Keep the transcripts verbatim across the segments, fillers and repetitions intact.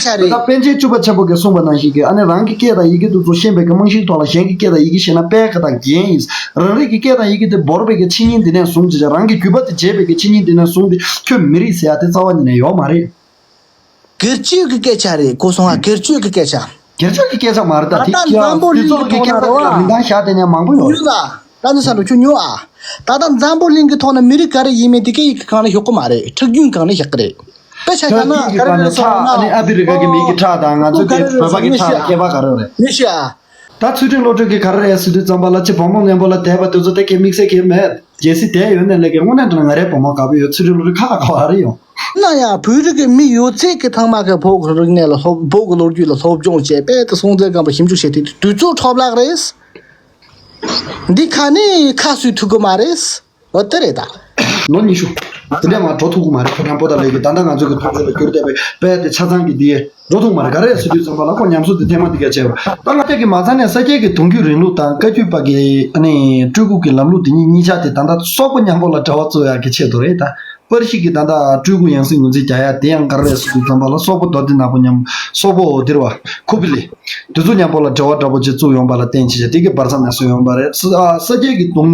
ཆ་རེད། ད་པཎ་ཆེན་བཅུ་པ་ཆེན་པོ་གིས་གསུངས་པ་ནང་བཞིན་གྱི་ཨ་ནི་རང་གི་སྐད་དང་ཡི་གེ་དེ་ཚོ་ཤེས་པའི་གི་རྨང་གཞིའི་ཐོག་ལ་གཞན་གྱི་སྐད་དང་ཡི་གེ་ཤེས་ན་དཔེ་ཁ་དང་རྒྱན་ཡིན། རང་རིག་གི་སྐད་དང་ཡི་གེ་དེ་བོར་བའི་གི་འཆད་ཉན་འདི་ནས་བཟུང་བྱས་རང་གི་རྒྱུད་པ་དེ་བརྗེས་པའི་གི་འཆད་ཉན་འདི་ནས་བཟུང་སྟེ་ཁྱོད་མི་རིགས་ཟེར་ཡ་དེ་རྩ་བ་ཉིད་ནས་ཡོད་མ་རེད། སྒེར་གཅོད་ཀྱི་སྐད་ཆ་རེད། གོ་སོང་ང་། སྒེར་གཅོད་ཀྱི་སྐད་ཆ། སྒེར་གཅོད་ཀྱི་སྐད་ཆ་མ་རེད། ད་ད་དེ་ལྟ་ཀྱང་འཛམ་བུ་དུས་གླིང་ཚོགས་ཀྱི་ཐོག་ཁྱེད་ན་རོ་ཚོ་གི་སྐད་ཆ་ལ་མི་འདང་ཤ་དེ་ནས་མང་པོ་ཡོད་རེད། ད་ནི་ས་འགྲོ་ཁྱོད་ཉོ་ཨ། ད་ལྟ་འཛམ་བུ་གླིང་གི་ཐོག་ན་མི་རིགས་ག་རེ་ཡིན་མིན་དེ་སྐད་ཡིག་གི་སྒང་ལ་ཞུགས་ཀྱི་མ་རེད། ཁྲག་རྒྱུན་སྒང་ལ་བཞག་གི་རེད། དཔེ་ཆ་ད་བཞག་ན་ཐིག་གི་ག་རེ་སྒང་ལ་ལབ་སོང་ན། ཨ་ནི་ཨ་ཕི་རི་ཀ་གི་མི་གི་ཁྲག་དང་ང་ཚོ་གི་བོད་པ་གི་ཁྲག་ལ་ཁྱད་པར་ག་རེ་རེད། མི་ཤེས་ཨ། ད་ཚུལ་ཁྲིམས་བློ་གྲོས་ཀྱིས་ག་རེ་རེད་ཟེར་དུས་ཙམ་པ་ལ་ཅི་བུ་མོ་མཉམ་པོ་ལ་དད་པ་དེ་ཚོ་དེ་གའི་དམིགས་བསལ་གྱི་མེད། གལ་སྲིད་དེ་ཡོད་ན་ལས་ཀའི་དངོས་གནས་དྲང་ང་རའི་བུ་མོ་དགའ་པོ་ཡོད། ཚུལ་ཁྲིམས་བློ་གྲོས་ཁ་ཁ་བ་རེ་ཡོང་། ན་ཡང་བོད་རིགས་ཀྱི་མི་ཡོད་ཚད་ཀྱི་ཚང་མ་གི་བོད་ཀྱི་རིག་གནས་ལ་སློབ། བོད་ཀྱི་ལོ་རྒྱུས་ལ་སློབ་སྦྱོང་བྱས་པས་དེ་སྲོང་བཙན་སྒམ་པོ་ཞིབ་འཇུག་བྱས་ཏེ་དུས་ཚོད་འཕྲོ་བརླག་རེད། འདི་ཁ་ནས་ཁ་སུས་ཐུག་གི་མ་རེད། འོ་དེ་རེད་ད། ལོ་ཉི་ཤུ། དེ་འདྲ་མ་འགྲོ་ཐུབ་ཀྱི་མ་རེད། ཁོ་རང་པོ་ཏཱ་ལའི་གི་ད་ལྟ་ང་ཚོ་གི་མཐོང་ཆོས་ལ་བསྒྱུར་བསྡད་པའི་དཔེ་དེ་ཆ་ཚང་གི་དེ་འགྲོ་ཐུབ་མ་རེད། ག་རེ་ཟེར་དུས་ཙམ་པ་ལ་ཁོ་ཉམས་གསོ་དེ་ཐེངས་མ་དེ་ག་བྱས་པ་ད་ང་ཏོག་གི་མ་ཚང་ནས་ས་སྐྱའི་གི་གདུང་རྒྱུད་རིང་ལུགས་དང་བཀའ་བརྒྱུད་པ་གི་ཨ་ནི་སྤྲུལ་སྐུ་གི་ལམ་ལུགས་དེ་གཉིས་གཉིས་ཆ་དེ་ད་ལྟ་སོག་པོ་མཉམ་པོ་ལ་འབྲེལ་བ་བཙུགས་ཡག་གི་ཆེད་དུ་རེད་ད། པར་ཤིང་གི་ད་ལྟ་སྤྲུལ་སྐུ་ཡང་སྲིད་ངོས་འཛིན་རྒྱག་ཡག་དེ་ཡང་ག་རེ་ཟེར་དུས་ཙམ་པ་ལ་སོག་པོ་མདོ་སྡེ་ནག་པོ་མཉམ་སོག་པོ་འོ་དེ་རེད་བ། ཁུ་པི་ལི། དེ་ཚོ་མཉམ་པོ་ལ་འབྲེལ་བ་འདྲ་པོ་ཅིག་བཙུགས་ཡོང་པ་ལ་བརྟེན་བྱས་བྱས་དེ་གི་བར་མཚམས་ནས་བཟོས་ཡོང་པ་རེད། ས་ས་སྐྱའི་གི་གདུང་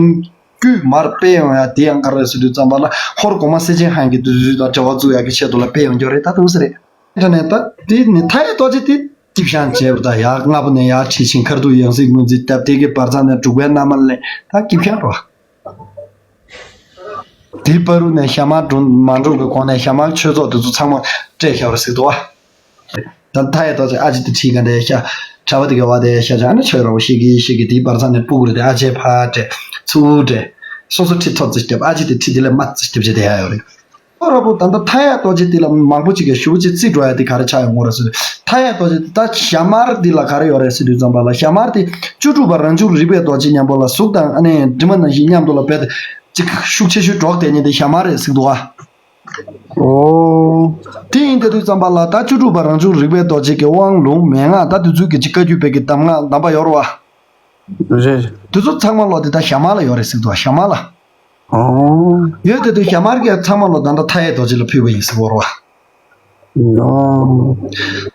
རྒྱུད་མར་སྤེལ་ཡོང་ཡ་དེ་ཡང་ག་རེ་ཟེར་དུས་ཙམ་པ་ལ་ཧོར་གོང་མ་སེ་ཆེན་ཧན་གྱི་དུས་ཚོད་དང་འབྲེལ་བ་བཙུགས་ཡ་གི་ཆེད་དུ་ལ་སྤེལ་ཡོང་རྒྱུ་རེད། ད་དུང་ཟེར་རེད། དེ་ནས་ད་དེ་ནས་མཐའ་ཡས་རྡོ་རྗེ་དེ་སྐྱིད་ཤང་བྱས་པ་ད་ཡར་ལྔ་པོ་ནས་ཡར་ཁྲིད་ཕྱིན་ཁར་དུ་ཡང་སྲིད་ངོས་འཛིན་སྟབས་དེ་གི་བར་མཚམས་ནས་འབྲུག་པའི་མནའ་མ་ལེན་ད་སྐྱིད་ཤང་རོ། དེའི་བར་དུ་ནས་ཞྭ་དམར་འགྲོ་མ་འགྲོ་གི་གོང་ནས་ཞྭ་དམར་ཆོས་ཚོགས་དེ་ཚོ་ཚང་མ་སྤྲད་བཞག་པ་རེད་ཟེར་འདུག་བ། ད་མཐའ་ཡས་རྡོ་རྗེ་ཨ་ཅེ་དེ་ཁྲིད་ག་འདྲ་ཤ། གྲྭ་པ་དེ་ག་བ་དེ་ཤ་ཅང་ནི་ཆོས་ར་བོ་ཤེས་ཀྱི་ཤེས་ཀྱི་དེའི་བར་མཚམས་ནས་སྤུ་གུ་རེད་དེ་ཨ་ཅེ་ཕ་སྤྲད་ཚུར་སྤྲད། སོ་སོ་ཁྲིད་ཐོབ་ཙི་སྐྱབས་ཨ་ཅེ་དེ་ཁྲིད་དེ་ལས་མ་ཙི་སྐྱབས་ཅེ་དེ་ཡ་ཡོད་རེད། ཁོ་ར་བོ་ད་ལྟ་མཐའ་ཡས་རྡོ་རྗེ་དེ་ལ་མང་པོ་ཅིག་གིས་ཞུ་བ་ཅིག་རྩིས་འགྲོ་ཡ་དེ་ག་རེ་ཆགས་ཡོང་གོ་ར་ཟེར། མཐའ་ཡས་རྡོ་རྗེ་དེ་ད་ཞྭ་དམར་དེ་ལ་ག་རེ་ཡོད་རེད་ཟེར་དུས་ཙམ་པ་ལ་ཞྭ་དམར་དེ་བཅུ་དྲུག་པ་རང་བྱུང་རིག་པའི་རྡོ་རྗེ་མཉམ་པོ་ལ་གཟུགས་དང་ཨ་ནི་གྲིབ་མ་ནང་བཞིན་མཉམ་དུ་ལ་རྦད་དེ་ཅིག་ཤུགས་ཆེ་ཤོས་སྒྲོག་དེ་ཉིད་དེ་ཞྭ་དམར་རེད་ཟེར་འདུག་ཨ། ཨོ། དེ་ཡིན་དེ་དུས་ཙམ་པ་ལ་ད་བཅུ་དྲུག་པ་རང་བྱུང་རིག་པའི་རྡོ་རྗེ་གི་དབང་ལུང་མན་ངག་ད་དེ་ཚོའི་གི་ཅིག་བཀའ་བརྒྱུད་པའི་གི་གདམས་ངག་གདམས་པ་ཡོད་རེད་བ། རེད། དེ་ཚོ་ཚང་མ་ལོ་དེ་ད་ཞྭ་དམར་ལ་ཡོད་རེད་ཟེར་འདུག་བ། ཞྭ་དམར་ལ། ཨོ། ཡོད་དེ་དུས་ཞྭ་དམར་གྱི་ཚང་མ་ལོ་ད་ལྟ་མཐའ་ཡས་རྡོ་རྗེ་ལ་ཕུལ་བ་ཡིན་ཟེར་བ་རེད་བ། ཨོ།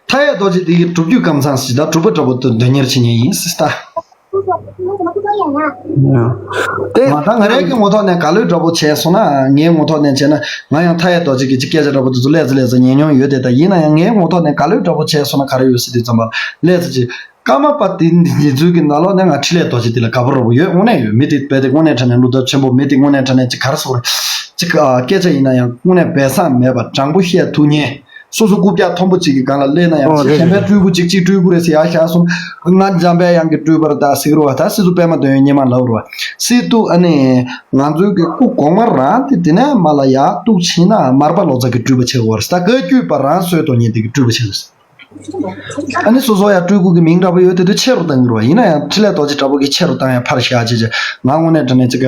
མཐའ་ཡས་རྡོ་རྗེ་དེ་གི་སྒྲུབ་བརྒྱུད་ཀམ་ཚང་ཟེར་ད་སྒྲུབ་པ་འདྲ་པོ་དེ་དོན་གཉེར་བྱེད་མཁན་ཡིན་ཟེར་ད། དེ་མ་ད་ང་རང་གི་ངོ་ཐོག་ནས་ག་ལོས་འདྲ་པོ་བྱས་སོང་ན་ངའི་ངོ་ཐོག་ནས་བྱས་ན་ང་ཡང་མཐའ་ཡས་རྡོ་རྗེ་གི་ཅིག་སྐད་ཆ་འདྲ་པོ་དེ་ཚོ་ལས་ཚེ་ལས་ཚེ་ཉན་མྱོང་ཡོད་དེ། ད་ཡིན་ན་ཡང་ངའི་ངོ་ཐོག་ནས་ག་ལོས་འདྲ་པོ་བྱས་སོང་ན་ག་རེ་ཡོད་ཟེར་དུས་ཙམ་པ་ལས་ཚེ་ཅིག་ཀརྨ་པ་དེ་འདི་ཚོའི་གི་ནང་ལོགས་ནས་ང་འཕྲིན་ལས་རྡོ་རྗེ་དེ་ལ་དགའ་པོ་ར་བོ་ཡོད། དངོས་གནས་ཡོད། མི་དེ་རྦད་དེ་དངོས་གནས་དྲང་གནས་བློ་སྟོབས་ཆེན་པོ། མི་དེ་དངོས་གནས་དྲང་གནས་ཅིག་ག་རེ་ཟེར་དགོས་རེད། ཅིག་ཨ་སྐད་ཆ་ཡིན་ན་ཡང་དངོས་གནས་སྦས་གསང་མེད་པ་དྲང་པོ་བཤད་ཐུབ་མཁན། སོ་སོ་རྐུབ་བཀྱག་མཐོན་པོ་གཅིག་གི་སྒང་ལ་སླེབས་ན་ཡང་ཨོ་ཅིག་རེད་གཞན་པའི་རེད། སྤྲུལ་སྐུ་གཅིག་གཅིག་སྤྲུལ་སྐུ་རེད་ཟེར་ཡར་བཞག་སོང་། ང་འཇམ་པའི་དབྱངས་ཀྱི་སྤྲུལ་པ་རེད་ད་ཟེར་གི་རེད་བ། ད་སྲིད་ཟུར་པད་མ་འདོད་ཡོན་སྙེ་མ་ལབ་རེད་བ། སྲིད་དུ་ཨ་ནི་ང་ཚོའི་གི་སྐུ་གོང་མ་རང་དེ་དེ་ནས་མ་ལ་ཡར་གཏུགས་ཕྱིན་ན་མར་པ་ལོ་ཙཱ་གི་སྤྲུལ་པ་བྱེད་དགོས་རེད། ད་བཀའ་བརྒྱུད་པ་རང་སྲོལ་གཏོད་མཁན་དེ་གི་སྤྲུལ་པ་བྱེད་དགོས། ཨ་ནི་སོ་སོ་ཡང་སྤྲུལ་སྐུ་གི་མིང་འདྲ་པོ་ཡོད་དེ་དུས་ཆེ་རུ་བཏང་གི་རེད་བ། ཡིན་ན་ཡང་འཕྲིན་ལས་རྡོ་རྗེ་འདྲ་པོ་གི་ཆེ་རུ་བཏང་ཡང་ཕར་བཞག་བྱས་བྱས་ང་དངོས་གནས་དྲང་གནས་ཅིག་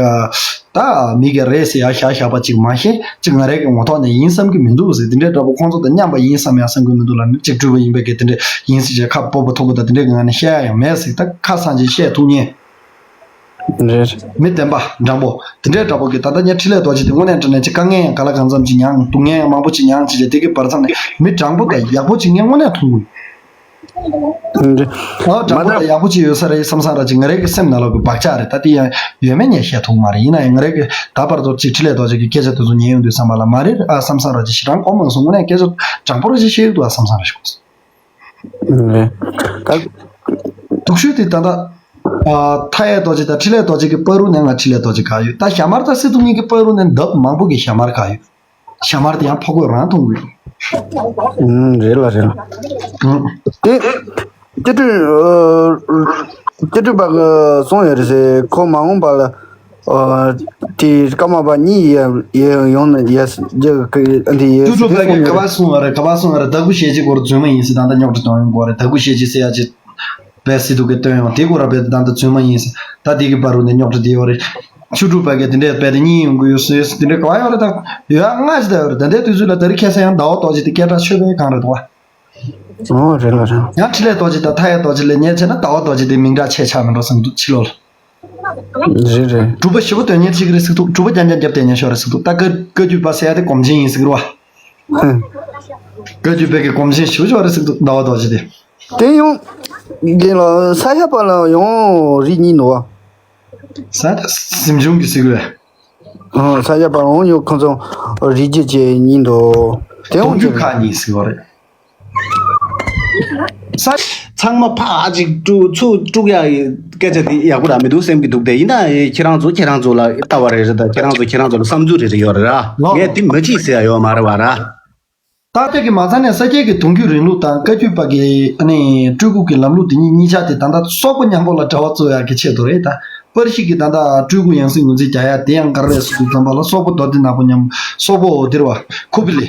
ད་མི་ག་རེད་ཟེར་ཡར་བཞག་བཞག་པ་ཅིག་མ་ཤེས་ཅིག་ང་རང་གི་ངོ་ཐོག་ནས་ཡིན་བསམ་གི་མི་འདུག་ཟེར། དེ་འདྲའི་འདྲ་པོ་ཁོང་ཚོ་དང་མཉམ་པ་ཡིན་བསམ་ཡང་བསམ་གི་མི་འདུག་ལ་ནི་ཅིག་སྤྲུལ་པ་ཡིན་པའི་གི་དེ་འདྲ་ཡིན་ཟེར་བྱས་ཁ་སྤོབས་པ་མཐོ་པོ་དང་དེ་འདྲའི་གི་ངང་ནས་བཤད་ཡ་ཡང་མེད་ཟེར། ད་ཁ་སང་ཅིག་བཤད་ཐུབ་མཁན། རེད། མི་བདེན་པ་འདྲང་པོ་དེ་འདྲའི་འདྲ་པོ་གི་ད་ལྟ་ངས་འཕྲིན་ལས་རྡོ་རྗེ་དེ་དངོས་གནས་དྲང་གནས་ཅིག་དཀའ་ངལ་ཡང་ག་ལ་གང་འཚམ་ཅིག་མྱངས། སྡུག་བསྔལ་ཡང་མང་པོ་ཅིག་མྱངས་བྱས་བྱས་དེ་གི་བར་མཚམས་ནས་མི་དྲང་པོ་དང་ཡག་པོ་ཅིག་ངས་དངོས་གནས་མཐོང་གི་ཡོད། རེད། ཨ་དྲང་པོ་དང་ཡག་པོ་ཅིག་ཡོད་ས་རེད་བསམ་བསམ་ར་ཅིག་ང་རའི་གི་སེམས་ནང་ལོགས་གི་བག་ཆགས་རེད། ད་དེ་ཡང་ཡོད་མེད་ངས་བཤད་ཐུབ་མ་རེད། ཡིན་ན་ཡང་ང་རའི་གི་ད་བར་དུ་ཅིག་འཕྲིན་ལས་རྡོ་རྗེ་གི་སྐད་ཆ་དེ་ཚོ་ཉན་ཡོང་དུས་བསམ་པ་ལ་མ་རེད་ཨ་བསམ་བསམ་ར་ཅིག་ཞེ་དྲག་གོ་མ་སོང་། དངོས་གནས་སྐད་ཆ་དྲང་པོ་ར་ཅིག་བཤད་ཀྱི་འདུག་ཨ་བསམ་བསམ་ར་ཞིག་གོ་སོང་། རེད། ད། དུག་ཤུལ་དེ་ད་ལྟ། ཨ་མཐའ་ཡས་རྡོ་རྗེ་དང་འཕྲིན་ལས་རྡོ་རྗེ་གི་བར་དུ་ནས་ང་འཕྲིན་ལས་རྡོ་རྗེ་ག་ཡོད། ད་ཞྭ་དམར་དང་སྲིད་དུ་གཉིས་ཀྱི་བར་དུ་ནས་འདབ་མང་པོ་གི་ཞྭ་དམར་ག་ཡོད། ཞྭ་དམར་དེ་ཡང་ཕོ་རྒོད་རང་མཐོང་གི་ཡོད། ཨུམ་རེད་ལ་རེད་ལ། ཨུམ། དེ། སྐྱིད་སྡུག་སྐྱིད་སྡུག་པ་གི་གསུང་ཡོད་རེད་ཟེར། ཁོ་མ་འོངས་པ་ལ། ཨ། དེ་ཀརྨ་པ་གཉིས་ཡ་ཡ་ཡོང་ན་ཡ་ཡ་འདི་ཡ་ཅུ་ཀྲུ་པ་གི་ག་པར་སོང་བ་རེད། ག་པར་སོང་བ་རེད། དྭགས་པོ་ཞེ་གཅིག་སྐོར་རྫུན་མ་ཡིན་ཟེར། ད་ལྟ་རྙོག་དྲ་གཏོང་ཡོང་གི་རེད། དྭགས་པོ་ཞེ་གཅིག་ཟེར་ཡ་ཅིག་བས་སྲིད་དུ་གི་སྟོན་ཡོང་དེ་སྐོར་ར་བས་ད་ལྟ་རྫུན་མ་ཡིན་ཟེར། ད་དེ་གི་བར་རུ་ནས་རྙོག་དྲ་དེ་ཡོད་རེད། ཆུ་ཀྲུ་པ་གི་དེ་འདྲས་བས་དེ་གཉིས་ཡོང་གི་ཡོད་ཟེར་དེ་འདྲས་ག་པར་ཡོད་རེད། ད་ཡོད་ཨ་ང་ཞིག་ད་ཡོད་རེད། ད་ལྟའི་དུས་ཚོད་ལ་ད་རེས་ཁ་སང་ཡང་ཟླ་བ་རྡོ་རྗེ་དེ་སྐད་གྲགས་ཆོད་པའི་གང་རེད་དོ། ཨོ་རེད་ལ་རེད། ཡང་འཕྲིན་ལས་རྡོ་རྗེ་དང་མཐའ་ཡས་རྡོ་རྗེ་ལ་ཉན་བྱས་ན་ཟླ་བ་རྡོ་རྗེ་དེ་མིང་གྲགས་ཆེ་ཆགས་མི་འགྲོ་བསམ་འདུག་ཕྱི་ལོགས་ལ། རེད་རེད། སྒྲུབ་པ་ཞེ་པོ་དོན་གཉེར་བྱེད་ཀྱི་རེད་ཟེར་འདུག་སྒྲུབ་པ་རྐྱང་རྐྱང་རྒྱབ་བསྡད་ཉན་ཤོག་རེད་ཟེར་འདུག་ད་བཀའ་བཀའ་བརྒྱུད་པ་ཟེར་ཡ་དེ་སྒོམ་ཆེན་ཡིན་ཟེར་གི་རེད་བ། ཧུམ། བཀའ་བརྒྱུད་པའི་གི་གོམས་ཆེན་ཞུ་ཆོག་རེད་ཟེར་འདུག་ཟླ་བ་རྡོ་རྗེ་དེ། དེ་ཡང་། དེ་ལ་ས་སྐྱ་པ་ལ་ཡང་རིགས་གཉིས་འདུག་བ། ས་སྐྱ་གཟིམ་ཆུང་གི་ཟེར་གི་རེད། ཨ། ས་སྐྱ་པ་ལ་ཡང་ཁོང་ཚོ་རིགས་རྒྱུད་ཀྱི་གཉིས་འདུག་དེ་ཡང་གདུང་རྒྱུད་ཁག་གཉིས་ཟེར་གི་རེད། ས། ཚང་མ་ཕར་ཅིག་དཀྲུག་ཚུར་དཀྲུག་ཡ་སྐད་ཆ་དེ་ཡག་པོ་རང་མི་འདུག་སེམས་ཀྱི་འདུག་དེ་ཡིན་ན་ཁྱེད་རང་ཚོ་ཁྱེད་རང་ཚོ་ལ་ལྟ་བ་རེ་རེ་དང་ཁྱེད་རང་ཚོ་ཁྱེད་རང་ཚོ་ལ་བསམ་ཚུལ་རེ་རེ་ཡོད་རེད་ར། ལགས། ངས་དེ་མི་བྱེད་ཟེར་ཡ་ཡོད་མ་རེད་བ་ར། ད་ལྟ་གི་མ་ཚང་ནས་ས་སྐྱའི་གི་གདུང་རྒྱུད་རིང་ལུགས་དང་བཀའ་བརྒྱུད་པ་གི་ཨ་ནི་སྤྲུལ་སྐུ་གི་ལམ་ལུགས་དེ་གཉིས་གཉིས་ཆ་དེ་ད་ལྟ་སོག་པོ་མཉམ་པོ་ལ་འབྲེལ་བ་བཙུགས་ཡག་གི་ཆེད་དུ་རེད་ད། པར་ཤིག་གི་ད་ལྟ་སྤྲུལ་སྐུ་ཡང་སྲིད་ངོས་འཛིན་རྒྱག་ཡ་དེ་ཡང་ག་རེ་རེད་ཟེར་དུས་ཙམ་པ་ལ་སོག་པོ་མདོ་སྡེ་ནག་པོ་མཉམ། སོག་པོ་འོ་དེ་རེད་བ། ཁུ་བི་ལི།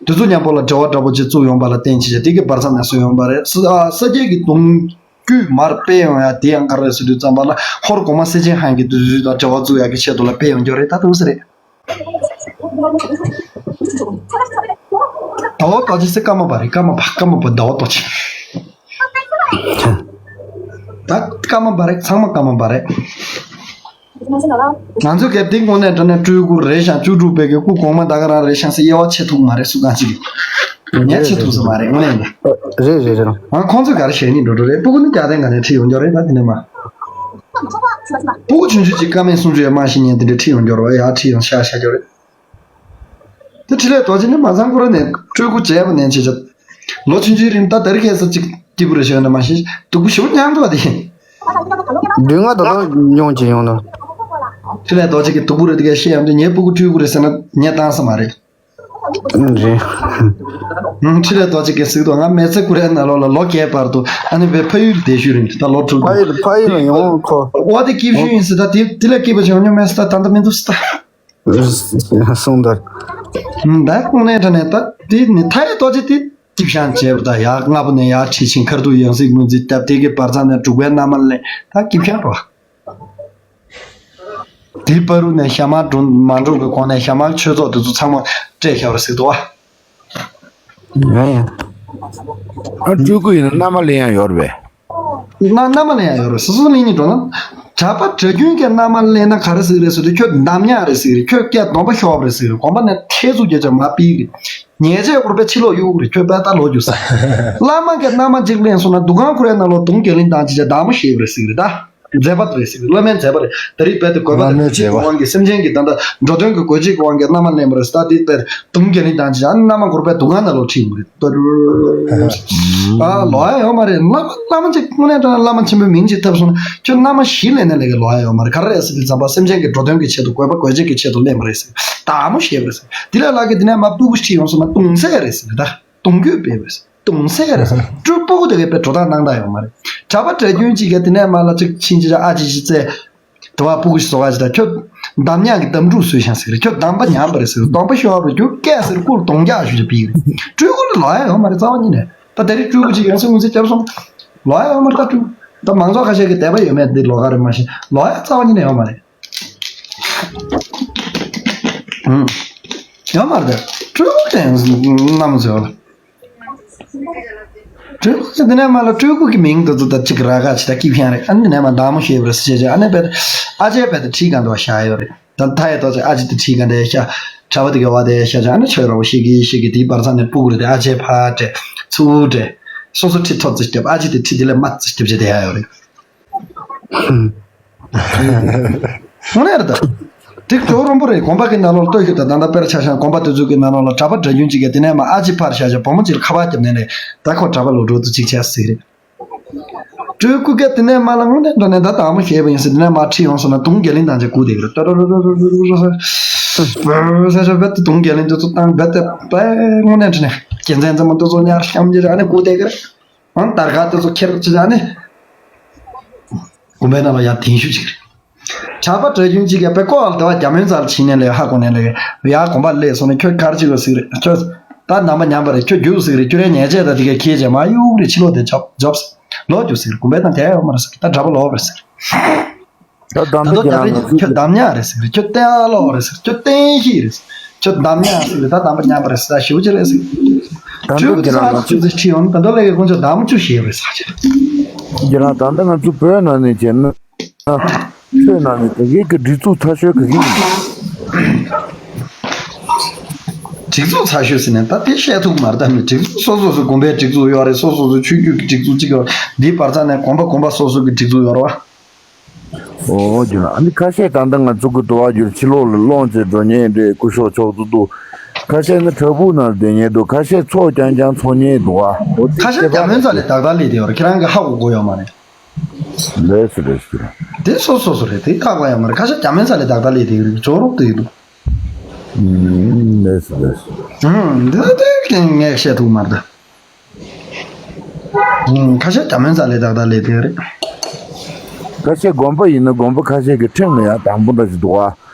དེ་ཚོ་མཉམ་པོ་ལ་འབྲེལ་བ་འདྲ་པོ་ཅིག་བཙུགས་ཡོང་པ་ལ་བརྟེན་བྱས་བྱས་དེ་གི་བར་མཚམས་ནས་བཟོས་ཡོང་པ་རེད། ས་ས་སྐྱའི་གི་གདུང་རྒྱུད་མར་སྤེལ་ཡོང་ཡ་དེ་ཡང་ག་རེ་རེད་ཟེར་དུས་ཙམ་པ་ལ་ཧོར་གོང་མ་སེ་ཆེན་ཧན་གྱི་དུས་ཚོད་དང་འབྲེལ་བ་བཙུགས་ཡ་གི་ཆེད་དུ་ལ་སྤེལ་ཡོང་རྒྱུ་རེད་ད་འདུག་ཟེར་རེད། ཟླ་བ་རྡོ་རྗེ་ཟེར་ཀརྨ་པ་རེད། ཀརྨ་པ་ཀརྨ་པ་ཟླ་བ་རྡོ་རྗེ། ད་ཀརྨ་པ་རེད། ཚང་མ་ཀརྨ་པ་རེད། ང་ཚོ་གལ་ཏེ་དངོས་གནས་དྲང་གནས་སྤྲུལ་སྐུ་རེད་ཤག་བཅུ་དྲུག་པའི་གི་སྐུ་གོང་མ་ད་ག་རང་རེད་ཤག་ཟེར་དབྱེ་བ་ཕྱེ་ཐུབ་མ་རེད་སུ་གང་ཅིག་གིས། ངས་ཕྱེ་ཐུབ་ས་མ་རེད་དངོས་གནས་ནི། རེད་རེད་རེད། ང་ཁོང་ཚོས་ག་རེ་བཤད་ནི་འགྲོ་འགྲོ་རེད། སྤུ་གུ་ནི་རྒྱག་དེ་ག་ནས་ཁྲིད་ཡོང་རྒྱུ་རེད་ད་དེ་ནས་མ། སྤུ་གུ་ཆུང་ཆུང་ཅིག་ཀ་མད་སུམ་ཅུ་ཡས་མ་ཤེས་མཁན་དེ་འདྲས་ཁྲིད་ཡོང་རྒྱུ་རེད་བ། ཡར་ཁྲིད་ཡོང་ཤག་ཤག་རྒྱུ་རེད། དེ་འཕྲིན་ལས་རྡོ་རྗེ་ནི་མ་ཚང་ཁོ་རང་ནས་སྤྲུལ་སྐུ་མཇལ་བ་ནས་བྱས་བྱས། ལོ་ཆུང་ཆུང་རིང་ད་དེ་རིང་ཁ་སང་ཅིག་སྐྱིད་པོ་རེད་ཤག་ན་མ་ཤེས་སྡུག་པོ་ཞེ་པོ་མྱངས་འདུག་བ་དེ། སྡུག་བསྔལ་ད་དུང་མྱོང་གི་ཡོང་ནོ། འཕྲིན་ལས་རྡོ་རྗེ་གི་སྡུག་པོ་རེད་དེ་ག་བཤད་ཡོང་དུས་ངའི་སྤུ་གུ་སྤྲུལ་སྐུ་རེད་ཟེར་ན་ངས་བཏང་ས་མ་རེད། རེད། ཧུམ། འཕྲིན་ལས་རྡོ་རྗེ་གིས་གཟིགས་དང་ང་མི་ཚེ་ཁོ་རའི་ནང་ལོགས་ལ་ལོ་བརྒྱད་བར་དུ་ཨ་ནི་བའི་ཕ་ཡུལ་ལ་བསྡད་ཤུལ་རིང་ད་ལོ་དྲུག་ཕ་ཡུལ་ཕ་ཡུལ་ལ་ཡོང་ཁོ། འོ་དེ་སྐྱིད་ཤུལ་ཡིན་ཟེར་ད་དེ་དེ་ལས་སྐྱིད་པ་ཅིག་ཡོང་མྱོང་མེད་ཟེར་ད་ད་ལྟ་མི་འདུག་ཟེར་ད། གསུངས་དོར། ད་དངོས་གནས་དྲང་གནས་ད་དེ་ནི་མཐའ་ཡས་རྡོ་རྗེ་དེ་སྐྱིད་ཤང་བྱས་པ་ད་ཡར་ལྔ་པོ་ནས་ཡར་ཁྲིད་ཕྱིན་ཁར་ཐུག་ཡང་སྲིད་ངོས་འཛིན་སྟབས་དེ་གི་བར་མཚམས་ནས་དྲུག་པའི་མནའ་མ་ལེན་ད་སྐྱིད་ཤང་རོ། དེའི་བར་དུ་ནས་ཞྭ་དམར་འགྲོ་མ་འགྲོ་གི་གོང་ནས་ཞྭ་དམར་ཆོས་ཚོགས་དེ་ཚོ་ཚང་མ་སྤྲད་བཞག་པ་རེད་ཟེར་འདུག་བ། ཡ་ཡ། ཨ་སྤྲུལ་སྐུ་ཡིན་ན་མནའ་མ་ལེན་ཡ་ཡོད་རེད་པས། མནའ་མནའ་མ་ལེན་ཡ་ཡོད་རེད། སོ་སོ་ལེན་ནི་འགྲོ་ན། གྲྭ་པ་གྲྭ་རྒྱུན་གྱི་མནའ་མ་ལེན་ན་ག་རེ་ཟིག་རེད་ཟེར་དུས་ཁྱོད་འདམ་ཉག་རེད་ཟེར་གི་རེད། ཁྱོད་སྐད་གདོང་པ་ཤོར་བ་རེད་ཟེར་གི་རེད། དགོན་པ་ནས་ཐལ་ཚུགས་རྒྱ་ཆ་མ་ཕུལ་གི་རེད། ཉེས་ཆད་སྐོར་པའི་ཕྱི་ལོགས་གཡུག་གི་རེད། ཁྱོད་དཔེ་ལྟ་ལོག་རྒྱུག་ས། བླ་མ་གི་མནའ་མ་གཅིག་ལེན་སོང་ན་འདུ་ཁང་ཁོ་རའི་ནང་ལོགས་དུང་རྒྱ་གླིང་དང་ཅི་བྱ་བདག་མོ་ཞེས་པ་རེད་ཟེར་གི་རེད་ད། མཛད་པ་རེད་ཟེར་གི་བླ་མའི་མཛད་པ་རེད། ད་རེས་རྦད་དེ་དགོན་པ་དང་ཁྲིད་ཀྱི་དབང་གིས་སེམས་ཅན་གྱི་ད་ལྟ་འགྲོ་དོན་གྱི་དགོས་ཆེད་ཀྱི་དབང་གིས་མནའ་མ་ལེན་པ་རེད་ཟེར་ད་དེ་དཔེ་དུང་རྒྱ་གླིང་དང་ཅི་བྱ་མནའ་མ་སྐོར་པའི་འདུ་ཁང་ནང་ལོགས་ཁྲིད་གི་རེད། ཨ་ལོ་ཨ་ཡོད་མ་རེད། བླ་མ་བླ་མ་ཅིག་དངོས་གནས་དྲང་བླ་མ་ཆེན་པོའི་མིང་ཅིག་བཏབ་སོང་ན་ཁྱོད་མནའ་མ་བཞི་ལེན་ནས་ལས་ཀའི་ལོ་ཨ་ཡོད་མ་རེད། ག་རེ་རེད་ཟེར་དུས་ཙམ་པ་སེམས་ཅན་གྱི་འགྲོ་དོན་གྱི་ཆེད་དུ་དགོས་པ་དགོས་ཆེད་ཀྱི་ཆེད་དུ་ལེན་པ་རེད་ཟེར། ད་མོ་ཞེས་པ་རེད་ཟེར། དེ་ལས་ལག་གི་དེ་ནས་མ་སྤུ་གུ་ཁྲིད་ཡོང་སོང་ན་གདུང་སྲས་རེད་ཟེར་ད། གདུང་རྒྱུད་སྤེལ་བ་རེད་ཟེར། གདུང་སྲས་རེད་ཟེར། སྤྲུལ་སྤུ་གུ་དེ་གའི་དཔེ་འགྲོ་སྟངས་སྣང་དག་ཡོད་མ་རེད། གྲྭ་པ་གྲྭ་རྒྱུན་གཅིག་གིས་དེ་ནས་མ་ལ་ཅིག་ཕྱིན་ཅི་ཨ་ཅེ་ཅི་བཙལ། དེ་བ་སྤུ་གུ་ཞིག་བཟོ་ག་ཅི་ད་ཁྱོད། འདམ་ཉག་གི་འདམ་ཕྲུག་བཟོས་ཤག་ཟེར་རེད། ཁྱོད་འདམ་པ་ཉམས་པ་རེད་ཟེར་རེད། གདོང་པ་ཤོར་བ་རེད། ཁྱོད་སྐད་ཟེར་སྐུ་ལ་གདོང་རྒྱག་ཞུ་ཅི་པིག་རེད། སྤྲུལ་སྐུ་ལ་ལོ་ཡ་ཡོད་མ་རེད་རྩ་བ་ཉིད་ནས། ད་དེ་རིང་སྤྲུལ་སྐུ་ཅིག་ཡང་སེ་ངོས་འཛིན་བརྒྱབ་སོང་། ལོ་ཡ་ཡོད་མ་རེད་ད་སྤྲུལ། ད་མང་ཚོགས་ཁ་ཤས་ཀྱི་དད་པ་ཡོད་མེད་འདི་ལོགས་ཀ་རེད་མ་གཞི་ལོ་ཡ་རྩ་བ་ཉིད་ནས་ཡོད་མ་རེད། ཨུམ། ཡོད་མ་རེད་ད། སྤྲུལ་སྐུ་དེ་ཡང་སེ་རྣམ་ཚོས་ལ། སྤྲུལ་སྐུ་གི་འདི་ནས་མ་ལ་སྤྲུལ་སྐུ་གི་མིང་དེ་ཚོ་ད་ཅིག་ར་ག་ཅིག་ད་སྐྱིད་ཕྱང་རེད། ཨ་ནི་འདི་ནས་མ་བདག་མོ་ཞེས་པ་རེད་ཟེར་བྱས་ཨ་ནི་བེད་ཨ་ཅེ་བེད་ཁྲིད་གང་དུ་བ་བཞག་ཡོད་རེད། ད་མཐའ་ཡས་རྡོ་རྗེ་ཨ་ཅེ་དེ་ཁྲིད་གང་དེ་ཤ། གྲྭ་པ་དེ་གི་བ་དེ་ཤ་ཅང་ཨ་ནི་ཆོས་ར་བ་ཤེས་གི་ཤེས་གི་དེའི་བར་མཚམས་ནས་སྤུ་གུ་རེད་དེ་ཨ་ཅེ་ཕ་དྲེ་ཚུ་དྲེ། སོ་སོ་ཁྲིད་ཐོབ་ཙི་རྒྱབ་ཨ་ཅེ་དེ་ཁྲིད་དེ་ལས་མ་ཙི་རྒྱབ་བྱས་དེ་ཡ་ཡོད་རེད། དངོས་གནས་རེད་ད། དེ་ཇོ་རོན་པོ་རེད། དགོན་པ་གི་ནང་ལོགས་ལ་ལྟོས་ཤོག་ད་ད་ལྟ་དཔེར་ཆ་བཞག་དགོན་པ་དེ་ཚོ་གི་ནང་ལོགས་ལ་གྲྭ་པ་གྲྭ་རྒྱུན་གཅིག་གིས་དེ་ནས་མ་ཨ་ཅེ་ཕར་བཞག་བྱས་བུ་མོ་གཅིག་ལ་ཁ་པར་བརྒྱབ་ནས་ནས་ད་ཁོ་གྲྭ་པ་ལོ་དྲུག་ཏུ་གཅིག་བྱས་ཟིག་རེད། སྤྲུལ་སྐུ་ག་དེ་ནས་མ་ལ་དངོས་གནས་འགྲོ་ནས་ད་དང་མོ་ཞེས་པ་ཡིན་ཟེར་དེ་ནས་མ་ཁྲིད་ཡོང་སོང་ན་དུང་རྒྱ་གླིང་དང་ཅིག་སྐུ་དེ་གི་རེད། ཏོ་རོ་རོ་རོ་རོ་རོ་ཟེར་ཤོག་བེད་དེ་དུང་རྒྱ་གླིང་དེ་ཚོ་བཏང་བེད་དེ་པའི་དངོས་གནས་འདྲི་ནས་རྒྱལ་མཚན་རྩེ་མོ་དེ་ཚོ་ཉར་ཤམ་གྱི་ར་ནས་སྐུ་དེ་གི་རེད། ཨང་དར་ཁ་དེ་ཚོ་ཁྱེར་ཅི་ཨ་ནི། དགོན་པའི་ནང་ལ་ཡར་གདན་ཞུ་ཅིག་རེད། གྲྭ་པ་གྲྭ་རྒྱུན་གཅིག་གིས་དཔེ་ཀོ་ཨལ་དེ་བ་རྒྱ་མོའི་རྩ་ལ་ཕྱིན་ནས་ལས་ཧ་གོ་ནས་ལས་ཡར་དགོན་པ་སླེབས་སོང་ནས་ཁྱོད་གར་ཅིག་ལ་ཟིག་རེད་ཁྱོད། ད་ནང་པ་ཉམས་པ་རེད་ཁྱོད་རྒྱུགས་ཟིག་རེད་ཁྱོད་རའི་ཉལ་ཆས་ད་དེ་གས་ཁྱེར་བྱས་མ་གཡུག་རེད་ཕྱི་ལོགས་དེ་ཇོབ་ཇོབ་ལོག་རྒྱུགས་ཟིག་རེད་དགོན་པའི་ནང་དེ་ཡོད་མ་རེད་ཟིག་ད་གྲྭ་པ་ལོག་རེད་ཟིག་རེད། ད་ད་ལྟ་ཁྱོད་ཁྱོད་འདམ་ཉག་རེད་ཟེར་ཁྱོད་བསྟན་ཨ་ལོག་རེད་ཟེར་ཁྱོད་བསྟན་ཤིག་རེད་ཟེར་ཁྱོད་འདམ་ཉག་ཟེར་ད་འདམ་པ་ཉམས་པ་རེད་ཟེར་ཞུ་ཅི་རེད་ཟེར། ཁྱོད་ཀྱི་ས་ཆུ་ཟེར་ཁྲིད་ཡོང་ད་ལྟ་ལས་ཀྱི་དཀོན་མཆོག་འདམ་ཆུ་ཞེས་རེད་ཟེར་ཁྱོད། ཁྱེད་རང་ད་ལྟ་ང་ཚོ་བོད་ནང་ནས་བྱས་ན་ཆོས་ནང་ནས་དེ་གའི་གི་སྒྲིག་འཛུགས་ཐ་ཤོད་ག་གི་ཡིན། སྒྲིག་འཛུགས་ཚ་ཤོས་ཟེར་ནས་ད་དེ་བཤད་ཐུབ་མ་རེད། ད་མི་སྒྲིག་འཛུགས་སོ་སོ་སོ་དགོན་པའི་སྒྲིག་འཛུགས་ཡོད་རེད། སོ་སོ་སོ་ཆོས་བརྒྱུད་ཀྱི་སྒྲིག་འཛུགས་གཅིག་ཡོད་རེད། འདིའི་བར་མཚམས་ནས་དགོན་པ་དགོན་པ་སོ་སོ་གི་སྒྲིག་འཛུགས་ཡོད་རེད་བ། ཨོ་ཇོ་ན། ཨ་ནི་ཁ་ཤས་ད་ལྟ་ང་ཚོ་གི་དུ་བ་འགྱུར་ཕྱི་ལོགས་ལ་སློང་བྱས་འགྲོ་མཁན་རེད། སྐུ་ཞབས་མཆོག་ཏུ་འདུག་ཁ་ཤས་ནི་བྲག་ཕུག་ནང་སྡོད་མཁན་འདུག་ཁ་ཤས་ཚོགས་རྐྱང་རྐྱང་འཚོགས་མཁན་འདུག་ཨ། ཁ་ཤས་རྒྱ་སྨན་རྩ་ལས་ཏག་ཏག་སླེབས་བསྡད་ཡོད་རེད། ཁྱེད་རང་གིས་ཧ་གོ་གོ་ཡོད་མ་རེད། ལགས་སོ་ལགས་སོ། དེ་སོ་སོ་སོ་རེད། དེ་ཧ་གོ་ཡོད་མ་རེད། ཁ་ཤས་རྒྱ་སྨན་རྩ་ལས་ཏག་ཏག་སླེབས་བསྡད་ཡོད་རེད། ཇོ་རོབ་ཏུ་ཡོད་འདུག་ཨུམ། ལགས་སོ་ལགས་སོ། ཨུམ། འདི་ལ་དེ་ངས་བཤད་ཐུབ་མ་རེད་ད། ཨུམ། ཁ་ཤས་རྒྱ་སྨན་རྩ་ལས་ཏག་ཏག་སླེབས་བསྡད་ཡོད་རེད། ཁ་ཤས་དགོན་པ་ཡིན་ན་དགོན་པ་ཁ་ཤས་ཀྱི་ཁྲིམས་ལ་ཡང་དང་པོ་འདྲ་ཞིག་འདུག་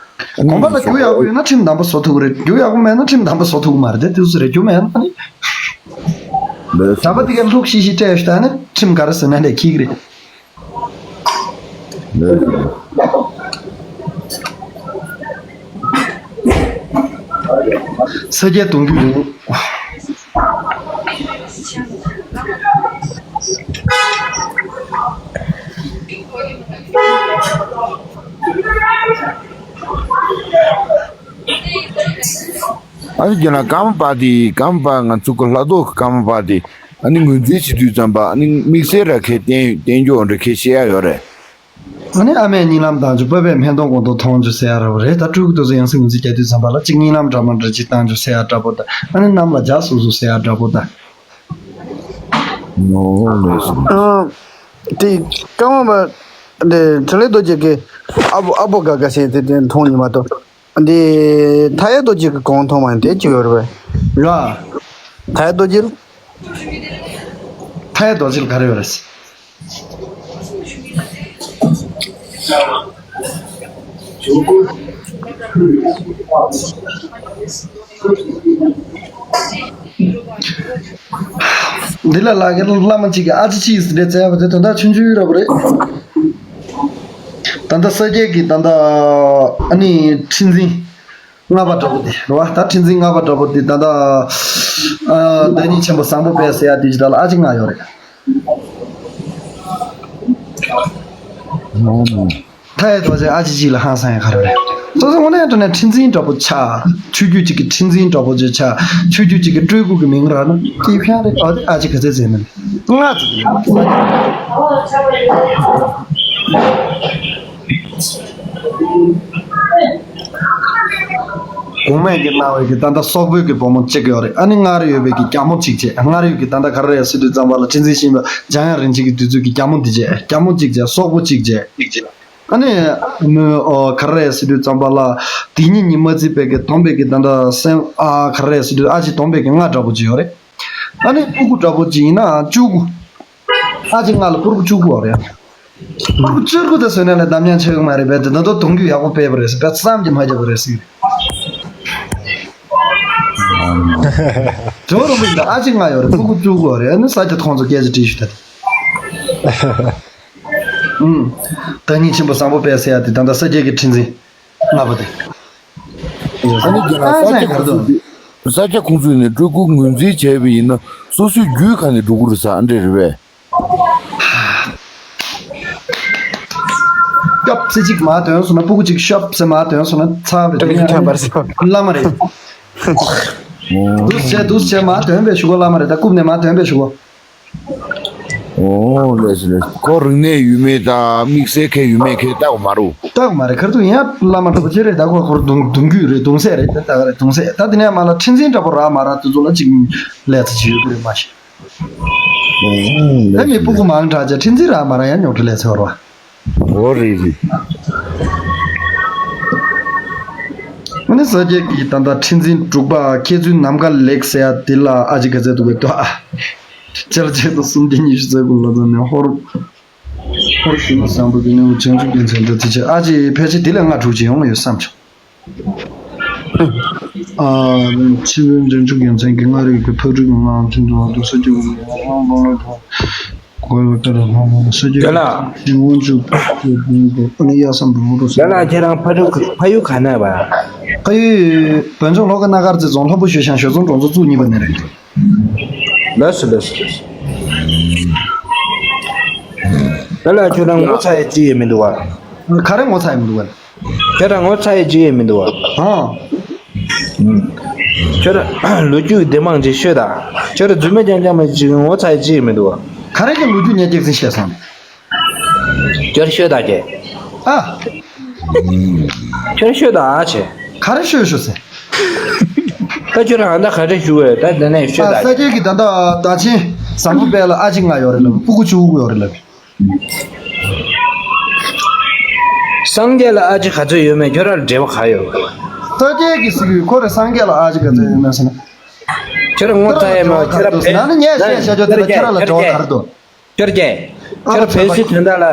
ཨ། དགོན་པ་ལ་རྒྱུ་ཡག་པོ་ཡོད་ན་ཁྲིམས་དམ་པོ་བཟོ་ཐུབ་ཀྱི་རེད། རྒྱུ་ཡག་པོ་མེད་ན་ཁྲིམས་དམ་པོ་བཟོ་ཐུབ་ཀྱི་མ་རེད། དེ་དུས་སུ་རེད། རྒྱུ་མེད་ན་ནི། ལགས་སོ། གྲྭ་པ་དེ་གས་ལྷུག་ཤིག་ཤིག་སྤྲད་ཞུ་ད་ནི་ཁྲིམས་ག་རེ་ཟེར་ན་ལས་འཁྱེར་གྱི་རེད། ལགས་སོ། ས་སྐྱའི་གདུང་རྒྱུད་རེད། ཨ་ནི་རྒྱ་ནག་ཀརྨ་པ་དེ། ཀརྨ་པ་ང་ཚོ་གི་ལྷ་ཐོག་གི་ཀརྨ་པ་དེ། ཨ་ནི་ངོས་འཛིན་བྱེད་དུས་ཙམ་པ། ཨ་ནི་དམིགས་བསལ་ར་ཁས་བསྟན་བསྟན་རྒྱུ་འདྲ་ཁས་བཤད་ཡ་ཡོད་རེད། ཨ་ནི་ཨ་མས་གཉིད་ལམ་བཏང་བྱུང་། བུ་ཕས་སྨན་གཏོང་སྒོང་རྡོག་མཐོང་བྱུང་ཟེར་ཡ་འདྲ་པོ་རེད། ད་སྤྲུལ་སྐུ་དེ་ཚོ་ཡང་སེ་ངོས་འཛིན་རྒྱག་དུས་ཙམ་པ་ལ་གཅིག་གཉིད་ལམ་འདྲ་མ་འདྲ་ཅིག་བཏང་བྱུང་ཟེར་ཡ་འདྲ་པོ་དང་། ཨ་ནི་གནམ་ལ་འཇའ་སོ་སོ་ཟེར་ཡ་འདྲ་པོ་དང་། ཨོ་ལགས་སོ། ཨ། དེ་ཀརྨ་པ་དེ་འཕྲིན་ལས་རྡོ་རྗེ་གི་ཨ་བོ་ཨ་བོ་དགའ་དགའ་ཟེར་དེ་དེ་མཐོང་ཡོད་མ་གཏོགས། འདི་མཐའ་ཡས་རྡོ་རྗེ་གི་གོང་མཐོང་མ་དེ་ཅི་ཡོད་རེད་པས། ཡ། མཐའ་ཡས་རྡོ་རྗེ་ལ། མཐའ་ཡས་རྡོ་རྗེ་ལ་ག་རེ་ཡོད་རེད། འདི་ལ་ལ་གི་བླ་མ་གཅིག་གིས་ཨ་ཅེ་ཅེས་ཟེར་ཏེ་བཙལ་བ་དེ་དོན་དག་ཆུང་ཆུང་ར་པོ་རེད། ད་ལྟ་ས་སྐྱའི་གི་ད་ལྟ་ཨ་ནི་ཁྲི་འཛིན་ལྔ་པ་འདྲ་པོ་དེ་རེད་བ། ད་ཁྲི་འཛིན་ལྔ་པ་འདྲ་པོ་དེ་ད་ལྟ་ཨ་བདག་ཉིད་ཆེན་པོ་བཟང་པོ་དཔལ་ཟེར་ཡ་དེ་ཅི་ད་ལ་ཨ་ཅེ་ལྔ་ཡོད་རེད། མཐའ་ཡས་རྡོ་རྗེ་ཨ་ཅེ་གཅིག་ལ་ཧང་སང་ཡ་ག་རེ་རེད། སོ་སོ་དངོས་གནས་དྲང་གནས་ཁྲི་འཛིན་འདྲ་པོ་ཆགས། ཆོས་བརྒྱུད་གཅིག་གི་ཁྲི་འཛིན་འདྲ་པོ་ཅིག་ཆགས། ཆོས་བརྒྱུད་གཅིག་གི་སྤྲུལ་སྐུ་གི་མིང་རག་ན་སྐྱིད་ཕན་རེད། ཨ་དེ་ཨ་ཅེ་ག་ཚད་ཟེར་ན་ལྔ་ཙམ་རེད། གོང་མས་ཀྱི་གནང་བའི་གི་ད་ལྟ་སོག་པོའི་གི་བུ་མོ་གཅིག་ཡོད་རེད། ཨ་ནི་མངའ་རིས་ཡོད་པའི་གི་རྒྱ་མོ་གཅིག་བྱས། མངའ་རིས་ཀྱི་ད་ལྟ་ག་རེ་རེད་ཟེར་དུས་ཙམ་པ་ལ་ཁྲི་འཛིན་ཤེས་པ་འཇམ་དབྱངས་རིན་ཆེན་གྱི་དུས་ཚོད་ཀྱི་རྒྱ་མོ་འདི་བྱས། རྒྱ་མོ་གཅིག་བྱས། སོག་པོ་གཅིག་བྱས། ཨ་ནི་ཨོ་ག་རེ་རེད་ཟེར་དུས་ཙམ་པ་ལ་དེ་ཉིད་ཉིད་མ་བརྩིས་པའི་གི་སྡོམ་པའི་གི་ད་ལྟ་སེམས་ཨ་ག་རེ་རེད་ཟེར་དུས་ཨ་ཅེ་སྡོམ་པའི་གི་ལྔ་འདྲ་པོ་ཅིག་ཡོད་རེད། ཨ་ནི་སྤུ་གུ་འདྲ་པོ་ཅིག་ཡིན་ན་བཅུ་དགུ། ཨ་ཅེ་ལྔ་ལ་སྤུ་གུ་བཅུ་དགུ་ཡོད་རེད། སྤུ་གུ་བཅུ་དགུ་དེ་བཟོས་ན་ལས་འདམ་ཉང་ཆགས་ཀྱི་མ་རེད་པས། དེ་ད་དུང་གདུང་རྒྱུད་ཡག་པོ་སྤེལ་བ་རེད་ཟེར་བས་བསམ་གྱིས་མ་ཁྱབ་པ་རེད་ཟེར་གྱི་རེད། ཇོ་རུ་མིག་ད་ཨ་ཅེ་ལྔ་ཡོད་རེད། སྤུ་གུ་བཅུ་དགུ་ཡོད་རེད། ཨ་ནི་ས་སྐྱ་ཁོང་ཚོ་སྐད་ཆ་དྲིས་ཞུ་ད་དེ། ཨུམ། བདག་ཉིད་ཆེན་པོ་བཟང་པོ་དཔལ་ཟེར་ཡ་དེ་ད་ལྟ་ས་སྐྱའི་གི་ཁྲི་འཛིན་ལྔ་པ་དེ། ཨ་ནི་རྒྱ་ནག་ས་སྐྱ་ཁོང་ཚོ་དེ། ས་སྐྱ་ཁོང་ཚོས་ནས་སྤྲུལ་སྐུ་ངོས་འཛིན་བྱས་པ་ཡིན་ན་སོ་སོའི་རྒྱུད་ག་ནས་འགྲོ་གི་རེད་ཟེར། ཨ་འདྲས་རེད་པས། སྐྱབས་སེ་གཅིག་མར་དོན་སོང་ན། སྤུ་གུ་གཅིག་ཤོབ་སེ་མར་དོན་སོང་ན་ཚར་བའི་དོན་ཡང་བླ་མ་རེད། འདུག་བྱས་འདུག་བྱས་མར་དོན་པའི་ཞུ་གོ། བླ་མ་རེད། ད་རྐུབ་ནས་མར་དོན་པའི་ཞུ་གོ། ཨོ་ལགས་སོ་ལགས་སོ། ཁོ་རིག་གནས་ཡོད་མེད་དང་དམིགས་བསལ་གང་ཡོད་མེད་གང་ལྟ་བ་མ་རུ། ལྟ་བ་མ་རེད། ཁར་ཐུག་ཡང་བླ་མ་གྲོགས་པོ་ཅི་རེད། ད་ཁོ་ཁོར་གདུང་གདུང་རྒྱུད་རེད། གདུང་སྲས་རེད། ད་ད་ག་རེད། གདུང་སྲས་ད་དེ་ནས་མ་ལ་ཁྲི་འཛིན་འདྲ་པོ་རག་མ་རག་དེ་ཚོ་ལ་ཅིག་ལས་ཚེ་ཅིག་ཡོད་གི་རེད་མ་གཞི། ཨོ་ད་ལགས་མི་སོ་སྤུ་གུ་ལགས་མང་དྲགས་ཅག་ཁྲི་འཛིན་རག་མ་རག་ཡང་ཉོག་དྲི་ལས་ཚེ་བར་བ། ཨོ་རེད་རེད། ཨ་ནི་ས་སྐྱའི་གི་ད་ལྟ་ཁྲི་འཛིན་དྲུག་པ་མཁས་བཙུན་ནམ་མཁའ་ལེགས་ཟེར་ཡ་དེ་ལ་ཨ་ཅེ་ག་ཚད་འདུག་གས་ཏོ་ཨ། ཆར་ཆེད་དུ་སུམ་བརྒྱ་ཉི་ཤུ་རྩ་དགུ་ལོ་ཙམ་ནས་ཧོར་ཧོར་ཞི་མི་བཟང་པོ་གི་ནུ་བྱང་ཆུབ་རྒྱལ་མཚན་འདྲ་དེ་ཆེ་ཨ་ཅེ་ཕལ་ཆེར་དེ་ལས་ལྔ་དྲུག་ཅིག་ཡོང་ཡོད་བསམ་བྱུང་། ཨ་ཕྱི་བོད་བྱང་ཆུབ་རྒྱལ་མཚན་གྱི་མངའ་རིས་ཀྱི་ཕག་གྲུ་གི་ངང་ཚུན་དུ་བར་དུ་ས་སྐྱ་བོད་ཀྱི་ངང་ལོང་ལོ་དང་གོ་བའི་བཀའ་དང་ལྷ་མོ་ས་སྐྱ་རྒྱ་ལགས། ཤིང་དབང་ཕྱུག་ཕག་གྲུ་གི་ཨ་ནི་གཡའ་སམ་བུ་རུ་ས་རྒྱ་ལགས་ཁྱེད་རང་ཕ་ཡུལ་ཕ་ཡུལ་ག་ནས་བ། ཕ་ཡུལ་བོད་ལྗོངས་ལྷོ་ཁ་སྣ་དཀར་རྩེ་རྫོང་ལྷུན་པོ་ཞོལ་ཤང་ཞོལ་རྫོང་གྲོང་ཚོ་བཅུ་གཉིས་པ་ནས་རེད། ལགས་སོ་ལགས་སོ་ལགས་སོ། ལགས་ལགས་ཁྱོད་རང་ངོ་ཚ་ཡས་ཅི་ཡས་མི་འདུག་བ། ག་རེ་ངོ་ཚ་ཡས་མི་འདུག་བ། ཁྱོད་རང་ངོ་ཚ་ཡས་ཅི་ཡས་མི་འདུག་བ། ཧང་། ཁྱོད་ར་ལོ་རྒྱུས་བདེ་མང་ཅིག་ཤོད་ད། ཁྱོད་ར་རྫུན་མ་རྐྱང་རྐྱང་མ་ཅིག་ངོ་ཚ་ཡི་ཅིག་མི་འདུག་བ། ག་རེ་གི་ལོ་རྒྱུས་ཉེས་སྐྱག་ཟིན་བཤད་སོང་། ཁྱོད་ར་ཤོད་ད་ཀྱེ། ཨ། ཁྱོད་ར་ཤོད་ད་ཨ་ཆེ། ག་རེ་ཤོད་ཤོད་ཟེར། ད་ཁྱོད་ར་ཨ་ད་ག་རེ་ཞུ་བས་ད་དེ་ནས་ཤོད་ཨ་ད་ས་ཀྱེ། སྐྱེས་ཀྱི་ད་ད་ད་ཆེན་བཟང་པོ་དཔལ་ལ་ཨ་ཅེ་ང་ཡོད་རེད་ལབ། སྤུ་གུ་བཅུ་དགུ་ཡོད་རེད་ལབ། སངས་རྒྱས་ལ་ཨ་ཅེ་ག་ཚོད་ཡོད་མེད་ཁྱོད་ར་ལ་འབྲེལ་བ་ག་ཡོད། སངས་རྒྱས་ཀྱི་སྲིད་ཁོ་རེ་སངས་རྒྱས་ལ་ཨ་ཅེ་ག་ཚོད་ཡོད་མེད་ཟེར་ན། ཁྱོད་ར་ངོ་ཚ་ཡས་མ་ཁྱོད་ར་བལ་ན་ནི་ངས་བཤད་བཤད་ཆོག་དེ་ལ་ཁྱོད་ར་ལ་འབྲེལ་བ་ག་རེ་འདུག་ཁྱོད་ར་ཀྱེ། ཁྱོད་ར་བལ་སྲིད་དོན་དག་ལ་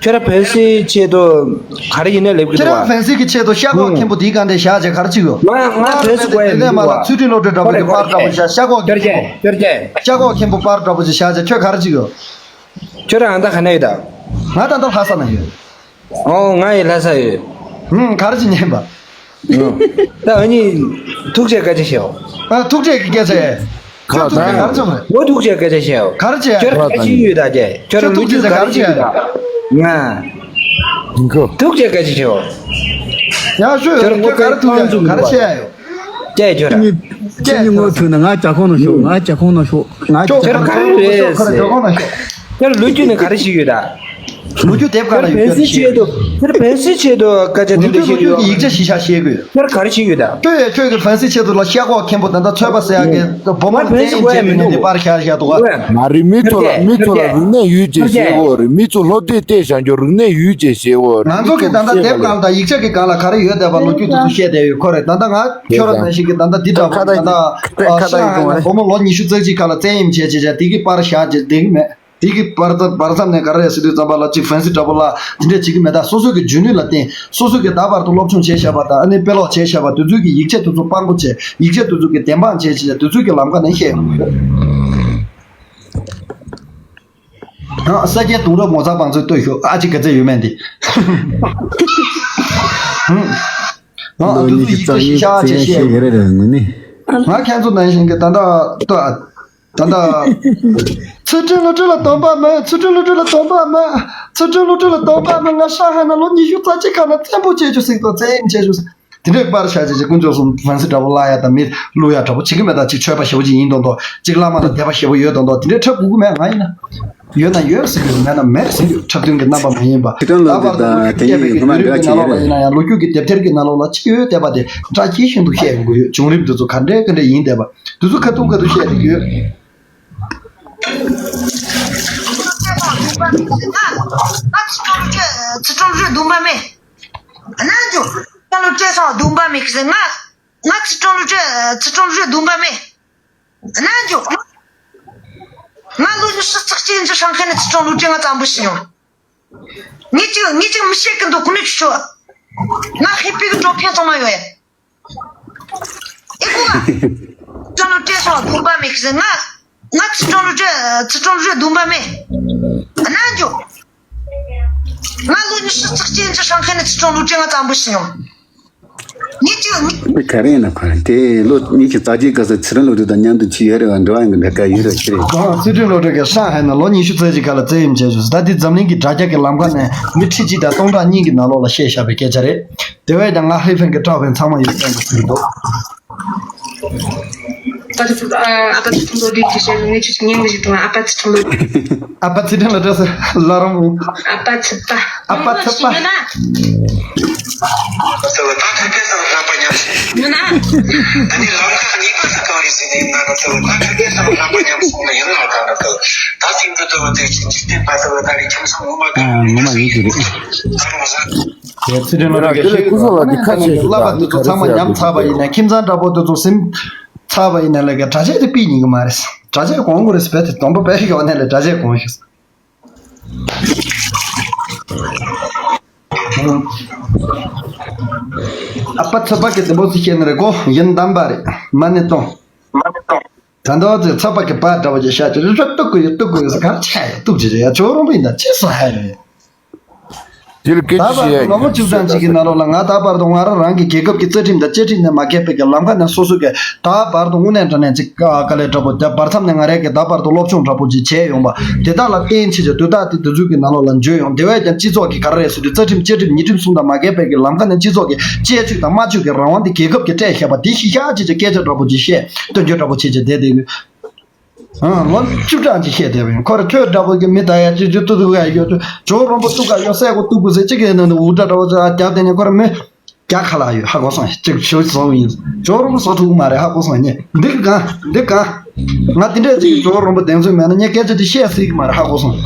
ཁྱོད་ར་བལ་སྲིད་ཆེད་དུ་ག་རེ་ཡིན་ནས་ལེབ་ཀྱི་ཁྱོད་འདུག་ར་བ། བལ་སྲིད་ཀྱི་ཆེད་དུ་ཤ་ཁོག་མཁན་པོ་དེའི་སྒང་དེ་བཞག་བྱས་ག་རེ་བྱེད་ཡོད། ང་ང་བལ་སྲིད་དགོས་ཡ་མི་འདུག་བ། ཚུལ་ཁྲིམས་སློབ་གྲྭའི་འདྲ་པོ་ཅིག་པར་འདྲ་པོ་ཅིག་བཞག་ཤ་ཁོག་ཁྱོད་ར་མཁན་པོ། ཀྱེ། ཁྱོད་ར་ཀྱེ། ཤ་ཁོག་མཁན་པོ་པར་འདྲ་པོ་ཅིག་བཞག་བྱས་ཁྱོད་ག་རེ་བྱེད་ཡོད། ཁྱོད་རང་ད་ག་ནས་ཡོད་ད། ང་ད་ལྟ་ལྷ་ས་ན་ཡོད། ཨོ་ང་ཡི་ལྷ་ས་ཡོད། ཧུམ། ག་རེ་བྱེད་ཉན་པ། ད་ཨ་ནི་ཐུགས་རྗེ་སྐད་ཆ་བཤད་འོ། ཨ། ཐུགས་རྗེ་གི་སྐད་ཆ་ཡེ། ཁྱོད་ཐུགས་རྗེ་ག་རེ་བྱེད་འོ། ངོ་ཐུགས་རྗེ་སྐད་ཆ་བཤད་འོ། ག་རེ་བྱེད་ཁྱོད་ག་རེ་བྱེད་ཡོད་ད་ཀྱེ། ཁྱོད་ལོ་རྒྱུས་ག་རེ་བྱེད་ཡོད་ད། ང་། ཐུགས་རྗེ་སྐད་ཆ་བཤད་འོ། ཡང་ཤོད་ཁྱོད་ངོ་སྐད་ཁྱོད་ག་རེ་ཐུགས་ཡ་ཡོད། ག་རེ་བཤད་ཡ་ཡོད། ཀྱེ་ཁྱོད་ར། ཁྱེད་གཉིས་ངོ་ཐུག་ན་ང་ཇ་ཁང་ནང་ཤོག་ང་ཇ་ཁང་ནང་ཤོག་ང་ཇ་ཁང་ནང་ཤོག་ཁྱོད་ག་རེ་རེད་ཟེར། ཁྱོད་ལོ་རྒྱུས་ནི་ག་རེ་ཞིག་ཡོད་ད། ལོ་རྒྱུས་དེབ་ག་ལ་ཡོད་ཁྱོད་ཆེད་དུ་ཁྱོད་བལ་སྲིད་ཆེད་དུ་སྐད་ཆ་དེ་འདྲ་ཞིག་ཡོད། ཡིག་ཆ་ཞིག་ཤ་ཤེས་དགོས། ཁྱོད་ག་རེ་ཞིག་ཡོད་ད། ཁྱོད་ཁྱོད་ཀྱི་བལ་སྲིད་ཆེད་དུ་ལ་ཤ་ཁོག་མཁན་པོ་ད་ལྟ་ཚོད་པ་ཟེར་ཡག་གི་བུ་མོ་ལ་བལ་སྲིད་བསྟན་དགོས་ཡ་ཡིན་མི་འདུག་དེ་པར་ཤ་ཤ་འདུག་ག་མ་རེད། མི་ཚོ་ལ་མི་ཚོ་ལ་རིག་གནས་ཡོད་ཅེས་ཤེས་དགོས་རེད། མི་ཚོ་སློབ་དེབ་བལྟས་བཞག་རྒྱུ་རིག་གནས་ཡོད་ཅེས་ཤེས་དགོས་རེད། ང་ཚོ་གི་ད་ལྟ་དེབ་སྒང་དང་ཡིག་ཆ་གི་སྒང་ལ་ག་རེ་ཡོད་བསྡད་པ་ལོ་རྒྱུས་དེ་ཚོ་བཤད་བསྡད་ཡོད་ཁོ་རེད། ད་ལྟ་ང་ཁྱོད་རང་ནང་བཞིན་གྱི་ད་ལྟ་འདི་འདྲ་པོ་ད་ལྟ་ཤ་ཧ་ན་བུ་མོ་ལོ་ཉི་ཤུ་རྩ་གཅིག་སྒང་ལ་བཙན་གཡེམ་བྱས་བྱས་བྱས་དེ་གི་པར་བཞག་བྱས་བསྡད་གི་མེད། དེ་གི་བར་བར་མཚམས་ནས་ག་རེ་ཟེར་དུས་ཙམ་པ་ལ་གཅིག་ཧྥན་སི་འདྲ་པོ་ལ་དེ་འདྲས་བྱེད་གི་མེད། ད་སོ་སོ་གི་འཇོན་ནུས་ལ་བརྟེན་སོ་སོ་གི་ད་བར་དུ་སློབ་སྦྱོང་བྱས་བཞག་པ་དང་ཨ་ནི་དཔེ་ཀློག་བྱས་བཞག་པ་དེ་ཚོའི་གི་ཡིག་ཆ་དེ་ཚོ་དཔང་པོ་བྱས་ཡིག་ཆ་དེ་ཚོ་གི་བདེན་དཔང་བྱས་བྱས་དེ་ཚོའི་གི་ལམ་ཁ་ནས་བཤད་ཡོང་གི་ཡོད། ཨ། ས་སྐྱའི་གདུང་རབས་ངོ་མཚར་བང་མཛོད་ལྟོས་ཤོག་ཨ་ཅེ་ག་ཚོད་ཡོད་མེད་འདི། ཨ། དུས་ཚོད་ཡིག་ཆ་ཤིག་ཤ་ཅེ་བཤད་ཡོད་རེད་ངོ་ནི། ང་ཁྱེད་ཚོ་ནང་བཞིན་གྱི་ད་ལྟ་ལྟོས། ད་ལྟ། ཚུལ་ཁྲིམས་བློ་གྲོས་ལ་སྡོམ་པ་མེད། ཚུལ་ཁྲིམས་བློ་གྲོས་ལ་སྡོམ་པ་མེད། ཚུལ་ཁྲིམས་བློ་གྲོས་ལ་སྡོམ་པ་མེད། ང་ཧྲང་ཧའེ་ན་ལོ་ཉི་ཤུ་རྩ་གཅིག་ག་ན་བཙན་པོ་བྱེད་རྒྱུ་ཟིག་དང་བཙན་གཡེམ་བྱེད་རྒྱུ་ཟིག་དེ་འདྲའི་པར་བཞག་བྱས་ཀྱི་དཀོན་མཆོག་གསུམ་ཧྥན་སི་འདྲ་པོ་བརླག་ཡ་དང་མི་བསླུ་ཡ་འདྲ་པོ་བྱེད་ཀྱི་མེད། ད་གཅིག་ཆོས་པ་ཞེ་པོ་ཅིག་ཡིན་མདོག་མདོག་གཅིག་བླ་མ་ལ་དད་པ་ཞེ་པོ་ཡོད་མདོག་མདོག་དེ་འདྲའི་འཁྲབ་དགོས་ཀྱི་མེད། ང་ཡིན་ན་ཡོད་ན་ཡོད་ཟེར་གྱི་ཡོད། མེད་ན་མེད་ཟེར་གྱི་ཡོད། འཁྲབ་སྟོན་གྱི་རྣམ་པ་མ་ཡིན་པ། ཁྱེད་རང་ལ་འདི་ད་དེ་ཡིན་ཡོད་ཁོ་ན་འདྲ་ཆེ་ཡོད་རེད། ང་ཚོ་གི་དེབ་ཐེར་གྱི་ནང་ལོགས་ལ་ཅི་ཡོད་བལྟས་པ་དེ་འདྲ་ཅི་ཤིན་ཏུ་བཤད་དགོས་ཡོད། བྱུང་རིམ་དེ་ཚོ་ག་འདྲའི་ག་འདྲ་ཡིན་བལྟས་པ་དེ་ཚོ་ཁ་ཐུག་ཁ་ཐུག་བཤད་དགོས་ཡོད། ཚུལ་ཁྲིམས་བློ་གྲོས་སྡོམ་པ་མེད་ཟེར། ང་ང་ཚུལ་ཁྲིམས་བློ་གྲོས་སྡོམ་པ་མེད་ཟེར། ང་ང་ཚུལ་ཁྲིམས་བློ་གྲོས་ཚུལ་ཁྲིམས་བློ་གྲོས་སྡོམ་པ་མེད། ང་ལོ་ཉི་ཤུ་རྩ་གཅིག་ཡིན་ཚེ་ཧྲང་ཧའེ་ནས་ཚུལ་ཁྲིམས་བློ་གྲོས་ང་བཙན་པོ་ཞིག་ཡོང་། ངས་ཅིག་ངས་ཅིག་མི་བཤད་གི་འདུག་གོ་ནུས་ཆུ་ཆུ། ང་ཧེ་པི་གི་འགྲོ་ཕན་ཚང་མ་ཡོད་ཡ། ཨེ་ཁུ་ང་། ཚུལ་ཁྲིམས་བློ་གྲོས་སོང་སྡོམ་པ་མེད་ཟེར། ང་ང་ཚུལ་ཁྲིམས་བློ་གྲོས་ཚུལ་ཁྲིམས་བློ་གྲོས་སྡོམ་པ་མེད། ཨ་ན་འཇོ། ང་ལོ་ཉི་ཤུ་རྩ་གཅིག་ཡིན་ཚེ་ཧྲང་ཧའེ་ནས་ཚུལ་ཁྲིམས་བློ་གྲོས་ང་བཙན་པོ་ཞིག་ཡོང་། ངས་ཅིག་ངས། དེ་ག་རེ་ཡིན་ན་ཁོ་དེ་ལོ་ཉི་ཤུ་རྩ་གཅིག་སྐབས་སུ་ཚུལ་ཁྲིམས་བློ་གྲོས་དང་མཉམ་དུ་ཕྱིན་ཡོད་རེད་བ། འབྲེལ་བ་ཡོང་གི་འདྲ་ག་ཡོད་རེད་ཁྱེད་རེད། ཨ། ཚུལ་ཁྲིམས་བློ་གྲོས་ཀྱིས་ཧྲང་ཧའེ་ནང་ལོ་ཉི་ཤུ་རྩ་གཅིག་སྒང་ལ་བཙན་གཡེམ་བྱས་བྱུང་། ད་དེ་འཛམ་གླིང་གི་དྲ་རྒྱ་གི་ལམ་ཁ་ནས་མི་ཁྲི་གཅིག་དང་སྟོང་ཕྲག་གཉིས་ཀྱི་ནང་ལོགས་ལ་བཤད་བཞག་པའི་སྐད་ཆ་རེད། དེ་བས་ཀྱང་ང་ཧེ་ཕན་གྱི་སྐྲག་པའི་ཚང་མ་ཡོད་ཚད་འདུག་ཟེར་གྱི་འདུག་ཨ་ཕ་ཚུལ་ཁྲིམས་བློ་གྲོས་ཀྱིས་བཤད་ངས་ཁྱོད་ཀྱི་ཉན་གི་ཞིག་དང་ཨ་ཕ་ཚུལ་ཁྲིམས་བློ། ཨ་ཕ་ཚུལ་ཁྲིམས་བློ་གྲོས་ཟེར་ལ་རང་མོ། ཨ་ཕ་ཚུལ་ཁྲིམས། ཨ་ཕ་ཚུལ་ཁྲིམས། ཡོད་ན། ཡོད་ན། ཨ་ནི་ལམ་ཁ་གཉིས་པ་དེ་གང་ཡིན་ཟེར་ན་ང་ཚོ་ལ་ད་ཁ་སྐད་དང་ལྷག་པ་ཉམས་སོང་ནས་ཡིན་ནའང་ད་ང་ཚོ་ད་ཐེངས་འདི་ཚོ་ལ་དེ་ཅིག་འཇིག་རྟེན་པ་ཚོ་ལ་ད་རེས་ཁྱིམ་ཚང་ངོ་མ་གང་ཡིན་ཟེར་ཡིན་ད་རུང་ཟ། དེ་ཚེ་རིང་ལོ་ར་གི་ཤེས་ཀྱི་ཁོ་ན་ལ་འདི་ཁ་ཆེ་ཞིག་བསླབ་པ་འདི་ཚོ་ཚང་མ་ཉམས་ཚར་བ་ཡིན་ན་ཁྱིམ་ཚང་འདྲ་པོ་འདི་ཚོ་སེམས་ཚར་བ་ཡིན་ན་ལས་ཀ་གྲྭ་ཆས་དེ་ཕུད་ཉན་གི་མ་རེད། གྲྭ་ཆས་གོན་དགོས་རེད་ཟེར་བས་དེ་སྡོམ་པ་སྤེལ་ཡོང་ནས་ལས་གྲྭ་ཆས་གོན་ཤོག་ཨ་ཕ་ཚོད་དཔག་གི་དེ་འབོ་ཚིག་བཤད་ནི་རེད་གོ། ཡིན་གཏམ་པ་རེད་མ་ཎི་གཏོང་། ད་འདོ་ཚེ་ཚོད་དཔག་གི་པར་འདྲ་བོ་ཅིག་བཤད་ཀྱི་རེད། གཏུག་གི་ཡོད་གཏུག་གི་ཡོད་ཟེར་ག་རེ་ཆ་ཡོད་གཏུག་ཅི་རེད་ཡ། ཁྱོད་རོང་པོ་ཡིན་ད་ཅི་སོ་ཧ་རེད། དེ་ལ་སྐད་ད་ཆ་བཤད་བར་དུ་ཡ་ལོ་ངོ་བཅུ་གྲངས་ཅིག་གི་ནང་ལོགས་ལ། ང་ད་བར་དུ་ང་རང་རང་གི་རྒྱལ་ཁབ་ཀྱི་རྩ་ཁྲིམས་དང་བཅའ་ཁྲིམས་ནས་མ་འགལ་བའི་གི་ལམ་ཁ་ནས་སོ་སོ་གི་ད་བར་དུ་དངོས་གནས་དྲང་གནས་ཅིག་དཀའ་ལས་འདྲ་པོ། ད་བར་མཚམས་ནས་ང་རང་གི་ད་བར་དུ་སློབ་སྦྱོང་འདྲ་པོ་ཅིག་བྱས་ཡོང་པ་དེ་དག་ལ་བརྟེན་བྱས་ཀྱི་དུས་རྟག་དེ་དུས་ཚོད་ཀྱི་ནང་ལོགས་ལ་འཇོན་ཡོང་། དེ་བས་ཀྱང་སྤྱི་ཚོགས་ཀྱི་ག་རེ་རེད་ཟེར་དུས། རྩ་ཁྲིམས་བཅའ་ཁྲིམས་ཉིས་ཁྲིམས་གསུམ་དང་མ་འགལ་བའི་གི་ལམ་ཁ་ནས་སྤྱི་ཚོགས་ཀྱི་སྤྱོད་ཕྱོགས་དང་སྨྲ་བརྗོད་ཀྱི་རང་དབང་དེ་རྒྱལ་ཁབ་ཀྱིས་སྤྲད་བཞག་པ་དེ་གཞི་བཞག་བྱས་ཀྱི་སྐད་ཆ་འདྲ་པོ་ཅིག་བཤད། སྟོན་རྒྱུ་འདྲ་པོ་བྱས་ཀྱི་བསྡད་བསྡད་ཡོད། ཨང་། ལོ་བཅུ་གྲངས་ཅིག་བཤད་བསྡད་པ་ཡིན། ཁོ་རང་ཁྱོད་འདྲ་པོ་གི་མི་ད་ཡ་ཅིག་ཅིག་ཏུ་ཏུ་ག་ཡོད་ཅོ་ཇོ་རོང་པོ་ཏུ་ག་ཡོད་སའི་གོ་ཏུ་གུ་ཟེར་ཅིག་གི་ནང་དུ་འུར་སྒྲ་འདྲ་པོ་ཅིག་རྒྱབ་བསྡད་ནས། ཁོ་རང་མི་རྒྱ་ཁ་ལག་ཡོད་ཧ་གོ་སོང་། ཅིག་ཞུ་སོང་ཡིན། ཇོ་རོང་པོ་བཟོ་ཐུབ་ཀྱི་མ་རེད་ཧ་གོ་སོང་ངས། འདི་གི་གང་འདི་གང་། ང་དེ་འདྲས་ཅིག་གི་ཇོ་རོང་པོ་གདེང་ཚོད་མེད་ན་ངས་སྐད་ཆ་དེ་བཤད་སྲིད་ཀྱི་མ་རེད་ཧ་གོ་སོང་།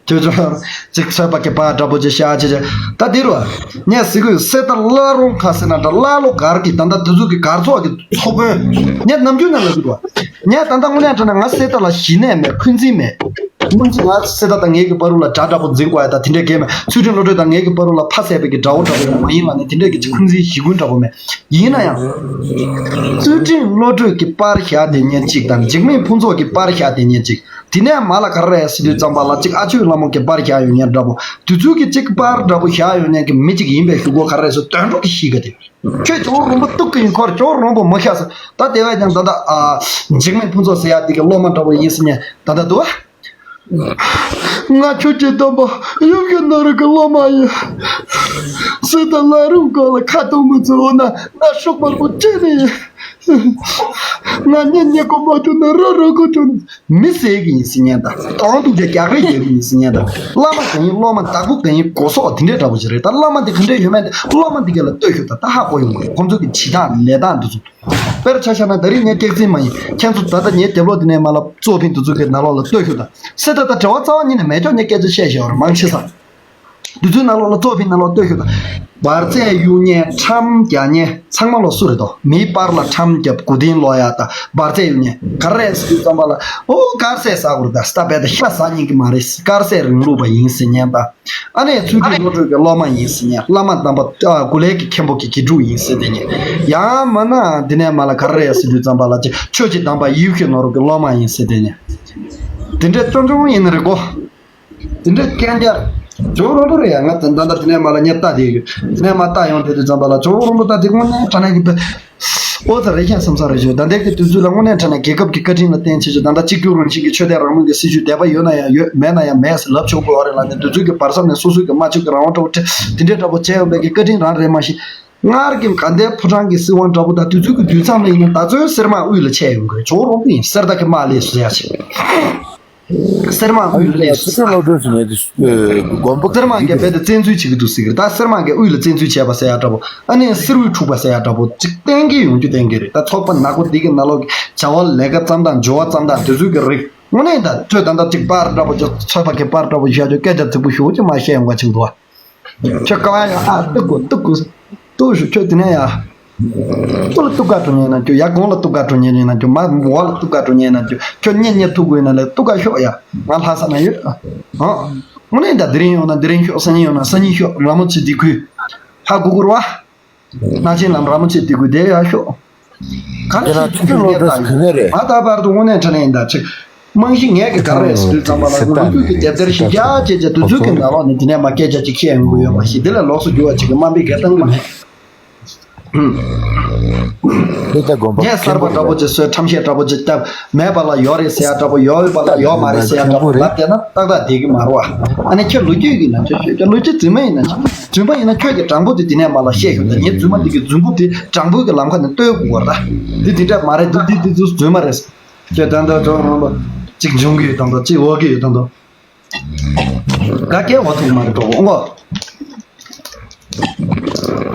ཁྱོད་ཚོ་ཅིག་ཚོད་དཔག་གི་པར་འདྲ་པོ་ཅིག་བཞག་བྱས་བྱས། ད་འདི་རུ་ངས་ཟེར་གི་ཡོད། གསེར་རྟ་བླ་རུང་ཁ་ཟེར་ན་འདྲ། བླ་ལོ་སྒར་གྱི་ད་ལྟ་དེ་ཚོ་གི་སྒར་ཚོགས་ཀྱི་ཚོགས་དཔོན། ངས་ནམ་རྒྱུན་ནས་ལབ་ཀྱི་འདུག་ངས་ད་ལྟ་དངོས་གནས་དྲང་གནས་ང་གསེར་རྟ་ལ་གཞི་གནས་མེད། འཁོན་འཛིན་མེད། སྔོན་ཆད་ང་གསེར་རྟ་དང་ངེད་ཀྱི་བར་དུ་ལ་དགྲ་འདྲ་པོ་འཛིན་དགོས་ཡ་ད་དེ་འདྲས་གང་མེད། ཚུལ་ཁྲིམས་བློ་གྲོས་དང་ངེད་ཀྱི་བར་དུ་ལ་ཕ་བསད་པའི་གི་དགྲ་བོ་འདྲ་པོ་མ་ཡིན་པ་ནས་དེ་འདྲས་ཀྱི་འཁོན་འཛིན་ཞི་རྒོལ་འདྲ་པོ་མེད། ཡིན་ན་ཡང་། ཚུལ་ཁྲིམས་བློ་གྲོས་ཀྱི་པར་བཞག་དེ་ཉིན་གཅིག་དང་འཇིགས་མེད་ཕུན་ཚོགས་ཀྱི་པར་བཞག་དེ་ཉིན་གཅིག་དེ་ནས་མར་ལ་ག་རེ་རེད་ཟེར་དུས་ཙམ་པ་ལ་ཅིག་ཨ་ཆོས་ལྷ་མོ་གི་པར་བཞག་ཡོད་མཁན་འདྲ་པོ། དེ་ཚོ་གི་ཅིག་པར་འདྲ་པོ་བཞག་ཡོད་མཁན་གྱི་མི་ཅིག་ཡིན་པའི་གཞུག་གུ་ག་རེ་རེད་ཟེར་དོན་གྲུབ་ཀྱིས་ཤེས་ཀྱི་དེ། ཁྱོད་ཇོ་རོང་པོ་གཏུག་གི་ཡིན། ཁོར་ཇོ་རོང་པོ་མ་ཤེས་ཟེར། ད་དེ་བས་ཀྱང་ད་ལྟ་ཨ་འཇིགས་མེད་ཕུན་ཚོགས་ཟེར་ཡ་དེ་གི་སློབ་མ་འདྲ་པོ་ཡིན་ཟེར་ནས་ད་ལྟ་འདུག་ཨ། ང་ཆོས་ཀྱི་སྡོམ་པ་ཡུམ་གྱི་ནོར་བུ་གི་སློབ་མ་ཡིན། སྲིད་དང་བླ་རུང་སྐོར་ལ་ཁ་གཏོང་མི་ཚོ་འོ་ན་ང་ཤོག་པར་པོ་ཁྲིད་ནི་ཡིན། ང་གཉེན་ཉེ་གོ་མ་ཐུབ་ན་རོ་རོ་གོ་ཐུབ། མི་ཟེར་གི་ཡིན་ཟེར་མཁན་དང་། གདོང་གཏུག་བྱས་རྒྱག་རེས་རྒྱག་གི་ཡིན་ཟེར་མཁན་དང་། བླ་མ་གང་ཡིན་སློབ་མ་བདག་པོ་གང་ཡིན་སྒོ་ཟོག་དེ་འདྲའི་འདྲ་པོ་ཞིག་རེད། ད་བླ་མ་འདི་ག་འདྲས་ཡོད་མེད་དེ་སློབ་མ་འདི་ག་ལ་ལྟོས་ཤོག་ད་ད་ཧ་གོ་ཡོང་གི་རེད། ཁོང་ཚོ་གི་བྱེད་སྟངས་ལས་སྟངས་འདི་ཚོ། དཔེར་ཆ་བཞག་ན་ད་རིང་ངས་སྐྱག་རྫུན་མ་ཡིན། ཁྱེད་ཚོ་ད་ལྟ་ངའི་དེབ་ཀློག་འདི་ནས་མར་ལ་གཙོ་ཕིང་དེ་ཚོ་གི་ནང་ལོགས་ལ་ལྟོས་ཤོག་ད། སྲིད་ད་ད་བྲེལ་བ་རྩ་བ་ཉིད་ནས་མེད། ཁྱོད་ངས་སྐད་ཆ་བཤད་ཤེས་བར་མང་ཆེ་ས། དུས་ཚོད་ནང་ལོགས་ལ་གཙོ་ཕིང་ནང་ལོགས་ལྟོས་ཤོག་ད། འབར་རྫས་གཡུག་མཁན་ཁྲམ་རྒྱག་མཁན་ཚང་མ་ལོ་སུ་རེད་དོ། མིའི་པར་ལ་ཁྲམ་རྒྱབ་མགོ་རྟིང་སློག་ཡ་ད་འབར་རྫས་གཡུག་མཁན་ག་རེ་རེད་ཟེར་དུས་ཙམ་པ་ལ་ཨོ་དཀར་ཟས་ཟ་དགོས་རེད་ད། ས་བལ་ད་ཤ་ཟ་ཉན་གི་མ་རེད། དཀར་ཟས་རིང་ལུགས་པ་ཡིན་ཟེར་མཁན་ད། ཨ་ནི་ཚུལ་ཁྲིམས་བློ་གྲོས་ཀྱི་སློབ་མ་ཡིན་ཟེར་མཁན། བླ་མ་དམ་པ་ཨ་གུ་ལས་ཀྱི་མཁན་པོ་གི་དགེ་ཕྲུག་ཡིན་ཟེར་དེ་ཉན། ཡང་མིན་ན་འདི་ནས་མར་ལ་ག་རེ་རེད་ཟེར་དུས་ཙམ་པ་ལ་ཅིག་ཆོས་ཀྱི་དམ་པ་ཡིད་བཞིན་ནོར་བུ་གི་སློབ་མ་ཡིན་ཟེར་དེ་ཉན། དེ་འདྲའི་སྐྱོ་སྐྱོ་ཡིན་ནི་རེད་གོ། དེ་འདྲའི་རྐྱང་རྐྱང་། ཇོ་རོང་པོ་རེད་ཡ། ང་ད་ད་ལྟ་དེ་ནས་མར་ལ་ངས་ལྟ་བསྡད་ཡོད། དེ་ནས་མར་ལྟ་ཡོང་དེ་དུས་ཙམ་པ་ལ་ཇོ་རོང་པོ་ད་དེ་དངོས་གནས་དྲང་གནས་ཀྱི་དཔེ། ཨོ་ཙི་རེད་ཤག་བསམ་ས་རེད་ཞུ། ད་ལྟའི་གི་དུས་ཚོད་ལ་དངོས་གནས་དྲང་གནས་རྒྱལ་ཁབ་ཀྱི་བཀའ་དྲིན་ལ་བརྟེན་བྱས་ཞུ། ད་ལྟ་གཅིག་གྱུར་རང་བཞིན་གྱི་ཆོས་དད་རང་མོས་ཀྱི་སྲིད་བྱུས་དད་པ་ཡོད་ན་ཡང་ཡོད། མེད་ན་ཡང་མེད་ཟེར་ལབ་ཆོག་གི་ཡོད་རེད་ལ། ནས་དུས་ཚོད་ཀྱི་བར་མཚམས་ནས་སོ་སོའི་གི་སྨྲ་བརྗོད་ཀྱི་རང་དབང་འདྲ་པོ་དེ་འདྲའི་འདྲ་པོ་བྱས་ཡོང་བའི་གི་བཀའ་དྲིན་རང་རེད་མ་གཞི། སྔར་གྱི་དགའ་ལྡན་ཕོ་བྲང་གི་སྲིད་དབང་འདྲ་པོ་དང་དུས་ཚོད་ཀྱི་དུས་མཚམས་ལ་ཡིན་ན་ད་གཟོད་གསེར་དམག་དབུས་ལ་ཆས་ཡོང་གི་རེད། ཇོ་རོང་པོ་ཡིན་གསེར་རྟ་གི་དམག་ལས་སུ་ཡ་ཆེ། གསེར་དམག་དབུས་ལ་ལས་སུ། ཚུལ་ཁྲིམས་བློ་གྲོས་ཟེར་མཁན་དེ་དགོན་པ། གསེར་དམག་གིས་རྦད་དེ་བཙན་འཛུལ་བྱེད་ཀྱི་འདུག་ཟེར་གི་རེད། ད་གསེར་དམག་གིས་དབུས་ལ་བཙན་འཛུལ་བྱས་པ་ཟེར་ཡ་འདྲ་པོ། ཨ་ནི་གསེར་དབུས་འཁྲུག་པ་ཟེར་ཡ་འདྲ་པོ་ཅིག་གཏན་འཁེལ་ཡོང་རྒྱུ་གཏན་འཁེལ་རེད། ད་ཚོགས་པ་ནག་པོ་འདི་གི་ནང་ལོགས་ཀྱི་བྱ་བ་ལས་ཀ་བརྩམས་སྟངས་འབྱོར་བ་བརྩམས་སྟངས་དེ་ཚོའི་གི་རིགས་དངོས་གནས་ད་ཁྱོད་ད་ལྟ་ཅིག་པར་འདྲ་པོ་ཅིག་ཚོད་དཔག་གི་པར་འདྲ་པོ་བཞག་རྒྱུ་སྐད་ཆ་རྫིག་པོ་ཞེ་པོ་ཅིག་མ་བཤད་ཡོང་ག་ཅིག་འདུག་ཨ། ཁྱོད་ཀ་བ་ཡ་ཨ་གཏུག་གོ་གཏུག་གོ་གཏུག་ཞུ། ཁྱོད་དེ་ནས་ཡ། སྐུ་ལ་གཏུག་ག་འགྲོ་ཉན་ན་ཁྱོད། ཡ་གོང་ལ་གཏུག་ག་འགྲོ་ཉན་ན་ཁྱོད། མ་འོག་ལ་གཏུག་ག་འགྲོ་ཉན་ན་ཁྱོད། ཁྱོད་གཉེན་ཉེ་ཐུག་དགོས་ན་ལས་གཏུག་ག་ཤོག་ཡ། ང་ལྷ་ས་ན་ཡོད་ཨ། ཨ། དངོས་གནས་ད་དེ་རིང་ཡོང་ན་དེ་རིང་ཤོག་སང་ཉིན་ཡོང་ན་སང་ཉིན་ཤོག་ར་མོ་ཆེ་སྡེ་ཁུལ། ཧ་གོ་གི་རེད་བ། སྣ་ཆེན་ལམ་ར་མོ་ཆེ་སྡེ་ཁུལ་དེ་ཡ་ཤོག་ག་རེ་དེ་ན་ཞིག་ཚུལ་ཁྲིམས་བློ་གྲོས་ཟེར་ག་ནས་རེད། ང་ད་བར་དུ་དངོས་གནས་དྲང་གནས་ཡིན་ད་ཅིག་རྨང་གཞི་ངས་ཀྱི་ག་རེ་ཟེར་དུས་ཙམ་པ་ལ་ལོ་རྒྱུས་ཀྱི་དེབ་ཐེར་ཞིག་རྒྱག་བྱས་རྗེས་དུས་ཚོད་ཀྱི་ནང་ལོགས་ནས་དེ་ནས་མ་སྐད་ཆ་ཅིག་བཤད་ཡོང་གི་ཡོད་མ་གཞི། དེ་ལས་ལོགས་སུ་འགྱུར་བ་ཅིག་གི་དམའ་འབེབས་གལ་གཏོང་གི་མེད། ངས་གསར་པ་འདྲ་པོ་ཅིག་བཟོས། ཁྲམ་བཤད་འདྲ་པོ་ཅིག་བཏབ། མེད་པ་ལ་ཡོད་རེད་ཟེར་ཡ་འདྲ་པོ། ཡོད་པ་ལ་ཡོད་མ་རེད་ཟེར་ཡ་འདྲ་པོ་ལབ་བསྡད་ན་ཏག་ཏག་བསྡད་ཀྱི་མ་རེད་བ། ཨ་ནི་ཁྱོད་ལོ་རྒྱུས་ཀྱི་ནང་ཆོས་ཤོད། ཁྱོད་ལོ་རྒྱུས་རྫུན་མ་ཡིན་ན་ཆོག་རྫུན་མ་ཡིན་ན་ཁྱོད་ཀྱི་དྲང་པོ་དེ་དེ་ནས་མར་ལ་བཤད་ཤོག་ད་ངས་རྫུན་མ་འདི་གི་རྫུན་པོ་དེ་དྲང་པོའི་གི་ལམ་ཁ་ནས་བཏོན་དགོས་པ་རེད་ད། འདི་འདི་འདྲ་མ་རེད། འདི་འདི་འདི་ཚོ་རྫུན་མ་རེད། ཁྱོད་ད་ལྟ་ཅོག་རོང་པོ་ཅིག་འབྱུང་གི་ཡོད་དང་དང་། ཅིག་འོག་གི་ཡོད་དང་དང་། ད་སྐད་འོ་ཐུག་མ་རེད་གྲོགས་པོ་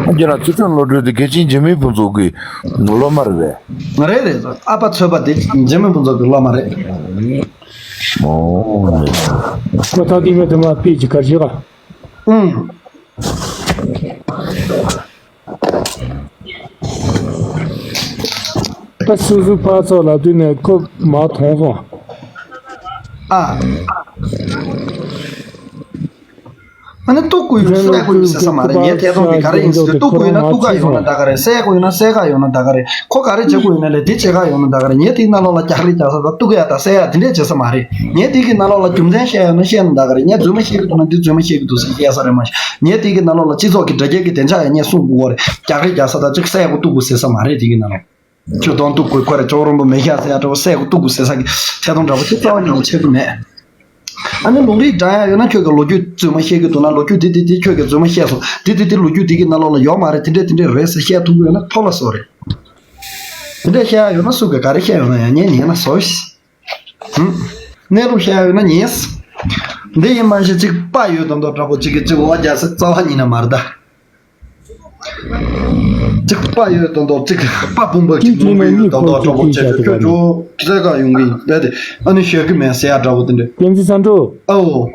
ཨོ། ཁྱེད་རང་ཚུལ་ཁྲིམས་བློ་གྲོས་དེ་གལ་ཆེན་འཇིགས་མེད་ཕུན་ཚོགས་ཀྱི་སློབ་མ་རེད་པས། རེད་རེད། ཨ་ཕ་ཚོད་པ་དེ་འཇིགས་མེད་ཕུན་ཚོགས་ཀྱི་སློབ་མ་རེད། ཨོ། ཁོ་ཐག་དེ་མེད་དུ་མ་པེ་ཅིག་གར་བྱེད་ག་ཨུང་། ད་སུ་སུ་ཕར་ཚོགས་ལ་དུས་ནས་ཁོ་མ་མཐོང་སོང་། ཨ། ཨ་ནི་གཏུག་དགོས་ཡོད་ཟེར་དགོས་ཡོད་ཟེར་ས་མ་རེད། ངའི་ཐད་གཏོང་འདི་ག་རེ་ཡིན་ཟེར་དུས། གཏུག་དགོས་ཡོད་ན་གཏུག་ག་ཡོང་ན་ད་ག་རེད། བསད་དགོས་ཡོད་ན་བསད་ག་ཡོང་ན་ད་ག་རེད། ཁོ་ག་རེ་བྱེད་དགོས་ཡོད་ན་ལས་དེ་བྱེད་ག་ཡོང་ན་ད་ག་རེད། ངས་དེའི་ནང་ལོགས་ལ་རྒྱག་རེས་རྒྱག་ས་དང་གཏུག་གི་ཡ་དང་བསད་ཡ་དེ་འདྲས་བྱེད་ས་མ་རེད། ངས་དེ་གི་ནང་ལོགས་ལ་རྒྱུ་མཚན་བཤད་ཡོད་ན་བཤད་ན་ད་ག་རེད། ངས་རྫུན་མ་བཤད་གི་འདུག་ན་འདི་རྫུན་མ་བཤད་གི་འདུག་ཟེར་བཤད་ས་རེད། མ་གཞི་ངས་དེ་གི་ནང་ལོགས་ལ་སྤྱི་ཚོགས་ཀྱི་དྲ་རྒྱའི་གི་བདེ་འཇགས་ཡང་ངས་སྲུང་དགོས་རེད། རྒྱག་རེས་རྒྱག་ས་དང་གཅིག་བསད་དགོས་གཏུག་དགོས་ཟེར་ས་མ་རེད། དེ་གི་ནང་ལོགས། ཁྱོད་གདོང་གཏུག་དགོས་ཁོ་རེ་ཅོག་རོང་པོ་མེ་ཤ་ཟེར་ཡ་འདྲ་བོ་བསད་དགོས་གཏུག་དགོས་ཟེར་ས་གི་ཐད་གཏོང་འདྲ་བོ་དེ་རྩ་བ་ཉིད་ནས་བྱེད་དགོས་མེད། ཨ་ནི་ལུང་རིགས་འདྲ་ཡ་ཡོད་ན་ཁྱོད་ཀྱི་ལོ་རྒྱུས་རྫུན་མ་བཤད་གི་འདུག་ན་ལོ་རྒྱུས་འདི་འདི་འདི་ཁྱོད་ཀྱིས་རྫུན་མ་བཤད་སོང་། འདི་འདི་འདི་ལོ་རྒྱུས་འདི་གི་ནང་ལོགས་ལ་ཡོད་མ་རེད། དེ་འདྲས་དེ་འདྲས་རེད་ཟེར་བཤད་ཐུབ་ཀྱི་ཡོད་ན་ཐོབ་ལ་བཟོ་རེད། དེ་འདྲས་བཤད་ཡ་ཡོད་ན་སུ་གི་ག་རེ་བཤད་ཡོད་ན་ཡང་ཉན་ཉན་ན་བཟོ་ཤི། ཧུམ། གནས་ལུགས་བཤད་ཡ་ཡོད་ན་ཉན། འདི་ཡིན་མ་གཞི་གཅིག་པ་ཡོད་དམ་མདོག་འདྲ་པོ་གཅིག་གི་གཅིག་འོ་རྒྱ་ས་རྩ་བ་ཉིད་ནས་མ་རེད་ད། གཅིག་པ་ཡོད་དོན་དག་གཅིག་པ་བུམ་པ་གཅིག་ལུང་པ་ཡོད་དོན་དག་གྲོགས་པོ་བྱས་ཏེ་ཁྱོད་ཇོ་ཁྱི་ཚ་ག་ཡོང་གི་ཡིན་པས་ཏེ། ཨ་ནི་ཞོལ་གི་མེད་ཟེར་ཡ་འདྲ་བོ་དེ་འདྲ། བསྟན་འཛིན་བསམ་གྲུབ། ཨའོ།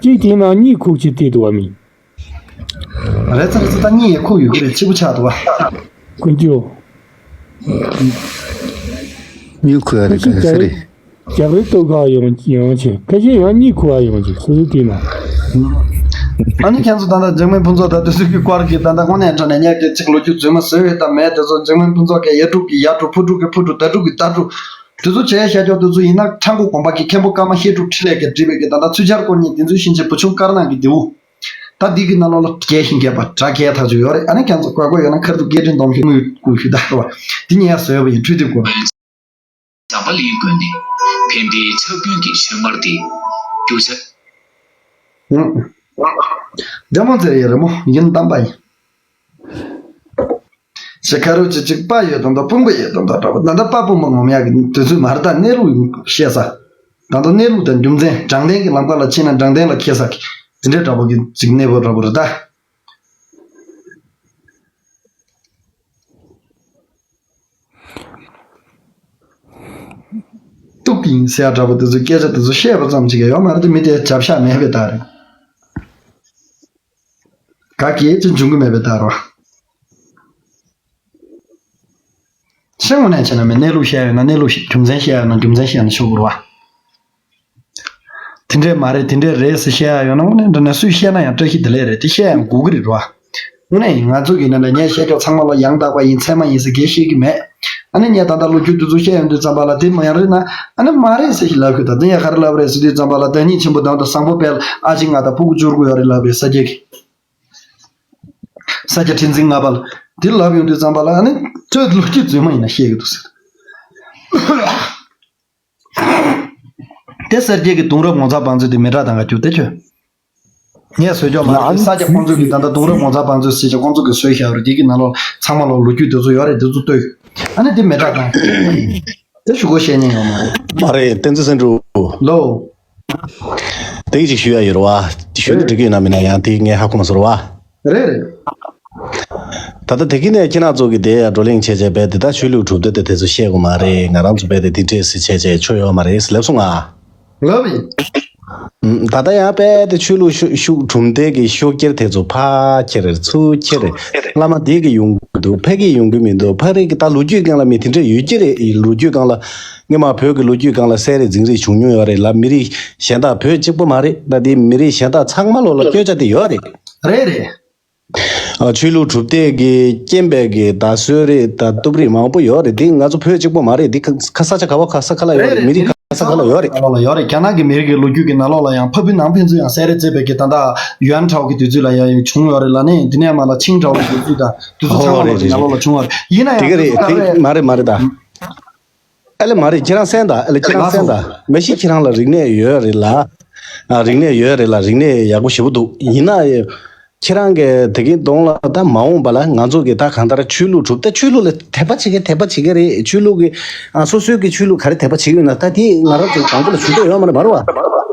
གཅིག་དེ་ན་གཉིད་ཁུག་ཅིག་བལྟས་འདུག་བ་མིན། རེད་ཚ་རེད་ཚ། ད་གཉིད་ཡང་ཁུག་ཡོད་གི་རེད། སྐྱིད་པོ་ཆགས་འདུག་བ། ཀུན་སྐྱོ། གཉིད་ཁུག་ཡ་རེད། ག་ས་རེད། རྒྱག་རེས་གཏུག་ག་ཡོང་ཡོང་ཆེ། ཁ་ཤས་ཡང་གཉིད་ཁུག་ག་ཡོང་ཆེ། སོ་སོའི་དེ་ན། ཨ་ནི་ཁྱེད་ཚོ་ད་ལྟ་འཇིགས་མེད་ཕུན་ཚོགས་དང་དུས་ཚོད་ཀྱི་སྐོར་གྱི་ད་ལྟ་དངོས་གནས་དྲང་གནས་ངས་དེ་གཅིག་ལོ་རྒྱུས་རྫུན་མ་བཟོས་ཡོད་དམ་མེད་དེ་ཚོ་འཇིགས་མེད་ཕུན་ཚོགས་ཀྱི་ཡ་དྲུག་གི་ཡ་དྲུག་ཕུ་དྲུག་གི་ཕུ་དྲུག་ཟླ་དྲུག་གི་ཟླ་དྲུག་དེ་ཚོ་བྱས་བཞག་ཀྱོག་དེ་ཚོ་ཡིན་ན་ཁྲ་འགུ་དགོན་པ་གི་མཁན་པོ་ཀརྨ་བཤད་སྒྲུབ་འཕྲིན་ལས་ཀྱི་བྲིས་པའི་གི་ད་ལྟ་ཚུལ་འཆར་སྐོར་གཉིས་དེ་ཚོའི་ཤིན་ཆེན་བུ་ཆུང་དཀར་ནག་གི་རྡེའུ། ད་འདི་གི་ནང་ལོགས་ལ་རྒྱས་ཤིང་རྒྱས་པ་དྲ་རྒྱས་ཐག་ཆོད་ཡོད་རེད། ཨ་ནི་ཁྱེད་ཚོ་དགོས་མཁོ་ཡོད་ན་ཁ་ཐུག་སྐད་འཕྲིན་གཏོང་ཤིག་དངུལ་བསྐུར་ཤིག་ད་རེད་བ། འདི་ངས་བཟོས་པ་ཡིན། འཕྲུལ་དེབ་སྐོར། ཟམ་པ་ལིའི་དགོན་ནི་བན་དེའི་ཕྱག་རྒྱུན་གྱི་ཤུལ་མར་ཏེ། རྒྱུ་ཆ། ཨང་། རྒྱ་མོ་ཟེར་ཡ་རེད་མོ། ཡིན་གཏམ་པ་ཡིན། ཞེ་ཁ་རུ་ཅི་ཅིག་པ་ཡོད་དམ་དང་དཔུང་པ་ཡོད་དམ་དང་འདྲ་པོ། ད་ལྟ་པ་དཔུང་པ་ངོམ་ཡག་གི་དུས་ཚོད་མ་རེད། ད་གནས་ལུགས་བཤད་ས། ད་ལྟ་གནས་ལུགས་དང་རྒྱུ་མཚན། དྲང་བདེན་གྱི་ལམ་ཁ་ལ་ཕྱིན་ན་དྲང་བདེན་ལ་འཁེལ་ས་གི་དེ་འདྲའི་འདྲ་པོ་གི་ཅིག་གནས་བབ་འདྲ་པོ་རེད་ད། གཏུག་གི་ཡིན་ཟེར་ཡ་འདྲ་པོ་དེ་ཚོ་སྐད་ཆ་དེ་ཚོ་བཤད་པ་ཙམ་ཅིག་ཡང་ཡོད་མ་རེད་དེ། མི་དེ་རྒྱབ་ཤ་མེད་པའི་རྟགས་རེད། ག་གེ་ཅི་འབྱུང་གི་མེད་པའི་རྟགས་རེད། ཤེས་དངོས་གནས་བྱས་ན་མི་གནས་ལུགས་བཤད་ཡོད་ན་གནས་ལུགས་བཤད། རྒྱུ་མཚན་བཤད་ཡོད་ན་རྒྱུ་མཚན་བཤད་ན་ཆོག་གི་རེད་བ། དེ་འདྲས་མ་རེད་དེ་འདྲས་རེད་ཟེར་བཤད་ཡ་ཡོད་ན་དངོས་གནས་འདྲ་ན་སུས་བཤད་ན་ཡང་བཀྲ་ཤིས་བདེ་ལེགས་རེད། དེ་བཤད་ཡང་དགོས་ཀྱི་རེད་བ། དངོས་གནས་ང་ཚོ་གི་ནང་ལ་ངས་བཤད་ཀྱོག་ཚང་མ་ལ་ཡང་དག་པ་ཡིན་ཚད་མ་ཡིན་ཟེར་གྱི་བཤད་ཀྱི་མེད། ཨ་ནི་ངས་ད་ལྟ་ལོ་རྒྱུས་དེ་ཚོ་བཤད་ཡོང་དུས་ཙམ་པ་ལ་དེ་མ་ཡང་རེད་ན། ཨ་ནི་མ་རེད་ཟེར་ཞིག་ལབ་ཤོག་ད་དེ་ཡང་ག་རེ་ལབ་རེད་ཟེར་དུས་ཙམ་པ་ལ་བདག་ཉིད་ཆེན་པོ་དམ་དང་བཟང་པོ་དཔལ་ཨ་ཕྱི་ང་དང་ཕྲུ་གུ་བཅུ་དགུ་ཡོད་རེད་ལབ་རེད་ས་སྐྱ་གི། ས་སྐྱ་ཁྲི་འཛིན་ལྔ་པ་ལ་དེ་ལབ་ཡོང་དུས་ཙམ་པ་ལ་ཨ་ནི་ཁྱོད་ལོ་རྒྱུས་རྫུན་མ་ཡིན་ན་བཤད་གི་འདུག་ཟེར། དེ་སེར་སྐྱའི་གི་གདུང་རབས་ངོ་མཚར་བང་མཛོད་དེ་མི་དྲག་དང་ག་རྒྱུ་དེ་ཁྱོད། ངས་བཟོས་ཀྱོག་མ་རེད། ས་སྐྱ་ཁོང་ཚོ་གི་ད་ལྟ་གདུང་རབས་ངོ་མཚར་བང་མཛོད་ཟེར་ཀྱང་ཁོང་ཚོ་གི་བཟོས་བཞག་རེད། དེ་གི་ནང་ལོགས་ཚང་མ་ལོག་ལོ་རྒྱུས་དེ་ཚོ་ཡོད་རེད། དེ་ཚོ་ལྟོས། ཨ་ནི་དེ་མི་དྲག་དང་། དེ་ཞུ་གོ་བཤད་ཉན་ཡོད་མ་རེད། མ་རེད་བསྟན་འཛིན་སེང་འབྲུག་ལོ། དེ་གི་ཅིག་ཞུ་ཡ་ཡོད་རེད་བ། ཞུ་ན་འགྲིག་གི་ཡོད་ན་མིན་ན་ཡང་དེ་ངས་ཧ་གོ་མ་སོང་རེད་བ། རེད་རེད། ད་ལྟ་དེ་གི་ནས་ཁྱེད་རང་ཚོ་གི་དེ་བགྲོ་གླེང་བྱས་བྱས་རྦད་དེ་ད་ཆོས་ལུགས་གྲུབ་མཐའ་དེ་དེ་ཚོ་བཤད་དགོས་མ་རེད། ང་རང་ཚོ་རྦད་དེ་དེ་འདྲས་སེ་བྱས་བྱས་ཆོ་ཡོད་མ་རེད་ཟེར་ལབ་སོང་ང་། ལབ་ཡིན། ད་ལྟ་ཡང་རྦད་དེ་ཆོས་ལུགས་ཤུགས་ཤུགས་གྲུབ་མཐའི་གི་ཤུགས་རྒྱལ་དེ་ཚོ་ཕར་ཁྱེར་ཚུར་ཁྱེར། བླ་མ་དེ་གི་ཡོང་གི་འདུག་ཕ་གི་ཡོང་གི་མི་འདུག་ཕ་རི་གི་ད་ལོ་རྒྱུས་སྒང་ལ་མི་དེ་འདྲས་ཡོད་ཀྱི་རེད། ལོ་རྒྱུས་སྒང་ལ་སྔོན་མ་བོད་ཀྱི་ལོ་རྒྱུས་སྒང་ལ་གསན་རེས་འཛིན་རེས་བྱུང་མྱོང་ཡོད་རེད་ལ། མི་རིགས་གཞན་དག་བོད་གཅིག་པོ་མ་རེད་ད། དེ་མི་རིགས་གཞན་དག་ཚང་མ་ལོག་ལ་སྐྱོན་ཆ་དེ་ཡོད་རེད། རེད་རེད། ཨ། ཆོས་ལུགས་གྲུབ་མཐའ་གི་རྐྱེན་པས་གི་ད་གསོད་རེས་ད་གཏུབ་རེས་མང་པོ་ཡོད་རེད། འདི་ང་ཚོ་བོད་གཅིག་པོ་མ་རེད། འདི་ཁ་ཁ་ས་ཆ་ག་བ་ག་ས་ག་ལ་ཡོད་རེད། མི་རིགས་ག་ས་ག་ལ་ཡོད་རེད། ནང་ལོགས་ལ་ཡོད་རེད། རྒྱ་ནག་གི་མི་རིགས་ཀྱི་ལོ་རྒྱུས་ཀྱི་ནང་ལོགས་ལ་ཡང་ཕ་བུ་ནང་ཕན་ཚུན་ཡང་གསན་རེས་བྱེད་པའི་གི་ད་ལྟ་ཡོན་གྲའོ་གི་དུས་ཚོད་ལ་ཡང་བྱུང་ཡོད་རེད་ལ་ནི། འདི་ནས་མ་ལ་ཆིང་གྲའོ་གི་དུས་ཚོད་དང་དུས་ཚོད་ཚང་མ་ལོགས་ཀྱི་ནང་ལོགས་ལ་བྱུང་བ་རེད། ཡིན་ན་ཡང་དེ་ག་རེད། དེ་མ་རེད་མ་རེད་ད། ཨ་ལེ་མ་རེད། ཁྱེད་རང་གསན་དང་། ཨ་ལེ་ཁྱེད་རང་གསན་དང་། མ་གཞི་ཁྱེད་རང་ལ་རིག་གནས་ཡོད་རེད་ལ། ཨ། རིག་གནས་ཡོད་རེད་ལ། རིག་གནས་ཡག་པོ་ཞེ་པོ་འདུག་ཡིན་ན་ཁྱེད་རང་གི་དེ་གིན་གདོང་ལ་ད་མ་འོངས་པ་ལ་ང་ཚོ་གི་ད་གང་ལྟར་ཆོས་ལུགས་གྲུབ་མཐའ་ཆོས་ལུགས་ལ་དད་པ་བྱེད་མཁན་དད་པ་བྱེད་མཁན་རེད། ཆོས་ལུགས་ཀྱི། ཨ། སོ་སོའི་གི་ཆོས་ལུགས་ག་རེ་དད་པ་བྱེད་ཀྱི་ཡོད་ན་ད་དེ་ང་རང་ཚོ་དང་པོ་ལ་ཇུས་གཏོགས་ཡོད་མ་རེད་མ་རེད་བ།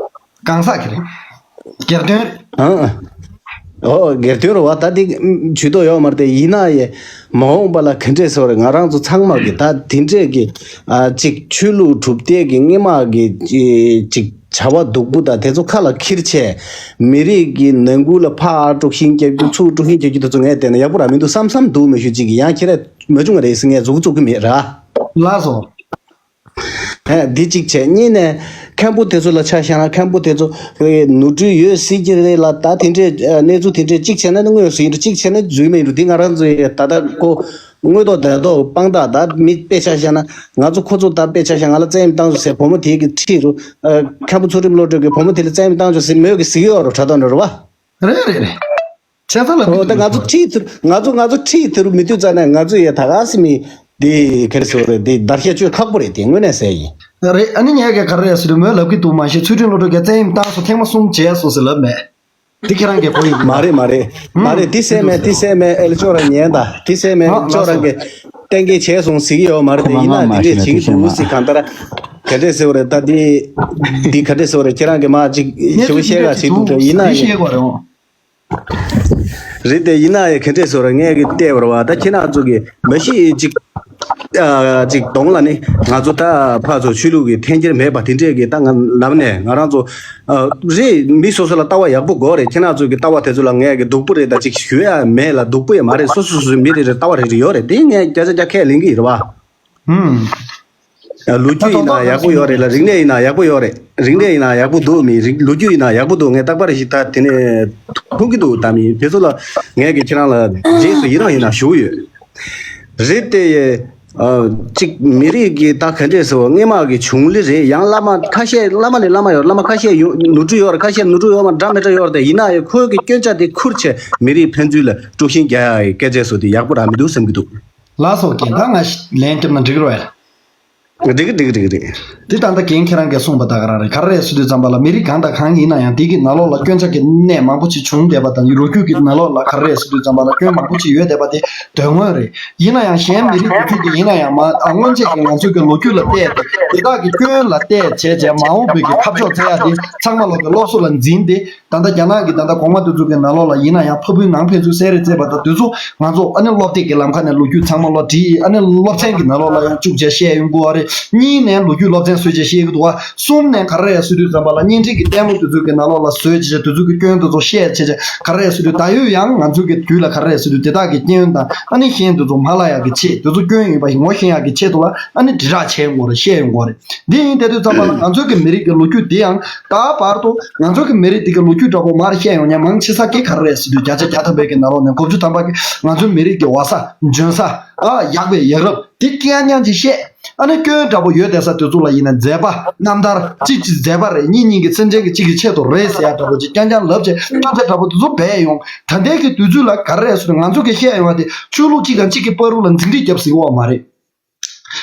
གང་ཟག་གི་རེད། སྒེར་དོན་རེད། ཨང་། ཨོ། སྒེར་དོན་རེད་བ། ད་དེ་ཇུས་གཏོགས་ཡོད་མ་རེད་དེ། ཡིན་ན་ཡང་མ་འོངས་པ་ལ་ག་འདྲས་ཟེར་བ་རེད། ང་རང་ཚོ་ཚང་མ་གི་ད་དེ་འདྲས་ཀྱི། ཨ། ཅིག་ཆོས་ལུགས་གྲུབ་མཐའ་གི་སྔོན་མ་གི་ཅིག་བྱ་བ་སྡུག་པོ་དང་དེ་ཚོ་ཁ་ལ་འཁྱེར་བྱས། མི་རིགས་ཀྱི་ནང་ཁུལ་ལ་ཕར་དཀྲུག་ཤིང་རྒྱག་རྒྱུ་ཚུར་དཀྲུག་ཤིང་རྒྱག་རྒྱུ་དེ་ཚོ་ངས་བལྟས་ན་ཡག་པོ་རང་མི་འདུག་བསམ་བསམ་འདུག་མི་ཤོད་ཅིག་གི་ཡང་ཁྱེད་རང་མ་བྱུང་བ་རེད་ཟེར་ངས་མཛུབ་གུ་བཙུགས་ཀྱི་མེད་ར། ལགས་སོ། ཧེ། འདི་གཅིག་བྱས། གཉིས་ནས་མཁན་པོ་དེ་ཚོ་ལ་ཆ་བཞག་ན། མཁན་པོ་དེ་ཚོ་ནོར་འཁྲུལ་ཡོད་སྲིད་ཀྱི་རེད་ལ། ད་དེ་འདྲའི་གནས་ཚུལ་དེ་འདྲའི་གཅིག་བྱས་ན་ནི་དངོས་སུ་ཡིན་འགྲོ། གཅིག་བྱས་ན་འཛུལ་མ་ཡིན་འགྲོ། འདི་ང་རང་ཚོའི་ད་ལྟ་ཁོ་དངོས་ཐོག་བདེན་ཐོག་དཔང་རྟགས། ད་མི་དཔེ་ཆ་བཞག་ན། ང་ཚོ་ཁོ་ཚོ་ད་དཔེ་ཆ་བཞག་ང་ལ་བཙན་གཡེམ་བཏང་བྱུང་ཟེར། བུ་མོ་དེ་གི་འཁྲིས་རུ། མཁན་པོ་ཚུལ་ཁྲིམས་བློ་གྲོས་ཀྱི་བུ་མོ་དེ་ལ་བཙན་གཡེམ་བཏང་བྱུང་ཟེར་མོས་ཀྱི་ཟིག་ཡོད་རོ། དྲ་ཐོག་ནས་རོ་བ། རེད་རེད་རེད། བྱས་ཙང་ལ། ཨོ། ད་ང་ཚོ་འཁྲིས་དེ་རུ། ང་ཚོ་ང་ཚོ་འཁྲིས་དེ་རུ་མི་འདུག་ཙང་ནས། ང་ཚོ་ཡ་ད་ག་སེ་མི་འདི་ག་རེ་ཟེར་དགོས་རེད། འདི་བརྡར་ཤ་གཅོད་ཁག་པོ་རེད། དེ་དངོས་གནས་ཟེར་ཡིན། རེད། ཨ་ནི་ངས་ག་རེ་ཟེར་དུས། མོས་ལབ་ཀྱི་འདུག་མ་གཞི་ཚུལ་ཁྲིམས་བློ་གྲོས་ཀྱིས་བཙན་གཡེམ་བཏང་སོང་། ཐེངས་མ་གསུམ་བྱས་སོང་ཟེར་ལབ་མེད། འདི་ཁྱེད་རང་གིས་གོ་ཡིན། མ་རེད། མ་རེད། མ་ཧུམ། རེད། འདི་གསལ་མེད། འདི་གསལ་མེད། ཨེ་ལ་ཅོག་ར་ཉན་ད། འདི་གསལ་མེད། ཨ་ཨེ་ལ་ཅོག་ར་གིས་གཏན་འཁེལ་བྱས་སོང་ཟེར་གྱི་ཡོད་མ་རེད། དེ་ཡིན་ན་འདི་འདྲས་བྱེད་ཀྱི་འདུག་ཟེར། གང་ལྟར་ག་འདྲས་ཟེར་བ་རེད། ད་འདི་འདི་ག་འདྲས་ཟེར་བ་རེད། ཁྱེད་རང་གིས་མ་ཅིག་ཞེ་པོ་བཤད་ག་བྱེད་ཀྱི་འདུག་ད་ཡིན་ན་ཡིན། རེད་དེ། ཡིན་ན་ཡང་ག་འདྲས་ཟེར་བ་རེད། ངས་གི་བལྟས་པ་རེད་བ། ད་ཁྱེད་རང་ཚོ་གིས་མ་གཞི་ཅིག་ཨ་ཅིག་གདོང་ལ་ནི་ང་ཚོ་ད་ཕར་ཚུར་ཆོས་ལུགས་ཀྱི་འཐེན་འཁྱེར་མེད་པ་དེ་འདྲས་ཀྱི། ད་ང་ལབ་ནས་ང་རང་ཚོ་ཨ་རེད། མི་སོ་སོ་ལ་ལྟ་བ་ཡག་པོ་དགོས་རེད། ཁྱེད་རང་ཚོ་གི་ལྟ་བ་དེ་ཚོ་ལ་ངས་གི་སྡུག་པོ་རེད་ད་ཅིག་ཞུ་ཡ་མེད་ལ། སྡུག་པོ་ཡང་མ་རེད། སོ་སོ་སོ་སོའི་མི་རེ་རེ་ལྟ་བ་རེ་རེ་ཡོད་རེད། དེ་ངས་བརྒྱ་ཆ་བརྒྱ་ཁས་ལེན་གི་ཡིན་རེད་བ། ཧུམ། ལོ་རྒྱུས་ཡིན་ན་ཡག་པོ་ཡོད་རེད་ལ། རིག་གནས་ཡིན་ན་ཡག་པོ་ཡོད་རེད། རིག་གནས་ཡིན་ན་ཡག་པོ་འདུག་མི་རིགས་ལོ་རྒྱུས་ཡིན་ན་ཡག་པོ་འདུག་ངས་རྟག་པར་ཞིག་ད་དེ་ནས་མཐོང་གི་འདུག་ད་མི་དེ་ཚོ་ལ་ངས་ཀྱི་ཁྱེད་རང་ལ་རྗེས་སུ་ཡི་རང་ཡིན་ན་ཞུ་ཡོད། རེད་དེ། ཨ་གཅིག་མི་རིགས་ཀྱི་ད་ག་འདྲས་ཟེར་བ། སྔས་མ་གི་བྱུང་ལི་རེད། ཡང་བླ་མ་ཁ་ཤས། བླ་མ་ལས་བླ་མ་ཡོད། བླ་མ་ཁ་ཤས་ཡོད་ནོར་འཁྲུལ་ཡོད་རེད། ཁ་ཤས་ནོར་འཁྲུལ་ཡོད་མ་འདྲ་མི་འདྲ་ཡོད་རེད། དེ་ཡིན་ན་ཡང་ཁོའི་གི་སྐྱོན་ཆ་དེ་ཁུར་བྱས་མི་རིགས་ཕན་ཚུན་ལ་དཀྲུག་ཤིང་རྒྱག་ཡ་ཡི་སྐད་ཆ་བཟོ་དེ་ཡག་པོ་རང་མི་འདུག་བསམ་གྱི་འདུག་ལགས་སོ། རྒན། ད་ང་ཞིག་ལན་བརྒྱབ་ན་འགྲིག་རོགས་ཡ། འགྲིག་གི་འགྲིག་གི་འགྲིག་གི་རེད། འདི་ད་ལྟ་རྒན་ཁྱེད་རང་གིས་གསུངས་པ་ད་ག་རང་རེད། ག་རེ་རེད་ཟེར་དུས་ཙམ་པ་ལ། མི་རིགས་གང་དང་གང་ཡིན་ན་ཡང་དེ་གི་ནང་ལོགས་ལ་སྐྱོན་ཆ་གི་གནས་མང་པོ་ཅིག་བྱུང་བསྡད་པ་དང་། ལོ་རྒྱུས་ཀྱི་ནང་ལོགས་ལ་ག་རེ་རེད་ཟེར་དུས་ཙམ་པ་ལ་སྐྱོན་མང་པོ་ཅིག་ཡོད་བསྡད་པ་དེ་དོན་དངོས་རེད། ཡིན་ན་ཡང་གཞན་མི་རིགས་དེ་ཚོ་གི་ཡིན་ན་ཡང་མ་ཨ་སྔོན་ཆད་ཀྱི་ང་ཚོ་གི་ལོ་རྒྱུས་ལ་བལྟས་ཏེ། དེ་དག་གི་སྐྱོན་ལ་བལྟས་བྱས་བྱས་མ་འོངས་པའི་གི་ཁ་ཕྱོགས་འཚོལ་ཡ་དེ་ཚང་མ་ལོག་གི་སློབ་གསོ་ལ་འཛིན་ཏེ། ད་ལྟ་རྒྱ་ནག་གི་ད་ལྟ་གོང་མ་དེ་ཚོ་གི་ནང་ལོགས་ལ་ཡིན་ན་ཡང་། ཕ་བུའི་ནང་ཕན་ཚུན་བསད་རེས་བྱས་པ་དང་དེ་ཚོ་ང་ཚོ་ཨ་ནི་སློབ་དེབ་ཀྱི་ལམ་ཁ་ནས་ལོ་རྒྱུས་ཚང་མ་ལོག་བྲིས། ཨ་ནི་སློབ་ཚན་གྱི་ནང་ལོགས་ལ་ཡང་བཅུག་བྱས་བཤད་ཡོང་དགོས་པ་རེད། གཉིས་ནས་ལོ་རྒྱུས་སློབ་ཚན་བཟོས་བྱས་བཤད་ཀྱི་འདུག་བ། གསུམ་ནས་ག་རེ་རེད་ཟེར་དུས་ཙམ་པ་ལ། བརྙན་འཕྲིན་གྱི་ལྟད་མོ་དེ་ཚོ་གི་ནང་ལོགས་ལ་བཟོས་བྱས་དེ་ཚོ་གི་སྐྱོན་དེ་ཚོ་བཤད་བྱས་བྱས། ག་རེ་རེད་ཟེར་དུས་ད་ཡོད་ཡང་ང་ཚོ་གི་དུས་ལ་ག་རེ་རེད་ཟེར་དུས་དེ་དག་གི་སྐྱོན་དང་ཨ་ནི་ཤན་དེ་ཚོ་མ་ལབ་ཡག་གི་ཆེད། དེ་ཚོ་སྐྱོན་ཡིན་པ་ཞིག་ངོ་ཤེས་ཡག་གི་ཆེད་དུ་ལ་ཨ་ནི་དྲིལ་བསྒྲགས་བྱས་ཡོང་དགོས་རེད། བཤད་ཡོང་དགོས་རེད། འདི་ཡིན་དེ་དུས་ཙམ་པ་ལ་ང་ཚོའི་གི་མི་རིགས་ཀྱི་ལོ་རྒྱུས་འདི་ཡང་ད་བར་དུ་ང་ཚོའི་གི་མི་རིགས་འདི་གི་ལོ་རྒྱུས་འདྲ་པོ་མར་བཤད་ཡོང་མཁན་མང་ཆེ་ས་གི་ག་རེ་རེད་ཟེར་དུས། བརྒྱ་ཆ་བརྒྱ་ཐམ་པའི་གི་ནང་ལོགས་ནས་དགུ་བཅུ་ཐམ་པ་གི་ང་ཚོའི་མི་རིགས་ཀྱི་བ་ས་འཇོན་ས། ཨ་ཡག་པའི་ཡག་རབས་དེ་རྐྱང་རྐྱང་ཅིག་བཤད། ཨ་ནི་སྐྱོན་འདྲ་པོ་ཡོད་བསྡད་ས་དེ་ཚོ་ལ་ཡིན་ན་མཛད་པ་རྣམ་ཐར་གཅིག་གཅིག་མཛད་པ་རེད། གཉིས་གཉིས་ཀྱི་སེམས་ཅན་གྱི་གཅིག་གི་ཆེད་དུ་རེད་ཟེར་ཡ་འདྲ་པོ་ཅིག་རྐྱང་རྐྱང་ལབ་བྱས། སྐྱོན་ཆ་འདྲ་པོ་དེ་ཚོ་སྦས་ཡོང་། ད་ལྟའི་གི་དུས་ཚོད་ལ་ག་རེ་རེད་ཟེར་དུས་ང་ཚོ་གི་བཤད་ཡོང་བ་དེ་ཆོས་ལུགས་གཅིག་དང་གཅིག་གི་བར་དུ་ལ་འཛིང་རེས་རྒྱབ་ཟེར་བ་མ་རེད།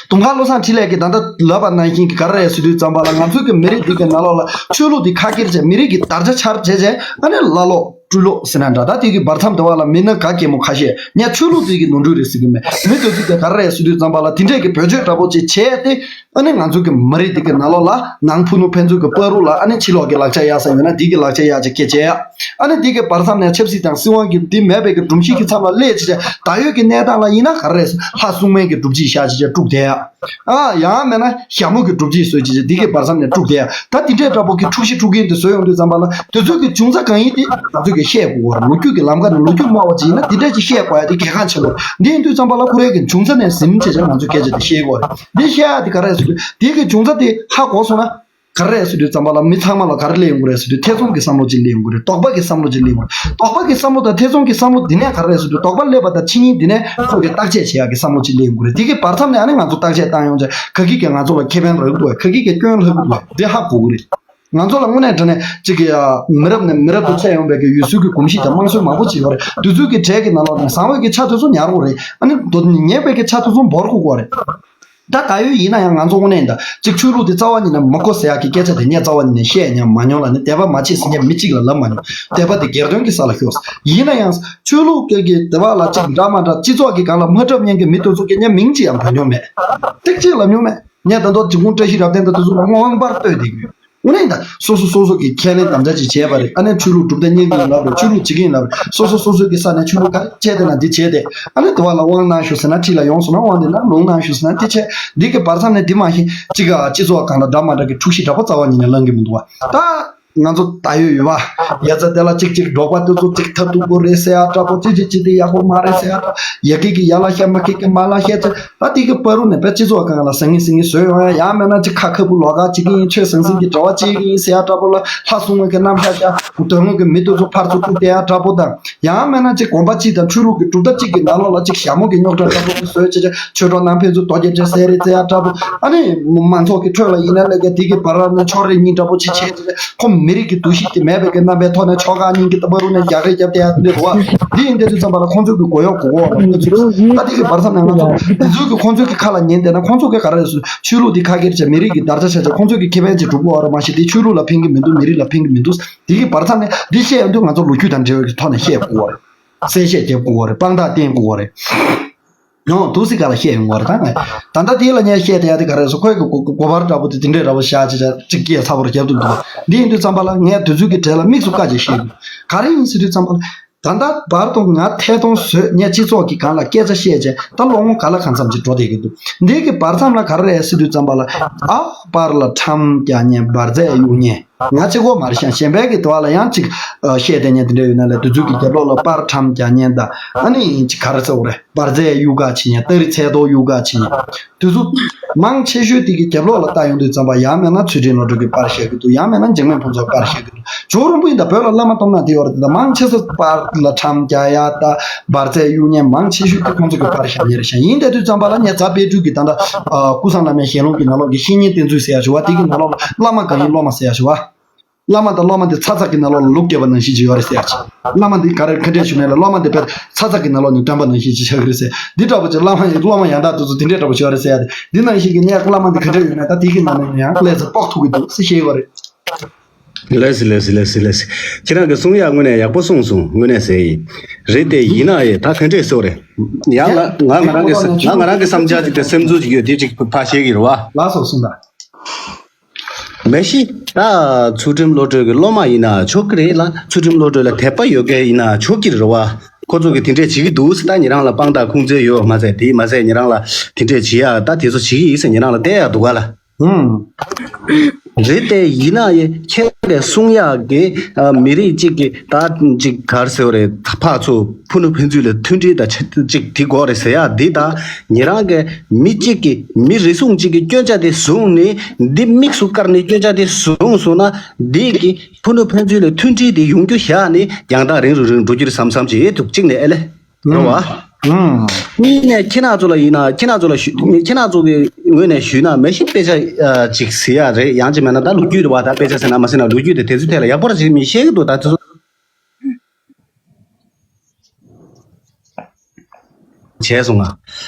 དུང་དཀར་བློ་བཟང་འཕྲིན་ལས་ཀྱིས་ད་ལྟ་ལབ་པ་ནང་བཞིན་གྱི་ག་རེ་རེད་ཟེར་དུས་ཙམ་པ་ལ། ང་ཚོའི་གི་མི་རིགས་འདི་གི་ནང་ལོགས་ལ་ཆོས་ལུགས་འདི་ཁ་ཁྱེར་བྱས། མི་རིགས་ཀྱི་དར་ཆ་འཕྱར་བྱས་བྱས། ཨ་ནི་བླ་ལོག་སྤྲུལ་ལོག་ཟེར་ན་འདྲ། ད་དེ་གི་བར་མཚམས་དེ་བ་ལ་མི་སྣ་ག་གེ་མོ་ཁ་ཤས། ངས་ཆོས་ལུགས་འདི་གི་ནོར་འཁྲུལ་རེད་ཟེར་གི་མེད། མི་དེ་ཚོ་གི་ག་རེ་རེད་ཟེར་དུས་ཙམ་པ་ལ་དེ་འདྲས་ཀྱི་བེད་སྤྱོད་འདྲ་པོ་ཅིག་བྱས་ཏེ། ཨ་ནི་ང་ཚོ་གི་མི་རིགས་འདི་གི་ནང་ལོགས་ལ་ནང་ཕུ་ནུ་ཕན་ཚུན་གྱི་བར་དུ་ལ། ཨ་ནི་ཕྱི་ལོགས་ཀྱི་ལག་ཆ་གཡར་ས་ཡོད་ན་འདི་གི་ལག་ཆ་གཡར་བྱས་སྐད་ཆ་ཡ། ཨ་ནི་འདི་གི་བར་མཚམས་ནས་ཆབ་སྲིད་དང་སྲིད་དབང་གི་འདི་མེད་པའི་གི་སྒྲོམ་གཞི་གི་མཚམས་ལ་སླེབས་བྱས་བྱས། ད་ཡོད་ཀྱི་གནས་སྟངས་ལ་ཡིན་ན་ག་རེ་རེད། ལྷ་སྲུང་མའི་གི་སྒྲུབ་བྱེད་བཞག་བྱས་བྱས་དཀྲུགས་བསྡད་ཡ། ཨ་ཡང་མེད་ན་ཞྭ་མོ་གི་སྒྲུབ་བྱེད་བཟོས་བྱས་བྱས་འདི་གི་བར་མཚམས་ནས་དཀྲུགས་བསྡད་ཡ། ད་འདི་འདྲས་འདྲ་པོ་གི་འཁྲུག་གཞི་དཀྲུག་མཁན་དེ་བཟོས་ཡོང་དུས་ཙམ་པ་ལ། དེ་ཚོ་གི་བྱུང་ས་གང་ཡིན་དེ་ང་ཚོ་གི་ཤེས་དགོས་པ་རེད། ལོ་རྒྱུས་ཀྱི་ལམ་ཁ་ནས་ལོ་རྒྱུས་སྨྲ་བ་ཅིག་ཡིན་ན་འདི་འདྲས་ཅིག་ཤེས་དགོས་ཡ་དེ་གལ་འགངས་ཆེན་པོ་རེད། འདི་ཡིན་དུས་ཙམ་པ་ལ་ཁོ་རའི་གི་འབྱུང་རྩ་ནས་ཟིན་བྱས་བྱས་ང་ཚོ་སྐད་ཆ་དེ་ཤེས་དགོས་རེད། འདི་ཤེས་ཡ་དེ་ག་རེ་རེད་ཟེར་དུས། དེ་གི་འབྱུང་རྩ་དེ་ཧ་གོ་སོང་ན། ག་རེ་རེད་ཟེར་དུས་ཙམ་པ་ལ་མི་ཚང་མ་ལ་ག་རེ་སླེབས་ཡོང་གི་རེད་ཟེར་དུས། ཐེ་ཚོམ་གྱི་བསམ་བློ་ཅིག་སླེབས་ཡོང་གི་རེད། དོགས་པ་གི་བསམ་བློ་ཅིག་སླེབས་ཡོང་གི་རེད། དོགས་པ་གི་བསམ་བློ་དང་ཐེ་ཚོམ་གྱི་བསམ་བློ་འདི་ནས་ག་རེ་རེད་ཟེར་དུས། དོགས་པ་སླེབས་པ་དང་ཕྱི་ཉིན་འདི་ནས་ཁོ་གི་བརྟག་དཔྱད་བྱེད་ཡག་གི་བསམ་བློ་ཅིག་སླེབས་ཡོང་གི་རེད། དེ་གི་བར་མཚམས་ནས་ཨ་ནི་ང་ཚོ་བརྟག་དཔྱད་བཏང་ཡོང་བྱས། ག་གི་གིས་ང་ཚོ་ལ་ཁེ་ཕན་རག་གི་འདུག་ག་གི་གིས་སྐྱོན་ལྷག་གི་འདུག་འདི་ཧ་གོ་གི་རེད། ང་ཚོ་ལ་དངོས་གནས་དྲང་གནས་གཅིག་གི་ཨ་མི་རབས་ནས་མི་རབས་དུ་འཚོ་ཡོང་བའི་གི་ཡུལ་སྲོལ་གྱི་གོམས་གཤིས་དང་དམངས་སྲོལ་མང་པོ་ཅིག་ཡོད་རེད། དེ་ཚོའི་གི་གྲས་ཀྱི་ནང་ལོགས་ནས་བཟང་བའི་གི་ཆ་དེ་ཚོ་ཉར་དགོས་རེད། ཨ་ནི་དོ་ཉེས་པའི་གི་ཆ་དེ་ཚོ་འབོར་དགོས་རེད། ད་ག་ཡོད་ཡིན་ན་ཡང་ང་ཚོ་དངོས་གནས་ད་ཅིག་ཆོས་ལུགས་དེ་རྩ་བ་ཉིད་ནས་མི་གོ་ཟེར་ཡག་གི་སྐད་ཆ་དེ་ངས་རྩ་བ་ཉིད་ནས་བཤད་མྱོང་མ་མྱོང་ལ་ནི། དད་པ་མ་བྱེད་ཟེར་མཁན་མི་གཅིག་ལ་ལབ་མ་མྱོང་། དད་པ་དེ་སྒེར་དོན་གྱི་ས་ལ་ཤོར། ཡིན་ན་ཡང་ཆོས་ལུགས་ཀྱི་གི་དེ་བ་ལ་ཅིག་འདྲ་མ་འདྲ་སྤྱི་ཚོགས་ཀྱི་སྒང་ལ་མ་འཁྲབ་མཁན་གྱི་མི་དེ་ཚོ་གི་ངས་མིང་གཅིག་ཡང་འབོད་མྱོང་མེད། ཏིག་ཅིག་ལབ་མྱོང་མེད། ངས་ད་དུང་འཇིགས་སྐུལ་བཀྲ་ཤིས་རབ་བརྟན་དང་དེ་ཚོ་ལ་མངོན་པར་བསྟོད་བསྡད་ཀྱི་ཡོད། དངོས་གནས་ད་སོ་སོ་སོ་སོ་གི་ཁས་ལེན་དམ་བཅའ་ཅིག་བྱས་པ་རེད། ཨ་ནི་ཆོས་ལུགས་སྒྲུབ་སྡེ་གཉེར་གྱི་ཡིན་ལབ་རེད། ཆོས་ལུགས་བྱེད་ཀྱི་ཡིན་ལབ་རེད། སོ་སོ་སོ་སོ་གི་ས་ནས་ཆོས་ལུགས་ག་རེ་བྱས་བསྡད་ན་འདི་བྱས་བསྡད། ཨ་ནི་དེ་བ་ལ་དབང་གནང་ཞུ་ཟེར་ན་ཁྲིད་ལ་ཡོང་སོང་ན་དབང་འདི་ན་ལུང་གནང་ཞུ་ཟེར་ན་དེ་བྱས། འདི་གི་བར་མཚམས་ནས་འདི་མ་གཞི་གཅིག་ག་སྤྱི་ཚོགས་སྒང་ལ་འདྲ་མ་འདྲ་གི་འཁྲུག་གཞི་འདྲ་པོ་རྩ་བ་ཉིད་ནས་ལངས་ཀྱི་མི་འདུག་བ། ད་ ང་ཚོ་ད་ཡོད་ཡོད་པ། ཡ་ཚ་དེ་ལ་གཅིག་གཅིག་འབྲོག་པ་དེ་ཚོ་གཅིག་ཐབས་སྡུག་པོ་རེད་ཟེར་ཡ་འདྲ་པོ། གཅིག་གཅིག་གཅིག་དེ་ཡག་པོ་མ་རེད་ཟེར་ཡ་འདྲ། ཡ་གི་གི་ཡ་ལ་བཤད། མ་གི་གི་མ་ལ་བཤད་ཅེས། ད་དེ་གི་བར་དུ་ནས་བས་སྤྱི་ཚོགས་སྒང་ལ་ཟང་ངེ་ཟིང་ངེ་བཟོས་ཡོང་ཡ། ཡང་མིན་ན་གཅིག་ཁ་ཁ་བུ་ལོག་ག་གཅིག་གི་ཡིན། ཆོས་ཟང་ཟིང་གི་འབྲེལ་བ་གཅིག་གི་ཡིན་ཟེར་ཡ་འདྲ་པོ་ལ། ལྷ་སྲུང་བ་གི་རྣམ་གཞག་བྱ། དོན་དངོས་ཀྱི་མི་དེ་ཚོ་ཕར་ཚུར་ཐུག་བསྡད་ཡ་འདྲ་པོ་དང་། ཡང་མིན་ན་གཅིག་དགོན་པ་གཅིག་དང་ཆོས་ལུགས་ཀྱི་གྲུབ་མཐའ་གཅིག་གི་ནང་ལོགས་ལ་གཅིག་ཞྭ་མོ་གི་རྙོག་དྲ་འདྲ་པོ་བཟོས་བྱས་བྱས། ཆོས་གྲོགས་ནང་ཕན་ཚུན་རྡོ་རྗེ་འདྲེ་ཟེར་རེད་ཟེར་ཡ་འདྲ་པོ། ཨ་ནི་མང་ཚོགས་ཀྱི་ཁྲོད་ལ་ཡིན་ན་ལས་ཀ་དེ་གི་བར་ན་ཕྱོགས་རིས་གཉིས་འདྲ་པོ་ཅིག་བྱས་བྱས། ཁོ་མི་རིགས་ཀྱི་འདུ་ཤེས་དེ་མེད་པའི་གི་རྣམ་པའི་ཐོག་ནས་ཕྱོགས་ཁག་གཉིས་ཀྱི་བར་ན་རྒྱག་རེས་རྒྱབ་བསྡད་ཡ་དེ་འདྲ་རེད་བ། འདི་ཡིན་དུས་ཙམ་པ་ལ་ཁོང་ཚོ་གི་མགོ་གཡོག་གོ་གོ་བ། ད་དེ་གི་བར་ན་ང་ཚོ་འདི་ཚོ་གི་ཁོང་ཚོ་གི་ཁ་ལ་ཉན་བསྡད་ན། ཁོང་ཚོ་གི་ག་རེ་ཆོས་ལུགས་དེ་ཁ་སྐད་བྱས། མི་རིགས་ཀྱི་དར་ཆ་བྱས་བྱས། ཁོང་ཚོ་གི་ཁེ་ཕན་ཅིག་སྒྲུབ་དགོས་བ་རེད། མ་གཞི་དེ་ཆོས་ལུགས་ལ་ཕན་གི་མི་འདུག་མི་རིགས་ལ་ཕན་གི་མི་འདུག་དེ་གི་བར་མཚམས་ནས་འདི་བཤད་ཡོང་དུས་ང་ཚོ་ལོ་རྒྱུས་དང་འབྲེལ་བའི་ཐོག་ནས་བཤད་དགོས་པ་རེད། གསལ་བཤད་རྒྱབ་དགོས་པ་རེད། དཔང་རྟགས་བསྟན་དགོས་པ་རེད། ཡང་འདུག་སེ་ག་ལ་བཤད་ཡོང་བ་རེད། ད་ད་ལྟ་དེ་ལ་ངས་བཤད་བསྡད་ཡ་དེ་ག་རེ་རེད་ཟེར། ཁོའི་གི་གོ་གོ་བར་འདྲ་པོ་དེ་དེ་འདྲས་འདྲ་པོ་བཞག་བྱས་བྱས་གཅིག་སྐད་ཚ་པོར་རྒྱབ་ཏུ་འདུག་འདི་ཡིན་དུས་ཙམ་པ་ལ་ངས་དེ་ཚོའི་གི་གྲས་ལ་དམིགས་སུ་བཀར་བྱས་བཤད་དགོས། ག་རེ་ཡིན་ཟེར་དུས་ཙམ་པ་ལ། ད་ལྟ་བར་དུ་ང་ཐད་གཏོང་བཟོས་ནས་སྤྱི་ཚོགས་ཀྱི་སྒང་ལ་སྐད་ཆ་བཤད་བྱས། ད་ལོ་ངོ་ག་ལ་གང་འཚམ་ཅིག་འགྲོ་བསྡད་ཀྱི་འདུག་འདི་གི་བར་མཚམས་ལ་ག་རེ་རེད་ཟེར་དུས་ཙམ་པ་ལ། ཨ། པར་ལ་ཁྲམ་རྒྱག་མཁན། འབར་རྫས་གཡུག་མཁན། ང་གཅིག་པོ་མ་རེད་ཤག་གཞན་པའི་གི་དོ་བ་ལ་ཡང་ཅིག་ཨ། བཤད་བསྡད་མཁན་དེ་འདྲ་ཡོད་ན་ལས། དེ་ཚོའི་གི་རྒྱབ་ལོགས་ལ་པར་ཁྲམ་རྒྱག་མཁན་དང་། ཨ་ནི་ཅིག་ག་རེ་ཟེར་དགོས་རེད། འབར་རྫས་གཡུག་ག་བྱེད་མཁན། སྟ་རེ་ཚལ་ཏོག་གཡུག་ག་བྱེད་མཁན། དེ་ཚོ་མང་ཆེ་ཤོས་དེ་གི་རྒྱབ་ལོགས་ལ་ལྟ་ཡོང་དུས་ཙམ་པ། ཡང་མིན་ན་ཚུལ་ཁྲིམས་བློ་གྲོས་ཀྱིས་པར་བཤད་ཀྱི་འདུག་ཡང་མིན་ན་འཇིགས་མེད་ཕུན་ཚོགས་པར་བཤད་ཀྱི་འདུག་ཇོ་རོང་པོ་ཡིན་ད། བོད་ལ་བླ་མ་སྟོབས་ན་དེ་ཡོད་རེད། ད་མང་ཆེ་ས་པར་ལ་ཁྲམ་རྒྱག་ཡ་ད་འབར་རྫས་གཡུག་མཁན་མང་ཆེ་ཤོས་དེ་ཁོང་ཚོ་གི་པར་བཞག་མཁན་རེད་ཤག་ཡིན་དེ་དུས་ཙམ་པ་ལ་ངས་རྫ་དཔལ་སྤྲུལ་གྱི་ད་ལྟ་ཨ། ཀུན་བཟང་བླ་མའི་ཞལ་ལུང་གི་ནང་ལོགས་ཀྱི་བཤེས་གཉེན་བསྟེན་ཚུལ་ཟེར་ཡ་ཞུ་བ། དེ་གི་ནང་ལོགས་ལ་བླ་མ་གང་ཡིན་སློབ་མ་ཟེར་ཡ་ཞུ་བ། བླ་མ་དང་སློབ་མ་དེ་ཚ་ཚ་གི་ནང་ལོགས་ལ་ལུག་སྐྱེས་པ་ནང་བཞིན་ཅིག་ཡོད་རེད་ཟེར་ཡ་ཅིག་བླ་མ་འདི་ག་རེ་ཁ་འདྲེ་ཞུ་མེད་ལ། སློབ་མ་འདི་དཔེ་ཚ་ཚ་གི་ནང་ལོགས་ནས་སྟོན་པ་ནང་བཞིན་ཅིག་ཆགས་ཀྱི་རེད་ཟེར། འདི་འདྲ་པོ་ཅིག་བླ་མ་ཡི་སློབ་མ་ཡང་དག་དེ་ཚོ་འདི་འདྲའི་འདྲ་པོ་ཅིག་ཡོད་རེད་ཟེར་ཡ་དེ། འདི་ནང་བཞིན་གྱི་ངས་བླ་མ་འདི་ག་འདྲ་ཡོད་ན། ད་དེ་གི་ནང་ནས་ཡང་ཀླད་ཚ་དཔོག་ཐུབ་ཀྱི་འདུག་ཟེར་བཤད་ཡོད་རེད། ལགས་སོ་ལགས་སོ་ལགས་སོ་ལགས་སོ། ཁྱེད་རང་གི་གསུང་ཡག་དངོས་གནས་ཡག་པོ་གསུངས་སོང་། དངོས་གནས་ཟེར་ཡིན། རེད་དེ། ཡིན་ན་ཡང་ད་ག་འདྲས་ཟེར་རེད། ཡང་ལ་ང་ང་རང་གི་བསམ་ང་ང་རང་གི་བསམ་འཆར་ཅིག་དང་སེམས་ཚོར་ཅིག་ཡོད་དེ། ཅིག་ཕར་བཤད་ཀྱི་རེད་བ། ལགས་སོ། གསུངས་དང་། མ་གཞི་ད་ཚུལ་ཁྲིམས་བློ་གྲོས་ཀྱི་སློབ་མ་ཡིན་ན་ཆོག་གི་རེད་ལ། ཚུལ་ཁྲིམས་བློ་གྲོས་ལ་དད་པ་ཡོད་མཁན་ཡིན་ན་ཆོག་གི་རེད་བ། ཁོ་ཚོ་གིས་དེ་འདྲས་བྱེད་ཀྱི་འདུག་ཟེར། ད་ཉེ་རང་ལ་དཔང་རྟགས་ཁུངས་བཙན་ཡོད་མ་ཟད། དེ་མ་ཟད་ཉེ་རང་ལ་དེ་འདྲས་བྱེད་ཡ་ད་དེ་ཚོ་བྱེད་ཀྱི་ཡིན་ཟེར་ཉེ་རང་ལ་བལྟས་ཡ་འདུག་ག་ལ། ཧུམ། རེད་དེ། ཡིན་ན་ཡང་ཁྱེད་ཀྱིས་གསུང་ཡག་གི་ཨ། མི་རིགས་གཅིག་གི་ད་ཅིག་ག་རེ་ཟེར་བ་རེད། ཕར་ཚུར་ཕུ་ནུ་ཕན་ཚུན་ལ་མཐུན་སྒྲིལ་དང་ཆ་ཅིག་དེ་དགོས་རེད་ཟེར་ཡ་འདི། ད་ཉེ་རང་གི་མི་གཅིག་གི་མི་རེ་ཟུང་གཅིག་གི་སྐྱོན་ཆ་དེ་བཟུང་ནས། འདི་དམིགས་སུ་བཀར་ནས་སྐྱོན་ཆ་དེ་བཟུང་སོང་ན། འདི་གི་ཕུ་ནུ་ཕན་ཚུན་ལ་མཐུན་སྒྲིལ་དེ་ཡོང་རྒྱུ་བཞག་ནས་རྒྱང་ཐག་རིང་རུ་རིང་འགྲོ་རྒྱུ་རེད་བསམ་བསམ་བྱེད་ཐུབ་གཅིག་ནས་ཨེ་ལེ། རེད་བ། ཨང་། གཉིས་ནས་ཁྱེད་རང་ཚོ་ལ་ཡིན་ན། ཁྱེད་རང་ཚོ་ལ་ཞུ། ཁྱེད་རང་ཚོ་གི་ངོས་ནས་ཞུས་ན། མ་གཞི་དཔེ་ཆ་ཨ། ཅིག་ཟེར་ཡ་རེད། ཡང་ཅིག་མེད་ན་ད་ལོ་རྒྱུས་རེད་བ། ད་དཔེ་ཆ་ཟེར་ན་མ་ཟེར་ན་ལོ་རྒྱུས་དེ་དེ་ཚོའི་ཐད་ལ་ཡག་པོ་ར་ཅིག་མི་ཤེས་ཀྱི་འདུག་ད་དེ་ཚོ་བྱས་སོང་ང་།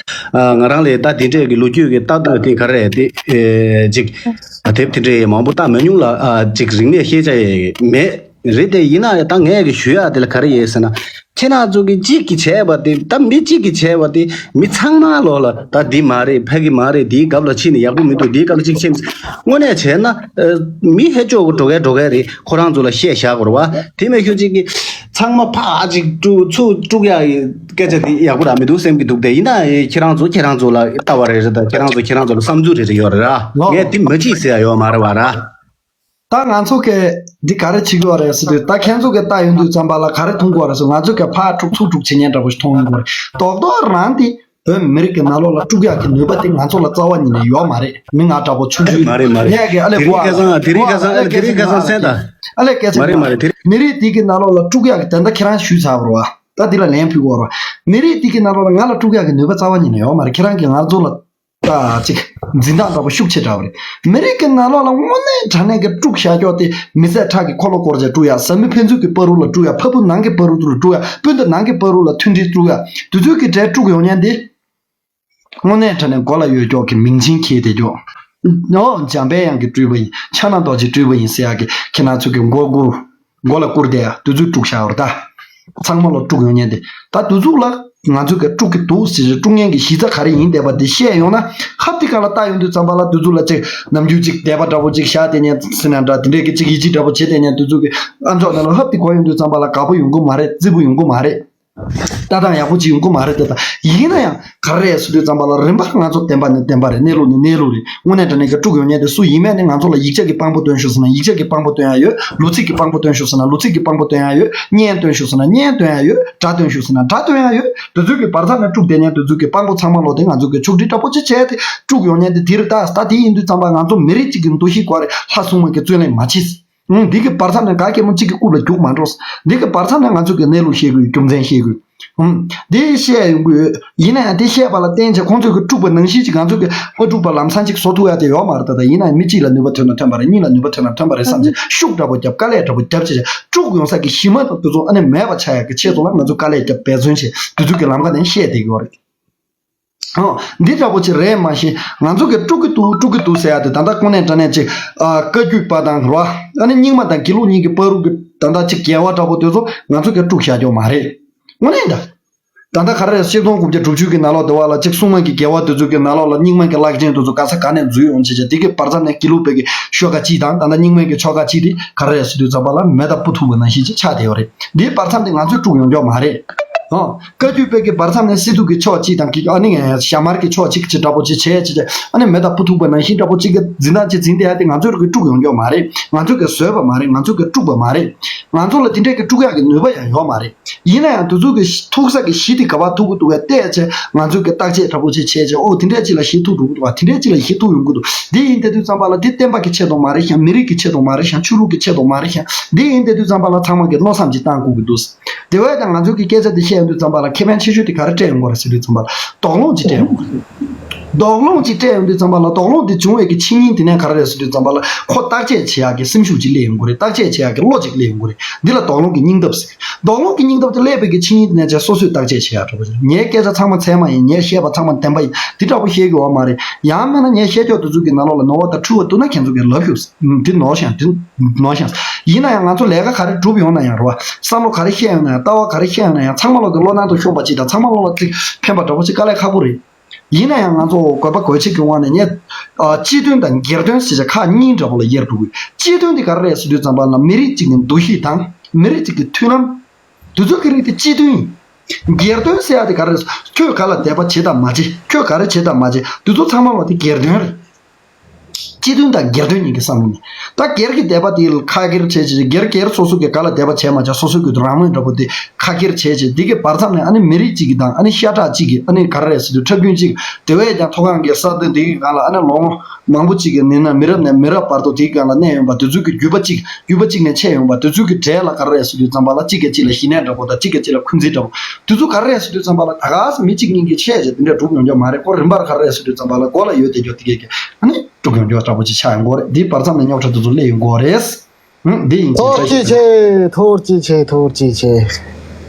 ཨ། ང་རང་ལ་ད་དེ་འདྲས་ཀྱི་ལོ་རྒྱུས་ཀྱི་ལྟ་སྟངས་དེ་ག་རེ་རེད་དེ། ཨེ། ཅིག་ཨ། དེབ་དེ་འདྲས་མང་པོ་བལྟ་མ་མྱོང་ལ། ཨ། ཅིག་རིག་གནས་ཤེས་བྱ་ཡས་མེད། རེད་དེ། ཡིན་ན་ཡང་ད་ངས་གི་ཞུ་ཡ་དེ་ལ་ག་རེ་ཡོད་ཟེར་ན། ཁྱེད་རང་ཚོ་གི་གཅིག་གིས་བྱས་པ་དེ། ད་མི་གཅིག་གིས་བྱས་པ་དེ་མི་ཚང་མ་ལོག་ལ་ད་འདི་མ་རེད། ཕ་གི་མ་རེད། འདིའི་རྒྱབ་ལ་ཕྱིན་ནས་ཡག་པོ་མི་འདུག་འདིའི་རྒྱབ་ལ་གཅིག་ཕྱིན། དངོས་གནས་བྱས་ན། ཨ། མི་ཧེ་ཅོག་གི་འགྲོ་མཁན་འགྲོ་མཁན་རེད། ཁོ་རང་ཚོ་ལ་བཤད་བཞག་དགོས་རེད་བ། དེ་མེད་ཁྱོད་གཅིག་གིས་ཚང་མ་ཕར་ཅིག་དཀྲུག་ཚུར་དཀྲུག་ཡ་སྐད་ཆ་དེ་ཡག་པོ་རང་མི་འདུག་སེམས་ཀྱི་འདུག་དེ་ཡིན་ན་ཁྱེད་རང་ཚོ་ཁྱེད་རང་ཚོ་ལ་ལྟ་བ་རེད། རེད་ད། ཁྱེད་རང་ཚོ་ཁྱེད་རང་ཚོ་ལ་བསམ་ཚུལ་རེ་རེ་ཡོད་རེད་ར། ལོ། ངས་འདི་མ་བྱེད་ཟེར་ཡ་ཡོད་མ་རེད་བ་ར། ད་ང་ཚོ་གས་འདི་ག་རེ་བྱེད་དགོས་རེད་ཟེར་དུས། ད་ཁྱེད་ཚོ་གས་ལྟ་ཡོང་དུས་ཙམ་པ་ལ་ག་རེ་མཐོང་གི་ཡོད་རེད་ཟེར། ང་ཚོ་གས་ཕར་དཀྲུག་ཚུར་དཀྲུག་བྱེད་མཁན་འདྲ་པོ་ཞིག་མཐོང་ཡོང་གི་རེད། རྡོག་རྡོག་རང་དེ་བོད་མི་རིགས་ཀྱི་ནང་ལོགས་ལ་དཀྲུག་ཡག་གི་ནུས་པ་དེ་ང་ཚོ་ལ་རྩ་བ་ཉིད་ནས་ཡོད་མ་རེད། མི་ང་འདྲ་པོ་ཆུང་ཆུང་མ་རེད་མ་རེད། ངས་གི་ཨ་ལས་དེ་རིང་གོ་ཁ་སང་། དེ་རིང་ཁ་སང་། ཨ་ལས་དེ་རིང་ཁ་སང་སེམས་དང་། ཨ་ལས་སྐད་ཆ་མ་རེད་མ་རེད། དེ་རིང་མི་རིགས་དེ་གི་ནང་ལོགས་ལ་དཀྲུག་ཡག་གི་དེ་འདྲ་ཁྱེད་རང་ཞུས་ཚར་བ་རེད་བ། ད་འདི་ལ་ལན་ཕུལ་དགོས་རེད་བ། མི་རིགས་དེ་གི་ནང་ལོགས་ལ་ང་ལ་དཀྲུག་ཡག་གི་ནུས་པ་རྩ་བ་ཉིད་ནས་ཡོད་མ་རེད། ཁྱེད་རང་གིས་ང་ཚོ་ལ། ད་ཅིག་འཛིན་སྟངས་འདྲ་པོ་ཤུགས་ཆེ་དྲགས་པ་རེད། མི་རིགས་ཀྱི་ནང་ལོགས་ལ་དངོས་གནས་དྲང་གནས་ཀྱི་དཀྲུག་བཞག་ཀྱོག་དེ། མི་ཚེ་ཁྲག་གི་འཁོར་ལོ་བསྐོར་བྱས་དཀྲུག་ཡ། བཟའ་མི་ཕན་ཚུན་གྱི་བར་དུ་ལ་དཀྲུག་ཡ། ཕ་བུ་ནང་གི་བར་དུ་ལ་དཀྲུག་ཡ། སྤུན་ཟླ་ནང་གི་བར་དུ་ལ་མཐུན་སྒྲིལ་དཀྲུག་ཡ། དེ་ཚོའི་གི་གྲས་དཀྲུག་ཡོང་མཁན་དེ། དངོས་གནས་དྲང་གནས་མགོ་ལ་ཡོད་ཀྱོག་གི་མིང་ཆེན་འཁྱེར་བསྡད་ཀྱོག་ཨོ། འཇམ་དཔལ་དབྱངས་ཀྱི་སྤྲུལ་པ་ཡིན། ཕྱག་ན་རྡོ་རྗེའི་སྤྲུལ་པ་ཡིན་ཟེར་ཡ་གི་ཁྱེད་རང་ཚོ་གི་མགོ་སྒུར། མགོ་ལ་བཀུར་བསྡད་ཡ་དེ་ཚོས་དཀྲུག་བཞག་ཡོད་རེད་ད། ཚང་མ་ལ་དཀྲུག་ཡོང་མཁན་དེ། ད་དེ་ཚོ་ལ་ང་ཚོས་ག་དཀྲུག་གི་འདུག་ཟེར་བྱས་དཀྲུག་མཁན་གྱི་གཞི་རྩ་ག་རེ་ཡིན་བསྡད་པ་དེ་བཤད་ཡོང་ན། ཧབ་དེ་ག་ལ་ལྟ་ཡོང་དུས་ཙམ་པ་ལ་དེ་ཚོ་ལ་ཅིག་ནམ་རྒྱུན་ཅིག་དད་པ་འདྲ་པོ་ཅིག་བཞག་བསྡད་མཁན་ཟེར་ན་འདྲ། དེ་འདྲས་ཀྱི་ཅིག་ཡིད་ཆེས་འདྲ་པོ་བྱེད་བསྡད་མཁན་དེ་ཚོ་གི་ཨམ་ཅོག་ནང་ལ་ཧབ་དེ་གོ་ཡོང་དུས་ཙམ་པ་ལ་དགའ་པོ་ཡོང་གི་མ་རེད། བརྩི་པོ་ཡོང་གི་མ་རེད། ལྟ་སྟངས་ཡག་པོ་ཅིག་ཡོང་གི་མ་རེད་ད། ད་ཡིན་ན་ཡང་ག་རེ་རེད་ཟེར་དུས་ཙམ་པ་ལ་རིམ་པ་ང་ཚོ་བདེན་པ་ནི་བདེན་པ་རེད། གནས་ལུགས་ནི་གནས་ལུགས་རེད། དངོས་གནས་དྲང་གནས་ཀྱི་དཀྲུག་ཡོང་མཁན་དེ་སུ་ཡིན་མིན་ནི་ང་ཚོ་ལ་ཡིག་ཆ་གི་དཔང་པོ་སྟོན་ཤོག་ཟེར་ན་ཡིག་ཆ་གི་དཔང་པོ་སྟོན་ཡ་ཡོད། ལོ་ཚིགས་ཀྱི་དཔང་པོ་སྟོན་ཤོག་ཟེར་ན་ལོ་ཚིགས་ཀྱི་དཔང་པོ་སྟོན་ཡ་ཡོད། བརྙན་སྟོན་ཤོག་ཟེར་ན་བརྙན་སྟོན་ཡ་ཡོད། སྒྲ་སྟོན་ཤོག་ཟེར་ན་སྒྲ་སྟོན་ཡ་ཡོད། དེ་ཚོའི་གི་བར་མཚམས་ནས་དཀྲུག་བསྡད་མཁན་དེ་ཚོའི་གི་དཔང་པོ་ཚང་མ་ལོག་དེ་ང་ཚོ་གི་ཕྱོགས་སྒྲིག་འདྲ་པོ་ཅིག་བྱས་ཏེ་དཀྲུག་ཡོང་མཁན་དེ་དེ་རེད། ད་ད་དེ་ཡིན་དུས་ཙམ་པ་ང་ཚོ་མི་རིགས་གཅིག་གི་འདུ་ཤེས་སྐོར་རེད། ལྷ་སྲུང་མ་གི་རྩོད་གླེང་མ་བྱེད། ཨང་། འདི་གི་བར་མཚམས་ནས་ག་གེ་མོ་གཅིག་གི་རྐུབ་ལ་རྒྱུག་མ་འགྲོ། འདི་གི་བར་མཚམས་ནས་ང་ཚོ་གི་གནས་ལུགས་ཤེས་དགོས། རྒྱུ་མཚན་ཤེས་དགོས། ཨང་། འདི་བཤད་ཡོང་གི་ཡོད། ཡིན་ན་ཡང་འདི་བཤད་པ་ལ་བརྟེན་བྱས་ཁོང་ཚོས་གི་དཀྲུག་པ་ནང་བཞིན་ཅིག་ང་ཚོ་གི་མ་དཀྲུག་པ་ལམ་སང་ཅིག་བཟོ་ཐུབ་ཡ་དེ་ཡོད་མ་རེད། ད་ད་ཡིན་ན་ཡང་མི་གཅིག་ལ་ནུས་པ་ཐོན་ན་ཐོན་པ་རེད། གཉིས་ལ་ནུས་པ་ཐོན་ན་ཐོན་པ་རེད་བསམ་བྱས་ཤུགས་འདྲ་པོ་རྒྱབ། དཀའ་ལས་འདྲ་པོ་རྒྱབ་བྱས་བྱས་དཀྲུག་ཡོང་ས་གི་གཞི་མ་དང་དེ་ཚོ་ཨ་ནི་མེད་པ་ཆགས་ཡ་གི་ཆེད་དུ་ལ་ང་ཚོ་དཀའ་ལས་རྒྱབ་འབད་བརྩོན་བྱས་དེ་ཚོ་གི་ལམ་ཁ་ནས་བཤད་བསྡད་ཀྱི་ཡོད་རེད། ཨོ། འདི་འདྲ་པོ་ཅིག་རེད། མ་གཞི་ང་ཚོ་གི་དཀྲུག་གི་འདུག་དཀྲུག་གི་འདུག་ཟེར་ཡ་དེ་ད་ལྟ་དངོས་གནས་དྲང་གནས་ཅིག་ཨ། བཀའ་བརྒྱུད་པ་དང་རེད་བ། ཨ་ནི་རྙིང་མ་དང་དགེ་ལུགས་གཉིས་ཀྱི་བར་དུ་གི་ད་ལྟ་ཅིག་འགལ་བ་འདྲ་པོ་དེ་ཚོ་ང་ཚོ་གི་དཀྲུག་བཞག་རྒྱུ་མ་རེད། དངོས་གནས་ད། ད་ལྟ་ག་རེ་རེད། ཆིག་སྟོང་དགུ་བརྒྱ་དྲུག་ཅུ་གི་ནང་ལོགས་དེ་བ་ལ་ཅིག་སྲུང་མ་གི་འགལ་བ་དེ་ཚོ་གི་ནང་ལོགས་ལ་རྙིང་མ་གི་བླ་ཆེན་དེ་ཚོ་ག་ས་ག་ནས་འཛུལ་ཡོང་བྱས་བྱས་དེ་གི་བར་མཚམས་ནས་དགེ་ལུགས་པའི་གི་ཆོལ་ཁ་གཅིག་དང་ད་ལྟ་རྙིང་མ་གི་ཆོལ་ཁ་གཅིག་དེ་ག་རེ་རེད་ཟེར་དུས་ཙམ་པ་ལ་མེ་དང་སྤུ་ཐུག་པ་ནང་བཞིན་ཅིག་ཆགས་བསྡད་ཡོད་རེད། འདིའི་བར་མཚམས་དེ་ང་ཚོས་དཀྲུག་ཡོང་ཆོག་མ་རེད། ཨོ། བཀའ་བརྒྱུད་པའི་གི་བར་མཚམས་ནས་སི་ཏུ་གི་ཕྱོགས་གཅིག་དང་གི་ཨ་ནི་ཞྭ་དམར་གི་ཕྱོགས་གཅིག་ཅིག་འདྲ་པོ་ཅིག་བྱས་བྱས་བྱས་ཨ་ནི་མེ་དང་སྤུ་ཐུག་པ་ནང་བཞིན་འདྲ་པོ་ཅིག་གི་འཛིན་སྟངས་ཅིག་འཛིན་བསྡད་ཡ་དེ་ང་ཚོས་གི་དཀྲུག་ཡོང་ཆོག་མ་རེད། ང་ཚོས་གི་བཟོས་པ་མ་རེད། ང་ཚོས་གི་དཀྲུག་པ་མ་རེད། ང་ཚོ་ལ་དེ་འདྲས་ཀྱི་དཀྲུག་ཡག་གི་ནུས་པ་ཡང་ཡོད་མ་རེད། ཡིན་ན་ཡང་དེ་ཚོ་གི་ཐུག་ས་གི་གཞི་དེ་ག་པར་ཐུག་གི་འདུག་གས་བལྟས་བྱས་ང་ཚོ་གི་བརྟག་དཔྱད་འདྲ་པོ་ཅིག་བྱས་བྱས་ཨོ་དེ་འདྲས་ཅིག་ལ་གཞི་ཐུག་འགྲོ་གི་འདུག་བ། དེ་འདྲས་ཅིག་ལ་གཞི་ཐུག་ཡོང་གི་འདུག་དེ་ཡིན་དེ་དུས་ཙམ་པ་ལ་དེ་བསྟན་པ་གི་ཆེད་དུ་མ་རེད་ཤག་མི་རིགས་ཀྱི་ཆེད་དུ་མ་རེད་ཤག་ཆོས་ལུགས་ཀྱི་ཆེད་དུ་མ་རེད་ཤག་དེ་ཡིན་དེ་དུས་ཙམ་པ་ལ་ཚང་མ་གི་མནོ་བསམ་ཅིག་བཏང་དགོས་ཀྱི་འདུག་དེ་བས་ཀྱང་ང་ཚོ་གི་སྐད་ཆ་དེ་བཤད་ཡོང་དུས་ཙམ་པ་ལ་ཁེ་ཕན་ཆེ་ཤོས་དེ་ག་རེ་སྤྲད་ཡོང་གི་རེད་ཟེར་དུས་ཙམ་པ་ལ་དོགས་སློང་ཅིག་སྤྲད་ཡོང་གི་རེད། དོགས་སློང་ཅིག་སྤྲད་ཡོང་དུས་ཙམ་པ་ལ་དོགས་སློང་དེ་བྱུང་བའི་གི་ཆོས་ཉིད་དེ་ནས་ག་རེ་རེད་ཟེར་དུས་ཙམ་པ་ལ་ཁོ་བརྟག་དཔྱད་བྱེད་ཡག་གི་སེམས་ཤུགས་ཅིག་སླེབས་ཡོང་གི་རེད། བརྟག་དཔྱད་བྱེད་ཡག་གི་བློ་ཅིག་སླེབས་ཡོང་གི་རེད། འདི་ལ་དོགས་སློང་གི་སྙིང་སྟོབས་ཟེར། དོགས་སློང་གི་སྙིང་སྟོབས་དེ་སླེབས་པའི་གི་ཆོས་ཉིད་དེ་ནས་བྱས་སོ་སོས་བརྟག་དཔྱད་བྱེད་ཡག་འདྲ་པོ་ཅིག་ངའི་སྐད་ཆ་ཚང་མ་ཚད་མ་ཡིན། ངས་བཤད་པ་ཚང་མ་བདེན་པ་ཡིན། འདི་འདྲ་པོ་བཤད་ཀྱི་ཡོད་མ་རེད། ཡང་མིན་ན་ངས་བཤད་ཕྱོགས་དེ་ཚོ་གི་ནང་ལོགས་ལ་ནོར་བ་དང་འཁྲུལ་བ་འདུག་ན་ཁྱེད་ཚོ་གིས་ལབ་ཤོག་འདི་ནོར་ཤག་འདི་ནོར་ཤག་ཡིན་ན་ཡང་ང་ཚོ་ལས་ཀ་ག་རེ་སྒྲུབ་ཡོང་ན་ཡང་རེད་བ། བསམ་བློ་ག་རེ་བཤད་ཡོང་ན་ཡང་ལྟ་བ་ག་རེ་བཤད་ཡོང་ན་ཡང་ཚང་མ་ལོག་གི་བློ་ནང་དུ་ཤོང་པ་ཅིག་དང་ཚང་མ་ལོག་ལ་ཅིག་ཕན་པ་འདྲ་པོ་ཅིག་དཀའ་ལས་ཁག་པོ་རེད། ཡིན་ན་ཡང་ང་ཚོ་དགོས་པ་དགོས་ཆེད་ཀྱི་དབང་ནས་ངས་ཨ་སྤྱི་དོན་དང་སྒེར་དོན་ཟེར་བྱས་ཁག་གཉིས་འདྲ་པོ་ལ་དབྱེར་འདུག་གི་སྤྱི་དོན་དེ་ག་རེ་རེད་ཟེར་དུས་ཙམ་པ་ལ་མི་རིགས་གཅིག་གི་འདུ་ཤེས་དང་མི་རིགས་གཅིག་གི་མཐུན་ལམ། དེ་ཚོ་གི་རིགས་དེ་སྤྱི་དོན་ཡིན། སྒེར་དོན་ཟེར་ཡ་དེ་ག་རེ་རེད། ཁྱོད་ག་ལ་དད་པ་བྱེད་དང་མ་བྱེད། ཁྱོད་ག་རེ་བྱེད་དང་མ་བྱེད། དེ་ཚོ་ཚང་མ་ལ་དེ་སྒེར་དོན་རེད། སྤྱི་དོན་དང་སྒེར་དོན་གཉིས་ཀྱི་བསམ་བློ་ནི། ད་སྒེར་གྱི་དད་པ་དེ་ཁ་སྒེར་བྱས་བྱས་སྒེར་སྒེར་སོ་སོ་གི་ག་ལ་དད་པ་བྱས་མ་བྱས་སོ་སོ་གི་རང་མོས་འདྲ་པོ་དེ་ཁ་སྒེར་བྱས་བྱས་དེ་གི་བར་མཚམས་ནས་ཨ་ནི་མི་རིགས་གཅིག་གི་དང་ཨ་ནི་ཤ་ཁྲག་གཅིག་གི་ཨ་ནི་ག་རེ་རེད་ཟེར་དུས་ཁྲག་རྒྱུན་གཅིག་དེ་བས་ཀྱང་མཐོ་སྒང་གི་ས་སྟེང་དེ་གི་སྒང་ལ་ཨ་ནི་ལོ་ངོ་མང་པོ་གཅིག་གི་ནི་ན་མི་རབས་ནས་མི་རབས་བར་དུ་དེ་གི་སྒང་ལ་གནས་ཡོང་པ་དེ་ཚོ་གི་རྒྱུད་པ་གཅིག་རྒྱུད་པ་གཅིག་ནས་ཆད་ཡོང་པ་དེ་ཚོ་གི་གྲས་ལ་ག་རེ་རེད་ཟེར་དུས་ཙམ་པ་ལ་གཅིག་གིས་གཅིག་ལ་ཞི་གནས་འདྲ་པོ་དང་གཅིག་གིས་གཅིག་ལ་འཁོན་འཛིན་འདྲ་པོ་དེ་ཚོ་ག་རེ་རེད་ཟེར་དུས་ཙམ་པ་ལ་ད་ག་ས་མི་གཅིག་གཉིས་ཀྱིས་ཆད་བྱས་དེ་འདྲ་སྒྲུབ་ཡོང་རྒྱུ་མ་རེད། ཁོ་རིམ་པར་ག་རེ་རེད་ཟེར་དུས་ཙམ་པ་ལ་མགོ་ལ་ཡོད་དེ་རྒྱུ་དེ་གས་ཀྱི་ཨ་ནི། དཀྲུག་ཡོང་རྒྱུ་འདྲ་པོ་ཅིག་ཆགས་ཡོང་གི་རེད། འདིའི་བར་མཚམས་ནས་རྙོག་དྲ་དེ་ཚོ་སླེབས་ཡོང་གི་རེད། ཧུམ། འདི་ཡིན་ཅིག་ཐོར་ཅིག་ཆེ། ཐོར་ཅིག་ཆེ། ཐོར་ཅིག་ཆེ།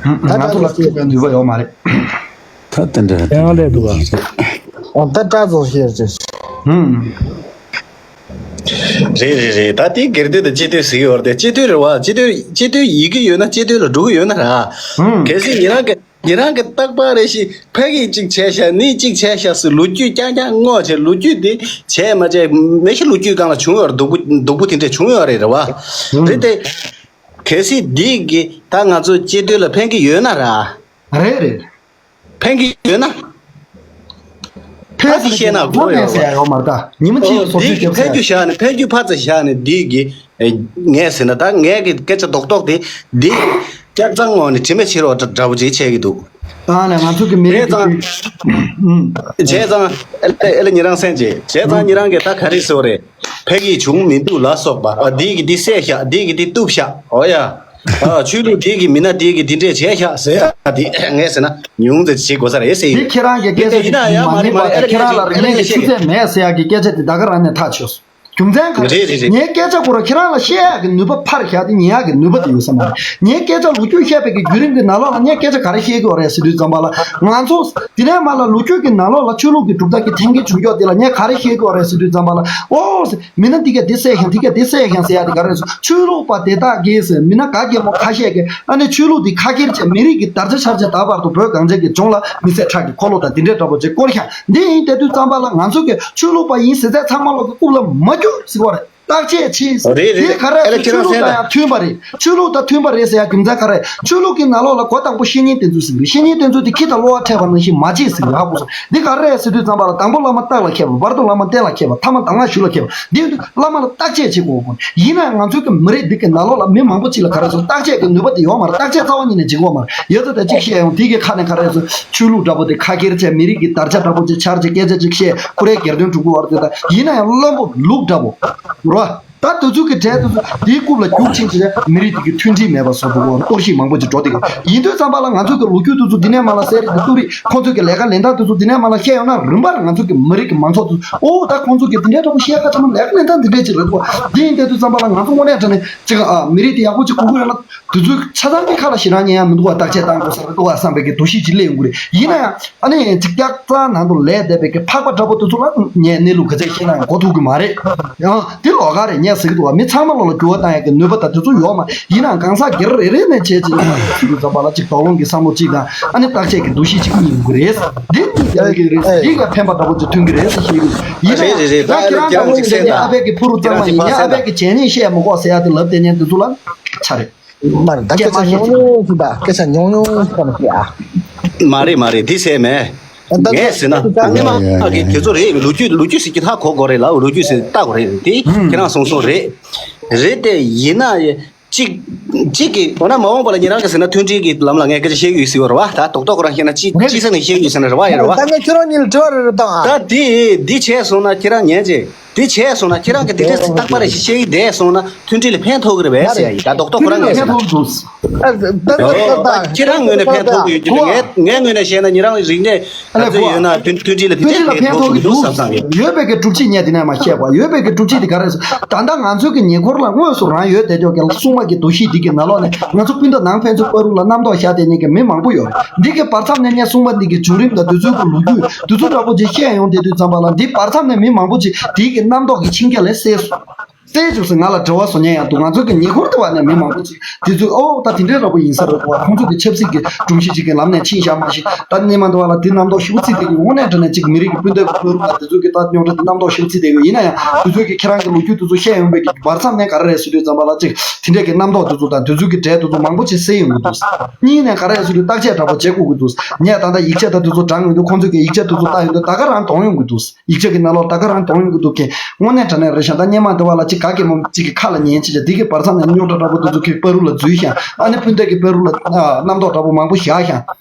ཧུམ། ང་ཚོ་ལ་དཀྲུག་པའི་ནུས་པ་ཡོད་མ་རེད། ད་དེ་འདྲ་དེ་ཡང་སླེབས་འདུག་ག་ཨོ་ད་སྐྲ་ཚོ་ཤེར་ཅིག་ཧུམ། རེད་རེད་རེད། ད་དེ་སྒེར་དོན་དང་སྤྱི་དོན་ཟེར་གྱི་ཡོད་རེད་དེ། སྤྱི་དོན་རེད་བ། སྤྱི་དོན་སྤྱི་དོན་ཡིན་གྱི་ཡོད་ན་སྤྱི་དོན་ལ་འགྲོ་གི་ཡོད་ན་ར། ཧུམ། གལ་སྲིད་ཉེ་རང་གི་ཉེ་རང་གི་རྟག་པར་རེ་ཞིག་ཕ་གིས་གཅིག་བྱས་ཤག་ནི་གཅིག་བྱས་ཤག་ཟེར་ལོ་རྒྱུས་རྐྱང་རྐྱང་སྔོག་བྱས་ལོ་རྒྱུས་དེ་བྱས་མ་བྱས་མེ་ཤི་ལོ་རྒྱུས་སྒང་ལ་བྱུང་ཡོད་རེད། སྡུག་པོ་སྡུག་པོ་དེ་འདྲས་བྱུང་ཡོད་རེད་རེད་བ། ཨང་། རེད་དེ། གལ་སྲིད་འདི་གི་ད་ང་ཚོ་སྤྱི་དོན་ལ་ཕན་གྱི་ཡོད་ན་ར། རེད་རེད། ཕན་གྱི་ཡོད་ན། ཕན་ད་དེ་བཤད་ན་དགོས་ཡོད་རེད་བ། ཟེར་ཡ་ཡོད་མ་རེད་ད། ཉི་མ་གཅིག་ཨོ་སོ་སོའི་འདི་གི་རྒྱབ་ཕན་རྒྱུ་བཞག་ནས་ཕན་རྒྱུ་ཕར་ཙམ་བཞག་ནས་འདི་གི་ངས་ཟེར་ན་ད་ངས་ཀྱི་སྐད་ཆ་རྡོག་རྡོག་དེ་འདི་སྐྱག་རྫུན་ངོ་ནས་དྲི་མ་ཕྱིར་བ་འདྲ་པོ་ཅིག་བྱས་ཀྱི་འདུག་ཨ་ནི་ང་ཚོ་གི་མི་རིགས་ཀྱི་བྱས་ཙང་། ཨུམ། བྱས་ཙང་ཨེ་ལ་ཨེ་ལ་ཉེ་རང་སེང་བྱས་བྱས་ཙང་ཨུམ། ཉེ་རང་གིས་ད་ག་རེ་ཟེར་བ་རེད། ཕ་གིས་བྱུང་མི་འདུག་ལ་སོགས་པ། ཨ་འདི་གི་འདི་བསད་ཤག་འདི་གི་འདི་གཏུབ་ཤག་འོ་ཡ། ཨ་ཆོས་ལུགས་འདི་གི་མི་སྣ་འདི་གི་འདི་འདྲས་བྱས་ཤག་ཟེར་ཡ་འདི་ངས་ཟེར་ན་ཉུང་ཙམ་བྱེད་དགོས་ས་རེད་ཟེར་ཡོད། འདི་ཁྱེད་རང་གི་སྐད་ཆ་ཡིན་ན་ཡང་མ་རེད་མ་རེད། ཨེ་ལ་ཁྱེད་རང་ལ་རིག་གནས་ཀྱི་ཆུ་ཚད་མེད་ཟེར་ཡག་གི་སྐད་ཆ་དེ་ད་ག་རང་ནས་ཐག་ཆོད་སོང་། རྒྱུ་མཚན་ག་རེ། རེད་རེད་རེད། ངའི་སྐད་ཆ་ཁོ་རང་ཁྱེད་རང་ལ་བཤད་ཡག་གི་ནུས་པ་ཕར་བཞག་སྟེ་ཉན་ཡག་གི་ནུས་པ་དེ་ཡོད་ས་མ་རེད། ངའི་སྐད་ཆ་ལོ་རྒྱུས་བཤད་པའི་གི་བརྒྱུད་རིམ་གྱི་ནང་ལོགས་ལ་ངས་སྐད་ཆ་ག་རེ་བཤད་ཀྱི་ཡོད་རེད་ཟེར་དུས་ཙམ་པ་ལ་ང་ཚོ་དེ་ནས་མར་ལ་ལོ་རྒྱུས་ཀྱི་ནང་ལོགས་ལ་ཆོས་ལུགས་ཀྱི་གྲུབ་མཐའ་གི་འཐེན་འཁྱེར་བྱུང་ཀྱོག་དེ་ལ་ངས་ག་རེ་བཤད་ཀྱི་ཡོད་རེད་ཟེར་དུས་ཙམ་པ་ལ་ཨོ་ཟེར། མི་སྣ་འདི་ག་འདི་བསད་ཤག་འདི་ག་འདི་བསད་ཤག་ཟེར་ཡག་དེ་ག་རེ་ཟེར། ཆོས་ལུགས་པ་དེ་དག་གིས་ཟེར་མི་སྣ་ག་གེ་མོ་ཁ་ཤས་ཀྱིས་ཨ་ནི་ཆོས་ལུགས་འདི་ཁ་ཁྱེར་བྱས་མི་རིགས་ཀྱི་དར་ཆ་འཕྱར་བྱས་ད་བར་དུ་བོད་གངས་ཅན་གྱི་ལྗོངས་ལ་མི་བསད་ཁྲག་གི་འཁོར་ལོ་དང་འདི་འདྲའི་འདྲ་པོ་ཅིག་བསྐོར་ཤག་འདི་ཡིན་དེ་དུས་ཙམ་པ་ལ་ང་ཚོ་གི་ཆོས་ལུགས་པ་ཡིན་ཟེར་ཚད་ཚང་མ་ལོག་གི་རྐུབ་ལ་མ་རྒྱུག་ཟེར་བ་རེད། ད་ བརྟག་དཔྱད་བྱེད། རེད་རེད། དེ་ག་རེ་ཨ་ལེ་ཟེར་ཁྱེད་རང་ཆོས་ལུགས་དང་ཡང་མཐུན་པ་རེད། ཆོས་ལུགས་དང་མཐུན་པ་རེད་ཟེར་ཡ་རྒྱུ་མཚན་ག་རེ། ཆོས་ལུགས་ཀྱི་ནང་ལོགས་ལ་འགོ་དང་པོ་བཤེས་གཉེན་བསྟེན་ཚུལ་ཟེར་གི་རེད། བཤེས་གཉེན་བསྟེན་ཚུལ་དེ་ཁྱི་དང་གློ་བ་འཕྲད་པ་ནང་བཞིན་མ་བྱེད་ཟེར་གི་རེད། ཧ་གོ་སོང་། འདི་ག་རེ་ཟེར་དུས་ཙམ་པ་ལ་དང་པོ་བླ་མ་རྟགས་ལ་མཁས་པ། བར་དུ་བླ་མ་རྟེན་ལ་མཁས་པ། ཐ་མ་གདམས་ངག་ཞུ་ལ་མཁས་པ། འདི་ཡིན་དུས་བླ་མ་ལ་བརྟག་དཔྱད་བྱེད་དགོས་དགོས། ཡིན་ན་ཡང་ང་ཚོའི་གི་མི་རིགས་འདི་གི་ནང་ལོགས་ལ་མི་མང་པོ་ཅིག་ལ་ག་རེ་ཟེར། བརྟག་དཔྱད་ཀྱི་ནུས་པ་དེ་ཡོད་མ་རེད། བརྟག་དཔྱད་རྩ་བ་ཉིད་ནས་བྱེད་ཀྱི་ཡོད་མ་རེད། ཡོད་ཚད་དེ་གཅིག་བཤད་ཡོང་། དེ་གི་ཁ་ནས་ག་རེ་ཟེར། ཆོས་ལུགས་འདྲ་པོ་དེ་ཁ་ཁྱེར་བྱས། མི་རིགས་ཀྱི་དར་ཆ་འདྲ་པོ་ཅིག་འཕྱར་བྱས། སྐད་ཆ་ཅིག་བཤད། ཁོ་རའི་སྒེར་དོན་སྒྲུབ་ཀྱི་བར་དུ། ད་ཡིན་ན་ཡང་བླུན་པོ་ལུག་འདྲ་པོ་རོ། ད་དུས་ཚོད་ཀྱི་གྲས་དུས་ཚོད་དེའི་རྐུབ་ལ་རྒྱུག་ཕྱིན་ཚེ། མི་རིགས་དེ་གི་མཐུན་སྒྲིལ་མེད་པ་བཟོ་འདུག་གོ། གཏོར་བཤིག་མང་པོ་ཅིག་འགྲོ་བསྡད་ཀྱི་ཡིན་དུས་ཙམ་པ་ལ། ང་ཚོ་གི་ལོ་རྒྱུས་དེ་ཚོ་འདི་ནས་མར་ལ་གསལ་རེད། དེ་ཏུ་རེད། ཁོང་ཚོ་གི་ལས་ཀ་ལེན་སྟངས་དེ་ཚོ་འདི་ནས་མར་ལ་བཤད་ཡོང་ན། རིམ་པར་ང་ཚོ་གི་མི་རིགས་ཀྱི་མང་ཚོགས་དེ་ཚོ། ཨོ་ད་ཁོང་ཚོ་གི་འདི་འདྲའི་འདྲ་པོ་བཤད་ཁ་ཚང་མ་ལས་ཀ་ལེན་སྟངས་འདི་འདྲས་ཅིག་རེད་གོ། འདི་ཡིན་དེ་དུས་ཙམ་པ་ལ་ང་ཚོ་དངོས་གནས་དྲང་གནས་ཅིག་ཨ་མི་རིགས་དེ་ཡག་པོ་ཅིག་དགོས་ཀྱི་ཡོད་ན། དེ་ཚོའི་ཆ་ཚང་གི་ཁ་ལ་ཞེ་དྲག་ཉན་ཡ་མི་འདུག་བ། བརྟག་དཔྱད་བཏང་དགོས་ས་རེད་འདུག་བ་བསམ་པའི་གི་འདུ་ཤེས་ཅིག་སླེབས་ཡོང་གི་རེད། ཡིན་ན་ཡང་ཨ་ནི་ཅིག་སྐྱག་རྫུན་ནང་དུ་ལས་བསྡད་པའི་གི་ཕག་པ་འདྲ་པོ་དེ་ཚོ་ལ་ངས་གནས་ལུགས་ག་ཚད་བཤད་ན་ཡང་གོ་ཐུབ་ཀྱི་མ་རེད། ཡང་དེ་ལོགས་ཀ་རེད། ངས་ཟེར་གི་འདུག་བ། མི་ཚང་མ་ལོགས་ལ་འགྱུར་བ་བཏང་ཡ་གི་ནུས་པ་དང་དེ་ཚོ་ཡོད་མ་ཡིན་ནའང་། གང་ཟག་སྒེར་རེ་རེ་ནས་བྱས་ཅིག་ལ་ཟེར་དུས་ཙམ་པ་ལ་ཅིག་དོགས་སློང་གི་བསམ་བློ་གཅིག་དང་། ཨ་ནི་བརྟག་དཔྱད་ཀྱི་འདུ་ཤེས་གཅིག་གཉིས་ཡོང་གི་རེད། འདི་གཉིས་ཡོང་གི་རེད། འདི་ག་ཕན་པ་འདྲ་པོ་ཅིག་ཐོན་གི་རེད་ཟེར་བཤད་གི་ཡིན་ན་ཡང་། རེད་རེད་རེད། ད་ད་ཁྱེད་རང་ཁྱེད་རང་ལྟ་བུ་ཅིག་ཟེར་ན། ཨ་ཕའི་གི་ཕུ་རུ་གཙང་མ་ཡིན་ཡ། ཨ་ཕའི་གི་བྱས་ཉེས་བཤད་མི་དགོས་ཟེར་ཡ་དེ་ལབ་བསྡད་མཁན་དེ་ཚོ་ལ་ཆ་རེད། མ་རེད། ད་སྐད་ཆ་ཉུང་ཉུང་ཞིག་དང་། སྐད་ཆ་ཉུང་ཉུང་ཙམ་ཞིག་ཨ། མ་རེད་མ་རེད། དེ་ཟེར་མེད། ད་ངས་ཟེར་ན་ད་སྔོན་མ་གི་དེ་ཚོ་རེད། ལོ་རྒྱུས་ལོ་རྒྱུས་ཟེར་གྱི་ཧ་གོ་དགོས་རེད་ལ། ལོ་རྒྱུས་ཟེར་ལྟ་དགོས་རེད། དེ་ཁྱེད་རང་གསུངས་སོང་རེད། རེད་དེ་ཡིན་ན་གཅིག་གཅིག་གི་འོ་ན་མ་འོངས་པ་ལ་ཉེ་རང་གི་ཟེར་ན་མཐུན་སྒྲིལ་གྱི་ལམ་ལ་ངས་སྐད་ཆ་བཤད་ཀྱི་ཡོད་ཟེར་བ་རེད་བ། ད་རྡོག་རྡོག་ཁོ་རང་བཤད་ན་ཅི་ཅི་ཟེར་ནས་བཤད་ཀྱི་ཡོད་ཟེར་ན་རེད་བ། ཡ་རེད་བ། ད་ངས་ཁྱེད་རང་གཉིས་ལ་དྲི་བ་རེ་རེ་བཏང་ཨ། ད་དེ་འདི་བྱས་སོང་ན་ཁྱེད་རང་ཉན་ཅེ། དེ་བྱས་སོང་ན་ཁྱེད་རང་གི་དེ་འདྲས་རྟག་པ་རེ་ཞིག་བཤད་ཀྱི་བསྡད་སོང་ན་མཐུན་སྒྲིལ་ལ་ཕན་ཐོགས་ཀྱི་རེད་པས་ཟེར་ཡ་ཡིན། ད་རྡོག་རྡོག་ཁོ་རང་ངས་ཟེར་ན། ད་ཁྱེད་རང་ངོས་ནས་ཕན་ཐོགས་ཀྱི་ཡོད་ཀྱི་འདུག་ངས་ངའི་ངོས་ནས་བཤད་ན་ཉེ་རང་རིག་གནས་ཨ་ལས་ང་ཚོ་གོ་ཡོད་ན་མཐུན་མཐུན་སྒྲིལ་ལ་དེ་མཐུན་སྒྲིལ་ལ་ཕན་ཕན་ཐོགས་ཐོགས་ཀྱི་ཀྱི་འདུག་འདུག་བསམ་བསམ་ཡོད། ཡོད་པའི་གི་སྒྲུབ་བྱེད་ཉེ་དེ་ནས་མ་བཤད་པ། ཡོད་པའི་གི་སྒྲུབ་བྱེད་དེ་ག་རེ་ཟེར། ད་ལྟ་ང་ཚོའི་གི་ཉེ་འཁོར་ལ་དངོས་སུ་རང་ཡོད་བསྡད་ཆོག་གི་སྲུང་མ་གི་འདུ་ཤེས་འདི་གི་ནང་ལོགས་ནས་ང་ཚོ་སྤུན་ཟླ་ནང་ཕན་ཚུན་བར་དུ་ལ་རྣམ་རྟོག་བཞག་བསྡད་མཁན་གི་མི་མང་པོ་ཡོད། འདི་གི་བར་མཚམས་ནས་ངས་སྲུང་མ་འདི་གི་བྱུང་རིམ་དང་དེ་ཚོའི་གི་ལོ་རྒྱུས་དེ་ཚོ་འདྲ་པོ་ཅིག་བཤད་ཡོང་བསྡད་དུས་ཙམ་པ་ལ། འདི་བར་མཚམས་ནས་མི་མང་པོ་ཅིག་དེའི་གི་རྣམ་རྟོག་གི་འཆིང་རྒྱ་ལས་སད་སོང་། སྲས་བཅུ་ཟེར་ང་ལ་དྲི་བ་བཟོ་མཁན་ཡང་འདུག་ང་ཚོ་གི་ཉེ་འཁོར་དུ་བ་ནས་མི་མང་པོ་ཅིག་དེ་ཚོས་ཨོ་ད་དེ་འདྲའི་འདྲ་པོ་ཡིན་ས་རེད་འདུག་ཁོང་ཚོ་གི་ཆབ་སྲིད་ཀྱི་སྒྲོམ་གཞི་ཅིག་གི་ལམ་ནས་ཕྱིན་བཞག་མ་ཤེས། ད་སྣེ་མ་འདུག་བ་ལ་དེ་རྣམ་རྟོག་ཞེ་པོ་ཚིག་དེ་གི་དངོས་གནས་དྲང་གནས་ཅིག་མི་རིགས་ཀྱི་སྤུན་ཟླ་གི་བོད་རིགས་ལ་དེ་ཚོ་གི་ད་རྙོག་དྲ་དེ་རྣམ་རྟོག་ཞེ་པོ་ཚིག་དེ་གི་ཡིན་ན་ཡང་། དེ་ཚོ་གི་ཁྱེད་རང་གི་ལོ་རྒྱུས་དེ་ཚོ་བཤད་ཡོང་བའི་གི་བར་མཚམས་ནས་ག་རེ་རེད་ཟེར་དུས་ཙམ་པ་ལ་ཅིག་དེ་འདྲས་ཀྱི་རྣམ་རྟོག་དེ་ཚོ་དང་དེ་ཚོ་གི་གྲས་དེ་ཚོ་མང་པོ་ཅིག་སེལ་ཡོང་གི་འདུག་གཉིས་ནས་ག་རེ་རེད་ཟེར་དུས་བརྟག་དཔྱད་འདྲ་པོ་བྱེད་དགོས་ཀྱི་འདུག་ངས་ད་ལྟ་ཡིག་ཆ་དང་དེ་ཚོ་དྲངས་ཡོང་དུས་ཁོང་ཚོ་གི་ཡིག་ཆ་དེ་ཚོ་ལྟ་ཡོང་དུས་ད་ག་རང་དོགས་ཡོང་གི་འདུག་ཡིག་ཆ་གི་ནང་ལོགས་ད་ག་རང་དོགས་ཡོང་གི་འདུག་གས། དངོས་གནས་དྲང་གནས་རེད་ཤག་ད་སྔོན་མ་འདི་བ་ལ་ཅིག་ག་གེ་མོ་ཅིག་གི་ཁ་ལ་ཉན་ཅིག་ཅིག་འདི་གི་བར་མཚམས་ནས་རྙོག་དྲ་འདྲ་པོ་དེ་ཚོ་གི་བར་དུ་ལ་འཛུལ་ཤག་ཨ་ནི་སྤུན་ཟླ་གི་བར་དུ་ལ་ཨ་རྣམ་རྟོག་འདྲ་པོ་མང་པོ་བཞག་ཤག་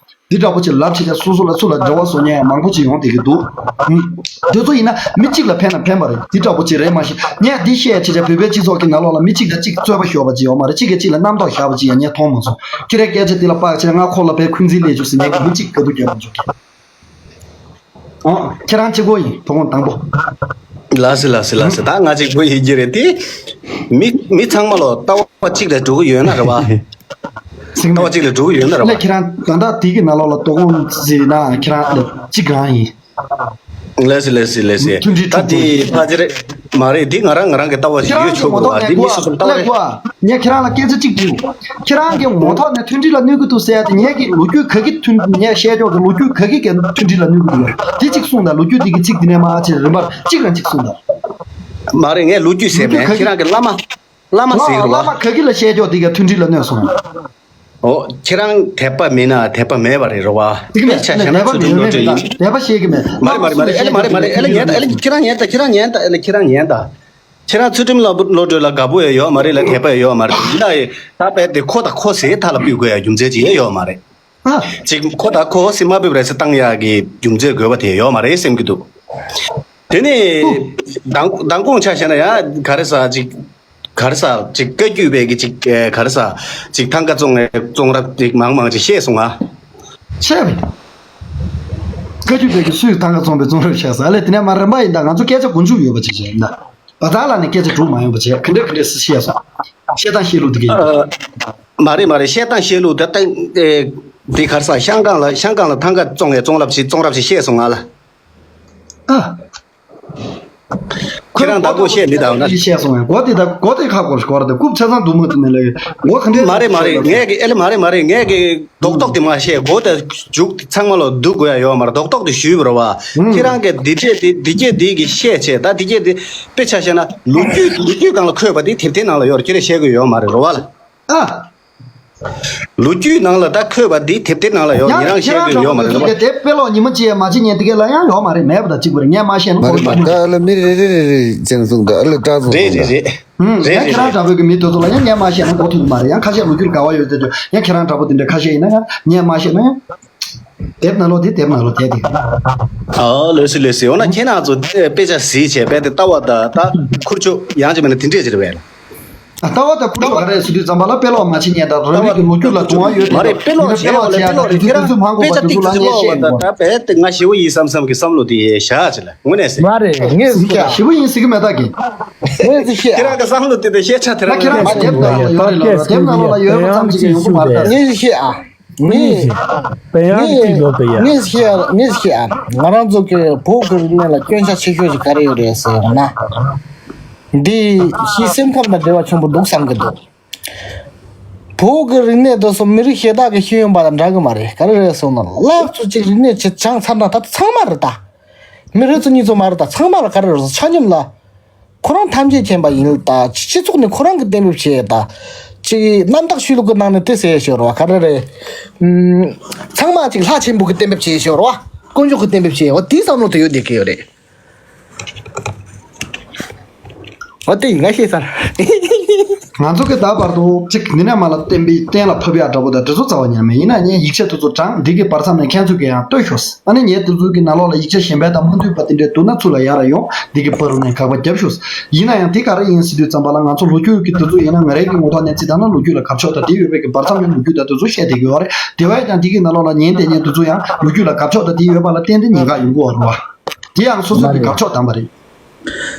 འདི་འདྲ་པོ་ཅིག་ལབ་བྱས་ཀྱང་སོ་སོ་ལ་སུ་ལ་འབྲེལ་བ་བཟོ་མཁན་ཡང་མང་པོ་ཅིག་ཡོང་བསྡད་ཀྱི་འདུག་ཨུམ། དེ་ཚོ་ཡིན་ན་མི་གཅིག་ལ་ཕན་ན་ཕན་པ་རེད། འདི་འདྲ་པོ་ཅིག་རེད་མ་གཞི། ངས་འདི་བཤད་བྱས་ཀྱང་བོད་པའི་སྤྱི་ཚོགས་ཀྱི་ནང་ལོགས་ལ་མི་གཅིག་དང་གཅིག་རྩོད་པ་ཤོར་བ་ཅིག་ཡོད་མ་རེད། གཅིག་གིས་གཅིག་ལ་རྣམ་རྟོག་བཞག་པ་ཅིག་ཡང་ངས་མཐོང་མ་སོང་། ཁྱེད་རའི་སྐད་ཆ་འདི་ལ་དཔག་བྱས་ན་ང་ཁོ་ལ་བས་འཁོན་འཛིན་སླེབས་བཅུག་ཟེར་མཁན་གྱི་མི་གཅིག་ག་དུས་རྒྱབ་མ་འཇུག་གི། ཨོ། ཁྱེད་རང་གཅིག་པོ་ཡིན། ཐོག་ཁོངས་དང་པོ། ལགས་སེ་ལགས་སེ་ལགས་སེ། ད་ང་གཅིག་པོ་ཡིན་གྱི་རེད་དེ། མི་མི་ཚང་མ་ལོ་ལྟ་བ་གཅིག་ལ་འགྲོ་གི་ཡོད་ན་རེད་བ། ལྟ་བ་གཅིག་ལ་འགྲོ་གི་ཡོད་ན་རེད་བ། ལགས་ཁྱེད་རང་ད་ལྟ་དེ་གི་ནང་ལོགས་ལ་ལྟོ་གོང་ཟེར་ན་ཁྱེད་རང་ལ་གཅིག་རང་ཡིན། ལགས་སེ་ལགས་སེ་ལགས་སེ། མཐུན་སྒྲིལ་ད་ཕྲུ་གུ་དེ་ཕལ་ཆེར་མ་རེད། འདི་ང་རང་ང་རང་གི་ལྟ་བ་ཞིག་ཡོད་ཆོག་གི་རེད་བ། འདི་མི་སོ་སོའི་ལྟ་བ་རེད། ངས་ཁྱེད་རང་ལ་སྐད་ཆ་གཅིག་དྲིས། ཁྱེད་རང་གི་ངོ་ཐོག་ནས་མཐུན་སྒྲིལ་ལ་གནོད་ཀྱི་འདུག་ཟེར་ཡ་དེ་ངས་ཀྱི་ལོ་རྒྱུས་ག་གི་མཐུན་ངས་བཤད་ཆོག་གི་ལོ་རྒྱུས་ག་གི་གི་མཐུན་སྒྲིལ་ལ་གནོད་ཀྱི་འདུག་ཡ། དེ་གཅིག་གསུངས་དང་། ལོ་རྒྱུས་དེ་གི་ཚིག་དེ་ནས་མར་ཕྱིར་རིམ་པར་གཅིག་རང་གཅིག་གསུངས་དང་། མ་རེད། ངས་ལོ་རྒྱུས་ཟེར་མེད། ཁྱེད་རང་གི་བླ་མ་བླ་མ་ཟེར་གི་རེད་བ། བླ་མ་ག་གི་ལ་བཤད་ཆོག་དེ་ག་མཐུན་སྒྲིལ་ལ་གནོད་སོང་། ཨོ། ཁྱེད་རང་དད་པ་མིན་ན་དད་པ་མེད་པ་རེད་རེད་བ། དེ་གི་མེད། དཔེ་ཆ་བཞག་ན་དད་པ་ཚུལ་ཁྲིམས་མེད་བློ་གྲོས་མེད། ཡིན། དད་པ་བཤད་གི་མེད། མ་རེད་མ་རེད་མ་རེད། ཨེ་ལ་མ་རེད་མ་རེད། ཨེ་ལ་ངན་ད། ཨེ་ལ་ཁྱེད་རང་ངན་ད། ཨེ་ལ་ཁྱེད་རང་ངན་ད། ཨེ་ལ་ཁྱེད་རང་ངན་ད། ཁྱེད་རང་ཚུལ་ཁྲིམས་ལ་བློ་གྲོས་ལ་དགའ་པོ་ཡང་ཡོད་མ་རེད་ལ། དད་པ་ཡང་ཡོད་མ་རེད། ཡིན་ད་ཡིན་ད། རྦད་དེ་ཁོ་དང་ཁོ་ཟེར་མཐའ་ལ་ཕུད་དགོས་ཡ་རྒྱུ་མཚན་ཅིག་ཡང་ཡོད་མ་རེད། ཨ། ཅིག་ཁོ་དང་ཁོ་ཟེར་མ་ཕུད་པ་རེད་ཟེར་བཏང་ཡ་གི་རྒྱུ་མཚན་དགོས་པ་དེ་ཡོད་མ་རེད་བསམ་གི་འདུག་དེ་ནས་མདང་མདང་དགོང་ཆ་བཞག་ན་ཡང་ག་རེ་ཟ་ཅིག་ག་རེ་ཟ་ཅིག་བཀའ་བརྒྱུད་པའི་གི་ཅིག་ཨེ་ག་རེ་ཟ་ཅིག་ཐང་ག་བཙོང་ངེ་བཙོང་རབས་ཅིག་མང་མང་ཅིག་བཤད་སོང་ང་། བཤད་པས། བཀའ་བརྒྱུད་པའི་གི་སུས་ཐང་ག་བཙོང་པའི་བཙོང་རབས་བཤད་ས་ལས། དེ་ནས་མ་རིམ་པ་ཡིན་ད། ང་ཚོ་སྐད་ཆ་མགོ་མཇུག་ཡོད་པ་ཅིག་བྱས་ཡིན་ད། བ་ཚང་ལ་ནི་སྐད་ཆ་དྲུག་མ་ཡོང་པ་བྱས། ག་འདྲ་ག་འདྲ་སེ་བཤད་སོང་། བཤད་སྟངས་བཤད་ལུགས་དེ་གི་ཡིན། མ་རེད་མ་རེད། བཤད་སྟངས་བཤད་ལུགས་དེ་ད་ཨེ་དེ་ག་རེ་ཟ་ཤང་ཀང་ལ་ཤང་ཀང་ལ་ཐང་ག་བཙོང་ངེ་བཙོང་རབས་ཅིག་བཙོང་རབས་ཅིག་བཤད་སོང་ང་ལ། ཨ། ཁྱེད་རང་བདག་པོ་བཤད་མི་དང་ན། ཅི་བཤད་སོང་ཡང་མགོ་དེ་དང་མགོ་དེ་ཁ་སྐོར་སྐོར་དེ་རྐུབ་ཆ་ཚང་འདུག་མ་ཐུབ་ནས་ལས་མགོ་ག་འདྲ་མ་རེད་མ་རེད། ངས་ཀྱི་ཨེ་ལ་མ་རེད་མ་རེད། ངས་ཀྱི་རྡོག་རྡོག་དེ་མ་བཤད། མགོ་དང་མཇུག་ཚང་མ་ལ་འདུག་དགོས་ཡ་ཡོད་མ་རེད། རྡོག་རྡོག་དེ་ཞུས་པ་རེད་བ། ཁྱེད་རང་གི་འདི་སྐད་དེ་འདི་སྐད་འདི་གི་བཤད་བྱས། ད་འདི་སྐད་འདི་དཔེ་ཆ་བཤད་ན་ལོ་རྒྱུས་ལོ་རྒྱུས་སྒང་ལ་འཁོད་པ་དེ་དེབ་ཐེར་ནང་ལ་ཡོད་རེད། ཁྱེད་རང་བཤད་དགོས་ཡོད་མ་རེད་རེད་བ་ལ། ཨ། ལོ་རྒྱུས་ནང་ལ་ད་འཁོད་པ་འདི་དེབ་ཐེར་ནང་ལ་ཡོད། ཡང་ཉེ་རང་ཁྱེད་བཤད་རང་དགོས་འདྲ་ཡོད་མ་པོ་རེད་ཚོ་རེད་བ། གི་དེབ་དཔེ་ཀློག་ཉི་མ་གཅིག་ཡང་མ་བྱེད་མཁན་དེ་ག་ལ་ཡང་ཡོད་མ་རེད། མེད་པ་དང་གཅིག་པ་རེད། ངས་མ་བཤད་ན་མ་ཁོ་རེད་མ་རེད་མ། ད་ཨ་ལ་མི་རེ་རེ་རེ་རེ་ཅན་གསུངས་ད་ཨ་ལ་སྐྲག་སོང་རེད་རེད་རེད། ཧུམ། རེད་ཡང་རེད་ཁྱེད་རང་རེད། འདྲ་པོ་གི་མི་དེ་ཚོ་ལ་ཡང་ངས་མ་བཤད་ན་གོ་ཐུབ་ཀྱི་མ་རེད། ཡང་ཁ་ཤས་ལོ་རྒྱུས་ལ་དགའ་བ་ཡོད་དེ་ཚོ་ཡང་ཁྱེད་རང་འདྲ་པོ་དེ་འདྲ་ཁ་ཤས་ཡིན་ན་ཡང་ངས་མ་བཤད་ན་ཡང་དེབ་ནང་ལོགས་དེ་དེབ་ནང་ལོགས་དེ་དེ། ཨོ་ལོས་སི་ལོས་སི། འོ་ན་ཁྱེད་རང་ཚོ་དེ་དཔེ་ཆ་གཟིགས་བྱས་དཔེ་དེ་ལྟ་བ་ད་ད་ཁུར་ཆོ་ཡང་ཅི་མེད་ན་དེ་འདྲས་ཅི་རེད་བས། ལྟ་བ་དང་ཁུར་ཆོ་ག་རེ་ཟེར་དུས་ཙམ་པ་ལ་དཔེ་ཀློག་མ་བྱེད་མཁན་དང་རང་རིགས་ཀྱི་ལོ་རྒྱུས་ལ་དུང་བ་ཡོད་མ་རེད། དེ་དཔེ་ཀློག་བྱེད་ཡ་ལ་དེ་དུས་དེ་ཚོ་མང་དཔེ་པོ་ཆ་དེ་ཏིག་ཚོ་ལ་ཏིག་ངས་ཀློག་བཤད་པ་ཡིན། ད་ད་བས་དེ་ང་ཞེ་བོ་ཡིན་བསམ་བསམ་གྱི་བསམ་བློ་དེ་བཞག་ཅི་ལ་དངོས་གནས་ཟེར། མ་རེད། ངས་ཟིག་ཞེ་བོ་ཡིན་ཟེར་གི་མེད་ད་གི། ངས་ཟིག་ཤེས་ཁྱེད་རང་གི་བསམ་བློ་དེ་དང་ཤེས་བྱ་དེ་རང་ཁྱེད་རང་གི་དེབ་ནང་ལ་ཡོད་རེད་ལ་དེབ་ནང་ལོགས་ལ་ཡོད་པ་ཙམ་ཞིག་ཡོང་གི་མ་རེད་ད། ངས་ཟིག་ཤེས་ཨ། ངས་པེ་ཡང་ངས་གཅིག་ལོ་པེ་ཡ། ངས་ཤེས་ངས་ཤེས་ཨ། ང་རང་ཚོ་གི་བོད་ཀྱི་རིག་གནས་ལ་སྐྱོན་ཆ་ཆེ་ཤོས་ཤིག་ག་རེ་ཡོད་རེད་ཟེར་ན། འདི་ཤི་སེམས་ཁམས་དང་འབྲེལ་བ་ཆེན་པོ་འདུག་བསམ་གི་འདུག་བོད་ཀྱི་རིག་གནས་དེ་ཚོ་མི་རིགས་གཞན་དག་གི་ཤེས་ཡོན་པ་དང་འདྲ་གི་མ་རེད། ག་རེ་རེད་ཟེར་ན་ལག་ཚོ་གཅིག་རིག་གནས་ཆེ་སྦྱངས་ཚར་ན་ད་ཚང་མ་རེད་ད། མི་རེ་ཚོ་གཉིས་ཚོ་མ་རེད་ད། ཚང་མ་ལ་ག་རེ་རེད་ཟེར་ཆ་སྙོམས་ལ། ཁོ་རང་ཐམས་ཅད་མཁྱེན་པ་ཡིན་ལ་ད་སྤྱི་ཚོགས་ནས་ཁོ་རང་གི་གཏན་འབེབས་བྱས་ད། ཅིག་རྣམ་དག་ཆོས་ལུགས་ཀྱི་ནང་ནས་དེ་ཟེར་ཞོར་བ་ག་རེ་རེད། ཨུམ། ཚང་མ་ཅིག་ལྷ་ཆེན་པོ་གི་གཏན་འབེབས་བྱས་ཞོར་བ། དཀོན་མཆོག་གི་གཏན་འབེབས་བྱས་བ་དེའི་བསམ་བློ་དེ་ཡོད་བསྡད་ཀྱི་ཡོད་རེད། འོ་དེ་ཡིན་ང་ཤེས་ཚར། ང་ཚོ་གི་ད་བར་དུ་གཅིག་འདི་ནས་མ་ལ་བསྟན་པའི་གཏན་ལ་ཕབ་ཡག་འདྲ་པོ་དང་དེ་ཚོ་རྩ་བ་ཉིད་ནས་མེད། ཡིན་ན་ངས་ཡིག་ཆ་དེ་ཚོ་དྲངས་འདི་གི་བར་མཚམས་ནས་ཁྱེད་ཚོ་གི་ཡང་ལྟོས་ཤོག་ཨ་ནི་ངས་དེ་ཚོ་གི་ནང་ལོགས་ལ་ཡིག་ཆ་གཞན་པའི་དང་མ་མཐུན་པ་དེ་འདྲས་འདུག་ན་ཚུར་ལ་ཡར་ཡོང་འདི་གི་བར་དུ་ནས་དགག་པ་རྒྱབ་ཤོག་ཡིན་ན་ཡང་དེ་ག་རེ་ཡིན་ཟེར་དུས་ཙམ་པ་ལ་ང་ཚོ་ལོ་རྒྱུས་ཀྱི་དེ་ཚོ་ཡིན་ན་ང་རའི་གི་ངོ་ཐོག་ནས་ཅི་ལྟར་ན་ལོ་རྒྱུས་ལ་དགག་ཕྱོགས་དང་དེ་ཡོད་པའི་གི་བར་མཚམས་ནས་ལོ་རྒྱུས་དང་དེ་ཚོ་བཤད་བསྡད་ཀྱི་ཡོད་རེད། དེ་བས་ཀྱང་འདི་གི་ནང་ལོགས་ལ་ཉན་བསྡད་མཁན་དེ་ཚོ་ཡང་ལོ་རྒྱུས་ལ་དགག་ཕྱོགས་དང་དེ་ཡོད་པ་ལ་བརྟེན་ཏེ་ཉེན་ཁ་ཡོང་གི་ཡོད་རེད་བ། དེ་ཡང་སོ་སོ་གི་དགག་ཕྱོགས་བདམས་པ་རེད།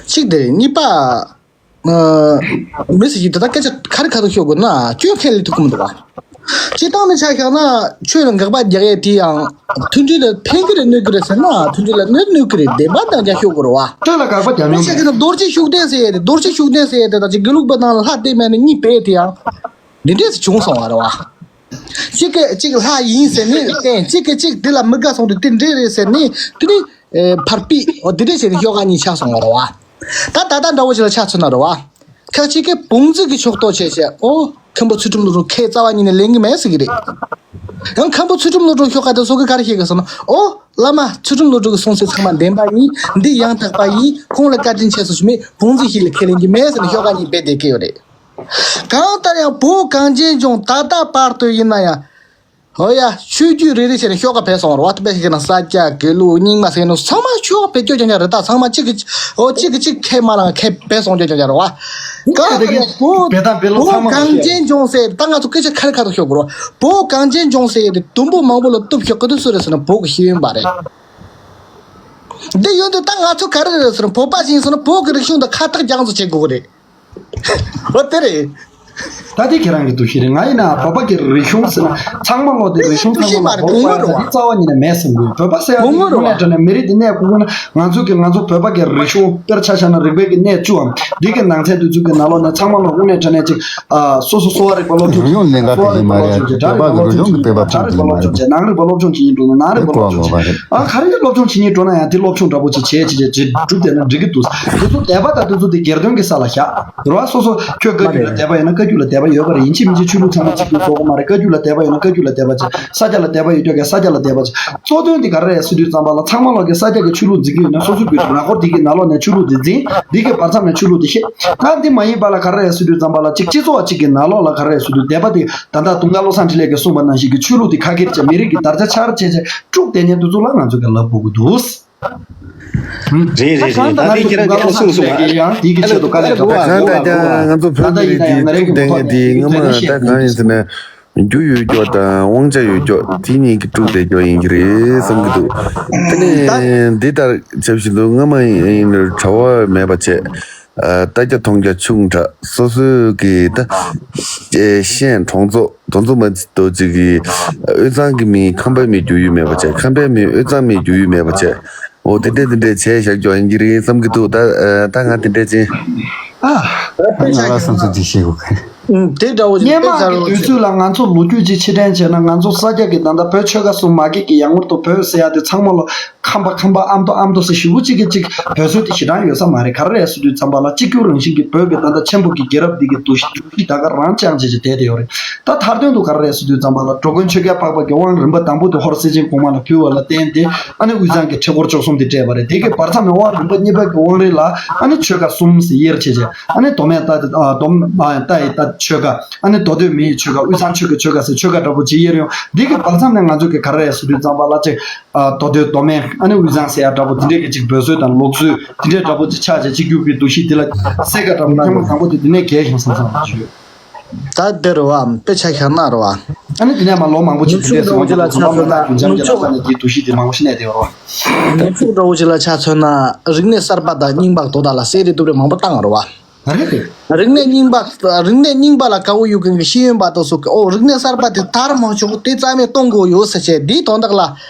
གཅིག་དེ་རེད། གཉིས་པ། ཨ། མི་ཟེར་གྱི་ད་ལྟ་སྐད་ཆ་ཁ་རི་ཁ་ཐུག་ཤོད་དགོས་ན་སྐྱོན་ཁས་ལེན་ཐུབ་ཀྱི་མི་འདུག་བ། སྤྱིར་བཏང་ནས་ཆ་བཞག་ན་ཆོས་ལ་དགག་པ་རྒྱག་ཡས་དེ་ཡང་མཐུན་སྒྲིལ་ལ་ཕན་གྱི་རེད་གནོད་ཀྱི་རེད་ཟེར་ན་མཐུན་སྒྲིལ་ལ་གནོད་གནོད་ཀྱི་རེད། བདེན་པ་དང་རྒྱ་ཤོད་དགོས་རེད་བ། སྤྱོད་ལ་དགག་པ་རྒྱག་མི་མྱོང་གི་ཆ་བཞག་ན་རྡོ་རྗེ་ཤུགས་ལྡན་ཟེར་ཡས་དེ་རྡོ་རྗེ་ཤུགས་ལྡན་ཟེར་ཡས་དེ་དང་ཅིག་དགེ་ལུགས་པའི་ནང་ལ་ལྷ་བསྟེན་མེད་ནས་གཉིས་སྤེལ་དེ་ཡང་འདི་འདྲས་སུ་བྱུང་སོང་བ་རེད་བ། གཅིག་གིས་གཅིག་ལྷ་ཡིན་ཟེར་ནས་བསྟེན། གཅིག་གིས་གཅིག་འདི་ལ་མི་དགའ་སོང་དུས་དེ་འདྲས་རེད་ཟེར་ནས་དེ་ནི་ཨེ་ཕར་ཕུད། འོ་དེ་འདྲས་བྱས་ནས་ཤོག་ཁ་གཉིས་ཆགས་སོང་བ་རེད་བ། ད་ད་ལྟ་འདྲ་བོ་ཞིག་ལ་ཆ་མཚོན་ན་རེད་བ། ཁག་ཅིག་གིས་བོང་རྫི་གི་ཕྱོགས་གཏོགས་བྱས་བྱས་ཨོ་མཁན་པོ་ཚུལ་ཁྲིམས་བློ་གྲོས་ཁས་རྩ་བ་ཉིད་ནས་ལེན་གི་མེད་ཟེར་གི་རེད། ཡང་མཁན་པོ་ཚུལ་ཁྲིམས་བློ་གྲོས་ཤོག་ཁ་དེ་ཚོ་གིས་ག་རེ་བཤད་གི་ཟེར་ན་ཨོ་བླ་མ་ཚུལ་ཁྲིམས་བློ་གྲོས་ཀྱི་གསུང་ཚུལ་ཚང་མ་བདེན་པ་ཡིན། འདི་ཡང་དག་པ་ཡིན། ཁོང་ལ་བཀའ་དྲིན་ཆེ་ཟེར་ཞུ་མེད། བོང་རྫི་ཞིག་ལ་ཁས་ལེན་གི་མེད་ཟེར་ནས་ཤོག་ཁ་གཉིས་སྦས་བསྡད་ཀྱི་ཡོད་རེད། གང་ལྟར་ཡང་བོད་གངས་ཅན་ལྗོངས་ད་ལྟ་བར་དུ་ཡིན་ན་ཡང་། ཧོ་ཡ། ཆོས་བརྒྱུད་རེ་རེ་བྱས་ནས་ཤོག་ཁ་སྦས་སོང་བ་རེད་བ། དཔེ་བཞག་ན་ས་སྐྱ་དགེ་ལུགས་རྙིང་མ་ཟེར་ནོ་ཚང་མ་ཤོག་ཁ་སྦས་ཀྱོག་ཀྱོག་རེད། ད་ཚང་མ་གཅིག་གིས་ཧོ་གཅིག་གིས་གཅིག་ཁས་མ་བླངས་ཁས་སྦས་སོང་ཀྱོག་ཀྱོག་རེད་བ། གང་ལྟར་ཡང་བོད་བོད་གངས་ཅན་ལྗོངས་ཟེར་ད་ང་ཚོ་སྐད་ཆ་ཁ་རི་ཁ་ཐུག་ཤོད་དགོས་རེད་བ། བོད་གངས་ཅན་ལྗོངས་ཟེར་ཡས་དེ་དུམ་བུ་མང་པོ་ལ་གཏུབ་ཤོག་གི་དུས་སུ་རེད་ཟེར་ན་བོད་ཀྱི་ཤེས་ཡོན་པ་རེད། འདི་ཡོད་དུས་ད་ང་ཚོ་ག་རེ་རེད་ཟེར་ན་བོད་པ་ཞིག་ཡིན་ཟེར་ན་བོད་ཀྱི་རིག་གཞུང་དང་ཁ་བཏགས་རྒྱག་ཚོ་བྱེད་དགོས་ཀྱི་རེད། འོ་དེ་རེད། ད་དེ་ཁྱེད་རང་གི་འདུ་ཤེས་རེད། ང་ཡིན་ན་བོད་པ་གི་རིག་གཞུང་ཟེར་ན་ཚང་མ་ངོ་དེ་རིག་གཞུང་ཚང་མ་ལ་བོད་པ་ཡིན་ན་དེ་རྩ་བ་ཉིད་ནས་མེད་བསམ་གི་ཡོད། བོད་པ་ཟེར་ཡ་དེ་དངོས་གནས་དྲང་གནས་མི་རིགས་དེ་གནས་དགོས་ན་ང་ཚོ་གི་ང་ཚོ་བོད་པ་གི་རིག་གཞུང་དཔེར་ཆ་བཞག་ན་རིག་པའི་གི་གནས་བཅུའམ་འདི་གི་ནང་ཚན་དེ་ཚོ་གི་ནང་ལོགས་ནས་ཚང་མ་ལ་དངོས་གནས་དྲང་གནས་ཅིག་སོ་སོ་གསོ་བ་རིག་པ་སློབ་སྦྱོང་གི་གསོ་བ་རིག་པ་སློབ་སྦྱོང་གི་སྒྲ་རིག་པ་སློབ་སྦྱོང་གི་སྤེལ་བ་ཕྲུག་གི་མ་རེད། སྒྲ་རིག་པ་སློབ་སྦྱོང་བྱེད་ནང་རིག་པ་སློབ་སྦྱོང་བྱེད་སྙིང་འགྲོ་ན་ནང་རིག་པ་སློབ་སྦྱོང་བྱེད་ཨ་ག་རེ་སློབ་སྦྱོང་བྱེད་སྙིང་འགྲོ་ན་ཡང་དེ་སློབ་སྦྱོང་འདྲ་པོ་ཅིག་བྱེད་ཅིག་ཅིག་སྒྲུབ་བསྡད་ན་འགྲིག་གི་འདུག་དེ་ཚོ་དད་པ་དང་དེ་ཚོ་དེ་སྒེར་དོན་གྱི་ས་ལ་བཞག་རེད་བ། སོ་སོ་ཁྱོད་བཀའ་བརྒྱུད་ལ་དད་པ་ཡོད་ན་བཀའ་བརྒྱུད་ལ་དད་པ་ཡོད་པ་རེད། ཡིན་གཅིག་མིན་གཅིག་ཆོས་ལུགས་ཚང་མ་གཅིག་པུ་བཟོ་དགོས་མ་རེད། བཀའ་བརྒྱུད་ལ་དད་པ་ཡོད་ན་བཀའ་བརྒྱུད་ལ་དད་པ་བྱེད། ས་སྐྱ་ལ་དད་པ་ཡོད་ཀྱོག་གི་ས་སྐྱ་ལ་དད་པ་བྱེད། གཙོ་དོན་དེ་ག་རེ་རེད་ཟེར་དུས་ཙམ་པ་ལ་ཚང་མ་ལོག་གི་ས་སྐྱ་གི་ཆོས་ལུགས་འཛིན་གྱི་ཡོད་ན་སོ་སོ་གི་ནང་ཁོར་དེ་གི་ནང་ལོགས་ནས་ཆོས་ལུགས་དེ་འཛིན། དེ་གི་བར་མཚམས་ནས་ཆོས་ལུགས་དེ་ཤེས། ད་འདི་མ་ཡིན་པ་ལ་ག་རེ་རེད་ཟེར་དུས་ཙམ་པ་ལ་ཅིག་སྤྱི་ཚོགས་གཅིག་གི་ནང་ལོགས་ལ་ག་རེ་རེད་ཟེར་དུས་དད་པ་དེ་ད་ལྟ་དུང་དཀར་བློ་བཟང་འཕྲིན་ལས་ཀྱིས་གསུངས་པ་ནང་བཞིན་གྱི་ཆོས་ལུགས་དེ་ཁ་ཁེར་བྱས་མི་རིགས་ཀྱི་དར་ཆ་འཕྱར་བྱས་བྱས་དཀྲུགས་བསྡད་མཁན་དེ་ཚོ་ལ་ང་ཚོ་གི་ལབ་དགོས་ཀྱི་འདུག་རེད་རེད་རེད། ད་དེ་ཁྱེད་རང་གིས་གསུངས་སོང་བ་རེད། ཡང་དེའི་གི་ཆེད་དུ་དཀའ་ལས་ཁག་པོ་ད་གང་ལྟར་ཀྱང་ང་ཚོ་བོད་མི་རིགས་དེ་དཀྲུགས་བསྡད་མཁན་དེ་སྔོན་མ་ད་གང་ཡིན་ཟེར་ན་རྒྱུ་ཡོད་ཀྱོག་དང་དབང་ཆ་ཡོད་ཀྱོག་དེ་གཉིས་ཀྱིས་དཀྲུགས་བསྡད་ཀྱོག་ཡིན་གྱི་རེད་བསམ་གྱི་འདུག་དེ་ནས་འདི་ལྟར་ཆབ་ཞིག་འདུག་སྔོན་མ་ཡིན་ན་གྲྭ་བ་མེད་པ་བྱས། ལྟ་རྒྱ་མཐོང་རྒྱ་ཆུང་དྲགས། སོ་སོའི་གི་ད་ཤེས་གྲོང་ཚོ་གྲོང་ཚོ་མ་གཏོགས་ཅིག་གི་དབུས་གཙང་གི་མི་ཁམས་པའི་མི་རྒྱུག་ཡུལ་མེད་པ་བྱས། ཁམས་པའི་མི་དབུས་གཙང་མི་རྒྱུག་ཡུལ་མེད་པ་བྱས། འོ་དེ་འདྲས་དེ་འདྲས་བྱས་བཞག་ཀྱོག་ཡིན་གྱི་རེད་བསམ་གྱི་འདུག་ད་ད་ང་དེ་འདྲས་ཅན། ཨ། ང་ལ་བསམ་ཚུལ་ཅིག་བཤད་དགོས་གི། ཨུམ། དེ་འདྲ་བོ་ཅིག་སྔོན་དཔེ་མ་ཆ་གི་རུང་དུས་ཚོད་ལ་ང་ཚོ་ལོ་རྒྱུས་ཅིག་ཕྱིར་དྲན་བྱས་ན། ང་ཚོ་ས་སྐྱ་གི་ད་ལྟ་བོད་ཆོལ་ཁ་གསུམ་མ་གི་གི་ཡང་མུར་དུ་བོད་ཟེར་ཡ་དེ་ཚང་མ་ལ་ཁམས་པ་ཁམས་པ། ཨ་མདོ་ཨ་མདོ་ཟེར་ཞེ་པོ་ཅིག་གི་ཅིག་བོད་སྲོལ་དེ་ཞེ་དྲག་ཡོད་ས་མ་རེད། ག་རེ་རེད་ཟེར་དུས་ཙམ་པ་ལ་གཅིག་གྱུར་རང་བཞིན་གྱི་བོད་ཀྱི་ད་ལྟ་ཆེན་པོ་གི་རྒྱལ་རབས་འདི་གི་འདུ་ཤེས་ད་ག་རང་རྐྱང་བྱས་བྱས་བསྡད་དེ་ཡོད་རེད། ད་མཐར་དོན་དུ་ག་རེ་རེད་ཟེར་དུས་ཙམ་པ་ལ་འགྲོ་མགོན་ཆོས་རྒྱལ་འཕགས་པ་གི་དབང་རིམ་པ་དང་པོ་དེ་ཧོར་སེ་ཆེན་གོང་མ་ལ་ཕུལ་བ་ལ་བརྟེན་ཏེ། ཨ་ནི་དབུས་གཙང་གི་ཁྲི་སྐོར་བཅུ་གསུམ་དེ་སྤྲད་པ་རེད། དེ་གི་བར་མཚམས་ནས་དབང་རིམ་པ་གཉིས་པ་གི་དབང་རིམ་ལ་ཨ་ནི་ཆོལ་ཁ་གསུམ་ཟེར་དབྱེར་ཕྱེ་བྱས། ཨ་ནི་མདོ་སྨད་རྟ་ཨ་མདོ་སྨད་རྟ་ཡི་རྟ་ཆོལ་ཁ། ཨ་ནི་མདོ་སྟོད་མི་ཡི་ཆོལ་ཁ། དབུས་གཙང་ཆོལ་ཁའི་ཆོལ་ཁ་ཟེར་ཆོལ་ཁ་འདྲ་པོ་ཅིག་དབྱེར་ཡོང་། འདི་གི་བར་མཚམས་ནས་ང་ཚོ་གི་ག་རེ་རེད་ཟེར་དུས་ཙམ་པ་ལ་ཅིག་ཨ་མདོ་སྟོད་མདོ་སྨད། ཨ་ནི་དབུས་གཙང་ཟེར་ཡ་འདྲ་པོ་དེ་འདྲས་ཀྱི་ཅིག་འབོད་སྲོལ་དང་ལུགས་སྲོལ་དེ་འདྲས་འདྲ་པོ་ཅིག་ཆགས་བྱས། གཅིག་གྱུར་གྱི་འདུ་ཤེས་དེ་ལ་གསལ་ཁ་འདྲ་པོ་ཐེངས་མ་དང་པོ་དེ་དེ་ནས་གས་བྱུང་བསམ་བསམ་བྱུང་། ད་དེ་རེད་བ། དཔེ་ཆ་བཞག་ན་རེད་བ། ཨ་ནི་དེ་ནས་མ་ལོ་མང་པོ་ཅིག་དེ་འདྲས་སོང་། ང་ཚོ་ཚང་མ་མ་ནག་རྒྱུན་འབྱམས་ཀྱི་ལག་ཆ་ནས་དེའི་འདུ་ཤེས་དེ་མང་པོ་ཞིག་གནས་བསྡད་ཡོད་རེད་བ། ཉེ་ཕྱོགས་འདྲ་བོ་ཅིག་ལ་ཆ་མཚོན་ན། རིག་གནས་གསར་པ་དང་རྙིང་པ་དོ་དག་ལ་གསེར་རེ་གཏུབ་རེ་མང་པོ་བཏང་རེད་བ། ཨ་རེད་དེ། རིག་གནས་རྙིང་པ། རིག་གནས་རྙིང་པ་ལ་དགའ་བོ་ཡོད་མཁན་གྱི་ཤེས་ཡོན་པ་དེ་ཚོ་གིས། ཨོ། རིག་གནས་གསར་པ་དེ་དར་མ་བྱུང་། དེ་རྩ་མེད་གཏོང་དགོས་ཡོད་ཟེར་བྱས། དེའི་དོན་དག་ལ་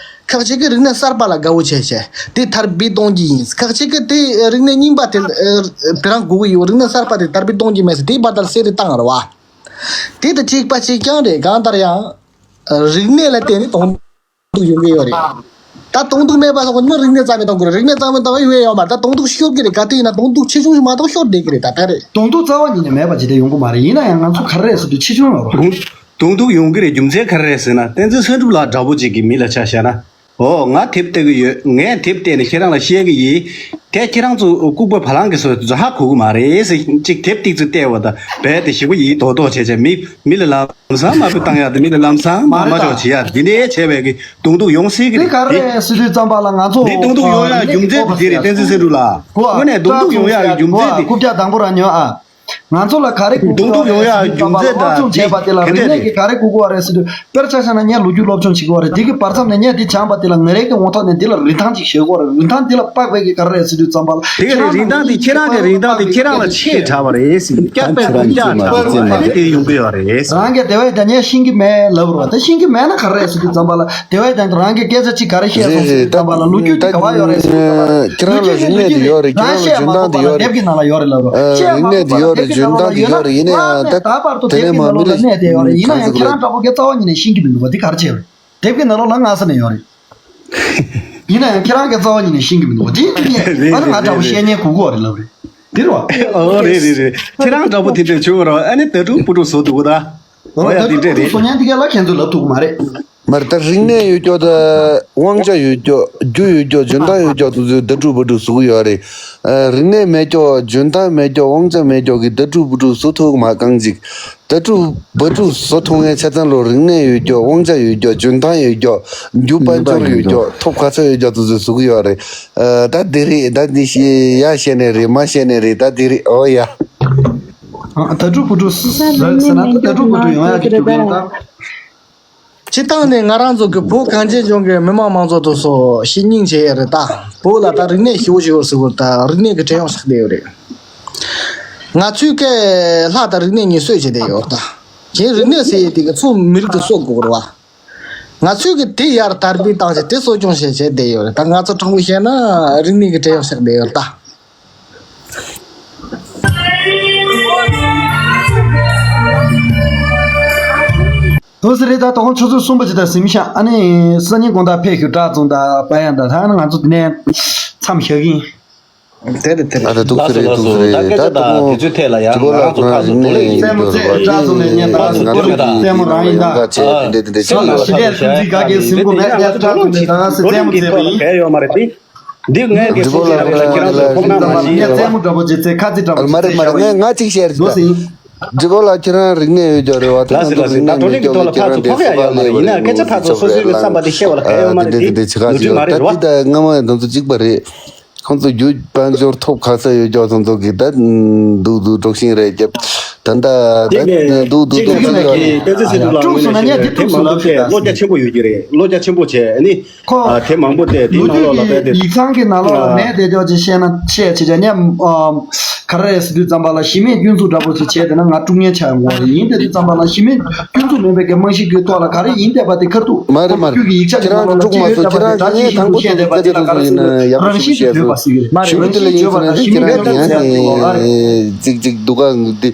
ཁག་ཅིག་གིས་རིག་གནས་གསར་པ་ལ་དགའ་བོ་བྱས་བྱས་དེ་དར་སྤེལ་གཏོང་གི་ཡིན། ཁག་ཅིག་གིས་དེ་རིག་གནས་རྙིང་པ་དེ་དེ་རང་དགོས་ཀྱི་ཡོད། རིག་གནས་གསར་པ་དེ་དར་སྤེལ་གཏོང་གི་མེད་ཟེར། དེའི་བར་དུ་གསེར་རེ་བཏང་རེད་བ། དེ་དང་གཅིག་པ་གཅིག་རྐྱང་རེད། གང་ལྟར་ཡང་རིག་གནས་ལ་བརྟེན་ནས་གཏོང་། སྡུག་ཡོང་གི་ཡོད་རེད། ད་གདོང་སྡུག་མེད་པ་སོགས་ནི་རིག་གནས་རྩ་མེད་གཏོང་གི་རེད། རིག་གནས་རྩ་མེད་གཏོང་བའི་ཡོད་ཡོད་མ་རེད། ད་གདོང་སྡུག་ཤོར་གི་རེད། ག་དུས་ཡིན་ན་གདོང་སྡུག་ཆེ་ཆུང་ཞིག་མ་གཏོགས་ཤོར་བསྡད་ཀྱི་རེད། ད་ད་རེད། གདོང་སྡུག་རྩ་བ་ཉིད་ནས་མེད་པ་ཅིག་དེ་ཡོང་གི་མ་རེད། ཡིན་ན་ཡང་ང་ཚོ་ག་རེ་རེད་ཟེར་དུས་ཆེ་ཆུང་ཡོད་རེད། གདོང་སྡུག་ཡོང་གི་རེད། རྒྱུ་མཚན་ག་རེ་རེད་ཟེར་ན། བསྟན་འཛིན་སེང་འབྲུག་ལགས་འདྲ་པོ་ཅིག་གི་མི་ལ་ཆ་བཞག་ན། ཨོ། ང་དེབ་ལྟ་གི་ཡོད། ངས་དེབ་བལྟས་ནས་ཁྱེད་རང་ལ་བཤད་གི་ཡིན། དེ་ཁྱེད་རང་ཚོ་ལྐུགས་པ་བ་ལང་གི་བཟོ་དེ་ཚོ་ཧ་གོ་གི་མ་རེད་ཟེར། ཅིག་དེབ་ཏིག་ཙམ་བལྟས་པ་དང་རྦད་དེ་ཞེ་པོ་ཡིད་དོག་དོག་བྱས་བྱས། མི་མི་ལ་ལམ་སང་མ་ཕུ་བཏང་ཡག་དེ། མི་ལ་ལམ་སང་མ་མ་ཆོག་བྱེད་ཡག་དེ་འདྲས་བྱས་པའི་གི་གདོང་སྡུག་ཡོང་སྲིད་གི་རེད། དེ་ག་རེ་རེད་ཟེར་དུས་ཙམ་པ་ལ་ང་ཚོ། དེ་གདོང་སྡུག་ཡོང་ཡག་རྒྱུ་མཚན་དེ་རེད། བསྟན་འཛིན་སེང་འབྲུག་ལགས། དངོས་གནས་གདོང་སྡུག་ཡོང་ཡག་གི་རྒྱུ་མཚན་དེ། རྐུབ་བཀྱག་དང་པོ་རང་ཉོ་ཨ། ང་ཚོ་ལ་ག་རེ་དགོས་ཀྱི་ཡོད་རེད་ཟེར་དུས་ཙམ་པ་ལ། སློབ་སྦྱོང་བྱས་པ་དེ་ལ་རིག་གནས་ཀྱིས་ག་རེ་དགོས་ཀྱི་ཡོད་རེད་ཟེར་དུས། དཔེར་ཆ་བཞག་ན་ངས་ལོ་རྒྱུས་སློབ་སྦྱོང་བྱེད་ཀྱི་ཡོད་རེད། དེ་གི་བར་མཚམས་ནས་ངས་དེ་སྦྱངས་པ་དེ་ལ་ང་རང་གི་ངོ་ཐོག་ནས་དེ་ལ་རིན་ཐང་ཅིག་གཞལ་གྱི་ཡོད་རེད། རིན་ཐང་དེ་ལ་དཔག་པའི་གི་ག་རེ་རེད་ཟེར་དུས་ཙམ་པ་ལ། དེ་ག་རེད། རིན་ཐང་དེ་ཁྱེད་རང་གི་རིན་ཐང་དེ་ཁྱེད་རང་ལ་ཆེས་དྲག་པ་རེད་ཟེར། བཀྱག་པའི་རྐུབ་བཀྱག་དྲག་པ་དེ་དེ་ཡོང་གི་ཡོད་རེད། རང་གིས་དེ་བས་ཀྱང་ངས་ཤེས་ཀྱི་མེད་ལབ་རོགས། ད་ཤེས་ཀྱི་མེད་ན་ག་རེ་རེད་ཟེར་དུས་ཙམ་པ་ལ། དེ་བས་ཀྱང་རང་གིས་སྐད་ཆ་ཅིག་ག་རེ་བཤད་སོང་ཟེར་དུས་ཙམ་པ་ལ། ལོ་རྒྱུས་དེ་ག་བ་ཡོད་རེད་ཟེར་དུས་ཙམ་པ་ལ། ཁྱེད་རང་ལ་རིག་གནས་དེ་ཡོད་རེད། ཁྱེད་རང་ལ་འཇོན་ཐང་དེ་ཡོད་རེད། དེབ་ཀྱི་ནང་ལ་ཡོད་རེད་ལབ་རོགས། ཨ། རིག་གནས་དེ་ཡོད་རེད། འཇོན་ཐང་དེ་ཡོད་རེད། ཡིན་ན་ཡང་ད་དེ་ནས་མ་མི་ལ་གནས་དེ་ཡོད་རེད། ཡིན་ན་ཡང་ཁྱེད་རང་འདྲ་པོ་གི་རྩ་བ་ཉིད་ནས་ཤེས་ཀྱི་མི་འདུག་པ། དེ་ག་རེ་བྱས་རེད། དེབ་ཀྱི་ནང་ལོགས་ལ་སྔ་ས་ནས་ཡོད་རེད། ཡིན་ན་ཡང་ཁྱེད་རང་གི་རྩ་བ་ཉིད་ནས་ཤེས་ཀྱི་མི་འདུག་པ། དེ་དེ་ནས་ཨ་ནི་ང་འདྲ་པོ་བཤད་ཉན་གོ་གོ་རེད་ལབ་རེད། དེ་རེད་བ། ཨོ་རེད་རེད་རེད། ཁྱེད་རང་འདྲ་པོ་དེ་འདྲ་བྱུང་བ་རེད། ཨ་ནི་ད་དྲུག་པོ་དྲུག་བཟོ་འདུག་ད། འོ་ཡ། དེ་འདྲ་རེད། བཟོ་ཉན་དེ་ག་ལ་ཁྱེད་ཚོ་ལབ་ཐུབ་ཀྱི་མ་རེད། མ་རེད། ད་རིག་གནས་ཡོད་ཀྱོག་དང་དབང་ཆ་ཡོད་ཀྱོག་རྒྱུ་ཡོད་ཀྱོག་འཇོན་ཐང་ཡོད་ཀྱོག་དེ་ཚོས་ད་དྲུག་པོ་དྲུག་བཟོ་གི་ཡོད་རེད། ཨ། རིག་གནས་མེད་ཀྱོག་འཇོན་ཐང་མེད་ཀྱོག་དབང་ཆ་མེད་ཀྱོག་གིས་ད་དྲུག་པོ་དྲུག་བཟོ་ཐུབ་ཀྱི་མ་རེད། གང་ཅིག་ད་དྲུག་པོ་དྲུག་བཟོ་ཐུབ་མཁན་ཆ་ཚང་ལ་རིག་གནས་ཡོད་ཀྱོག་དབང་ཆ་ཡོད་ཀྱོག་འཇོན་ཐང་ཡོད་ཀྱོག་རྒྱུ་དཔལ་འབྱོར་ཡོད་ཀྱོག་ཐོབ་ག་ཚོད་ཡོད་ཀྱོག་དེ་ཚོས་བཟོ་གི་ཡོད་རེད། ཨ། ད་དེ་རེད། ད་འདི་ཤེས་ཡ་བཤད་ནས་རེད། མ་བཤད་ནས་རེད། ད་དེ་རེད། ཨོ་ཡ། ཨ། ད་དྲུག་པོ་དྲུག་ཟེར་ན་ད་དྲུག་པོ་དྲུག་ཡོང་ཡ་གི་རྒྱུ་རྐྱེན་ད། སྤྱིར་བཏང་ནས་ང་རང་ཚོ་གི་བོད་གངས་ཅན་ལྗོངས་ཀྱི་མི་མང་མང་ཚོགས་དེ་ཚོ་ཤེས་སྙིང་རྗེ་ཡ་རེད། ད་བོད་ལ་ད་རིག་གནས་ཞེ་པོ་ཅིག་ཡོད་ཟེར་བ། ད་རིག་གནས་ཀྱི་བྲན་གཡོག་ཆགས་བསྡད་ཡོད་རེད། ང་ཚོའི་སྐད་ལྷ་དང་རིག་གནས་གཉིས་གསོད་བྱས་བསྡད་ཡོད་རེད། ད་གཞན་རིག་གནས་ཟེར་ཡས་དེ་གི་ཚུར་མི་རིགས་དེ་གསོད་དགོས་རེད་བ། ང་ཚོས་གི་དེ་ཡར་དར་སྤེལ་བཏང་བྱས་དེ་གསོ་སྐྱོང་བྱས་བྱས་བསྡད་ཡོད་རེད། ད་ང་ཚོ་དྲང་པོ་བཤད་ན་རིག་གནས་ཀྱི་བྲན་གཡོག་ཆགས་བསྡད་ཡོད་རེད་ད། འོ་ཟེར་རེད། ད་དོ་དགོང་ཆུ་ཚོད་གསུམ་པ་ཅིག་ད་ཟིན་ཤག་ཨ་ནི་སང་ཉིན་དགོང་དག་ཕེབས་ཤོག་བཀྲ་བཙུན་དང་པ་ཡན་དང་། ད་ང་ཚོ་དེ་ནས་མཚམས་བཞག་གི་ཡིན། དེ་རེད་དེ་རེད། ཨ། ད་འདུག་སེ་རེད། འདུག་སེ་རེད། ད་ལྟ་དེ་ཚོའི་ཐད་ལ་ཡང་ང་རང་ཚོ་ཁ་ཚོ་འདུག་ལེ་ཡིན། རྩེད་མོ་རྩེ། བཀྲ་བཙུན་ལས་ཉན་དང་། རྩེད་མོ་རང་ཡིན་ད། ཨ། ཞི་བདེ་ཐུགས་རྗེ་ག་གེ་ཟིན་གོ་མེད། ཡ་བཀྲ་བཙུན་ལས་ད་རྩེད་མོ་རྩེ་བ་ཡིན། འདི་ངས་གི་ཕོ་ཁྱེད་རང་ཚོ་ཁོང་རྣམ་པ་ཞིག་ཡ་རྩེད་མོ་འདྲ་པོ་ཅིག་རྩེ། ཁ་རྩེ་འདྲ་པོ་ཅིག་རྩེ་ཤོག་ཡིན། མ་རེད་མ་རེད། ངས་ང་གཅིག་བཤད་རེད། འདུག་སེ་ཡིན། འདི་པོ་ལ་ཁྱེད་རང་རིག་གནས་ཡོད་ཀྱང་རེད་བ། ལགས་སེ་ལགས་སེ། ད་བགྲོ་གླེང་གི་ཐོག་ལ་ཕར་ཚུར་ཕོག་ཡ་ཡོད་མ་རེད། ཡིན་ན་སྐད་ཆ་ཕར་ཚུར་སོ་སོའི་གི་བསམ་པ་དེ་བཤད་པ་ལ་གལ་ཡོད་མ་རེད། དེ་ནོར་འཁྲུལ་མ་རེད་བ། ད་འདི་ད་སྔ་མ་ཡང་དེ་ཚོ་གཅིག་པ་རེད། ཁོང་ཚོ་རྒྱུ་དཔལ་འབྱོར་ཐོབ་ག་ས་ཡོད་ཀྱང་ཁོང་ཚོ་གི་ད་འདུག་འདུག་གྲོགས་ཤིང་རེད་རྒྱབ། ད་ལྟ་ད་འདུག་འདུག་འདུག་འདུག་ཡོད། ཀྲུག་སོང་ན་ངས་དེ་ཀྲུག་སོང་ལབ་ཤེས་ད། བློ་རྒྱ་ཆེན་པོ་ཡོད་ཀྱི་རེད། བློ་རྒྱ་ཆེན་པོ་བྱས་ཨ་ནི། ཁོ་ཨ་དེ་མང་པོ་དེ་དེའི་ལོ་ནང་ལོགས་ལ་རྒྱུས་ཀྱི་རྦད་དེ། ཡིག་ཚང་གི་ནང་ལོགས་ལ་ངས་དེ་ཅོག་ཅིག་བཤད་ན་བཤད་བྱེད་བྱ་ཉམས། ག་རེ་རེད་ཟེར་དུས་ཙམ་པ་ལ་གཞི་མེད་སྐྱོན་འཛུགས་འདྲ་པོ་ཞིག་བྱས་བསྡད་ན་ང་དཀྲུག་ཉེན་ཆགས་ཡོང་གི་རེད། ཡིན་དེ་དུས་ཙམ་པ་ལ་གཞི་མེད་སྐྱོན་འཛུགས་མེད་པའི་གི་རྨང་གཞི་གི་ཐོག་ལ་ག་རེ་ཡིན་བསྡད་པ་དེ་ཁ་ཐུག་མ་རེད་མ་རེད། ཁྱོད་ཀྱི་ཡིག་ཆ་གི་ཁྱེད་རང་ནང་ལོགས་ལ་དཀྲུག་མ་ཅི་ཡོད་བསྡད་པ་དེ་སོང་ཁྱེད་རང་གིས་ངས་དང་པོ་དེ་བཤད་བསྡད་པ་དེ་ལ་ག་རེ་ཟེར་དགོས་རེད། རང་བཞིན་གྱིས་བརྗོད་པ་ཟེར་གི་རེད། མ་རེད། རང་བཞིན་གྱིས་བརྗོད་པ་དང་གཞི་མེད་སྐྱོན་འཛུགས་ཟེར་ཡ་དེ་ལོགས་ཀ་རེད། ཅིག་ཅིག་འདུག་ག་འདི།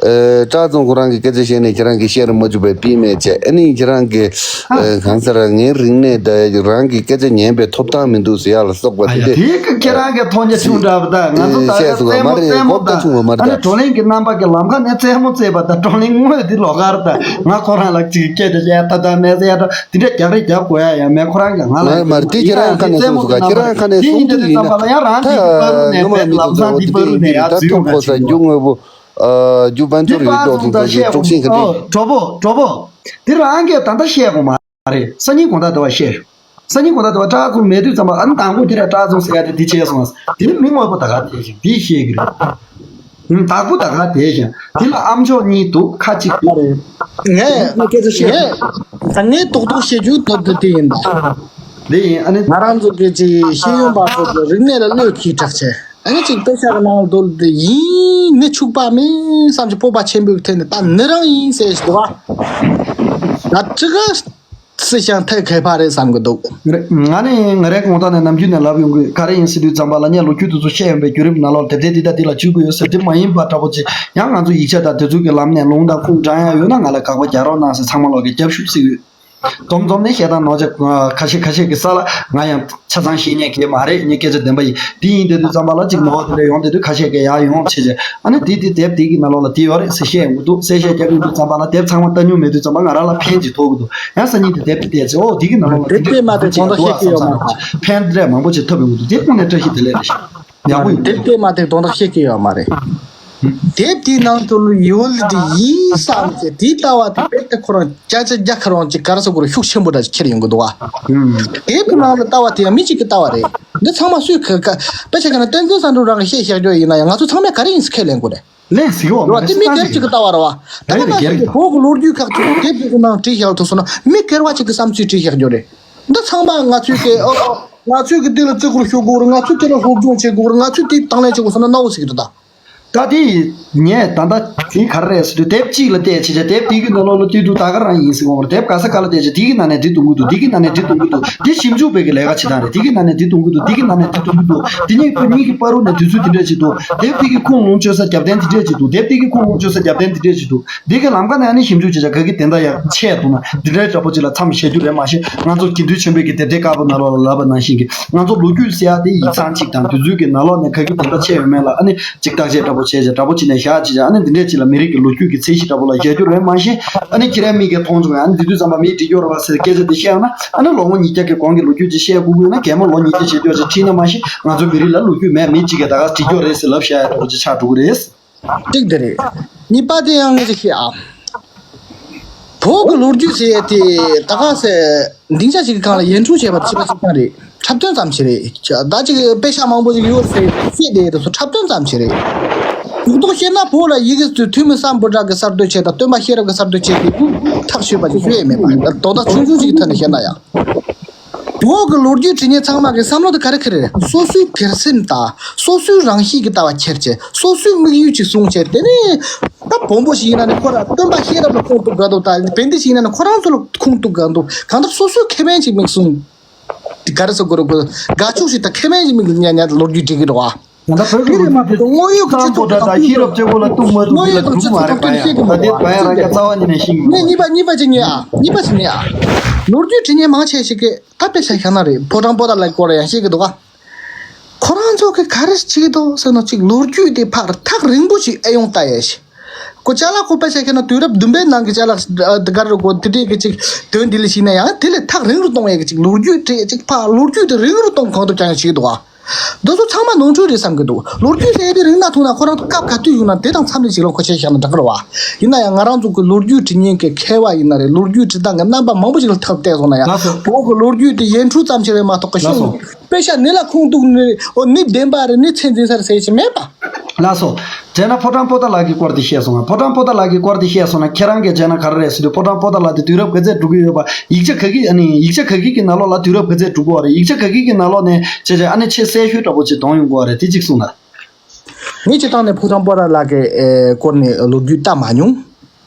ཨ་བཀྲ་བཟང་ཁོ་རང་གི་སྐད་ཆ་བཤད་ནས་ཁྱེད་རང་གིས་བཤད་རུ་མ་བཅུག་པའི་པི་མེད་བྱས། ཨ་ནི་ཁྱེད་རང་གི་ཨ་གང་ཟེར་ངའི་རིག་གནས་དང་རང་གི་སྐད་ཆ་ཉན་པའི་ཐོབ་ཐང་མི་འདུག་ཟེར་ཡ་ལ་སོགས་པ་ཨ་དེ་ཡ་དེ། དེ་ཁྱེད་རང་གི་མཐོང་རྒྱ་ཆུང་དྲགས་པ་དང་། ང་ཚོ་ད་ལྟ་བཙན་མོ་བཙན་མོ་དང་། ཨ་ནི་བགྲོ་གླེང་གི་རྣམ་པ་གི་ལམ་ཁ་ནས་བཙན་མོ་བཙལ་བ་དང་། བགྲོ་གླེང་དངོས་འདི་ལོགས་ཀ་རེད། ད་ང་ཁོ་རང་ལ་ཅིག་སྐད་ཆ་བཤད་ད་ད་མེད་ཟེར་ཡ་ད་དེ་འདྲ་རྒྱག་རེས་རྒྱག་དགོས་ཡ་ཡང་མེད། ཁོ་རང་གི་ང་ལ་མ་རེད། དེ་ཁྱེད་རང་ཁ་ནས་གསུངས་འདུག་ག་ཁྱེད་རང་ཁ་ནས་གསུངས་འདུག་ཡིན་ན་ད་ནུ་མ་མི་འདུག་ཚོ་ཁྱེད་རང་ཁ་ནས་གསུངས་འདུག་ཡིན་ན་ད་ཐོབ་གོ་ས་རྒྱུ་དངོས་པོ། རྒྱུ་དཔལ་འབྱོར་ཡོད་མདོག་འདུག་ཚོ་གི་དཀྲུག་ཤིང་གི་སྟེང་། གྲོགས་པོ་གྲོགས་པོ། འདི་རང་གིས་ད་ལྟ་བཤད་དགོས་མ་རེད། སང་ཉིན་དགོང་དག་དེ་བ་བཤད་ཤོག་སང་ཉིན་དགོང་དག་དེ་བ་བཀྲ་བཟང་མེད་དུས་ཙམ་པ་ཨ་ནི་དང་པོ་དེ་ར་བཀྲ་བཟང་ཟེར་ཡ་དེ་དེ་བྱས་སོང་། དེ་ནི་མི་དངོས་པོ་ད་ག་དེ་བཞིན་དེ་བཤད་གི་རེད། ཨུམ། བདག་པོ་ད་ག་དེ་བཞིན་དེ་ལ་ཨ་མཆོག་གཉིས་འདུག་ཁ་གཅིག་འདུག་ངས་ངས་སྐད་ཆ་བཤད། ངས་ད་ངས་རྡོག་རྡོག་བཤད་རྒྱུ་ད་དེ་དེ་ཡིན་ད། དེ་ཡིན་ཨ་ནི། ང་རང་ཚོ་གི་ཅིག་ཤེས་ཡོན་པ་ཚོ་གི་རིག་གནས་ལ་བློས་འཁེལ་དྲགས་བྱས། ཨ་ནི་ཅིག་དཔེ་ཆ་གི་ནང་དུ་དེ་ཡིན་ནི་ཕྱུག་པ་མིན་བསམ་གྱི་སྤོབས་པ་ཆེན་པོའི་ཐད་ནས་ད་ནི་རང་ཡིན་ཟེར་ཞིག་འདུག་ཨ། ད་ཅི་ག་སི་ཞང་ཐད་མཁས་པ་རེད་བསམ་གི་འདུག་ང་ནི་ང་རའི་གོང་ཐང་ནས་ནམ་རྒྱུན་ནས་ལབ་ཡོང་གི། ག་རེ་ཡིན་ཟེར་དུས་ཙམ་པ་ལ་ངས་ལོ་རྒྱུས་དེ་ཚོ་བཤད་ཡོང་པའི་བརྒྱུད་རིམ་ནང་ལོགས་དེབ་ཐེར་འདི་དང་འདི་ལ་བཅུག་གི་ཡོད་ཟེར། དེ་མ་ཡིན་པ་འདྲ་པོ་ཅིག་ཡང་ང་ཚོ་ཡིག་ཆ་དང་དེ་ཚོ་གི་ལམ་ནས་ལུང་དང་ཁུངས་དྲངས་ཡ་ཡོད་ན་ང་ལ་དགག་པ་རྒྱག་རོགས་གནང་ཟེར་ཚང་མ་ལོག་གི་རྒྱབ་ཤུགས་སྲིད་ཡོད། འཛོམས་འཛོམས་ནས་བཤད་སྟངས་ནོར་བྱ་ཁ་ཤས་ཁ་ཤས་ཀྱི་ས་ལ་ང་ཡང་ཆ་ཚང་ཤེས་མཁན་གྱི་མ་རེད། ངས་སྐད་ཆ་བདེན་པ་ཡིན། དེ་ཡིན་དེ་དུས་ཙམ་པ་ལ་ཅིག་ནོར་བ་དེ་འདྲ་ཡོང་དེ་དུས་ཁ་ཤས་ཀྱིས་ཡར་ཡོང་བྱེད་བྱེད། ཨ་ནི་དེ་དེ་དེབ་དེ་གི་ནང་ལོགས་ལ་དེ་ཡོད་རེད་ཟེར་བཤད་ཡོང་གི་འདུག་གསལ་བཤད་རྒྱག་གི་ཡོང་དུས་ཙམ་པ་ལ་དེབ་ཚང་མ་ལྟ་མྱོང་མེད་དུས་ཙམ་པ་ང་རང་ལ་ཕན་ཅིག་ཐོགས་ཀྱི་འདུག་ཡང་སང་ཉིན་དེ་དེབ་དེ་བལྟས་ཚེ་ཨོ་དེ་གི་ནང་ལོགས་ལ་དེ་དེབ་དེ་མ་གཏོགས་གང་དུ་བཤད་ཀྱི་ཡོད་མ་རེད། ཕན་འདྲ་མང་པོ་ཅིག་ཐོབ་ཡོང་གི་འདུག་དེ་ཐོག་ནས་བཀྲ་ཤིས་བདེ་ལེགས་རེད་ཤག་ཡག་པོ་ཡིན། དེབ་དེ་མ་གཏོགས་གང་དུ་བཤད་ཀྱི་ཡོད་མ་རེད། དེབ་དེའི་ནང་དུ་ཡོད་ལི་དེ་ཡིན་བསམ་ཚེ་དེའི་ལྟ་བ་དེ་རྦད་དེ་ཁོ་རང་བརྒྱ་ཆ་བརྒྱ་ཁ་རང་ཅིག་ག་རེ་ཟེར་དགོས་རེད། ཤུགས་ཆེན་པོ་འདྲ་ཅིག་ཁྱེར་ཡོང་གི་འདུག་ཨ། དེབ་ཀྱི་ནང་ལ་ལྟ་བ་དེ་ཡང་མི་གཅིག་གི་ལྟ་བ་རེད། འདི་ཚང་མ་སུས་ག་ག་དཔེ་ཆ་ག་ན་བསྟན་འཛིན་བསམ་གྲུབ་རང་གིས་བཤད་བཞག་རྒྱུ་ཡིན་ན་ཡང་ང་ཚོ་ཚང་མས་ག་རེ་ཡིན་ཟེར་ཁས་ལེན་དགོས་རེད། ལན་ཟིག་ཡོད་མ་རེད། དེ་མི་སྒེར་གཅིག་གི་ལྟ་བ་རེད་བ། ད་ནི་ང་ཚོ་གི་བོད་ཀྱི་ལོ་རྒྱུས་ཁག་ཅིག་དེབ་དེ་ཚོ་ནང་བྲིས་བཞག་ཐུབ་སོང་ན་མི་སྒེར་བ་གཅིག་གི་བསམ་ཚུལ་བྲིས་བཞག་རྒྱུ་རེད། འདི་ཚང་མ་ང་ཚོས་ཀྱི་ཨོ་ཨོ་ང་ཚོས་ཀྱི་འདི་ལ་བརྩི་བཀུར་ཞུ་དགོས་རེད། ང་ཚོས་དེ་ལ་སློབ་སྦྱོང་བྱེད་དགོས་རེད། ང་ཚོས་དེ་དང་ལེན་བྱེད་དགོས་སོང་ན་གནའ་བོ་ཟིག་རེད་ད། ད་དེ་ངས་ད་ལྟ་དེ་ག་རེ་རེད་ཟེར་དུས་དེབ་གཅིག་ལ་བལྟས་བྱས་བྱས་དེབ་དེ་གི་ནང་ལོགས་ལ་བལྟས་དུས་ད་ག་རང་ཡིན་ཟེར་གོ་མ་རེད། དེབ་ག་ས་ག་ལ་བལྟས་བྱས་དེ་གི་ནང་ནས་འདི་གཏོང་གི་འདུག་དེ་གི་ནང་ནས་འདི་གཏོང་གི་འདུག་དེ་ཞིབ་འཇུག་པའི་གི་ལས་ཀ་བྱེད་སྟངས་རེད། དེ་གི་ནང་ནས་འདི་གཏོང་གི་འདུག་དེ་གི་ནང་ནས་འདི་གཏོང་གི་འདུག་དེ་གཉིས་ཀྱི་གཉིས་ཀྱི་བར་དུ་ནས་དུས་ཚོད་དེ་འདྲས་ཅིག་འདུག་དེབ་དེ་གི་ཁུངས་ལུང་བཅོལ་ས་རྒྱབ་རྟེན་དེ་འདྲས་ཅིག་འདུག་དེབ་དེ་གི་ཁུངས་ལུང་བཅོལ་ས་རྒྱབ་རྟེན་དེ་འདྲས་ཅིག་འདུག་འདི་གི་ལམ་ཁ་ནས་ཨ་ནི་ཞིབ་འཇུག་བྱེད་བྱ་ག་གི་དེ་འདྲ་ཡང་ཆད་འདུག་ན་འདི་འདྲའི་འདྲ་པོ་ཅིག་ལ་མཚམས་བཞག་རྒྱུ་རེད། མ་གཞི་ང་ཚོ་དགེ་འདུན་ཆེན་པོའི་གི་དེབ་ཐེར་དཀར་པོ་ནང་ལོགས་ལ་ལབ་པ་ནང་བཞིན་གི་ང་ཚོ་ལོ་རྒྱུས་ཟེར་ཡ་དེ་ཡིག་ཚང་གཅིག་དང་དུས་ཚོད་ཀྱི་ནང་ལོགས་ནས་ག་གི་དེ་འདྲ་ཆད་ཡོད་མེད་ལ་ཨ་ནི་ཅིག་བརྟག་དཔྱད་འདྲ་པོ་བྱས་བྱས་འདྲ་པོ་ཅིག་ནས་བཞག་ཅིག་ཅིག་ཨ་ནི་འདི་འདྲས་ཅིག་ལ་མི་རིགས་ཀྱི་ལོ་རྒྱུས་ཀྱི་ཚད་གཞི་འདྲ་པོ་ལ་བཞག་རྒྱུ་རེད། མ་གཞི་ཨ་ནི་ཁྱེད་རང་མིག་གིས་མཐོང་བྱུང་ཡ་ཨ་ནི་འདི་དུས་ཙམ་པ་མིས་འབྲི་རྒྱུ་རེད་བ་ཟེར་སྐད་ཆ་དེ་བཤད་ཡོང་ན་ཨ་ནི་ལོ་ངོ་ཉིས་བརྒྱ་གི་གོང་གི་ལོ་རྒྱུས་ཅིག་བཤད་དགོས་ཀྱི་ཡོད་ན་གད་མོ་ལོ་ཉིས་བརྒྱ་བྱེད་རྒྱུ་ཅིག་ཁྲིད་ན་མ་གཞི་ང་ཚོ་མི་རིགས་ལ་ལོ་རྒྱུས་མེད། མི་གཅིག་གིས་ད་ག་འབྲི་རྒྱུ་རེད་ཟེར་ལབ་བཞག་ཡ་འདྲ་པོ་ཅིག་ཆགས་འགྲོ་གི་རེད། གཅིག་དེ་རེད། གཉིས་པ་དེ་ཡང་ངས་ཅིག་བཤད་ཨ། བོད་ཀྱི་ལོ་རྒྱུས་ཟེར་ཡས་དེ་ད་ག་ཟེ་སྡིངས་ཆ་ཞིག་གི་སྒང་ལ་ཡིག་འབྲུ་བྱས་པ་དེ་ཕྱི་པ་ཅིག་ཀྱང་རེད། འཁྲབ་སྟོན་ཙམ་ཞིག་རེད། ད་ཅིག་དཔེ་ཆ་མང་པོ་ཞིག་ཡོད་ཟེར་བཤད་བསྡད་དེ་ཚོ་འཁྲབ་སྟོན་ཙམ་ཞིག་རེད། རྡོག་རྡོག་བཤད་ན་བོད་ལ་ཡི་གེ་ཐོན་མི་སམ་བྷོ་ཊ་གི་གསར་གཏོད་བྱས་དང་སྟོན་པ་ཤེས་རབ་ཀྱི་གསར་གཏོད་བྱས་ཀྱི་ཐག་ཆོད་པ་ཞིག་ཤོད་ཡས་མེད་པ་དོན་དག་ཆུང་ཆུང་ཞིག་གི་ཐད་ནས་བཤད་ན་ཡང་། བོད་ཀྱི་ལོ་རྒྱུས་འབྲི་མཁན་ཚང་མ་གི་བསམ་བློ་དེ་ག་རེ་ག་རེ་རེད། སོ་སོའི་སྒེར་སེམས་དང་སོ་སོའི་རང་གཤིས་ཀྱི་ལྟ་བ་ཁྱེར་བྱས་སོ་སོའི་དམིགས་ཡུལ་ཅིག་བཟུང་བྱས་དེ་ནས་ད་བོན་པོ་ཞིག་ཡིན་ན་ནི་ཁོ་རང་སྟོན་པ་ཤེས་རབ་ལ་ཁུངས་གཏུགས་དགོས་འདུག་དང་བན་དེ་ཞིག་ཡིན་ན་ནི་ཁོ་རང་ཚོ་ལ་ཁུངས་གཏུགས་དགོས་འདུག་གང་ལྟར་སོ་སོའི་ཁེ་ཕན་ཅིག་མིག་བཟུང་དེ་ག་རེ་ཟེར་དགོས་རེད། དགའ་ཕྱོགས་ཤིག་དང་ཁེ་ཕན་ཅིག་མིག་ཉན་ཉན་ལོ་རྒྱུས་འབྲི་གི་འདུག་ཨ། ད་ལྟ་བོད་ཀྱི་ལོ་རྒྱུས་དེ་དངོས་ཡོད་ཀྱི་སྤྱི་ཚོགས་དང་ཤེས་རབ་བཅས་པོ་ལ་གཏུག་མ་གཏུག་དངོས་ཡོད་དང་སྤྱི་ཚོགས་དང་མཐུན་ཤེས་ཀྱི་མ་རེད། ད་དེ་བ་ཡ་རང་རྒྱ་རྩ་བ་ཉིད་ནས་ཤེས་ཀྱི་མ་རེད། གཉིས་པ་གཉིས་པ་ཅིག་ཉན་ཨ། གཉིས་པ་ཅིག་ཉན་ཨ། ལོ་རྒྱུས་འབྲི་མཁན་མང་ཆེ་ཞིག་གིས་ད་དཔེ་ཆ་བཞག་ན་རེད། ཕོ་བྲང་པོ་ཏ་ལའི་སྐོར་ལ་ཡང་བཤད་ཀྱི་འདུག་ག་ཁོ་རང་ཚོ་གིས་ག་རེ་བྱེད་ཀྱི་འདུག་ཟེར་ན་ཅིག་ལོ་རྒྱུས་དེ་ཕར་ཐག་རིང་པོ་ཞིག་ཨེ་ཡོང་ལྟ་ཡས་ཤིག་ཁོ་ཅ་ལག་ཁོ་དཔེ་ཆ་བཞག་ན་དུས་རབས་བདུན་པའི་ནང་གི་ཅ་ལག་དེ་ག་རེ་གོ་དེ་འདྲས་ཀྱི་ཅིག་དོན་འདི་ལ་ཞིག་ན་ཡང་དེ་ལས་ཐག་རིང་རུ་གཏོང་ཡས་ཀྱི་ཅིག་ལོ་རྒྱུས་བྲིས་ཅིག་ཕར་ལོ་རྒྱུས་དེ་རིང་རུ་གཏོང་གང་ཐུབ་ཀྱང་ཡང་བྱེད་ཀྱི་འདུག་ག་འདི་ཚོ་ཚང་མ་ནོར་འཁྲུལ་རེད་བསམ་གྱི་འདུག་ལོ་རྒྱུས་ཟེར་ཡ་དེ་རིང་ན་ཐུང་ན་ཁོ་རང་ཚོ་སྐབས་ག་དུས་ཡོང་ན་དེ་དང་འཚམས་ལེན་ཞིག་ལ་ཁོ་ཆ་བཞག་ན་འདྲ་གི་རེད་བ། ཡིན་ན་ཡང་ང་རང་ཚོ་གི་ལོ་རྒྱུས་འབྲི་མཁན་གྱི་མཁས་པ་ཡིན་ན་རེད། ལོ་རྒྱུས་འབྲི་སྟངས་ཀྱི་རྣམ་པ་མང་པོ་ཞིག་ལ་ཐག་བལྟས་སོང་ན་ཡང་ལགས་སོ། བོད་ཀྱི་ལོ་རྒྱུས་དེ་ཡིག་འབྲུ་ཙམ་ཞིག་རེད་མ་གཏོགས་ཀྱི་ལགས་སོ། ཤོད་དཔེ་ཆ་ནི་ལ་ཁུངས་གཏུགས་ནི་རེད། འོ་ནི་བདེན་པ་རེད། ནི་ཚད་འཛིན་ས་རེད་ཟེར་ཞིག་མེད་པ། ལགས་སོ། བྱས་ན་ཕོ་བྲང་པོ་ཏཱ་ལ་གི་སྐོར་དེ་བཤད་སོང་ང་། ཕོ་བྲང་པོ་ཏཱ་ལ་གི་སྐོར་དེ་བཤད་སོང་ན། ཁྱེད་རང་གིས་བྱས་ན་ག་རེ་རེད་ཟེར་དུས། ཕོ་བྲང་པོ་ཏཱ་ལ་དེ་དུས་རབས་ག་ཚད་འགྲོ་གི་ཡོད་པ། ཡིག་ཆ་ག་གི་ཨ་ནི་ཡིག་ཆ་ག་གི་གི་ནང་ལོགས་ལ་དུས་རབས་ག་ཚད་འགྲོ་གི་ཡོད་རེད། ཡིག་ཆ་ག་གི་གི་ནང་ལོགས་ནས་བྱས་བྱས་ཨ་ནི་ཆེས་གསལ་ཤོས་འདྲ་པོ་ཅིག་འདོན་ཡོང་གི་ཡོད་རེད། དེ་གཅིག་གསུངས་ན། ངས་སྤྱིར་བཏང་ནས་ཕོ་བྲང་པོ་ཏཱ་ལ་གི་ཨེ་སྐོར་ནས་ལོ་རྒྱུས་བལྟ་མ་མྱོང་།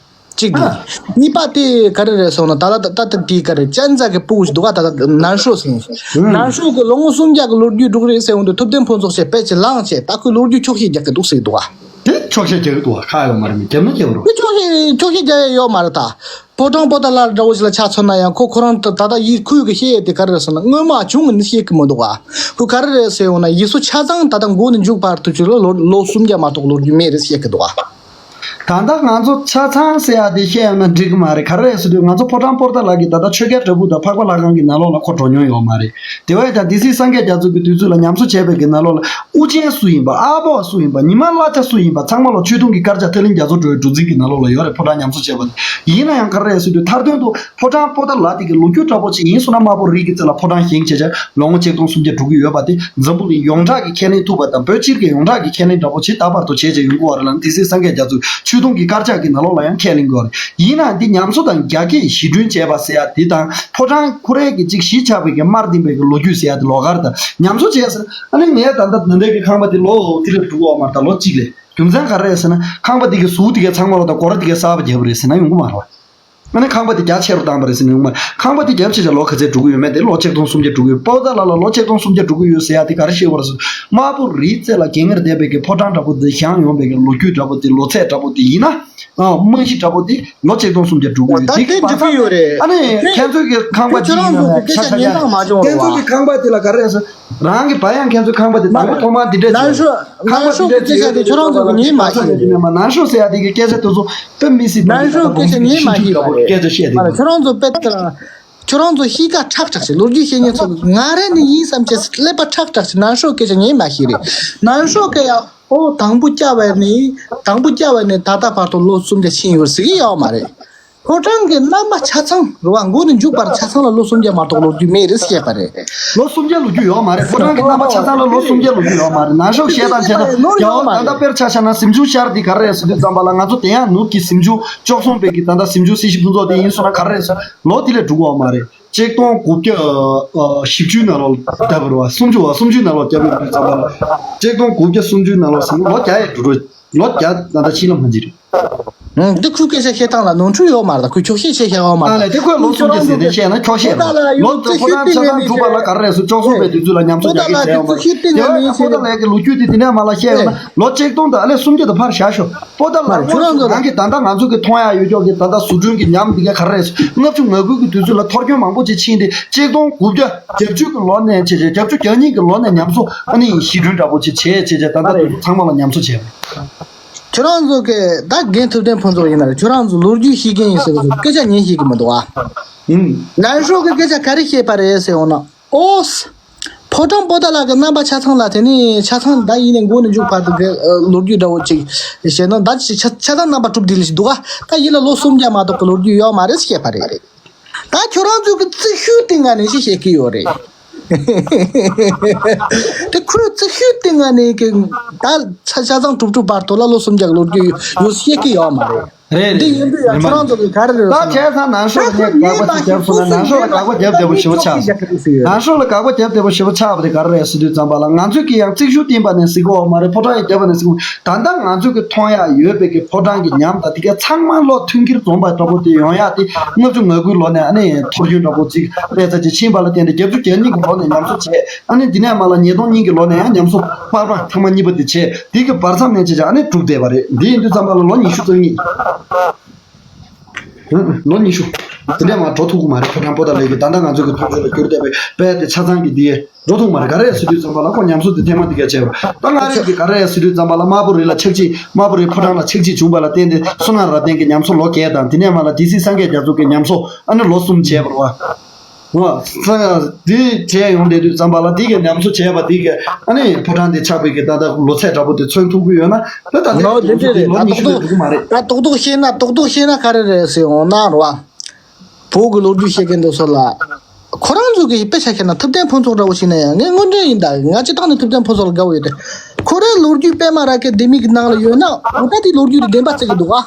གཅིག་དེ། ཨ། གཉིས་པ་དེ་ག་རེ་རེད་ཟེར་ན། ད་ལྟ་ད་ལྟ་དེ་ག་རེ་ཅན་ཛ་གི་སྤུ་གུ་ཞིག་འདུག་ག་ད་ལྟ་ནན་ཧྲོ་ཟེར། ཨང་། ནན་ཧྲོ་གི་ལོ་ངོ་སུམ་བརྒྱ་གི་ལོ་རྒྱུས་འགྲོ་གི་རེད་ཟེར་འོང་དུས། ཐུབ་བསྟན་ཕུན་ཚོགས་ཞེས་དཔེ་ཅིག་བླངས་བྱས། ད་ཁོས་ལོ་རྒྱུས་འཁྱོག་བཤད་རྒྱག་གི་འདུག་ཟེར་འདུག་ག་དེ་འཁྱོག་བཤད་རྒྱག་གི་འདུག་ག་ཁག་ཡོད་མ་རེད། མི་རྒྱབ་ན་རྒྱབ་རོགས། དེ་འཁྱོག་བཤད་འཁྱོག་བཤད་རྒྱག་ཡ་ཡོད་མ་རེད་ད། ཕོ་བྲང་པོ་ཏཱ་ལ་འདྲ་བོ་ཞིག་ལ་ཆ་མཚོན་ན་ཡང་། ཁོ་ཁོ་རང་ད་ད་ལྟ་ཡིད་ཁོས་གི་བཤད་ཡས་དེ་ག་རེ་རེད་ཟེར་ན། སྔོན་མ་བྱུང་ནི་བཤད་གི་མི་འདུག་ག་ཁོས་ག་རེ་རེད་ཟེར་ཡོང་ན། ཡིག་གཟུགས་ཆ་ཚང་ད་ལྟ་མགོ་ནས་མཇུག་བར་དུ་ཅིག་ལ་ལོ་ལོ་སུམ་བརྒྱ་མ་གཏོགས་ལོ་རྒྱུས་མེད་རེད་བཤད་གི་འདུག་ག་ད་ལྟ་ང་ཚོ་ཆ་ཚང་ཟེར་ཡ་དེ་བཤད་ཡོང་ན་འགྲིག་གི་མ་རེད། ག་རེ་རེད་ཟེར་དུས། ང་ཚོ་ཕོ་བྲང་པོ་ཏཱ་ལ་གི་ད་ལྟ་ཆོས་རྒྱལ་བྲག་ཕུག་དང་འཕགས་པ་ལྷ་ཁང་གི་ནང་ལོགས་ལ་ཁོ་འགྲོ་མྱོང་ཡོད་མ་རེད། དེ་བས་ཀྱང་སྡེ་སྲིད་སངས་རྒྱས་རྒྱ་མཚོ་གི་དུས་ཚོད་ལ་ཉམས་གསོ་བྱས་པའི་གི་ནང་ལོགས་ལ། དབུ་ཅན་སུ་ཡིན་པ། ཨ་ཕོ་སུ་ཡིན་པ། ཉི་མ་གླ་ཆ་སུ་ཡིན་པ། ཚང་མ་ལ་ཆོས་དུང་གི་དཀར་ཆག་ཐར་གླིང་རྒྱ་མཚོ་སྒྲོལ་བའི་གྲུ་འཛིན་གྱི་ནང་ལོགས་ལ་ཡོད་རེད། ཕོ་བྲང་ཉམས་གསོ་བྱས་པ་དེ། ཡིན་ན་ཡང་ག་རེ་རེད་ཟེར་དུས། མཐར་དོན་དུ་ཕོ་བྲང་པོ་ཏཱ་ལ་དེ་གི་ལོ་རྒྱུས་འདྲ་པོ་ཅིག་ཡིན་སོང་ན། དམར་པོ་རི་གི་རྩེ་ལ་ཕོ་བྲང་བཞེངས་བྱས་བྱས་ལོ་ངོ་ཆིག་སྟོང་སུམ་བརྒྱ་འགྲོ་གི་ཡོད་པ་དེ། འཛམ་བུ་གླིང་ཡོངས་གྲགས་ཀྱི་ཁས་ལེན་ཐུབ་པ་དང་། བོད་སྤྱིར་གྱི་ཡོངས་གྲགས་ཀྱི་ཁས་ལེན་འདྲ་པོ་ཅིག་ད་བར་དུ་བྱས་བྱས་ཡོང་གི་ཡོད་རེད་ལ། སྡེ་སྲིད་སངས་རྒྱས་རྒྱ་མཚོའི་ཆོས་དུང་གི་དཀར་ཆག་གི་ནང་ལོགས་ལ་ཡང་ཁས་ལེན་གྱི་ཡོད་རེད། ཡིན་ནའང་འདི་ཉམས་གསོ་དང་རྒྱ་སྐྱེད་ཞི་མགྲོན་བྱས་པ་ཟེར་ཡ་དེ་དང་། ཕོ་བྲང་ཁོ་རའི་གི་ཅིག་གཞིས་ཆགས་པའི་གི་དམར་ལྡིང་བའི་གི་ལོ་རྒྱུས་ཟེར་ཡ་དེ་ལོགས་ཀ་རེད། ད་ཉམས་གསོ་བྱས་ཟེར། ཨ་ནི་ངས་ད་ལྟ་ད་ལྟའི་གི་ཁང་པ་དེ་ལོ་དེ་ལས་འགྲོ་གི་ཡོད་མ་རེད། ད་ལོ་གཅིག་རེད། རྒྱུ་མཚན་ག་རེ་རེད་ཟེར་ན། ཁང་པ་དེ་གི་ཟུར་དེ་གའི་ཚང་མ་ལོ་དང་སྒོ་ར་དེ་གའི་གསར་པ་བརྒྱབ་པ་རེད་ཟེར་ན་ཡོང་གི་མ་རེད་བ། ཨ་ནི་ཁང་པ་དེ་རྒྱ་ཆེ་རུ་བཏང་པ་རེད་ཟེར་ན་ཡོང་མ་རེད། ཁང་པ་དེ་བརྒྱབ་བྱས་བྱས་ལོ་ག་ཚད་འགྲོ་གི་ཡོད་མེད་དེ། ལོ་ཆིག་སྟོང་སུམ་བརྒྱ་འགྲོ་གི་ཡོད། པོ་ཏཱ་ལ་ལ་ལོ་ཆིག་སྟོང་སུམ་བརྒྱ་འགྲོ་གི་ཡོད་ཟེར་ཡ་དེ་ག་རེ་བཤད་པ་རེད་ཟེར། དམར་པོ་རིའི་རྩེ་ལ་རྒན་ངར་ལྡན་པའི་གི་ཕོ་བྲང་འདྲ་པོ་དེ་བཞེངས་ཡོང་བའི་གི་ལོ་རྒྱུས་འདྲ་པོ་དེ། ལོ་ཚད་འདྲ་པོ་དེ་ཡིན་ན། ཨ། རྨང་གཞི་འདྲ་པོ་དེ་ལོ་ཆིག་སྟོང་སུམ་བརྒྱ་འགྲོ་གི་ཡོད། ད་དེ་གི་དེ་བར་གི་ཡོད་རེད། ཨ་ནི་ཁྱེད་ཚོའི་གི་ཁང་པ་ཁྱེད་ཅིག་ཡིན་ན་ནས་ཆ་ཁྱེད་ཚོའི་གི་ཁང་པ་དེ་ལ་ག་རེ་ཟེར། རང་གི་བ་ཡང་ཁྱེད་ཚོའི་ཁང་པ་དེ་དང་པོ་ཐོག་མར་འདི་འདྲ་ནན་བྱས་ཤོག་ཁང་པ་ནན་ཤོག་འདི་འདྲ་སྐད་ཆ་དེ་ཁྱོད་རང་ཚོ་གི་ཉན་མ་ཤེས་པ་རེད། ནན་ཤོག་ཟེར་ཡ་དེ་གི་སྐད་ཆ་དེ་ཚོ་དཔེ་མི་སྲིད་པ་རེད། ཁྱོད་རང་ཚོ་སྐད་ཆ་ཉན་མ་ཤེས་པ་རེད། སྐད་ཆ་བཤད་དེ་ཁྱོད་རང་ཚོ་དཔེ་ལྟར། ཁྱོད་རང་ཚོ་གཤིས་ཀ་ཁྲག་ཁྲག་ཞིག་ལོ་རྒྱུས་བཤད་མཁན་ཚོ་ང་རེད་ནི་ཡིན་བསམ་བྱས་ཀླད་པ་ཁྲག་ཁྲག་ཞིག་ནན་ཤོག་སྐད་ཆ་ཉན་མ་ཤེས་རེད། ནན་ཤོག་གི་ཡ། ཨོ། དང་པོ་སྐྱ་བ་ནས་དང་པོ་སྐྱ་བ་ནས་ད་ལྟ་བར་དུ་ལོ་སུམ་བརྒྱ་ཕྱིན་ཡོད་ཟེར་གི་ཡོད་མ་རེད། ཕོ་བྲང་གི་རྣམ་པ་ཆ་ཚང་རེད་བ། མགོ་ནས་མཇུག་བར་ཆ་ཚང་ལ་ལོ་སུམ་བརྒྱ་མ་གཏོགས་ལོ་རྒྱུས་མེད་རེད་བཤད་པ་རེད། ལོ་སུམ་བརྒྱ་ལོ་རྒྱུས་ཡོད་མ་རེད། ཕོ་བྲང་གི་རྣམ་པ་ཆ་ཚང་ལ་ལོ་སུམ་བརྒྱ་ལོ་རྒྱུས་ཡོད་མ་རེད། ནན་ཤོག་བཤད་སྟངས་བྱས་ན། ཡང་ད་ལྟ་དཔེར་ཆ་བཞག་ན། གཟིམ་ཆུང་ཤར་འདི་ག་རེ་རེད་ཟེར་དུས་ཙམ་པ་ལ། ང་ཚོ་དེ་ཡང་ནུབ་ཀྱི་གཟིམ་ཆུང་བཅུ་གསུམ་པའི་གི་ད་ལྟ་གཟིམ་ཆུང་སྲིད་ཞི་ཕུན་ཚོགས་དེ་ཡིན་སོང་ན་ག་རེ་རེད་ཟེར། ལོ་དེ་ལས་འགྲོ་གི་ཡོད་མ་རེད། ཆིག་སྟོང་དགུ་བརྒྱ་བཞི་བཅུའི་ནང་ལོགས་ལ་བརྒྱབ་པ་རེད་བ། སུམ་ཅུ་བ། སུམ་ཅུའི་ནང་ལོགས་བརྒྱབ་ཡོད་པའི་ཙམ་པ་ལ། ཆིག་སྟོང་དགུ་བརྒྱ་སུམ་ཅུའི་ནང་ལོགས་ཟེར་ན་ལོ་བརྒྱ་ཡས་འགྲོ་འགྲོ། ལོ་བརྒྱ་ད་ལྟ་ཕྱིན་ལ་མ་འཇིག་རེད། ཨང་། འདི་ཁོའི་སྐད་ཆ་བཤད་སྟངས་ལ་ནོར་འཁྲུལ་ཡོད་མ་རེད། ད་ཁོས་འཁྱོག་བཤད་བཤད་ཤག་ཡོད་མ་རེད། ཨ་ལས། དེ་ཁོས་ལོ་སུམ་བརྒྱ་ཟེར་དེ་བཤད་ན་འཁྱོག་བཤད་རེད། ལོ་དེ་ཕོ་བྲང་ཆ་ཚང་གྲུབ་པ་ལ་ག་རེ་རེད་ཟེར། བཅུ་གསུམ་པའི་དུས་ཚོད་ལ་ཉམས་གསོ་རྒྱག་གི་བྱས་ཡོད་མ་རེད། དེ་བས་ཀྱང་ཕོ་ཏཱ་ལའི་གི་ལོ་རྒྱུས་དེ་དེ་ནས་མར་ལ་བཤད་ཡོད་ན་ལོ་ཆིག་སྟོང་དང་ཨ་ལས་སུམ་བརྒྱ་དང་ཕར་བཞག་ཤོག་པོ་ཏཱ་ལ་མ་རེད། ཁྱོད་རང་ཚོ་རང་གི་ད་ལྟ་ང་ཚོ་གི་མཐོང་ཡག་ཡོད་ཀྱོག་གི་ད་ལྟ་ཟུར་སྐྲུན་གྱི་ཉམས་འདི་ག་ག་རེ་རེད་ཟེར། ལྔ་བཅུ་ང་དགུ་གི་དུས་ཚོད་ལ་ཐོར་སྐྱོན་མང་པོ་ཅིག་ཕྱིན་ཏེ། ཆིག་སྟོང་དགུ་བརྒྱ་བརྒྱད་ཅུ་གི་ལོ་ནས་བྱས་བྱས། བརྒྱད་ཅུ་གྱ་གཉིས་ཀྱི་ལོ་ནས་ཉམས་གསོ་ཨ་ནི་ཞི་གྲོན་འདྲ་པོ་ཅིག་བྱས་བྱས་བྱས། ད་ལྟ་དུས་ཚང་མ་ལ་ཉམས་གསོ་བྱས་པ། ཁྱོད་རང་ཚོ་གི་ད་རྒན་ཐུབ་བསྟན་ཕུན་ཚོགས་ཡིན་ན་རེད། ཁྱོད་རང་ཚོ་ལོ་རྒྱུས་ཤེས་མཁན་ཡིན་ཟེར་གི་འདུག་སྐད་ཆ་ཉན་ཤེས་གི་མི་འདུག་ཨ། ཨུམ། ནན་ཤོག་གི་སྐད་ཆ་ག་རེ་བཤད་པ་རེད་ཟེར་འོང་ན། ཨོ། ཕོ་བྲང་པོ་ཏཱ་ལ་གི་རྣམ་པ་ཆ་ཚང་ལ། དེ་ནས་ཆ་ཚང་ད་ཡིན་ནས་མགོ་ནས་མཇུག་བར་དུ་གི་ལོ་རྒྱུས་འདྲ་བོ་ཅིག་བཤད་ན། ད་ཆ་ཆ་ཚང་རྣམ་པ་གྲུབ་བསྡད་ལ་ཞིག་འདུག་ཨ། ད་ཡིན་ལ་ལོ་སུམ་བརྒྱ་མ་གཏོགས་གི་ལོ་རྒྱུས་ཡོད་མ་རེད་བཤད་པ་རེད། ད་ཁྱོད་རང་ཚོ་གི་རྩིས་ཤོས་སྟེང་ང་ནས་ཅིག་བཤད་ཀྱི་ཡོད་རེད། དེ་ཁོའི་རྩིས་ཤོས་སྟེང་ང་ནས་གི་ད་ཆ་ཆ་ཚང་གྲུབ་གྲུབ་བར་དུ་ལ་ལོ་སུམ་བརྒྱ་གི་ལོ་རྒྱུས་ཡོད་བཤད་ཀྱི་ཡོད་མ་རེད། རེད། འདི་ཡིན་དུས་ཡང་ཁྱོད་རང་ཚོ་གི་ག་རེ་རེད་ཟེར་ན། ད་བྱས་ཙང་ནན་ཤོག་ལ་ངས་དགག་པ་ཅིག་བརྒྱབ་སོང་ན། ནན་ཤོག་ལ་དགག་པ་རྒྱབ་བདེ་པོ་ཞེ་པོ་ཆགས། ནན་ཤོག་ལ་དགག་པ་རྒྱབ་བདེ་པོ་ཞེ་པོ་ཆགས་པ་དེ་ག་རེ་རེད་ཟེར་དུས་ཙམ་པ་ལ། ང་ཚོས་ཀྱི་ཡང་རྩིས་ཤོས་སྟེང་པ་ནས་ཟེར་གི་ཡོད་མ་རེད། ཕོ་བྲང་ཡང་བརྒྱབ་པ་ནས་ཟེར་གི། ད་ལྟ་ང་ཚོས་ཀྱི་མཐོང་ཡག་ཡོད་པའི་གི་ཕོ་བྲང་གི་ཉམས་དང་དེ་ག་ཚང་མ་ལོ་མཐུན་འགྱུར་འཛོམས་པ་འདྲ་པོ་དེ་ཡོང་ཡག་དེ། ལྔ་བཅུ་ང་དགུའི་ལོ་ནས་ཨ་ནི་ཐོར་སྐྱོན་འདྲ་པོ་ཅིག་སླེབས་ཚར་ཅིག་ཕྱིན་པ་ལ་བརྟེན་ཏེ། བརྒྱད་ཅུ་གྱ་གཉིས་ཀྱི་ལོ་ནས་ཉམས་གསོ་བྱས། ཨ་ནི་འདི་ནས་མར་ལ་ཉིས་སྟོང་གཉིས་ཀྱི་ལོ་ནས་ཡང་ཉམས་གསོ་དམར་པོ་ཐེངས་མ་གཉིས་པ་དེ་བྱས། དེ་གི་བར་མཚམས་ནས་བྱས་བྱས་ཨ་ནི་གྲུབ་བསྡད་པ་རེད། འདི་ཡིན་དུས་ཙམ་པ་ལ་ལོ་ཉི་ཤུ་རྩ་གཉིས། ལོ་ཉི་ཤུ་དེ་འདྲས་མར་འགྲོ་ཐུབ་ཀྱི་མ་རེད། ཕོ་བྲང་པོ་ཏཱ་ལའི་གི་ད་ལྟ་ང་ཚོ་གི་མཐོང་ཆོས་ལ་གྱུར་བསྡད་པའི་དཔེ་དེ་ཆ་ཚང་གི་འདི་འགྲོ་ཐུབ་མ་རེད། ག་རེ་ཟེར་དུས་ཙམ་པ་ལ་ཁོ་ཉམས་གསོ་དེ་ཐེངས་མ་དེ་ག་བྱས་པ། ད་ང་རང་གིས་ག་རེ་ཟེར་དུས་ཙམ་པ་ལ། དམར་པོ་རི་ལ་ཆགས་འཇིག་དམར་པོ་རི་ཕོ་བྲང་ལ་ཆགས་འཇིག་བྱུང་བ་ལ་བརྟེན་ཏེ། བསོད་ནམས་རབ་བརྟན་གྱི་ཉམས་གསོ་ལོ་བརྒྱད་དང་། དེ་ནས་མར་ལ་སྡེ་སྲིད་སངས་རྒྱས་རྒྱ་མཚོ་གི་ཉམས་གསོ་ཨ་ནི་ལོ་གསུམ་བྱས་པ་རེད་བ། འོ། ས་འདི་བྱས་ཡོང་བསྡད་དུས་ཙམ་པ་ལ། འདི་གི་ཉམས་གསོ་བྱས་པ་འདི་གི་ཨ་ནི་ཕོ་བྲང་འདི་ཆགས་པའི་གི་ད་ལྟ་ལོ་ཚད་འདྲ་པོ་དེ་མཚོན་ཐུབ་ཀྱི་ཡོད་ན། ད་ད་ལྟའི་ལོ་འདི་འདྲ་རེད། ལོ་ད་ཉི་ཤུ་ལས་འགྲོ་གི་མ་རེད། ད་རྡོག་རྡོག་བཤད་ན། རྡོག་རྡོག་བཤད་ན་ག་རེ་རེད་ཟེར་འོང་ན་རེད་བ། བོད་ཀྱི་ལོ་རྒྱུས་བཤད་མཁན་དེ་ཚོ་ལ། ཁོ་རང་ཚོ་གི་དཔེ་ཆ་བཤད་ན། ཐུབ་བསྟན་ཕུན་ཚོགས་འདྲ་བོ་ཞིག་ན་ཡང་། ངས་དངོས་འབྲེལ་ཡིན་ད། ང་སྤྱིར་བཏང་ནས་ཐུབ་བསྟན་ཕུན་ཚོགས་ལ་དགའ་བོ་ཡོད་དེ། ཁོ་ རའི་ལོ་རྒྱུས་པད་མ་རཱ་གའི་ལྡེ་མིག་གི་ནང་ལ་ཡོད་ན་འོ་ད་དེ་ལོ་རྒྱུས་དེ་བདེན་པ་བརྩི་གི་འདུག་ཨ།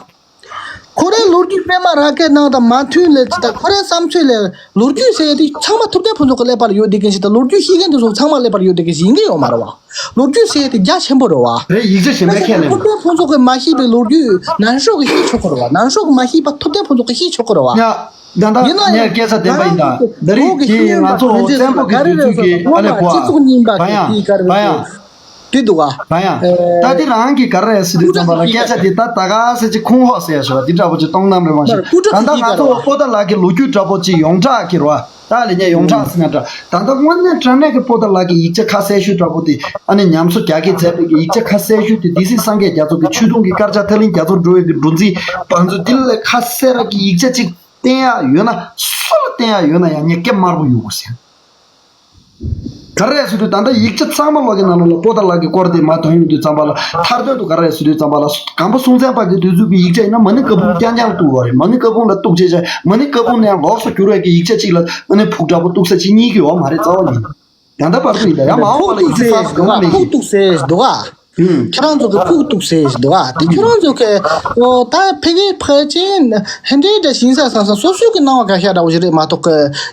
ཁོ་རའི་ལོ་རྒྱུས་པད་མ་རཱ་གའི་ནང་དང་མ་མཐུན་ལས་ཅི་ད་ཁོ་རའི་བསམ་ཚུལ་ལས་ལོ་རྒྱུས་ཟེར་ཡ་དེ་ཚང་མ་ཐུབ་བསྟན་ཕུན་ཚོགས་ཀྱི་ཀླད་པར་ཡོད་བསྡད་མཁན་ཞིག་དང་ལོ་རྒྱུས་ཤེས་མཁན་དེ་ཚོ་ཚང་མ་ཀླད་པར་ཡོད་བསྡད་མཁན་ཞིག་ཡིན་གྱི་ཡོད་མ་རེད་བ། ལོ་རྒྱུས་ཟེར་ཡ་དེ་རྒྱ་ཆེན་པོ་རེད་བ། རེད་ཡིག་ཆ་གཞན་པ་ཁས་ལེན་ཐུབ་བསྟན་ཕུན་ཚོགས་ཀྱིས་མ་ཤེས་པའི་ལོ་རྒྱུས་ནན་ཤོས་ཀྱིས་ཤེས་ཆོག་གི་རེད་བ། ནན་ཤོས་ཀྱིས་མ་ཤེས་པ་ཐུབ་བསྟན་ཕུན་ཚོགས་ཀྱིས་ཤེས་ཆོག་གི་རེད་བ། ཡ། ད་ལྟ་ཡིན་ན་ཡང་ངས་སྐད་ཆ་བདེན་པ་ཡིན་ད། ད་རེས་ཀྱི་ང་ཚོ་བཙན་པོ་གི་དུས་ཚོད་ཀྱི་ཨ་ལས་གོ་ཨ། སྤྱི་ཚོགས་རྙིང་པ་གི་དེའི་བཀའ་རེ་རེ་སོ་ང་མ་སྤྱི་ཚོགས་རྙིང་པ་གི་དེའི་བཀའ་རེ་རེ་སོ། དེ་འདུག་ཨ། ད་ཡང་ད་དེ་རང་གི་ག་རེ་ཟེར་དུས་ཙམ་པ་ལ་སྐད་ཆ་དེ་ད་ད་ག་ཟེར་ཅིག་ཁུངས་ཧོ་ཟེར་ཞོ་དེ་འདྲ་པོ་ཅིག་གཏོང་གནང་རེ་མ་ཤེས། ད་ལྟ་ང་ཚོ་པོ་ཏཱ་ལ་གི་ལོ་རྒྱུས་འདྲ་པོ་ཅིག་ཡོངས་གྲགས་ཀྱི་རོ། ད་ལས་ཉན་ཡོངས་གྲགས་ཟེར་ན་འདྲ། ད་ལྟ་དངོས་གནས་དྲང་གནས་ཀྱི་པོ་ཏཱ་ལ་གི་ཡིག་ཆ་ཁ་གསལ་ཤོས་འདྲ་པོ་དེ་ཨ་ནི་ཉམས་གསོ་རྒྱ་སྐྱེད་མཛད་པའི་གི་ཡིག་ཆ་ཁ་གསལ་ཤོས་དེ་སྡེ་སྲིད་སངས་རྒྱས་རྒྱ་མཚོ་གི་ཆོས་དུང་གི་དཀར་ཆག་ཐར་གླིང་རྒྱ་མཚོར་འགྲོ་བའི་གི་འགྲོ་འཛིན་བང་མཛོད་དེ་ལས་ཁ་གསལ་ར་གི་ཡིག་ཆ་གཅིག་བསྟན་ཡག་ཡོད་ན་སུ་ལ་བསྟན་ཡག་ཡོད་ན་ཡང་ངས་སྐད་དམར་པོ་གཡུག་དགོས་ཟེར། ག་རེ་ཟེར་དུས་ད་ལྟ་ཡིག་ཆ་ཚང་མ་ལོག་གི་ནང་ལོགས་ལ་པོ་ཏཱ་ལ་གི་སྐོར་དེ་མར་དོན་ཡོང་དུས་ཙམ་པ་ལ་མཐར་དོན་དུ་ག་རེ་ཟེར་དུས་ཙམ་པ་ལ་སྒམ་པོ་སྲོང་བཙན་པ་གི་དུས་ཚོད་ཀྱི་ཡིག་ཆ་ཡིན་ན་མ་ཎི་བཀའ་འབུམ་རྐྱང་རྐྱང་ལ་གཏུགས་པ་རེད། མ་ཎི་བཀའ་འབུམ་ལ་གཏུགས་བྱས་བྱས་མ་ཎི་བཀའ་འབུམ་ནས་ལོགས་སུ་གྱུར་བའི་གི་ཡིག་ཆ་གཅིག་ལ་ཨ་ནི་ཕུག་འདྲ་པོ་གཏུགས་ས་གཅིག་གཉིས་ཀྱི་འོག་མ་རེད་རྩ་བ་ཉིད། ད་ལྟ་བར་དུ་ཡིན་ད་ཡང་མ་འོངས་པ་ལ་ཡིག་ཆ་གསར་པ་གང་མེད་ཀི། ཕུག་གཏུགས་ཟེར་འདུག་ཨ། ཁྱོད་རང་ཚོ་གི་ཕུག་གཏུགས་ཟེར་འདུག་ཨ། དེ་ཁྱོད་རང་ཚོ་གི་ཨོ་ད་ཕ་གི་ཕལ་ཆེར་ཧན་འདྲེ་འདྲ་ཞིང་ས་ས་ས་སོ་སོ་གི་སྣང་བ་ག་ཤ་འདྲ་བོ་ཞིག་རེད་མ་གཏོགས་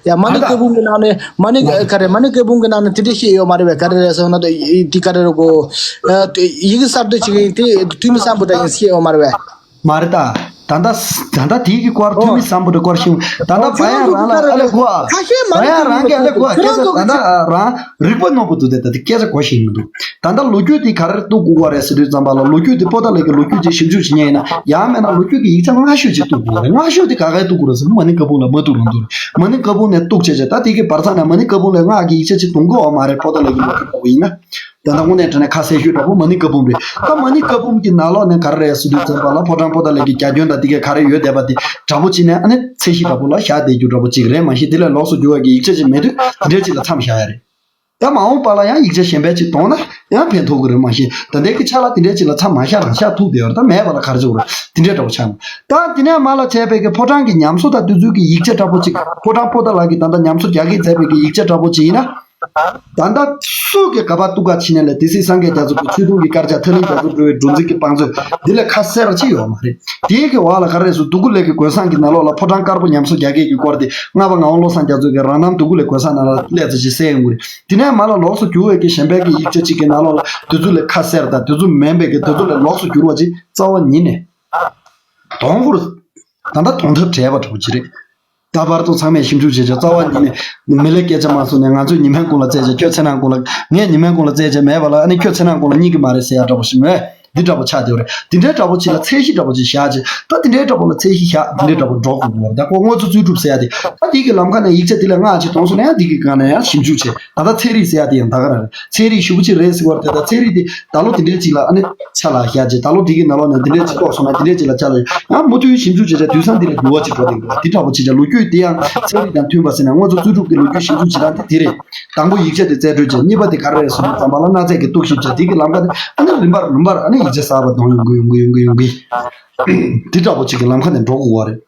གི་ཡ་མ་ཎི་བཀའ་འབུམ་གི་ནང་ནས་མ་ཎི་ག་རེ་མ་ཎི་བཀའ་འབུམ་གི་ནང་ནས་དེ་འདྲ་བཤད་ཡོད་མ་རེད་བས། ག་རེ་རེད་ཟེར་ན་དེ་ག་རེ་རེད་གོ། ཡི་གེ་གསར་གཏོད་བྱེད་གི་ཡིན་དེ་ཐུ་མི་སམ་བྷོ་ཊ་ཡིན་བཤད་ཡོད་མ་རེད་བས། མ་རེད་ད། ད་ལྟ་ད་ལྟ་དེའི་གི་སྐོར་ཐུ་མི་སམ་བྷོ་ཊ་སྐོར་ཤིང་ད་ལྟ་བ་ཡང་རང་ལ་ཨ་ལས་གོ་ཨ། ཁ་ཤས་མ་བ་ཡང་རང་གི་ཨ་ལས་གོ་ཨ། སྐད་ཆ་ད་ལྟ་རང་རིག་པ་རྣོན་པོ་འདུག་སྟེ་ད་ལྟ་སྐད་ཆ་གོ་ཤེས་མི་འདུག་ད་ལྟ་ལོ་རྒྱུས་དེ་ག་རེ་གཏུག་དགོས་བ་རེད་ཟེར་དུས་ཙམ་པ་ལ་ལོ་རྒྱུས་དེ་པོ་ཏཱ་ལ་གི་ལོ་རྒྱུས་ཅིག་ཞིབ་འཇུག་བྱེད་མཁན་ཡིན་ན་ཡང་མེད་ན་ལོ་རྒྱུས་ཀྱི་ཡིག་ཆ་སྔ་ཤོས་ཅིག་གཏུག་དགོས་བ་རེད། སྔ་ཤོས་དེ་ག་ག་གཏུག་དགོས་རེད་ཟེར་ན་མ་ཎི་བཀའ་འབུམ་ལ་མ་གཏུག་རང་འདུག་རེད། མ་ཎི་བཀའ་འབུམ་ནས་གཏུག་བྱས་བྱས་ད་དེ་གི་བར་མཚམས་ནས་མ་ཎི་བཀའ་འབུམ་ལས་སྔགས་ཀྱི་ཡིག་ཆ་ཅིག་གཏོང་དགོས་བ་མ་རེད། པོ་ཏཱ་ལ་གི་ལོ་རྒྱུས་གཏུག་པ་ཡིན་ན། ད་ལྟ་དངོས་གནས་དྲང་གནས་ཁ་གསལ་ཤོས་འདྲ་པོ་མ་ཎི་བཀའ་འབུམ་རེད། ད་མ་ཎི་བཀའ་འབུམ་གྱི་ནང་ལོགས་ནས་ག་རེ་རེད་ཟེར་དུས་ཙམ་པ་ལ་ཕོ་བྲང་པོ་ཏཱ་ལའི་གི་རྒྱ་ཁྱོན་དང་དེ་གས་ག་རེ་ཡོད་བསྡད་པ་དེ་འདྲ་པོ་ཅིག་ནས་ཨ་ནི་ཚད་གཞི་འདྲ་པོ་ལ་བཞག་བསྡད་རྒྱུ་འདྲ་པོ་ཅིག་རེད། མ་གཞི་དེ་ལས་ལོགས་སུ་གྱུར་བ་གི་ཡིག་ཆ་ཅིག་མེད་དུས་དེ་འདྲའི་ཅིག་ལ་མཚམས་བཞག་ཡ་རེད། ད་མ་འོངས་པ་ལ་ཡང་ཡིག་ཆ་གཞན་པ་ཅིག་གཏོང་ན་ཡང་ཕན་ཐོགས་ཀྱི་རེད། མ་གཞི་ད་ལྟའི་གི་ཆ་ལ་དེ་འདྲའི་ཅིག་ལ་མཚམས་མ་བཞག་རང་བཞག་ཐུབ་བསྡད་ཡོད་རེད། ད་མེད་པ་ལ་ག་རེ་བྱེད་དགོས་རེད། དེ་འདྲའི་འདྲ་པོ་ཆགས་ནས་ད་དེ་ནས་མ་ལ་བྱས་པའི་གི་ཕོ་བྲང་གི་ཉམས་གསོ་དང་དེ་ཚོའི་གི་ཡིག་ཆ་འདྲ་པོ་ཅིག་ཕོ་བྲང་པོ་ཏཱ་ལ་གི་ད་ལྟ་ཉམས་གསོ་རྒྱ་སྐྱེད་མཛད་པའི་གི་ཡིག་ཆ་འདྲ་པོ་ཅིག་ཡིན་ན། ད་ལྟ་སུ་གི་ག་པར་གཏུག་ག་ཕྱིན་ནས་ལས་སྡེ་སྲིད་སངས་རྒྱས་རྒྱ་མཚོ་གི་ཆོས་དུང་གི་དཀར་ཆག་ཐར་གླིང་རྒྱ་མཚོར་འགྲོ་བའི་འགྲོ་འཛིན་གྱི་བང་མཛོད་འདི་ལས་ཁ་གསལ་བ་ཅི་ཡོད་མ་རེད། དེའི་གི་འོག་ལ་ག་རེ་སུ་དུ་ཀུ་ལེ་གི་གོས་བཟང་གི་ནང་ལོགས་ལ་ཕོ་བྲང་དཀར་པོ་ཉམས་གསོ་རྒྱ་སྐྱེད་ཀྱི་སྐོར་དེ་ལྔ་པ་ངག་དབང་བློ་བཟང་རྒྱ་མཚོ་གི་རང་རྣམ་དུ་ཀུ་ལེ་གོས་བཟང་ནང་ལ་སླེབས་ཚེ་ཅི་གསལ་ཡོང་གི་རེད། དེ་ནས་མ་ལ་ལོགས་སུ་གྱུར་བའི་གི་གཞན་པའི་གི་ཡིག་ཆ་གཅིག་གི་ནང་ལོགས་ལ་དེ་ཚོ་ལས་ཁ་གསལ་དང་དེ་ཚོ་མིན་པའི་གི་དེ་ཚོ་ལས་ལོགས་སུ་གྱུར་བ་ཅིག་རྩ་བ་ཉིད་ནས་དོན་ཧུར་ད་ལྟ་དོན་ཐབས་བྲལ་བ་འདྲ་པོ་ཅིག་རེད། ད་བར་དུ་ཚང་མས་ཞིབ་འཇུག་བྱས་བྱས་རྩ་བ་ཉིད་ནས་མི་ལའི་སྐད་ཆ་མ་གསུངས་ནས་ང་ཚོས་ཉི་མའི་གུང་ལ་བཙལ་བྱས་ཁྱོད་ཚེ་རིང་གུང་ལ་ངས་ཉི་མའི་གུང་ལ་བཙལ་བྱས་མེད་པ་ལ་ཨ་ནི་ཁྱོད་ཚེ་རིང་གུང་ལ་སྙིང་གི་མ་རེད་ཟེར་ཡ་འདྲ་པོ་ཞིག་མེད། འདི་འདྲ་པོ་ཆགས་བསྡད་པ་རེད། འདི་འདྲའི་འདྲ་པོ་ཅིག་ལ་ཚད་གཞི་འདྲ་པོ་ཅིག་བཞག་བྱས་ད་འདི་འདྲའི་འདྲ་པོ་ལ་ཚད་གཞི་བཞག་འདི་འདྲའི་འདྲ་པོ་འགྲོ་དགོས་པ་རེད། ད་ཁོ་དངོས་གཙོ་རྩོད་སྒྲུབ་ཟེར་ཡ་དེ་ད་འདི་གི་ལམ་ཁ་ནས་ཡིག་ཆ་འདི་ལ་སྔགས་ཅིག་གཏོང་སོང་ན་ཡང་འདི་གི་སྒང་ནས་ཡང་ཞིབ་འཇུག་བྱས་ད་ལྟ་ཚན་རིག་ཟེར་ཡ་དེ་ཡང་ད་ག་རང་རེད། ཚན་རིག་ཞེ་པོ་ཅིག་རེད་ཟེར་བ་རེད། ད་ལྟ་ཚན་རིག་དེ་ད་ལོ་འདི་འདྲའི་ཅིག་ལ་ཨ་ནི་ཆ་ལ་བཞག་བྱས་ད་ལོ་འདི་གི་ནང་ལོགས་ནས་འདི་འདྲའི་ཅིག་རྟོགས་སོང་ན་འདི་འདྲའི་ཅིག་ལ་ཆ་ལ་ཡང་མུ་མཐུད་ཞིབ་འཇུག་བྱས་བྱས་དུས་སང་འདི་ལ་འགྱུར་བ་ཅིག་འགྲོ་བསྡད་འདུག་འདི་འདྲ་པོ་ཅིག་ལ་ལོ་རྒྱུས་དེ་ཡང་ཚན་རིག་དང་མཐུན་པ་ཟེར་ན་དངོས་གཙོ་རྩོད་སྒྲུབ་ཀྱི་ལོ་རྒྱུས་ཞིབ་འཇུག་བྱེད་སྟངས་དེ་དེ་རེད། དང་པོ་ཡིག་ཆ་དེ་རྩད་གཅོད་བྱས་གཉིས་པ་དེ་ག་རེ་རེད་ཟེར་དུས་ཙམ་པ་ལ་གནའ་རྫས་ཀྱི་རྟོག་ཞིབ་བྱས་དེ་གི་ལམ་ཁ་ནས་ཨ་ནི་རིམ་པར་རིམ་པར་ཨ་ནི་ཡིག་ཆ་གསར་པ་གཏོང་ཡོང་གི་ཡོང་གི་ཡོང་གི་ཡོང་གི་འདི་འདྲ་པོ་ཅིག་གི་ལམ་ཁ་ནས་འགྲོ་དགོས་པ་རེད།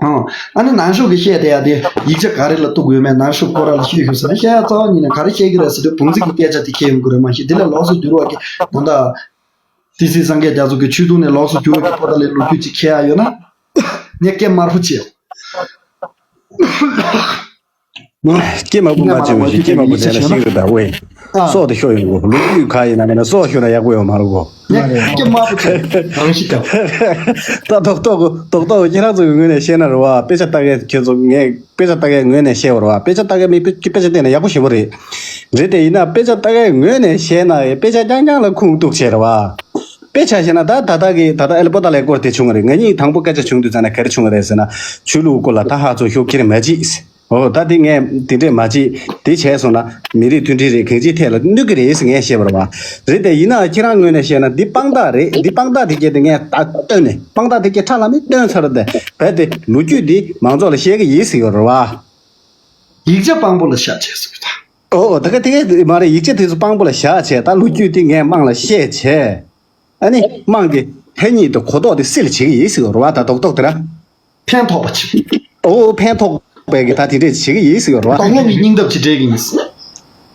ཨང་། ཨ་ནི་ནང་ཤོག་གི་བཤད་བསྡད་ཡ་དེ་ཡིག་ཆ་ག་རེ་ལ་གཏུག་ཡོད་མེད་ནང་ཤོག་སྐོར་ར་ལ་བཤད་ཤོག་ཟེར་ན་བཤད་ཡ་རྩ་བ་ཉིད་ནས་ག་རེ་བཤད་ཀྱི་རེད་ཟེར་དུས་བུང་ཚིག་གི་སྐད་ཆ་དེ་ཁྱེར་ཡོང་གི་རེད། མ་གཞི་འདི་ལས་ལོགས་སུ་བསྒྱུར་བ་གི་ད་ལྟ་སྡེ་སྲིད་སངས་རྒྱས་རྒྱ་མཚོ་གི་ཆོས་དུང་ནས་ལོགས་སུ་བསྒྱུར་བ་གི་པོ་ཏཱ་ལའི་ལོ་རྒྱུས་ཅིག་ཁྱེར་ཡ་ཡོད་ན་ངས་སྐད་དམར་པོ་བྱས། སྐྱེ་མ་བུ་མ་བྱེད་མི་ཤེས། སྐྱེ་མ་བུ་བྱས་ན་ཤིག་རེད་ད་ཝེ། སྲོག་དེ་ཤོར་ཡོང་གོ། ལོ་རྒྱུས་ག་ཡིན་ན་མིན་ན་སྲོག་ཤོར་ན་ཡག་པོ་ཡོད་མ་རེད་གོ། ངས་སྐྱེ་མ་བུ་བྱས་རང་ཤི་ཀྱང་། ད་རྡོག་རྡོག་གོ་རྡོག་རྡོག་ཁྱེད་རང་ཚོ་གི་ངོས་ནས་བཤད་ན་རེད་བ། དཔེ་ཆ་ལྟ་མཁན་ཁྱོད་ཚོ་ངས་དཔེ་ཆ་ལྟ་མཁན་ངོས་ནས་བཤད་བ་རེད་བ། དཔེ་ཆ་ལྟ་མཁན་མི་དཔེ་དཔེ་ཆ་བལྟས་ན་ཡག་པོ་ཞེ་པོ་རེད། རེད་དེ་ཡིན་ན་དཔེ་ཆ་ལྟ་མཁན་ངོས་ནས་བཤད་ན་དཔེ་ཆ་རྐྱང་རྐྱང་ལ་ཁུངས་གཏུགས་བྱས་རེད་བ། དཔེ་ཆ་བཤད་ན་ད་ད་ལྟ་གི་ད་ལྟ་ཨེ་ལ་པོ་ཏཱ་ལའི་སྐོར་དེ་བྱུང་བ་རེད། ང་གཉིས་དང་པོ་སྐད་ཆ་བྱུང་དུས་ཙམ་ན་ག་རེ་བྱུང་བ་རེད་ཟེར་ན། ཆོས་ལུགས་སྐོར་ལ་ད་ཧ་ཚོ་ཤོག་ཁྱེར་མ་བྱེད། ཨོ་ད་དེ་ངས་དེ་འདྲས་མ་བྱེད། དེ་བྱས་སོང་ན་མི་རིགས་མཐུན་སྒྲིལ་རེད། གང་ཅིའི་ཐད་ལ་གནོད་ཀྱི་རེད་ཟེར་ངས་བཤད་པ་རེད་བ། རེད་དེ་ཡིན་ན་ཁྱེད་རང་ངོས་ནས་བཤད་ན་འདི་དཔང་རྟགས་རེད། འདི་དཔང་རྟགས་དེ་སྐྱེས་ཏེ་ངས་ད་བཏོན་ནས་དཔང་རྟགས་དེ་སྐྱེས་ཁྲ་ལམ་མེ་བཏོན་ཚར་ཏེ་རྦད་དེ་ལོ་རྒྱུས་འདི་མང་ཚོགས་ལ་བཤད་ཀྱི་ཡིན་ཟེར་ཡོད་རེད་བ། ཡིག་ཆ་དཔང་པོ་ལ་བཞག་བྱས་ཟེར་གི་ད། ཨོ་ད་ག་དེ་ག་མ་རེད། ཡིག་ཆ་དེ་ཚོ་དཔང་པོ་ལ་བཞག་བྱས་ད་ལོ་རྒྱུས་དེ་ངས་དམངས་ལ་བཤད་བྱས། ཨ་ནི་དམངས་ཀྱི་ཧེ་ཉིད་དུ་གོ་རྟོགས་དེ་སིལ་བྱེད་ཀྱི་ཡིན་ཟེར་བ་རེད་བ། ད་རྡོག་རྡོག་དེ་ར། ཕན་ཐོགས་པ་ཅིག་ཨོ་ཕན་ཐོགས་པའི་གི་ད་དེ་འདྲས་བྱེད་ཀྱི་ཡིན་ཟེར་བ་རེད་བ། དོགས་སློང་གི་སྙིང་སྟོབས་ཅིག་སྤྲད་ཀྱི་ཡིན།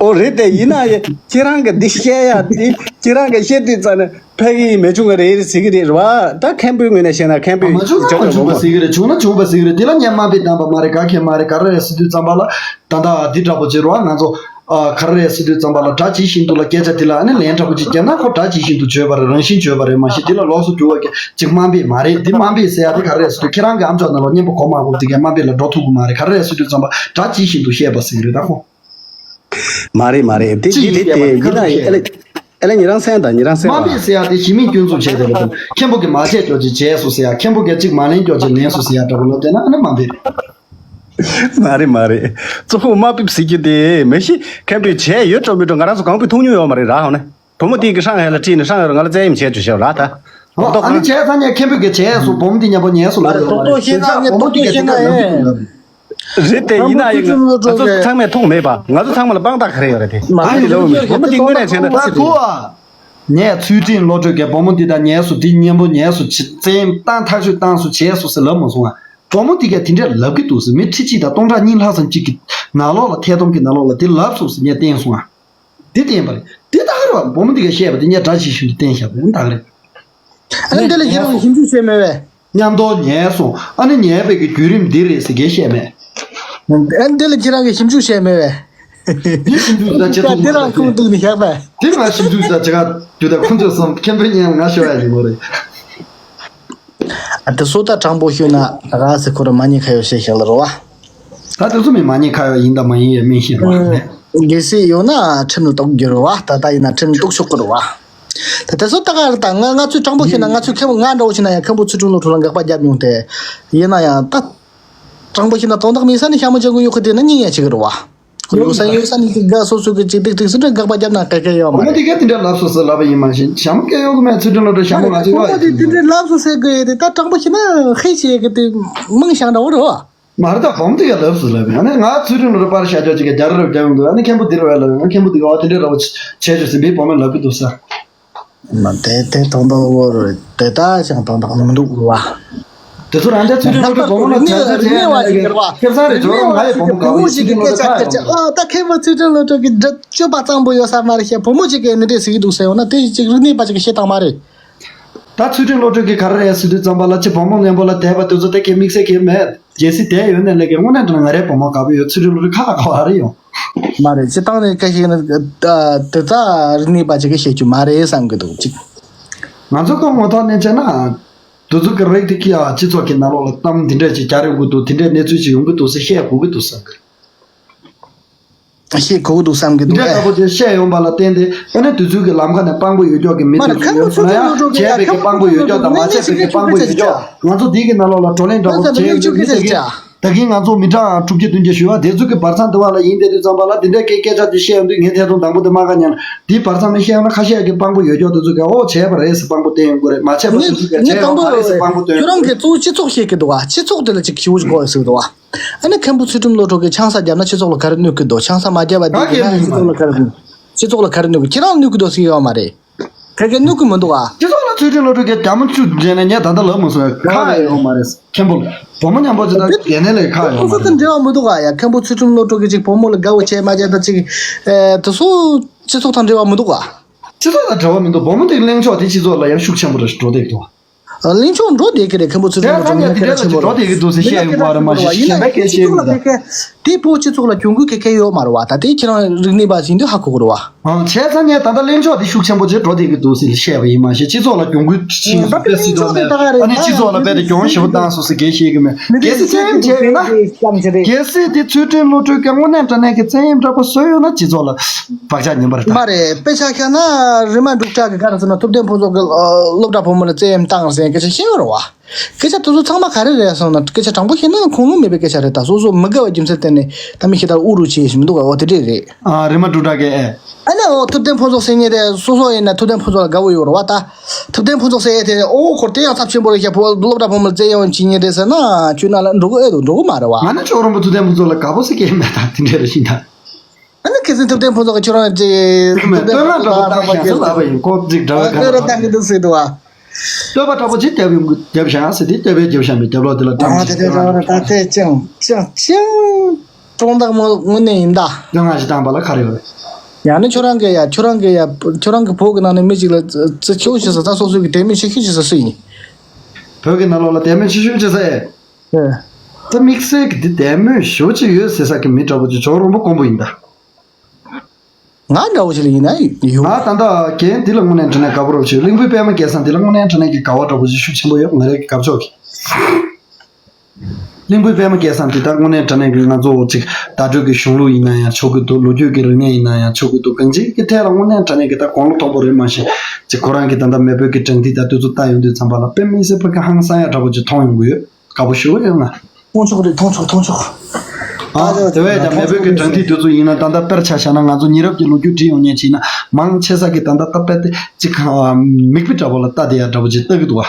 ཨོ་རེད་དེ། ཡིན་ན་ཡང་ཁྱེད་རང་གི་འདི་བཤད་ཡ་འདི་ཁྱེད་རང་གི་བཤད་དུས་ཙམ་ནས་ཕ་གི་མི་བྱུང་གི་རེད་ཟེར་གི་རེད་བ། ད་མཁན་པོའི་ངོས་ནས་བཤད་ན་མཁན་པོའི་མ་བྱུང་ན་མ་བྱུང་བ་ཟེར་གི་རེད། བྱུང་ན་བྱུང་བ་ཟེར་གི་རེད། དེ་ལ་ངས་དམའ་འབེབས་བཏང་པ་མ་རེད། ག་གེ་མ་རེད། ག་རེ་རེད་ཟེར་དུས་ཙམ་པ་ལ་ད་ལྟ་འདི་འདྲ་པོ་བྱེད་རོགས། ང་ཚོ་ཨ་ག་རེ་རེད་ཟེར་དུས་ཙམ་པ་ལ་སྒྲ་ཇི་བཞིན་དུ་ལ་སྐད་ཆ་དེ་ལ་ཨ་ནི་ལན་འདྲ་པོ་ཅིག་བརྒྱབ་ན་ཁོ་སྒྲ་ཇི་བཞིན་དུ་བརྗོད་པ་རེད། རང་བཞིན་བརྗོད་པ་རེད། མ་གཞི་དེ་ལ་ལོགས་སུ་འགྱུར་བ་གི་ཅིག་དམའ་འབེབས་མ་རེད། དེ་དམའ་འབེབས་ཟེར་ཡ་དེ་ག་རེ་རེད་ཟེར་དུས་ཁྱེད་རང་གི་ཨམ་ཅོག་ནང་ལ་སྙན་པོ་གོ་མ་གོ་དེ་གའི་དམའ་འབེབས་ལ་འགྲོ་ཐུབ་གི་མ་རེད། ག་རེ་རེད་ཟེར་དུས་ཙམ་པ་སྒྲ་ཇི་བཞིན་དུ་བཤད་པ་ཟེར་གི་རེད། ད་ཁོ། མ་རེད་མ་རེད། དེ་དེ་དེ་དེ་ཡིན་ན་ཨེ་ལེ་ཨེ་ལེ་ཉི་རང་སེང་དང་ཉི་རང་སེང་དམའ་བ། འབེབས་ཟེར་ཡ་དེ་གཞི་མེད་སྐྱོན་འཛུགས་བྱས་ཏེ་ལབ་དང་། མཁན་པོ་གིས་མ་བྱས་ཀྱོག་ཅིག་བྱས་སོང་ཟེར་ཡ། མཁན་པོ་གིས་གཅིག་མ་ལན་ཀྱོག་ཅིག་ལན་སོང་ཟེར་ཡ་འདྲ་པོ་ལབ་བསྡད་ན་ཨ་ནི་དམའ་འབེབས། མ་རེད་མ་རེད། གཙོ་བོ་དམའ་འབེབས་ཟེར་རྒྱུ་དེ་མི་ཤེས། མཁན་པོས་བྱས་ཡོད་འགྲོ་མི་འགྲོ་ང་རང་ཚོ་གང་པོས་མཐོང་མྱོང་ཡོད་མ་རེད་ར། ཧོ་ནི་བུ་མོ་དེ་གིས་ཧྲང་ཧའེ་ལ་ཁྲིད་ནས་ཧྲང་ཧའེ་རུ་ང་ལ་བཙན་གཡེམ་བྱས་བྱོས་ཤག་ར་ད། ཨོ་ཨ་ནི་བྱས་ཙང་ནས་མཁན་པོས་གིས་བྱས་སོང་། བུ་མོ་དེ་མཉམ་པོ་ཉལ་སོང་ལབ་རེད་བ། རྡོག་རྡོག་བཤད་ན་ངས་རྡོག་རྡོག་བཤད་ན་ཨེ། རེད་དེ། ཡིན་ན་ཡང་ང་ཚོ་ཚང་མས་མཐོང་མེད་པ། ང་ཚོ་ཚང་མ་ལ་དཔང་རྟགས་ག་རེ་ཡོད་རེད་དེ། མ་རེད་ལོ་མི་བུ་མོ་དེ་དངོས་གནས་བྱས་ན་ད་ཁོ་ཨ། ངས་ཚུལ་ཁྲིམས་བློ་གྲོས་ཀྱིས་བུ་མོ་འདི་དང་ཉལ་སོང་། དེ་མཉམ་པོ་ཉལ་སོང་། བཙན་གཡེམ་བཏང་ཐག་ཆོད་བཏང་སོང་བྱས་སོང་ཟེར་ལབ་མ་སོང་ང་། བུ་མོ་འདི་གས་དེ་འདྲས་ལབ་ཀྱི་འདུག་ཟེར། མི་ཁྲི་གཅིག་དང་སྟོང་ཕྲག་གཉིས་ལྷག་ཙམ་གཅིག་གི་ནང་ལོགས་ལ་ཐད་གཏོང་གི་ནང་ལོགས་ལ་དེ་ལབ་སོང་ཟེར་ངས་བསྟན་སོང་ང་། དེ་བསྟན་པ་རེད། དེ་ད་ག་རེད་བ། བུ་མོ་འདི་གས་བཤད་པ་དེ་ངས་སྒྲ་ཇི་བཞིན་དུ་བསྟན་བཞག་པ་ཡིན་ད་ག་རེད། ཨ་ནི་འདི་ལ་ཁྱེད་རང་ཞིབ་འཇུག་བྱས་མེད་པས། མཉམ་དུ་ཉལ་སོང་། ཨ་ནི་ཉལ་བའི་གི་བརྒྱུད་རིམ་འདི་རེད་ཟེར་གྱི་བཤད་མེད། ཨ་ནི་འདི་ལ་ཁྱེད་རང་གིས་ཞིབ་འཇུག་བྱས་མེད་པས། འདི་ཞིབ་འཇུག་ད་བྱེད་ཐུབ་མ་འདི་རང་རེད། ཁུངས་གཏུགས་ནས་བཞག་པས། འདི་ང་ཞིབ་འཇུག་ད་བྱེད་ག་དུས་ད་ཁོང་ཚོས་སོང་མཁན་པོའི་སྙན་ལ་ང་ཤོད་ཡ་ཡིན་ནོ་རེད། ཨ་དེ་སོ་ད་དྲང་པོ་ཤོད་ན་ར་ཟེར་ཁོ་ར་མ་ཉེས་ཁ་ཡོད་བཤད་བཞག་ལ་རོ་བ། ད་དེ་ཚོ་མི་མ་ཉེས་ཁ་ཡོད་ཡིན་དང་མ་ཡིན་ཡོད་མིན་ཤེས་རོགས་ཨ་ནས། གལ་སྲིད་ཡོད་ན་ཁྲིམས་ལ་གཏུག་རྒྱུ་རེད་བ། ད་ལྟ་ཡིན་ན་ཁྲིམས་གཏུག་ཆོག་གི་རེད་བ། ད་དེ་ཚོ་ད་ག་རེད། ད་ང་ང་ཚོས་དྲང་པོ་བཤད་ན་ང་ཚོས་མཁན་པོ་ང་འདྲ་བོ་བྱས་ན་ཡང་མཁན་པོ་ཚུལ་ཁྲིམས་བློ་གྲོས་ལ་དགག་པ་རྒྱབ་མྱོང་སྟེ། ཡིན་ན་ཡང་ད་དྲང་པོ་བཤད་ན་དོན་དག་མེད་ས་ནས་ཞྭ་མོ་ཅན་གྱི་གཡོག་གི་དེ་ན་སྙིང་ཡ་ཆེ་གི་རེད་བ། ཡོད་ས་ཡོད་ས་ནས་ཀྱི་དགའ་སོ་སོ་གི་ཅིག་ཏིག་ཏིག་སུ་འདྲ་དགག་པ་རྒྱབ་ན་གལ་གལ་ཡོད་མ་རེད། བུ་མོ་དེ་གས་དེ་འདྲ་ལབ་སོང་ཟེར་ལབ་པ་ཡིན་མ་གཞི་ཞྭ་མོ་སྐད་གཡོག་གི་མེད། ཚུལ་ཁྲིམས་བློ་གྲོས་ཞྭ་མོ་ང་ཚོའི་བུ་མོ་དེ་དེ་འདྲ་ལབ་སོང་ཟེར་གི་ཡོད་དེ་ད་དྲང་པོ་བཤད་ན་ཧེ་བྱེད་གི་དེ་མིང་བཞག་འདྲ་བོ་རེད་བ། མ་རེད། ད་བུ་མོ་དེ་གས་ལབ་སོང་ལབ་ཡིན། ཨ་ནི་ང་ཚུལ་ཁྲིམས་བློ་གྲོས་པར་བཞག་ཀྱོག་ཅིག་གི་རྒྱ་རི་རུ་རྒྱ་ཡོང་གི། ཨ་ནི་མཁན་པོ་དེ་རུ་བས་ལབ་ཡོང་། མཁན་པོ་དེ་གས་བ་དེ་འདྲ་ར་བ་བྱས་བྱས་ཟེར་འདིའི་བུ་མོས་ལབ་གི་འདུག་ཟེར། མ་དེ་དེ་དོན་དག་འོ་རེད་དེ་ད་ཅང་དོན་དག་མི་འདུག་བ། དེ་ཚོ་རང་ཅག་ཚུལ་ཁྲིམས་བློ་གྲོས་བུ་མོ་ལ་རིག་གནས་རིག་གནས་བ་ཞིག་ཡོད་རེད་བ། ཁེ་བཟང་རེད། ཇོ་རོ་ང་ཡི་བུ་མོ་དགའ་བོ་ཞིག་ཚུལ་ཁྲིམས་བློ་གྲོས་ཁ་ཡོང་། ཨ་ད་མཁན་པོ་ཚུལ་ཁྲིམས་བློ་གྲོས་ཀྱི་འདྲ་སྤྱོད་པ་གཙང་པོ་ཡོད་ས་མ་རེད་ཤག་བུ་མོ་ཅིག་གིས་ནི་འདྲས་ཟེར་གྱི་འདུག་ཟེར་ཡོང་ན་དེ་ཅིག་རིག་གནས་པ་ཅིག་གིས་བཤད་སྟངས་མ་རེད། ད་ཚུལ་ཁྲིམས་བློ་གྲོས་ཀྱིས་ག་རེ་རེད་ཟེར་དུས་ཙམ་པ་ལ་ཅི་བུ་མོ་རྣོན་པོ་ལ་དད་པ་དེ་ཚོ་དེ་གའི་དམིགས་བསལ་གྱི་མེད། གལ་སྲིད་དེ་ཡོད་ན་ལས་ཀའི་དངོས་གནས་དྲང་ང་རའི་བུ་མོ་དགའ་པོ་ཡོད། ཚུལ་ཁྲིམས་བློ་གྲོས་ཁ་ཁ་བ་རེ་ཡོང་། མ་རེད། སྤྱི་བཏང་ནས་སྐད་ཆ་ནི་དེ་ཚ་རིག་གནས་པ་ཅིག་གིས་བཤད་རྒྱུ་མ་རེད་བསམ་གི་འདུག་ཅིག་ང་ཚོ་གི་ངོ་ཐོག་ནས་བྱས་ན། དེ་ཚོ་གི་རིགས་དེ་གི་ཡ་སྤྱི་ཚོགས་ཀྱི་ནང་ལོགས་ལ་གཏམ་འདི་འདྲ་ཅིག་རྒྱག་རེ་དགོས་འདུག་དེ་འདྲའི་གནས་ཚུལ་ཅིག་ཡོང་གི་འདུག་ཟེར་བཤད་དགོས་ཀྱི་འདུག་བསམ་གི། བཤད་དགོས་ཀྱི་འདུག་བསམ་གི་འདུག་འདི་ལྟ་བུ་དེ་བཤད་ཡོང་པ་ལ་བརྟེན་ཏེ་ཨ་ནི་དུས་ཚོད་ཀྱི་ལམ་ཁ་ནས་དཔང་པོ་ཡོད་ཀྱོག་གི་མི་མ་དེ་རེད། ཚོ་ཁ་ཡོད་མོ་སོང་ན་ཡང་ཚོ་བྱས་པའི་གི་དཔང་པོ་ཡོད་ཀྱོག་དང་མ་བྱས་པའི་གི་དཔང་པོ་ཡོད་ཀྱོག་ང་ཚོ་འདི་གི་ནང་ལོགས་ལ་བགྲོ་གླེང་འདྲ་པོ་བྱས་ཡོང་གི་འདུག་ཟེར་ཀྱ། ད་གིན་ང་ཚོ་མི་གྲངས་དྲུག་བརྒྱ་བདུན་བརྒྱ་ཞུ་བ་དེ་ཚོ་གི་བར་མཚམས་དེ་བ་ལ་ཡིན་དེ་དུས་ཙམ་པ་ལ་དེ་འདྲའི་སྐད་སྐད་ཆ་དེ་བཤད་ཡོང་དུས་ངས་ཐད་གཏོང་དང་པོ་དེ་མ་ག་ཉན་ལ་དེའི་བར་མཚམས་ནས་བཤད་ཡོང་ན་ཁ་ཤས་ཀྱི་དཔང་པོ་ཡོད་ཀྱོག་དེ་ཚོ་གི་ཨོ་བྱས་པ་རེད་ཟེར་དཔང་པོ་བསྟན་ཡོང་གི་རེད། མ་བྱས་པ་དེ་ཚོ་གི་བྱས་ཡོང་མ་རེད་ཟེར་དཔང་པོ་བསྟན་ཡོང་གི་རེད། ཁྱོད་རང་གི་གཙོ་བོ་སྤྱི་ཚོགས་བཤད་ཀྱི་འདུག་བ། སྤྱི་ཚོགས་དེ་ལ་ཅིག་ཞུ་དགོས་ཟེར་འདུག་བ། ཨ་ནི་མཁན་པོ་ཚུལ་ཁྲིམས་བློ་གྲོས་ཀྱིས་ཆང་ས་བརྒྱབ་ན་སྤྱི་ཚོགས་ལ་ག་རེ་གནོད་ཀྱི་འདུག་ཆང་ས་མ་བརྒྱབ་པ་དེ་ག་གིས་ན་སྤྱི་ཚོགས་ལ་ག་རེ་གནོད་སྤྱི་ཚོགས་ལ་ག་རེ་གནོད་ཀྱི་ཁྱེད་རང་གནོད་ཀྱི་འདུག་ཟེར་ཡོད་མ་རེད། ག་གིས་གནོད་ཀྱི་མི་འདུག་ཨ། སྤྱི་ཚོགས་ལ་ཚུལ་ཁྲིམས་བློ་གྲོས་ཀྱིས་རྒྱ་མ་བཅུ་མཇལ་ནས་ངས་ད་ལྟ་ལབ་མ་སོང་ཁ་ཡོད་མ་རེད། མཁན་པོ་ལ་བུ་མོ་མཉམ་པོ་ཅིག་ད་གལ་ནས་ལས་ཁ་ཡོད་མ་རེད། སྤྱི་ཚོགས་དང་འབྲེལ་བ་མི་འདུག་ཨ། ཡ་མཁན་པོ་ཚུལ་ཁྲིམས་བློ་གྲོས་ཀྱིས་ཅིག་བུ་མོ་ལ་དགའ་བོ་བྱས་མ་བྱས་ད་ཅིག་ཨེ་དེ་ཚོ་སྤྱི་ཚོགས་དང་འབྲེལ་བ་མི་འདུག་ཨ། སྤྱི་ཚོགས་དང་འབྲེལ་བ་མི་འདུག་བུ་མོ་དེ་གླེང་ཕྱོགས་དེ་སྤྱི་ཚོགས་ལ་ཡང་ཤུགས་ཆེན་པོ་རེ་འགྲོ་བསྡད་འདུག་ཨ། གླེང་ཕྱོགས་འགྲོ་བསྡད་ཀྱི་རེད། མཁན་པོ་ཚུལ་ཁྲིམས་བློ་གྲོས་ངས་ག་རེ་ཆེན་པོ་རེད། འགྲོ་བསྡད་ཀྱི་འདུག་ཟེར་བཤད་ཡོང་གི་མ་རེད། མ་གཞི་གཞན་པའི་སྐད་ཆ་ཡིན་མ་རེད་བ། ཡིན་ན་ཡང་སྤྱི་ཚོགས་ལ་དེ་ག་དེ་བོད་སྤྱི་ཚོགས་ལ་གྱོང་གུད་ག་གེ་ཡོད་མ་རེད་བ། ད་དེ་ཁྱེད་རང་རིག་གནས་པ་ཞིག་ཡིན་དུས་ཧ་གོ་གི་རེད་བ། ཨང་། བྱས་ཙང་ངས་ད་ལྟ་གླེང་ཕྱོགས་དེ་ཤུགས་ཆེན་པོ་ཅིག་འགྲོ་བསྡད་ཀྱི་འདུག་ཟེར་བཤད་པ་ཡིན། མ་གཞི་སྤྱི་ཚོགས་ལ་གྱོང་གུད་ཕྱིན་སོང་། དཔེ་སྲིད་དོན་ནས་ཨ་ནི་སྤྱི་ཚོགས་ལ་རྦད་དེ་གྱོང་ཞེ་པོ་བཏང་སོང་ཟེར་གང་བཤད་ཀྱི་མེད། གལ་སྲིད་བཙན་གཡེམ་བྱས་ཡོད་ན། གལ་སྲིད་དེ་ཚུལ་ཁྲིམས་བློ་གྲོས་ཀྱིས་དངོས་གནས་དྲང་གནས་ཀྱི་བཙན་གཡེམ་འདྲ་པོ་བཟོས་ཡོད་ན་སྤྱི་ཚོགས་ལ་བག་ཆགས་ཉམས་པ་རེད་ད། མ་རེད། དཔེ་ཆ་བཞག་ན་རི་མ་འབྲུག་གྲགས་ཀྱིས་ག་རེ་ཟེར་ན་ཐུབ་བསྟན་ཕུན་ཚོགས་ཀྱི་སློབ་གྲྭ་ཕོ་མོ་ལ་བཙན་གཡེམ་བཏང་ཟེར་སྐད་ཆ་བཤད་ཡོད་རེད་བ། སྐད་ཆ་དེ་ཚོ་ཚང་མ་ག་རེ་རེད་ཟེར་ན་སྐད་ཆ་དྲང་པོ་བཤད་ན་ཁུངས་ལུང་མེད་པའི་སྐད་ཆ་རེད། ད་སོ་སོ་མི་དགའ་བའི་རྒྱུ་མཚན་བརྟེན་ནས་ད་མི་ཞིག་ལྟར་ཨུ་རུ་བྱེད་བཞིན་མི་འདུག་ག་འོ་དེ་འདྲས་རེད། ཨ་རི་མ་འབྲུག་གྲགས་ཀྱིས་ཨེ། ཨ་ནི་འོ་ཐུབ་བསྟན་ཕུན་ཚོགས་ཟེར་མཁན་དེ་སོ་སོ་ཡིན་ན་ཐུབ་བསྟན་ཕུན་ཚོགས་ལ་དགའ་བོ་ཡོད་རེད་བ་ད། ཐུབ་བསྟན་ཕུན་ཚོགས་ཟེར་ཡས་དེ་ཨོ་ཁོ་དེ་ཡང་ཚབས་ཆེན་པོ་རེད་ཤག་བོད་སློབ་གྲྭ་ཕོ་མོ་ལ་བཙན་གཡེམ་བྱེད་མཁན་རེད་ཟེར་ན་ཁྱོད་ན་ལ་འགྲོ་གི་ཨེ་འདུག་འགྲོ་གི་མ་རེད་བ། ང་ནི་ཅོག་རོང་པོ་ཐུབ་བསྟན་ཕུན་ཚོགས་ལ་དགའ་པོ་ཟེར་གྱི་མེད་ད་དེ་འདྲས་རེད་ཤིང་ད། ཨ་ནི་ཁ་སང་ཐུབ་བསྟན་ཕུན་ཚོགས་ཀྱིས་ཁྱོད་རང་ཅིག་ཐུབ་བསྟན་ཕུན་ཚོགས་ལ་ལྟ་བ་ཡིན་ཁོ་ཅིག་འདྲ་བའི་ཁ་ལ་ལྟ་བ་ཡིན་ཁོ་ཅིག་འདྲ་བའི་ཁ་ལ་ལྟ་གི་འདུག་ཟེར་འདུག་བ། བསྟོད་པ་འདྲ་པོ་ཅིག་རྒྱབ་ཡོང་གི་རྒྱབ་བཞག་ཟེར་དེ་བསྟོད་པའི་རྒྱབ་བཞག་མི་རྒྱབ་ལོག་དེ་ལ་འདྲ་བ་དེ་འདྲ་འདྲ་བ་ད་དེ་ཅང་ཅང་ཅང་། སྲུང་བདག་མོ་དངོས་གནས་ཡིན་ད། ལོ་ལྔ་ཞིག་བཏང་པ་ལ་ག་རེ་ཡོད་རེད། ཡང་ན་ཁྱོད་རང་གི་ཡ་ཁྱོད་རང་གི་ཡ་ཁྱོད་རང་གི་བོད་ཀྱི་ནང་ནས་མི་གཅིག་ལ་རྩི་ཆེ་བོ་བྱེད་ས་ད་སོ་སོ་གི་དད་མོས་བྱེད་ཤེས་བྱེད་ས་སུ་ཡིན། བོད་ཀྱི་ནང་ལོགས་ལ་དད་མོས་ཆེ་ཤོས་བྱེད་ས་ཨེ། ཨེ། ད་དམིགས་བསལ་གྱི་འདི་དད་མོས་ཞེ་པོ་ཅིག་ཡོད་ཟེར་ས་གི་མི་འདྲ་པོ་ཅིག་ཇོ་རོང་པོ་དཀོན་པོ་ཡིན་ད། ང་འདྲ་བོ་ཞིག་ལ་ཡིན་ན་ཡོད། ང་ད་ལྟ་རྒན་འདི་ལ་དངོས་གནས་དྲང་གནས་དགའ་པོ་རོ་ཞིག་གླིང་བུའི་པད་མ་སྐལ་བཟང་འདི་ལ་དངོས་གནས་དྲང་གནས་ཀྱི་དགའ་བ་འདྲ་བོ་ཞིག་ཤུགས་ཆེན་པོ་ཡོད། ང་རའི་གི་དགའ་ཕྱོགས་ཀྱི། གླིང་བུའི་པད་མ་སྐལ་བཟང་འདི་ད་དངོས་གནས་དྲང་གནས་ཀྱི་ང་ཚོ་ཅིག་བརྡ་སྤྲོད་ཀྱི་གཞུང་ལུགས་ཡིན་ན་ཡང་ཆོག་གི་འདུག་ལོ་རྒྱུས་ཀྱི་རིག་གནས་ཡིན་ན་ཡང་ཆོག་གི་འདུག་གང་ཅིའི་གི་ཐད་ལ་དངོས་གནས་དྲང་གནས་ཀྱི་ད་དགུང་ལོ་མཐོ་པོ་རེད་མ་གཞི། ཅིག་ཁོ་རང་གི་ད་ལྟ་མེས་པོ་གི་དྲང་ཐིག་ད་དུས་ཚོད་ལྟ་ཡོང་དུས་ཙམ་པ་ལ་དཔེ་མི་སྲིད་པ་གི་ཧང་སང་ཡ་འདྲ་པོ་ཅིག་མཐོང་ཡོང་གི་ཡོད། དགའ་པོ་ཞེ་པོ་ཡོད་ང་། མཐོང་ཆོག་རེད། མཐོང་ཆོག་མཐོང་ཆོག་ཨ། དེ་བས་ཀྱང་མེས་པོ་གི་དྲང་ཐིག་དེ་ཚོ་ཡིན་ན་ད་ལྟ་དཔེར་ཆ་བཞག་ན་ང་ཚོ་ཉེ་རབས་ཀྱི་ལོ་རྒྱུས་བྲིས་ཡོང་མཁན་བྱས་ན་མང་ཆེ་ས་གི་ད་ལྟ་ད་དཔེ་དེ་ཅིག་གང་མིག་དཔེ་འདྲ་པོ་ལ་ལྟ་བསྡད་ཡ་འདྲ་པོ་ཅིག་ལྟ་གི་འདུག་བ།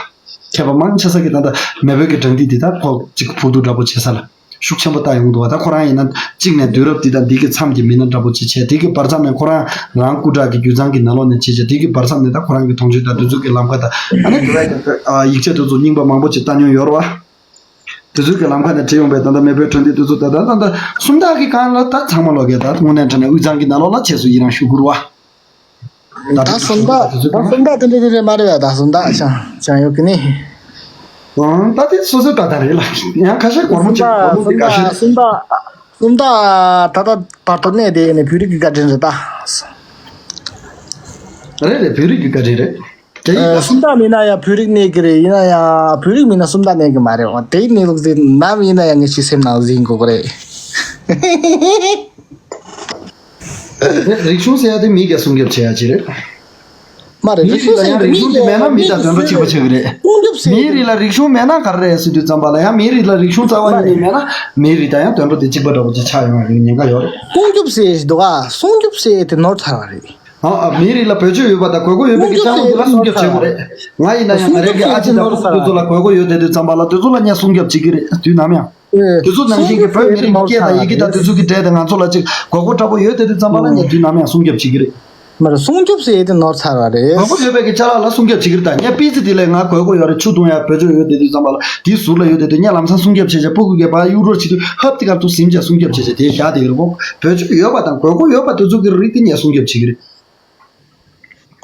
མཁས་པ་མང་ཆེ་ས་གི་ད་ལྟ་མེས་པོ་གི་དྲང་ཐིག་དེ་ད་ཁོ་ཅིག་ཕུགས་གཏུགས་འདྲ་པོ་བྱེད་ས་ལ་ཤུགས་ཆེན་པོ་ལྟ་ཡོང་གི་འདུག་བ། ད་ཁོ་རང་ཡིན་ན་གཅིག་ནས་དུས་རབས་འདི་དང་འདི་གི་མཚམས་ཀྱི་མི་སྣ་འདྲ་པོ་ཅིག་བྱས། དེ་གི་བར་མཚམས་ནས་ཁོ་རང་རང་སྐུ་དྲག་གི་རྒྱུད་ཚང་གི་ནང་ལོགས་ནས་བྱས་བྱས། དེ་གི་བར་མཚམས་ནས་ད་ཁོ་རང་གི་མཐོང་ཆོས་དང་དེ་ཚོ་གི་ལམ་ཁ་དང་ཨ་ནི་དེ་བས་ཀྱང་ཡིག་ཆ་དེ་ཚོ་རྙིང་པ་མང་པོ་ཅིག་ལྟ་མྱོང་ཡོད་རེད་བ། དེ་ཚོའི་གི་ལམ་ཁ་ནས་བྲིས་ཡོང་པའི་ད་ལྟ་མེས་པོའི་དྲང་ཐིག་དེ་ཚོ་ད་ལྟ་ད་ལྟ་སུམ་རྟགས་ཀྱི་སྒང་ལ་ད་ཚང་མ་ལོག་གི་ད་དངོས་གནས་དྲང་གནས་དབུས་གཙང་གི་ནང་ལོགས་ལ་བྱས་སུ་ཡི་རང་ཞུ་དགོས་རེད་བ། ད་སུམ་རྟགས་ད་སུམ་རྟགས་དེ་འདྲ་དེ་འདྲ་མ་རེད་བ། ད་སུམ་རྟགས་ཅང་ཅང་ཡོད་གི་ནི། ཨང་ད་དེ་སོ་སོའི་ད་ལྟ་རེད་ལ། ཡང་ཁ་ཤས་སྒོར་མོ་གཅིག་སྒོར་མོ་དེ་ཁ་ཤས། སུམ་རྟགས་སུམ་རྟགས་ད་ལྟ་བར་དུ་གནས་དེ་ནི་བོད་རིགས་ཀྱི་བཀའ་དྲིན་རེད་ད། རེད་རེད། བོད་རིགས་ཀྱི་བཀའ་དྲིན་རེད། དེ་ཡིན་ད། སུམ་རྟགས་མེད་ན་ཡང་བོད་རིགས་གནས་ཀྱི་རེད། ཡིན་ན་ཡང་བོད་རིགས་མེད་ན་སུམ་རྟགས་གནས་ཀྱི་མ་རེད། འོ་དེའི་གནས་ལུགས་དེ་ནམ་ཡིན་ན་ཡང་ངས་ཅིག་སེམས་ནང་འཛིན་དགོས་ཀྱི་རེད། རིག་གཞུང་ཟེར་ཡ་དེ་མི་སྒེར་སྲུང་སྐྱོབ་བྱེད་ཡ་ཅིག་རེད། མ་རེད། མིའི་རིགས་ལ་ཡང་རིག་གཞུང་དེ་མེད་ན་མི་དང་དུད་འགྲོ་གཅིག་པ་ཆགས་ཀྱི་རེད། སྲུང་སྐྱོབ་ཟེར་མིའི་རིགས་ལ་རིག་གཞུང་མེད་ན་ག་རེ་རེད་ཟེར་དུས་ཙམ་པ་ལ་ཡང་མིའི་རིགས་ལ་རིག་གཞུང་རྩ་བ་ཉིད་ནས་མེད་ན་མིའི་རིགས་དང་ཡང་དུད་འགྲོ་དེ་གཅིག་པ་འདྲ་བོ་ཅིག་ཆགས་ཡོང་བའི་ཉེན་ཁ་ཡོད་རེད། སྲུང་སྐྱོབ་ཟེར་འདུག་ག་སྲུང་སྐྱོབ་ཟེར་དེ་ནོར་ཚར་བ་རེད། ཨ་ཨ། མིའི་རིགས་ལ་བེད་སྤྱོད་ཡོད་པ་དང་དགོས་མཁོ་ཡོད་པའི་གི་སྤྱང་པོ་དེ་ལ་སྲུང་སྐྱོབ་བྱེད་དགོས་རེད། ང་ཡིན་ན་ཡང་ང་རང་གི་ཨ་ཅེ་དང་ཨ་ཁུ་དེ་ཚོ་ལ་དགོས་མཁོ་ཡོད་བསྡད་དུས་ཙམ་པ་ལ་དེ་ཚོ་ལ་ངས་སྲུང་སྐྱོབ་བྱེད་ཀྱི་རེད། དུས་ནམ་ཡང་། དེ་ཚོ་ནང་བཞིན་གྱི་བོད་མི་རིགས་ཀྱི་སྐད་དང་ཡི་གེ་དང་དེ་ཚོ་གི་གྲས་དང་ང་ཚོ་ལ་ཅིག་དགོས་མཁོ་འདྲ་པོ་ཡོད་བསྡད་དུས་ཙམ་པ་ལ་ངས་དུས་ནམ་ཡང་སྲུང་སྐྱོབ་བྱེད་ཀྱི་རེད། མ་རེད། སྲུང་སྐྱོབ་ཟེར་ཡས་དེ་ནོར་ཚར་བ་རེད། དགོས་མཁོ་ཡོད་པའི་གི་ཅ་ལག་ལ་སྲུང་སྐྱོབ་བྱེད་ཀྱི་རེད། ད་ངས་པི་ཙི་དེ་ལས་ང་དགོས་མཁོ་ཡོད་རེད། ཆུ་བཏུང་ཡ་བེད་སྤྱོད་ཡོད་བསྡད་དུས་ཙམ་པ་ལ་དེའི་ཟུར་ལ་ཡོད་བསྡད་དུས་ངས་ལམ་སང་སྲུང་སྐྱོབ་བྱེད་བྱས། སྤུ་གུ་གི་ཕར་གཡུག་རོགས་བྱེད་དུས་ཧབ་དེ་གར་དུ་ཟིན་བྱས་སྲུང་སྐྱོབ་བྱེད་བྱས་དེ་ཡོད་རེད་གོ། བེད་སྤྱོད་ཡོད་པ་དང་དགོས་མཁོ་ཡོད་པ་དེ་ཚོ་གི་རིགས་དེ་ངས་སྲུང་སྐྱོབ་བྱེད་ཀྱི་རེད།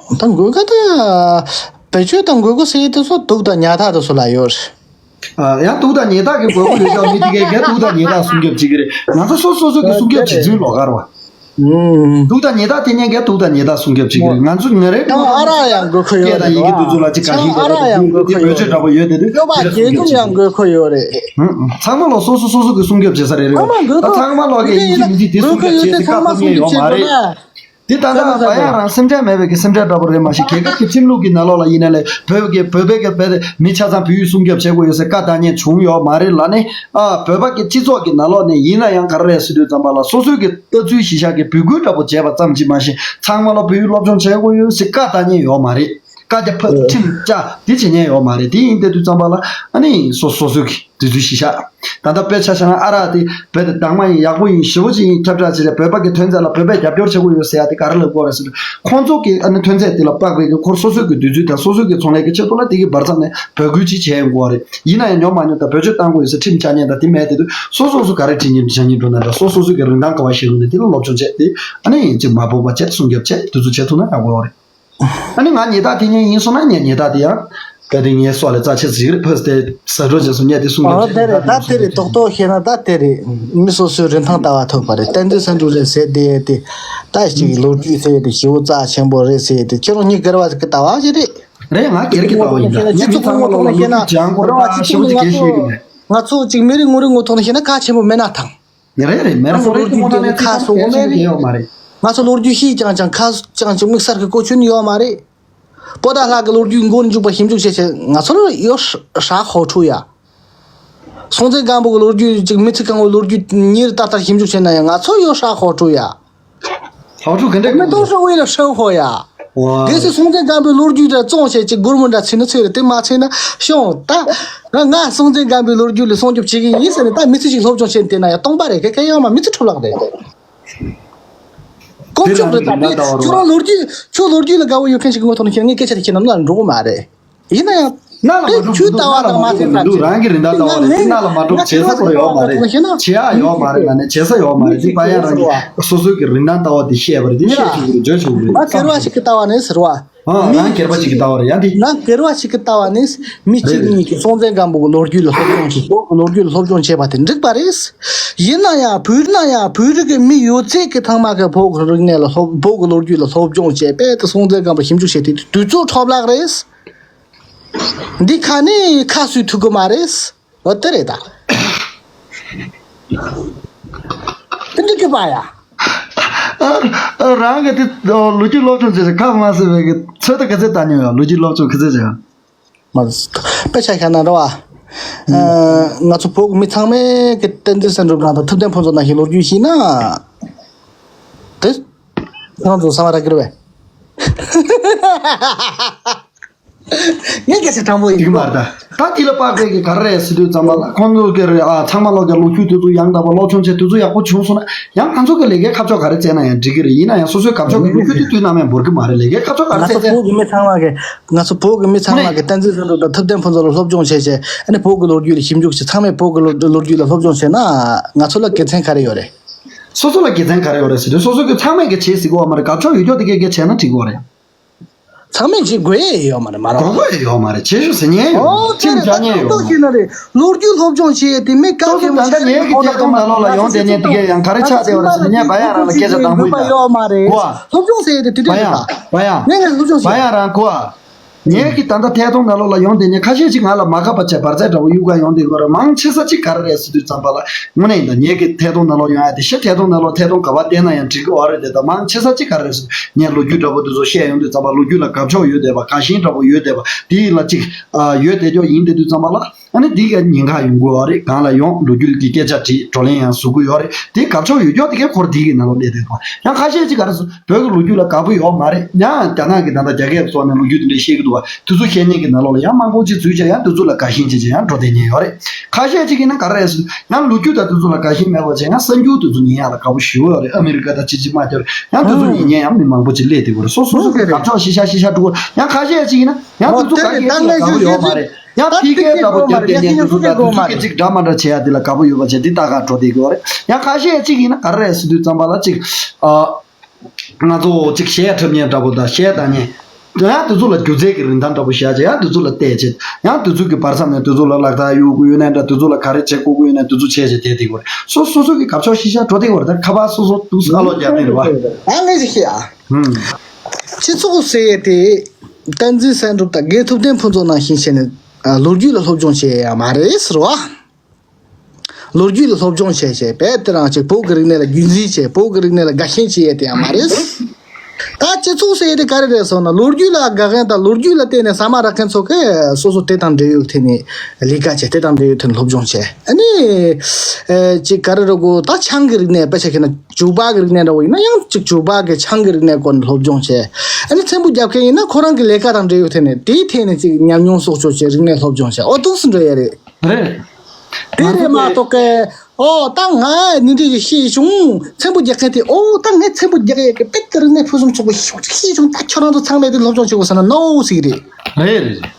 ད་དགོས་མཁོ་ད། བེད་སྤྱོད་དང་དགོས་མཁོ་ཟེར་ཡས་དེ་ཚོ་དུག་དང་ཉ་ཐག་དེ་ཚོ་ལ་ཡོད་རེད། ཨ། ཡང་དུག་དང་ཉ་ཐག་གི་དགོས་མཁོ་ཡོད་ཀྱང་མི་དེ་གས་གས་དུག་དང་ཉ་ཐག་སྲུང་སྐྱོབ་བྱེད་ཀྱི་རེད། ང་ཚོ་སོ་སོ་སོ་གི་སྲུང་སྐྱོབ་བྱེད་ཚུལ་ལོགས་ཀ་རེད་བ། ཨུམ། དུག་དང་ཉ་ཐག་དེ་གཉིས་ཀས་དུག་དང་ཉ་ཐག་སྲུང་སྐྱོབ་བྱེད་ཀྱི་རེད། ང་ཚོ་ང་རེ་ཚང་མ་ཨ་རག་ཡང་དགོས་མཁོ་ཡོད་རེད། སྐད་དང་ཡི་གེ་དེ་ཚོ་ལ་ཅིག་ག་ཤེད་ཀྱི་རེད། ཨ་རག་ཡང་དགོས་མཁོ་ཡོད་རེད། དེ་བེད་སྤྱོད་འདྲ་པོ་ཡོད་དེ་དུས། སྐྱོབ་པ་དགེ་འདུན་ཡང་དགོས་མཁོ་ཡོད་རེད། ཨུམ། ཚང་མ་ལོ་སོ་སོ་སོ་སོ་གི་སྲུང་སྐྱོབ་བྱེད་ས་རེ་རེད་བ། ད་ཚང་མ་ལོ་གི་ཡིན་གཅིག་མིན་གཅིག་དེ་སྲུང་སྐྱོབ་བྱེད་ཟེར་བཀའ་ཕབ་མཁན་ཡོད་མ་རེད། དེ་ད་ལྟ་བ་ཡང་རང་སེམས་ཁྲལ་མེད་པའི་གི་སེམས་ཁྲལ་འདྲ་པོ་རེད་མ་གཞི། རྒྱལ་ཁབ་ཀྱི་ཁྲིམས་ལུགས་ཀྱི་ནང་ལོགས་ལ་ཡིན་ན་ལས་བོད་ཀྱི་བོད་པའི་གི་བོད་མི་ཆ་ཚང་བོད་ཡིག་སྲུང་སྐྱོབ་བྱེད་དགོས་ཡོད་ཟེར་བཀའ་བཏང་མཁན་བྱུང་ཡོད་མ་རེད་ལ་ནི། ཨ། བོད་པ་གི་སྤྱི་ཚོགས་ཀྱི་ནང་ལོགས་ནས་ཡིན་ན་ཡང་ག་རེ་རེད་ཟེར་དུས་ཙམ་པ་ལ་སོ་སོའི་གི་ལྟ་ཚུལ་གཞི་བཞག་གི་འབོད་སྐུལ་འདྲ་པོ་བྱས་པ་ཙམ་གྱིས་མ་གཞི། ཚང་མ་ལ་བོད་ཡིག་སློབ་སྦྱོང་བྱེད་དགོས་ཡོད་ཟེར་བཀའ་བཏང་མཁན་ཡོད་མ་རེད། བཀའ་རྒྱ་ཕབ་ཁྲིམས་བཅའ་དེ་བྱེད་མཁན་ཡོད་མ་རེད། དེ་ཡིན་བསྡད་དུས་ཙམ་པ་ལ་ཨ་ནི་སོ་སོ་སོ་གི་དེ་ཚོའི་གཞི་བཞག་ད་ལྟ་དཔེ་ཆ་བཞག་ན་ཨ་རག་དེ་བོད་དེ་དྭངས་མ་ཡིན། ཡག་པོ་ཡིན། ཞེ་པོ་ཅིག་ཡིན། ཁྱབ་བསྒྲགས་བྱེད་རེད། བོད་པ་གི་ཐོན་རྫས་ལ་བོད་པས་རྒྱབ་སྐྱོར་བྱེད་དགོས་ཡོད་ཟེར་ཡ་དེ་ག་རེ་ལབ་དགོས་རེད་ཟེར་དུས། ཁོང་ཚོ་གི་ཨ་ནི་ཐོན་རྫས་དེ་ལ་དཔག་པའི་གི་ཁོར་སོ་སོའི་གི་དུས་ཚོད་དང་སོ་སོའི་གི་ཚོང་ལས་ཀྱི་ཆེད་དུ་ལ་དེ་གི་བར་མཚམས་ནས་འབོད་སྐུལ་ཅིག་བྱས་ཡོང་དགོས་རེད། ཡིན་ན་ཡང་ཉོ་མ་ཉོ་དང་བེད་སྤྱོད་བཏང་དགོས་ཡོད་ཟེར་ཁྲིམས་བཅའ་མཁན་དང་དེ་མེད་དེ་དུས་སོ་སོ་སོ་ག་རེ་བྱེད་མཁན་བྱ་མཁན་འགྲོ་ན་འདྲ། སོ་སོ་སོ་གི་རིན་ཐང་ག་པར་ཞིག་ཡོད་ན་དེ་ལ་སློབ་སྦྱོང་བྱས་ཏེ་ཨ་ནི་ཅིག་མ་འབོད་པ་བྱས་སྲུང་སྐྱོབ་བྱས་དེ་ཚོ་བྱས་ཐུབ་ན་ཡག་པོ་ཡོད་རེད། ཨ་ནི་ང་ཉེས་རྟགས་དེ་ཉན་ཡིན་སོང་ན་ངས་ཉེས་རྟགས་དེ་ཡང་གལ་ཏེ་ངའི་སྲོག་ལ་རྩ་ཆེ་ཟིག་རེད། ཕོས་ཏེ་ཟ་འགྲོ་བྱས་སོང་། ངས་དེ་སྲུང་སྐྱོབ་ཨོ་བྱེད་དེ་རེད། ད་དེ་རེད། རྡོག་རྡོག་བཤད་ན་ད་དེ་རེད། མི་སོ་སོའི་རིན་ཐང་ལྟ་བ་ཐོབ་པ་རེད། བསྟན་འཛིན་སེང་འབྲུག་རེད་ཟེར་དེ་དེ་ད་ཅིག་ལོ་རྒྱུས་ཟེར་དེ་ཞེ་པོ་རྩ་ཆེན་པོ་རེད་ཟེར་དེ་ཁྱེད་རང་གཉིས་སྒེར་བ་ཟིག་གི་ལྟ་བ་ཞིག་རེད། རེད། ང་སྒེར་གྱི་ལྟ་བ་ཡིན་ད། སྤྱི་ཚོགས་ངོ་ཐོག་ནས་བཤད་ན་ལྗང་གུ་ར་ཞེ་པོ་ཅིག་གལ་ཤེས་ཀྱི་མེད། ང་ཚོ་ཅིག་མི་རེ་ངོ་རེ་ངོ་ཐོག་ནས་བཤད་ན་ཁག་ཆེན་པོ་མེད་ན་ཐང་། རེད་རེད། མེད་ར་ང་ཚོ་ངོ་རེ་ལོ་རྒྱུས་ངོ་ཐོག་ནས་ཁ་གསོ་གོ་མེད་རེད། ཡོད་མ་རེད། ང་ཚོ་ལོ་རྒྱུས་ཤེས་ཀྱང་ཀྱང་ཁ་ཀྱང་ཀྱང་དམིགས་བསལ་གྱི་གོ་ཆོད་ནི་ཡོད་མ་རེད། པོ་ཏཱ་ལ་གི་ལོ་རྒྱུས་མགོར་འཇུག་པ་ཞིབ་འཇུག་བྱེད་ཆེད་ང་ཚོ་ལ་ཡོད་ཧྲ་ཧོ་ཁྲུ་ཡ། སྲོང་བཙན་སྒམ་པོ་གི་ལོ་རྒྱུས་ཅིག་མི་ཚེ་གང་བོའི་ལོ་རྒྱུས་ཉེར་ཏག་ཏག་ཞིབ་འཇུག་བྱེད་ན་ཡང་ང་ཚོ་ཡོད་ཧྲ་ཧོ་ཁྲུ་ཡ། ཧོ་ཁྲུ་ག་འདྲ། མི་ཏོ་ཧྲ་ཝེ་ལ་ཧྲ་ཧོ་ཡ། ཝ། གལ་སྲིད་སྲོང་བཙན་སྒམ་པོའི་ལོ་རྒྱུས་དེ་བཙོང་བྱས་ཅིག་སྒོར་མོ་འདྲ་ཚིག་ན་ཚིག་རེད། དེ་མ་ཚིག་ན་ཤོང་ད། ང་ང་སྲོང་བཙན་སྒམ་པོའི་ལོ་རྒྱུས་ལ་སྲུང་སྐྱོབ་བྱེད་ཀྱི་ཡིན་ཟེར་ནས་ད་མི་ཚེ་ཞིག་སློབ་སྦྱོང་བྱས་ནས་བསྡད་ན་ཡང་སྟོང་པ་རེད། ག་ག་ཡང་མ་མི་ཚེ་འཕྲོ་བརླག་རེད། དཀོན་མཆོག་རེད་ད། དེ་ཁྱོད་རང་ལོ་རྒྱུས་ཁྱོད་ལོ་རྒྱུས་ལ་དགའ་བོ་ཡོད་མཁན་ཞིག་གི་ངོ་ཐོག་ནས་ཁྱེད་ངས་སྐད་ཆ་དེ་ཁྱེད་རྣམས་ལ་འགྲོ་གི་མ་རེད། ཡིན་ན་ཡང་ གནའ་ལ་མ་གྲུབ་མི་འདུག་གནའ་ལ་མ་གྲུབ་མི་འདུག་རང་གི་རིན་ཐང་ལྟ་བ་རེད། དེ་གནའ་ལ་མ་གྲུབ་བྱེད་ས་ཁོ་ར་ཡོད་མ་རེད། བྱེད་ཡག་ཡོད་མ་རེད། ལ་ནས་བྱེད་ས་ཡོད་མ་རེད། དེ་པ་ཡ་རང་གི་སོ་སོའི་གི་རིན་ཐང་ལྟ་བ་དེ་བཤད་པ་རེད། དེ་བཤད་ཆོག་གི་རེད། བརྗོད་ཆོག་གི་རེད། ང་སྒེར་བ་ཞིག་གི་ལྟ་བ་ནས་ཟེར་བ། ཨང་། རང་སྒེར་བ་ཞིག་གི་ལྟ་བ་རེད་ཡ་དེ། ང་སྒེར་བ་ཞིག་གི་ལྟ་བ་ནས་མི་གཅིག་གཉིས་ཀྱིས་སྲོང་བཙན་སྒམ་པོ་གི་ལོ་རྒྱུས་ལ་སློབ་སྦྱོང་བྱེད། བོད་ཀྱི་ལོ་རྒྱུས་ལ་སློབ་སྦྱོང་བྱས་པ་དེ་འགྲིག་པ་རེད། ཡིན་ན་ཡང་བོད་ན་ཡང་བོད་རིགས་ཀྱི་མི་ཡོད་ཚད་ཀྱི་ཚང་མ་གི་བོད་ཀྱི་རིག་གནས་ལ་སློབ། བོད་ཀྱི་ལོ་རྒྱུས་ལ་སློབ་སྦྱོང་བྱས་པས་དེ་སྲོང་བཙན་སྒམ་པོ་ཞིབ་འཇུག་བྱས་ཏེ་དུས་ཚོད་འཕྲོ་བརླག་རེད། འདི་ཁ་ནས་ཁ་སུས་ཐུག་གི་མ་རེད། འོ་དེ་རེད་ད། དེ་འདྲ་གི་པ་ཡ། ཨ། ཨ། རང་གི་དེ་ལོ་རྒྱུས་སློབ་སྦྱོང་བྱེད་ཟེར་ཁ་མ་ཟེར་བའི་གི་ཚོད་ལྟ་ག་ཚད་བཏང་མྱོང་ཡོད། ལོ་རྒྱུས་སློབ་སྦྱོང་ག་ཚད་བྱས་ཡོད། མ་དཔེ་ཆ་བཞག་ན་རེད་བ། ཨ། ང་ཚོ་བོད་ཀྱི་མི་ཚང་མས་གི་བསྟན་འཛིན་བསམ་གྲུབ་རང་དང་ཐུབ་བསྟན་ཕུན་ཚོགས་ནང་བཞིན་ལོ་རྒྱུས་ཤེས་ན། དེ་ཁོང་ཚོ་བསམ་བློ་རག་གི་རེད་བས། ངས་སྐད་ཆ་དྲང་པོ་ཡིན། ཡིན་མ་རེད་ད། ད་དེ་ལ་དཔག་པའི་གི་ག་རེ་རེད་ཟེར་དུས་ཙམ་པ་ལ་ཁོང་ཚོ་གི་རེད། ཨ། ཚང་མ་ལོག་ཀྱང་ལོ་རྒྱུས་དེ་ཚོ་ཡང་དག་པ་སློབ་སྦྱོང་བྱས་དེ་ཚོ་ཡག་པོ་བྱུང་སོང་ན་ཡང་ང་ཚོ་གི་ལས་ཀའི་ཁ་ཕྱོགས་ག་རེ་བྱས་ན་ཡང་འགྲིག་གི་རེད། ཡིན་ན་ཡང་སོ་སོའི་དགའ་ཕྱོགས་ཀྱི་ལོ་རྒྱུས་དེ་དུས་ནམ་ཡང་འབོར་གི་མ་རེད། ལས་ཀའི་ཁ་ཕྱོགས་ག་རེ་ང་ཚོ་བྱས་བྱས། བོད་ཀྱི་མི་ཚང་མ་གི། ང་ཚོ་བོད་ཀྱི་མི་ཚང་མ་གི་བསྟན་འཛིན་བསམ་གྲུབ་དང་ཐུབ་བསྟན་ཕུན་ཚོགས་ལ་སློབ་སྦྱོང་བྱས་བྱས། ཨ་ནི་བོད་ཀྱི་ལོ་རྒྱུས་ལ་ཞིབ་འཇུག་བྱས། ཚང་མས་བོད་ཀྱི་ལོ་ལོ་རྒྱུས་ལ་སློབ་སྦྱོང་བྱས་ན་ང་ཚོ་ལ་དགེ་མཚན་ག་རེ་ཡོད་རེད། སོ་སོ་ལ་དགེ་མཚན་ག་རེ་ཡོད་རེད་ཟེར་དུས་སོ་སོ་གི་ཚང་མས་གི་བྱས་ཟེར་གི་ཡོད་མ་རེད། དགའ་ཕྱོགས་ཡོད་ཀྱོག་དེ་གས་གས་བྱས་ན་འགྲིག་གི་ཡོད་རེད། ཚང་མས་བྱེད་དགོས་ཡས་ཡོད་མ་རེད། མ་རེད། དགོས་མཁོ་ཡས་ཡོད་མ་རེད། བྱེད་ཤོག་ཟེར་མཁན་ཡོད་མ་རེད། ཨོ་ཁྱིམ་དེ་རེད། སྦྱར་མཁན་ཡོད་མ་རེད། ལོ་རྒྱུས་སློབ་སྦྱོང་བྱེད་ཡས་དེ་མི་སོ་སོ་ག་གེ་མོ་ད་ལྟ་ངེད་ཀྱི་ཐད་གཏོང་ནང་ལོགས་ལ་ཡོང་བསྡད་མཁན་དེ་གས་ཡང་ག་རེ་ཆགས་བསྡད་པ་རེད་ཟེར་ན། ངས་བ་ཡང་རང་ལ་སྐད་ཆ་དྲང་པོ་ཡིན་ད། གོ་བ། སློབ་སྦྱོང་ཟེར་ཡས་དེ་དེ་བ་འདྲ་ཡང་རེད་ད། བ་ཡང་། ངས་ངས་སློབ་སྦྱོང་བ་བྱེད། ཡང་རང་གོ་བ། ངེད་ཀྱི་ད་ལྟ་ཐད་གཏོང་ནང་ལོགས་ལ་ཡོང་བསྡད་མཁན་ཁ་ཤས་ཅིག་ང་ལ་མ་དགའ་བ་བྱས་བར་ཆད་འདྲ་བོ་གཡུག་ག་ཡོང་བསྡད་ཀྱི་ཡོད་རེད། མང་ཆེ་ས་ཅིག་ག་རེ་རེད་ཟེར་དུས་ཙམ་པ་ལ་དངོས་གནས་ཡིན་ད། ངེད་ཀྱི་ཐད་གཏོང་ནང་ལོགས་ཡོང་ཡ་དེ་ཤི་ཐད་གཏོང་ནང་ལོགས་ཐད་གཏོང་ག་བ་བལྟས་ན་ཡང་འགྲིག་གི་ཡོད་རེད་དེ། ད་མང་ཆེ་ས་ཅིག་ག་རེ་རེད་ཟེར་ངས་ལོ་རྒྱུས་འདྲ་བོ་དེ་ཚོ་བཤད་ཡོང་དུས་ཙམ་པ་ལོ་རྒྱུས་ལ་དགའ་ཕྱོགས་ཡོད་བསྡད་པ། དགའ་ཞེན་འདྲ་བོ་ཡོད་བསྡད་པ། དེ་ལ་ཅིག་ཨ་ཡོད་བསྡད་ཀྱོག་ཡིན་བསྡད་དུས་ཙམ་པ་ལ། ཨ་ནི་འདི་ག་ཉེན་ཁ་ཡོང་གི་ཡོད་རེད། གང་ལ་ཡོང་ལོ་རྒྱུས་ཀྱི་སྐད་ཆ་དྲིས། བགྲོ་གླེང་ཡང་བཟོ་གི་ཡོད་རེད། དེ་དགའ་ཕྱོགས་ཡོད་ཀྱོག་དེ་གའི་སྐོར་དེ་གི་ནང་ལོགས་སླེབས་བསྡད་པ། ཡང་ཁ་ཤས་ཅིག་ག་རེ་ཟེར་བོད་ཀྱི་ལོ་རྒྱུས་ལ་དགའ་པོ་ཡོད་མ་རེད། ཡང་རྒྱ་ནག་གི་ད་ལྟ་རྒྱ་སྐད་སོགས་ནས་ལོ་རྒྱུས་དེ་འདྲ་བཤད་ཀྱི་འདུག་བ། དེ་ཚོ་བཤད་མཁན་གྱི་ནང་ལོགས་ལ་ཡང་མང་པོ་ཅིག་འཛུལ་བྱས་ཡང་དེ་ཚོ་ལ་དགའ་ཞེན་བྱས་བྱས་ཡང་འགྲོ་བསྡད་མཁན་ཡོད་རེད། ཁ་ཤས་ཅིག་ཡིན་ན་ག་རེ་རེད་ཟེར་ཡང་ལོ་རྒྱུས་དང་དེ་ཚོ་ལ་དགའ་ཞེན་མེད་པ་བྱས་ཡང་གསར་འགྱུར་དེ་ཚོ་ཉན་ཡག་ལ་དགའ་པོ་ཞེ་པོ་ཡོད་རེད། ཨ་མི་རི་ཀ་དང་ཅི་ཅི་མ་སྐྱོར་ཡང་དེ་ཚོ་ཉན་མཁན་ཡང་མི་མང་པོ་ཅིག་སླེབས་བསྡད་ཀྱི་ཡོད་རེད། སོ་སོ་སོ་གི་དགའ་ཕྱོགས་ཤི་ཤ་ཤི་ཤ་འགྲོ། ཡང་ཁ་ཤས་ཅིག་ཡིན་ན་ཡང་དེ་ཚོ་དགའ་སྐྱེད་ཅིག་ལ་དགའ་པོ་ཡོད་མ་རེད། ཡང་ཕི་ཀའི་ལྟ་བུ་དེ་བསྟན་ནས་དུ་ཚོ་དང་དུ་ཚོ་གི་ཅིག་འདྲ་མ་འདྲ་བྱེད་ཡ་དེ་ལ་དགའ་པོ་ཡོད་པ་བྱས་དེ་ལྟ་ག་འགྲོ་བསྡད་ཀྱི་ཡོད་རེད། ཡང་ཁ་ཤས་ཅིག་ཡིན་ན་ག་རེ་རེད་ཟེར་དུས་ཙམ་པ་ལ་ཅིག་ཨ། ང་ཚོ་ཅིག་གཞས་འཁྲབ་མཁན་འདྲ་པོ་དང་གཞས་བཏང་མཁན། ཡང་དུ་ཚོ་ལ་སྒྱུ་རྩལ་གྱི་རིན་ཐང་འདྲ་པོ་བཞག་བྱས་ཡང་དུ་ཚོ་ལ་བལྟས་བྱས་ཡང་དུ་ཚོ་གི་བར་མཚམས་ནས་དུ་ཚོ་ལ་ལག་རྟགས་གཡུག་དགོས་ཡོད་ན་འདྲ། དུ་ཚོ་ལ་ག་རེ་བྱེད་དགོས་ཀྱི་ཡོད་ན་དུ་ཚོ་བྱས་བྱས་བསྡད་བསྡད་ཀྱི་རེད། སོ་སོ་སོ་གི་དགའ་ཕྱོགས་ཤི་ཤ་འགྲོ་བསྡད་ཀྱི་རེད། ད་ཁ་པར་སོ་སོ་དུ་ཨ་ལོ་རྒྱག་བསྡད་རེད་བ། ཨ་ངས་ཅིག་བཤད་ཨ། ཧུམ། སྤྱི་ཚོགས་ཟེར་ཡས་དེ། བསྟན་འཛིན་བསམ་གྲུབ་དང་དགེ་ཐུབ་བསྟན་ཕུན་ཚོགས་ནང་བཞིན་བྱས་ནས་ཨ་ལོ་རྒྱུས་ལ་སློབ་སྦྱོང་བྱེད་ཡ་མ་རེད་ཟེར་བ། ལོ་རྒྱུས་ལ་སློབ་སྦྱོང་བྱས་བྱས་བྱས་དེ་རང་ཅིག་བོད་ཀྱི་རིག་གནས་ལ་རྒྱུན་འཛིན་བྱས་བོད་ཀྱི་རིག་གནས་ལ་དགའ་ཞེན་བྱེད་ཡས་དེ་ཡང་མ་རེད། ད་སྤྱི་ཚོགས་ཟེར་ཡས་དེ་ག་རེ་རེད་ཟེར་ན་ལོ་རྒྱུས་ལ་དགའ་མཁན་དང་ལོ་རྒྱུས་ལ་བརྟེན་ནས་ཟ་མ་རག་མཁན་ཚོ་གིས་སོ་སོ་དེ་དང་འབྲེལ་ཡོད་ཐད་ནས་ལས་ཀ་བྱས། དེ་དང་འབྲེལ་ཡོད་ཐད་ནས་སློབ་སྦྱོང་བྱས། ཨ་ནི་ཨེ་ཅིག་ག་རེ་རེད་གོ། ད་ཆང་གི་རིག་གནས་དཔེ་ཆ་ཁྱེར་ན་ཇུ་བ་གི་རིག་གནས་འདྲ་བོ་ཡིན་ན་ཡང་ཅིག་ཇུ་བ་གི་ཆང་གི་རིག་གནས་སྐོར་ནས་སློབ་སྦྱོང་བྱས། ཨ་ནི་ཚེམ་བུ་རྒྱག་མཁན་ཡིན་ན་ཁོ་རང་གི་ལས་ཀ་དང་འབྲེལ་ཡོད་ཐད་ནས་དེའི་ཐད་ནས་ཅིག་ཉམས་མྱོང་གསོག་ཆོག་ཅིག་རིག་གནས་སློབ་སྦྱོང་བྱས། ཨོ་འདུག་སེ་འགྲོ་ཡ་རེད། རེད། དེ་རེད་མ་གཏོགས་ཀི། ཨོ་ད་ང་ནི་འདི་ཞིག་ཤེས་བྱུང་། ཚེམ་བུ་རྒྱག་མཁན་དེ་ཨོ་ད་ངས་ཚེམ་བུ་རྒྱག་ཡས་ཀྱི་དཔེ་དེ་རིག་གནས་ཕུན་སུམ་ཚོགས་པ་ཞིག་ཤེས་བྱུང་། ད་ཁྱོད་རང་ཚོ་ཚང་མས་དེ་སློབ་སྦྱོང་བྱེད་དགོས་ཟེར་ན་ནོ་ཟེར་གི་རེད། རེད་རེད་རེད།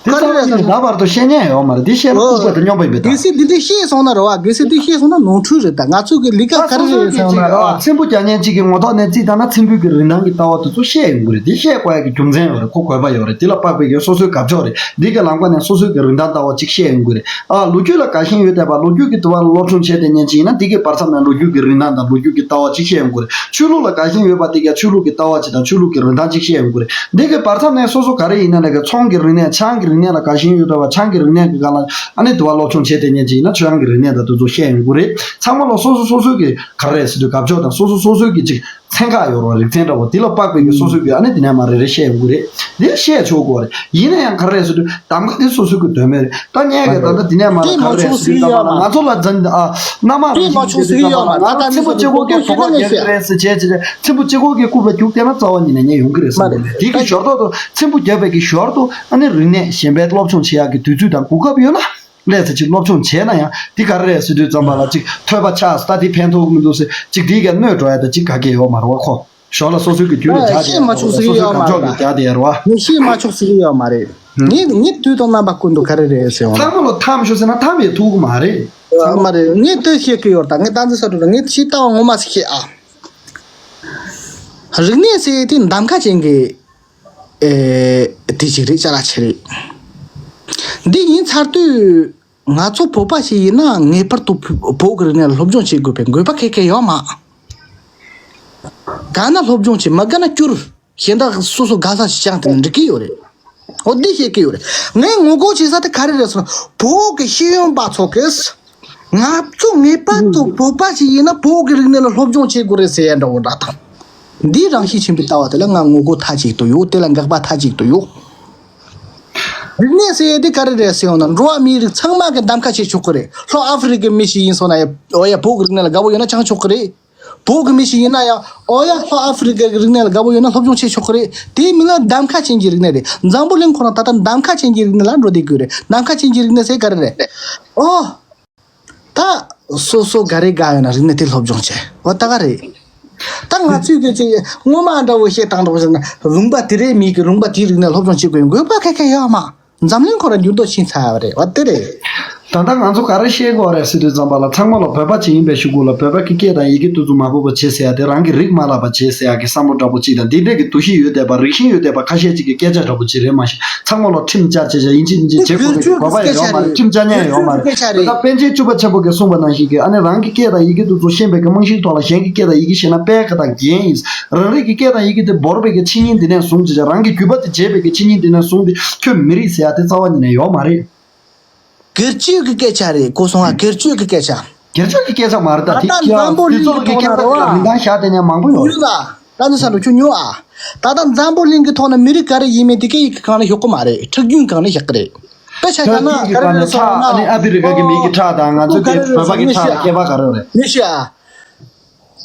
དེ་ག་རེ་ཚང་མ་རེད་ཟེར་ན། ད་བར་དུ་བཤད་མཁན་ཡོད་མ་རེད། དེ་བཤད་ན་ལྐུགས་པ་དང་སྨྱོན་པ་ཡིན་པ་དང་། གལ་སྲིད་འདི་འདྲ་བཤད་སོང་ན་རེད་བ། གལ་སྲིད་འདི་བཤད་སོང་ན་ནོར་འཁྲུལ་རེད། ད་ང་ཚོ་གི་ལས་ཀ་ག་རེ་རེད་ཟེར་ན་རེད་བ། ཚེམ་བུ་རྒྱག་མཁན་གཅིག་གི་ངོ་ཐོག་ནས་རྩིས་བཏང་ན་ཚེམ་བུ་གི་རིན་ཐང་གི་ལྟ་བ་དེ་ཚོ་བཤད་ཡོང་གི་རེད། དེ་བཤད་དགོས་ཡ་གི་རྒྱུ་མཚན་ཡོད་རེད། ཁོ་དགོས་པ་ཡོད་རེད། དེ་ལ་དཔག་པའི་གི་སོ་སོའི་དགའ་ཕྱོགས་རེད། འདི་གི་ལམ་ཁ་ནས་སོ་སོའི་གི་རིན་ཐང་ལྟ་བ་གཅིག་བཤད་ཡོང་གི་རེད། ཨ་ལོ་རྒྱུས་ལ་དགའ་ཞེན་ཡོད་བསྡད་པ་ལོ་རྒྱུས་ཀྱི་དུ་བ་ལ་སློབ་སྦྱོང་བྱས་བསྡད་མཁན་གཅིག་ཡིན་ན་འདི་གི་བར་མཚམས་ནས་ལོ་རྒྱུས་ཀྱི་རིན་ཐང་དང་ལོ་རྒྱུས་ཀྱི་ལྟ་བ་གཅིག་བཤད་ཡོང་གི་རེད། ཆོས་ལུགས་ལ་དགའ་ཞེན་ཡོད་པ་དེ་ག་ཆོས་ལུགས་ཀྱི་ལྟ་བ་གཅིག་དང་ཆོས་ལུགས་ཀྱི་རིན་ཐང་གཅིག་བཤད་ཡོང་གི་རེད། འདི་གི་བར་མཚམས་ནས་སོ་སོ་ག་རེ་ཡིན་ན་ལས་ཀ་ཚོང་གི་རིག་གནས་ཆང་གི་རིག་གནས་ལ་དགའ་ཞེན་ཡོད་བསྡད་པ་ཆང་གི་རིག་གནས་ཀྱི་སྒང་ལ་ཨ་ནི་དུ་བ་སློབ་སྦྱོང་བྱས་བསྡད་མཁན་གཅིག་ཡིན་ན་ཆོས་ཆང་གི་རིག་གནས་དང་དེ་ཚོ་བཤད་ཡོང་གི་རེད། ཚང་མ་ལ་སོ་སོ་སོ་སོའི་གི་ག་རེ་ཟེར་དུས་དགའ་ཕྱོགས་དང་སོ་སོ་སོ་སོའི་གི་གཅིག་ཚན་ཁག་ཡོད་རེད་བ། རིག་ཚན་འདྲ་བོ་དེ་ལ་དཔག་པའི་གི་སོ་སོའི་གི་ཨ་ནི་དེ་ནས་མ་རེ་རེ་བཤད་ཡོང་གི་རེད། དེ་བཤད་ཆོག་གི་རེད། ཡིན་ན་ཡང་ག་རེ་རེད་ཟེར་དུས་གདམ་ག་དེ་སོ་སོའི་གི་དོན་མེད་རེད། ད་ངས་གི་ད་ལྟ་དེ་ནས་མ་རེ་ག་རེ་རེད་ཟེར་དུས་ཙམ་པ་ལ་ང་ཚོ་ལ་འཛིན་ཨ་སྣ་མང་རེ་ཞིག་ཟེར་དུས་ཙམ་པ་ལ་ང་ཚོ་ཚེམ་བུ་གཅིག་པོ་གི་གོ་སྐབས་རྒྱག་གི་རེད་ཟེར་བྱས་བྱས་ཚེམ་བུ་གཅིག་པོ་གི་རྐུབ་ལ་རྒྱུག་བསྡད་ན་རྩ་བ་ཉིད་ནས་ངས་ཡོང་གི་རེད་བསམ་གི་མེད། དེ་གི་ཞོར་ཐོག་ཏུ་ཚེམ་བུ་བརྒྱབ་པའི་གི་ཞོར་དུ་ཨ་ནི་རིག་གནས་གཞན་པའི་སློབ་སྦྱོང་བྱེད་ཡག་གི་དུས་ཚོད་དང་གོ་སྐབས་ཡོད་ན། ལས་ཚེ་གཅིག་སློབ་སྦྱོང་བྱས་ན་ཡང་འདི་ག་རེ་རེད་ཟེར་དུས་ཙམ་པ་ལ་གཅིག་ཐོས་པ་ཆགས་ད་འདི་ཕན་ཐོགས་མི་འདུག་ཟེར་གཅིག་འདིའི་ག་གནོད་འགྲོ་ཡ་ད་གཅིག་ག་གེ་ཡོད་མ་རེད་བ། ཁོ་ཞོར་ལ་སོ་སོའི་གི་རྒྱུད་ལ་ཨ་བཞག་བཤད་མ་ཆོག་ཟེར་གི་ཡོད་མ་རེད། སོ་སོའི་ག་ཇོག་གི་བསྡད་དེ་ཡ་རེད་བ། ངས་བཤད་མ་ཆོག་ཟེར་གི་ཡོད་མ་རེད། ངས་ངས་དུས་དང་རྣམ་པ་ཀུན་ཏུ་ག་རེ་རེད་ཟེར་ཡོང་ན། ཚང་མ་ལ་ཐམ་ཤོ་ཟེར་ན་ཐམ་ཡེ་ཐུག་གི་མ་རེད། ཚང་མ་རེད། ངས་དུས་བཤད་ཀྱི་ཡོད་ད། ངས་ད་འཛི་ས་དྲུག་ལ་ངས་ཤི་ལྟ་བ་ངོ་མ་ཞིག་བཤད་ཨ། རིག་གནས་ཟེར་དེ་གདམ་ཁ་ཅན་གྱི་ཨེ་དེ་ཞིག་རེད། ཅ་ལག་ཆེ་རེད། འདི་ཡིན་ཚར་དུས། ང་ཚོ་བོད་པ་ཞིག་ཡིན་ན་ངེས་པར་དུ་བོད་ཀྱི་རིག་གནས་ལ་སློབ་སྦྱོང་བྱེད་དགོས་པའི་དགོས་པ་ག་གེ་ཡོད་མ། དགའ་ན་སློབ་སྦྱོང་བྱེད། མ་དགའ་ན་བསྐྱུར། གཞན་དག་སོ་སོ་དགའ་ས་ཞིག་བྱུང་དེ་ནི་འགྲིག་གི་ཡོད་རེད། འོ་འདི་བཤད་ཀྱི་ཡོད་རེད། ངས་ངོ་རྒོལ་བྱེད་ས་དེ་ག་རེ་རེད་ཟེར་ན། བོད་ཀྱི་ཤེས་ཡོན་པ་ཚོ་གིས། ང་ཚོ་ངེས་པར་དུ་བོད་པ་ཞིག་ཡིན་ན་བོད་ཀྱི་རིག་གནས་ལ་སློབ་སྦྱོང་བྱེད་དགོས་རེད་ཟེར་ཡ་འདྲ་བོ་འདྲ་དང་། འདིའི་རང་གཤིས་ཆེན་པོའི་ལྟ་བ་དེ་ལ་ང་ངོ་རྒོལ་མཐའ་གཅིག་ཏུ་ཡོད། དེ་ལ་དགག་པ་མཐའ་གཅིག་ཏུ་ཡོད། རིག་གནས་ཟེར་ཡས་དེ་ག་རེ་རེད་ཟེར་ཡོང་ན། འགྲོ་བ་མིའི་རིགས་ཚང་མ་གི་གདམ་ཁ་བྱེད་ཆོག་གི་རེད། ལྷོ་ཨ་ཧྥི་རི་ཀའི་མི་ཞིག་ཡིན་སོང་ན་ཡང་། འོ་ཡ། བོད་ཀྱི་རིག་གནས་ལ་དགའ་པོ་ཡོད་ན་སྦྱང་ཆོག་གི་རེད། བོད་ཀྱི་མི་ཞིག་ཡིན་ན་ཡང་། འོ་ཡ། ལྷོ་ཨ་ཧྥི་རི་ཀའི་རིག་གནས་ལ་དགའ་པོ་ཡོད་ན་སློབ་སྦྱོང་བྱེད་ཆོག་གི་རེད། དེའི་མིང་ལ་གདམ་ཁ་ཅན་གྱི་རིག་གནས་རེད། འཛམ་བུ་གླིང་ཁོ་ན་ད་ལྟ་གདམ་ཁ་ཅན་གྱི་རིག་གནས་ལ་འགྲོ་བསྡད་ཀྱི་ཡོད་རེད། གདམ་ཁ་ཅན་གྱི་རིག་གནས་ཟེར་ག་རེ་རེད། ཨོ། ད་སོ་སོ་ག་རེ་དགའ་ཡོད་ན་རིག་གནས་དེ་སློབ་སྦྱོང་བྱེད། འོ་ད་ག་རེད། ད་ང་ཚོས་གི་ཅིག་སྔོན་མ་འདྲ་བོ་བཤད་སྟངས་འདྲ་བོ་ཟེར་ན། ལུང་པ་དེ་རེད་མི་གི་ལུང་པ་དེའི་རིག་གནས་སློབ་སྦྱོང་བྱེད་དགོས་ཡོད་དགོས་པ་ག་གེ་ཡོད་མ། འཛམ་གླིང་ཁོ་རང་འགྱུར་ལྡོག་ཕྱིན་ཚར་བ་རེད། འོ་དེ་རེད། ད་ལྟ་ང་ཚོ་ག་རེ་བཤད་དགོས་རེད་ཟེར་དུས་ཙམ་པ་ལ། ཚང་མ་ལ་བོད་པ་ཅིག་ཡིན་པའི་གཞུག་གུ་ལ་བོད་པ་གི་སྐད་དང་ཡི་གེ་དེ་ཚོ་མ་ཕོག་པ་བྱེད་ཟེར་ཡ་དེ། རང་གི་རིགས་མ་བརླག་པ་བྱེད་ཟེར་ཡ་གི་བསམ་བློ་འདྲ་པོ་ཅིག་དང་། འདི་འདྲས་ཀྱི་འདུ་ཤེས་ཡོད་བསྡད་པ། རིགས་ཞེན་ཡོད་བསྡད་པ་ཁ་ཤས་ཅིག་གི་སྐད་ཆ་འདྲ་པོ་ཅིག་རེད་མ་གཞི། ཚང་མ་ལ་ཁྲིམས་བཅའ་བྱས་བྱས་ཡིན་གཅིག་མིན་གཅིག་བྱེད་དགོས་པའི་དགོས་པ་ཡང་ཡོད་མ་རེད། ཁྲིམས་བཅའ་མཁན་ཡང་ཡོད་མ་རེད། ད་ལྟ་པཎ་ཆེན་བཅུ་པ་ཆེན་པོ་གིས་གསུངས་པ་ནང་བཞིན་གྱི། ཨ་ནི་རང་གི་སྐད་དང་ཡི་གེ་དེ་ཚོ་ཤེས་པའི་གི་རྨང་གཞིའི་ཐོག་ལ་གཞན་གྱི་སྐད་དང་ཡི་གེ་ཤེས་ན་དཔེ་ཁ་དང་རྒྱན་ཡིན། རང་རིགས་ཀྱི་སྐད་དང་ཡི་གེ་དེ་བོར་བའི་གི་ཆོས་ཉིད་འདི་ནས་བཟུང་བྱས་བྱས། རང་གི་རྒྱུད་པ་དེ་བརྗེས་པའི་གི་ཆོས་ཉིད་འདི་ནས་བཟུང་སྟེ་ཁྱོད་མི་རིགས་ཟེར་ཡ་དེ་རྩ་བ་ཉིད་ནས་ཡོད་མ་རེད། སྒེར་གཅོད་ཀྱི་སྐད་ཆ་རེད། གོ་སོང་ང་། སྒེར་གཅོད་ཀྱི་སྐད་ཆ། སྒེར་གཅོད་ཀྱི་སྐད་ཆ་མ་རེད། ད་ད་དེ་ལྟ་ཀྱ་འཛམ་བུ་དེ་གླིང་ཚོ་གི་གི་ཐོག་ན་སྐད་ཆ་རེད་བ། དེ་ལ་མི་འདང་བཞག་དེ་ནས་མང་པོ་ཡོད་རེད། ད་ནི་ས་འགྲོ་ཁྱོད་ཉོ་ཨ། ད་ལྟ་འཛམ་བུ་གླིང་གི་ཐོག་ན་མི་རིགས་ག་རེ་ཡིན་མིན་དེ་སྐད་ཡིག་གི་སྒང་ལ་ཞུགས་ཀྱི་མ་རེད། ཁྲག་རྒྱུན་སྒང་ལ་བཞག་གི་རེད། དཔེ་ཆ་བཞག་ན་ཁྲག་རྒྱུན་གི་སྒང་ནས་ཁྲག་ཨ་ནི་ཨ་ཕི་རི་ཀ་གི་མི་གི་ཁྲག་དང་ང་ཚོ་གི་བོད་པ་གི་ཁྲག་ལ་ཁྱད་པར་ག་རེ་རེད། མི་ཤེས་ཨ།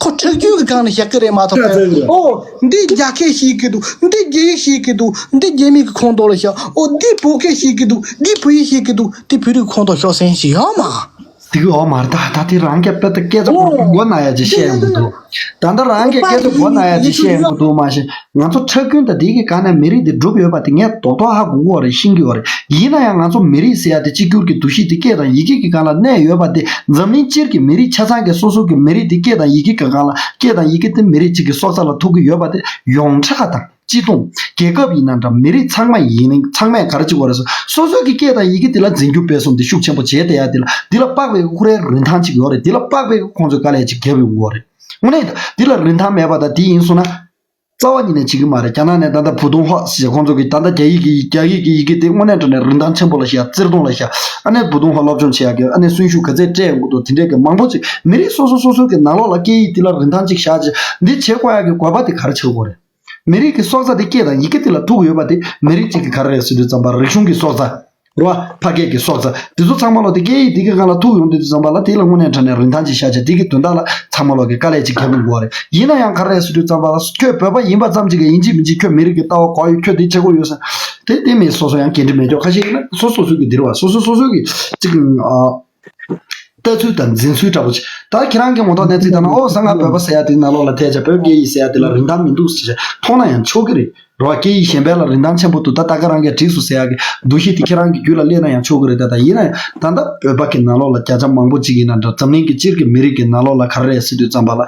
ཁོ་ཁྲག་རྒྱུན་གི་སྒང་ནས་བཞག་གི་རེད་མ་གཏོགས་པའི། ཨོ། འདི་རྒྱ་སྐད་ཤེས་ཀྱི་འདུག་འདི་རྒྱ་ཡིག་ཤེས་ཀྱི་འདུག་འདི་རྒྱ་མི་གི་ཁོངས་གཏོགས་ལ་བཞག་ཨོ། འདི་བོད་སྐད་ཤེས་ཀྱི་འདུག་འདི་བོད་ཡིག་ཤེས་ཀྱི་འདུག་འདི་བོད་རིགས་ཁོངས་གཏོགས་ཤོག་ཟེར་ཞིག་ཡོད་མ། དེ་གི་འོ་མ་རེད། ད་ད་དེ་རང་གི་དཔེ་ད་སྐད་ཆ་མགོ་ན་ཡ་ཅིག་བཤད་ཡོང་གི་འདུག་ད་ལྟ་རང་གི་སྐད་ཆ་མགོ་ན་ཡ་ཅིག་བཤད་ཡོང་གི་འདུག་མ་གཞི། ང་ཚོ་ཁྲག་རྒྱུན་དང་དེ་གི་སྒང་ནས་མི་རིགས་དེ་གྲུབ་ཡོད་པ་དེ་ངས་རྡོག་རྡོག་ཧ་གོ་གི་ཡོད་རེད། ཤེས་ཀྱི་ཡོད་རེད། ཡིན་ན་ཡང་ང་ཚོ་མི་རིགས་ཟེར་ཡ་དེ་གཅིག་གྱུར་གྱི་འདུ་ཤེས་དེ་སྐད་དང་ཡི་གེ་གི་སྒང་ལ་གནས་ཡོད་པ་དེ། འཛམ་གླིང་སྤྱིར་གྱི་མི་རིགས་ཆ་ཚང་གི་སོ་སོ་གི་མི་རིགས་དེ་སྐད་དང་ཡི་གེ་གི་སྒང་ལ། སྐད་དང་ཡི་གེ་དེ་མི་རིགས་གཅིག་གི་སྲོག་རྩ་ལ་ཐུག་གི་ཡོད་པ་དེ། ཡོངས་གྲགས་དང་སྤྱི་སྟོང་། རྒྱལ་ཁབ་ཡིན་ན་འདྲ། མི་རིགས་ཚང་མ་ཡིན་ན། ཚང་མས་ག་རེ་བྱེད་དགོས་རེད་ཟེར། སོ་སོ་གི་སྐད་དང་ཡི་གེ་དེ་ལ་འཛིན་སྐྱོང་སྤེལ་གསུམ་དེ་ཤུགས་ཆེན་པོ་བྱས་བསྡད་ཡ་དེ་ལ། འདི་ལ་དཔག་པའི་ཁོ་རའི་རིན་ཐང་ཅིག་ཡོད་རེད། འདི་ལ་དཔག་པའི་ཁོང་ཚོས་དཀའ་ལས་ཅིག་བརྒྱབ་ཡོང་གི་ཡོད་རེད། དངོས་གནས་འདི་ལ་རིན་ཐང་མེད་པ་དང་། དེ་ཡིན་སོང་ན། རྩ་བ་ཉིད་ནས་བྱེད་ཀྱི་མ་རེད། རྒྱ་ནག་ནས་ད་ལྟ་བུ་ཏུང་ཧྭ་ཟེར། ཁོང་ཚོ་གི་ད་ལྟ་རྒྱ་ཡིག་གི་རྒྱ་ཡིག་གི་ཡི་གེ་དེ་དངོས་གནས་དྲང་གནས་རིན་ཐང་ཆེན་པོ་ལ་བཞག་རྩིས་མཐོང་ལ་བཞག་ཨ་ནེ་བུ་ཏུང་ཧྭ་སློབ་སྦྱོང་བྱེད་ཡག་གི་ཨ་ནེ་གསོན་ཤུགས་ག་ཚད་སྤྲད་ཡོང་གི་འདུག་དེ་འདྲས་ཀྱི་མང་པོ་ཅིག་མི་རིགས་སོ་སོ་སོ་སོ་གི་ནང་ལོགས་ལ་སྐད་ཡིག་དེ་ལ་རིན་ཐང་ཅིག་བཞག་ཅིག་འདི་བྱེད་དགོས་ཡག་གི་དགོས་པ་དེ་ག་རེ་བྱེད་དགོས་རེད། མི་རིགས་ཀྱི་སྲོག་རྩ་དེ་སྐད་དང་ཡི་གེ་དེ་ལ་ཐུག་ཡོད་པ་དེ། མི་རིགས་གཅིག་གི་ག་རེ་རེད་ཟེར་དུས་ཙམ་པ། རིག་གཞུང་གི་སྲོག་རྩ། རེད་བ། ཕ་སྐད་ཀྱི་སྲོག་རྩ་དེ་ཚོ་ཚང་མ་ལོ་དེ་སྐད་ཡིག་དེ་གི་སྒང་ལ་ཐུག་ཡོང་དུས་ཙམ་པ་ལ། དེ་ལ་དངོས་གནས་དྲང་གནས་རིན་ཐང་ཅིག་བཞག་བྱས། དེ་གི་དོན་དག་ལ་ཚང་མ་ལོ་གི་དཀའ་ལས་ཅིག་བརྒྱབ་ཡོང་དགོས་རེད། ཡིན་ན་ཡང་ག་རེ་ཟེར་དུས་ཙམ་པ་ལ། ཁྱོད་བོད་པ་ཡིན་པ་ཙམ་ཅིག་གིས་ཡིན་གཅིག་མིན་གཅིག་ཁྱོད་མི་རིགས་ཀྱི་ལྟ་བ་གོ་ཡོད། ཁྱོད་དེ་བྱེད་དགོས་ཡོད་ཟེར། དེ་དེ་མི་སོ་སོ་ཡང་འགན་འཁྲི་མེད་ཀྱོག་ཁ་ཤས་ཡིན་ན་སོ་སོ་སོ་གི་འདིར་བ་སོ་སོ་སོ་སོ་གི་ཅིག་ཨ། ལྟ་ཚུལ་དང་འཛིན་ཚུལ་འདྲ་པོ་ཅིག་ད་ཁྱེད་རང་གི་ངོ་ཐོག་ནས་ཚིག་ཐག་ན། ཨོ་གསང་སྔགས་བོད་པ་ཟེར་ཡ་དེ་ནང་ལོགས་ལ་ཐལ་ཆ། བོད་སྐད་ཡིག་ཟེར་ཡ་དེ་ལ་རིན་ཐང་མི་འདུག་ཟེར་མཐོང་ན་ཡང་ཆོག་གི་རེད། རེད་བ། སྐད་ཡིག་གཞན་པ་ལ་རིན་ཐང་ཆེན་པོ་འདུག་ད་ད་ག་རང་གིས་འགྲིགས་སོང་ཟེར་ཡ་གི་འདུ་ཤེས་དེ་ཁྱེད་རང་གི་རྒྱུད་ལ་སླེབས་ན་ཡང་ཆོག་གི་རེད། ད་ད་ཡིན་ན་ཡང་ད་ལྟ་བོད་པ་གི་ནང་ལོགས་ལ་བརྒྱ་ཆ་མང་པོ་ཅིག་ཡིན་ན་འདྲ། འཛམ་གླིང་གི་སྤྱིར་གྱི་མི་རིགས་ཀྱི་ནང་ལོགས་ལ་ག་རེ་རེད་ཟེར་དུས་ཙམ་པ་ལ།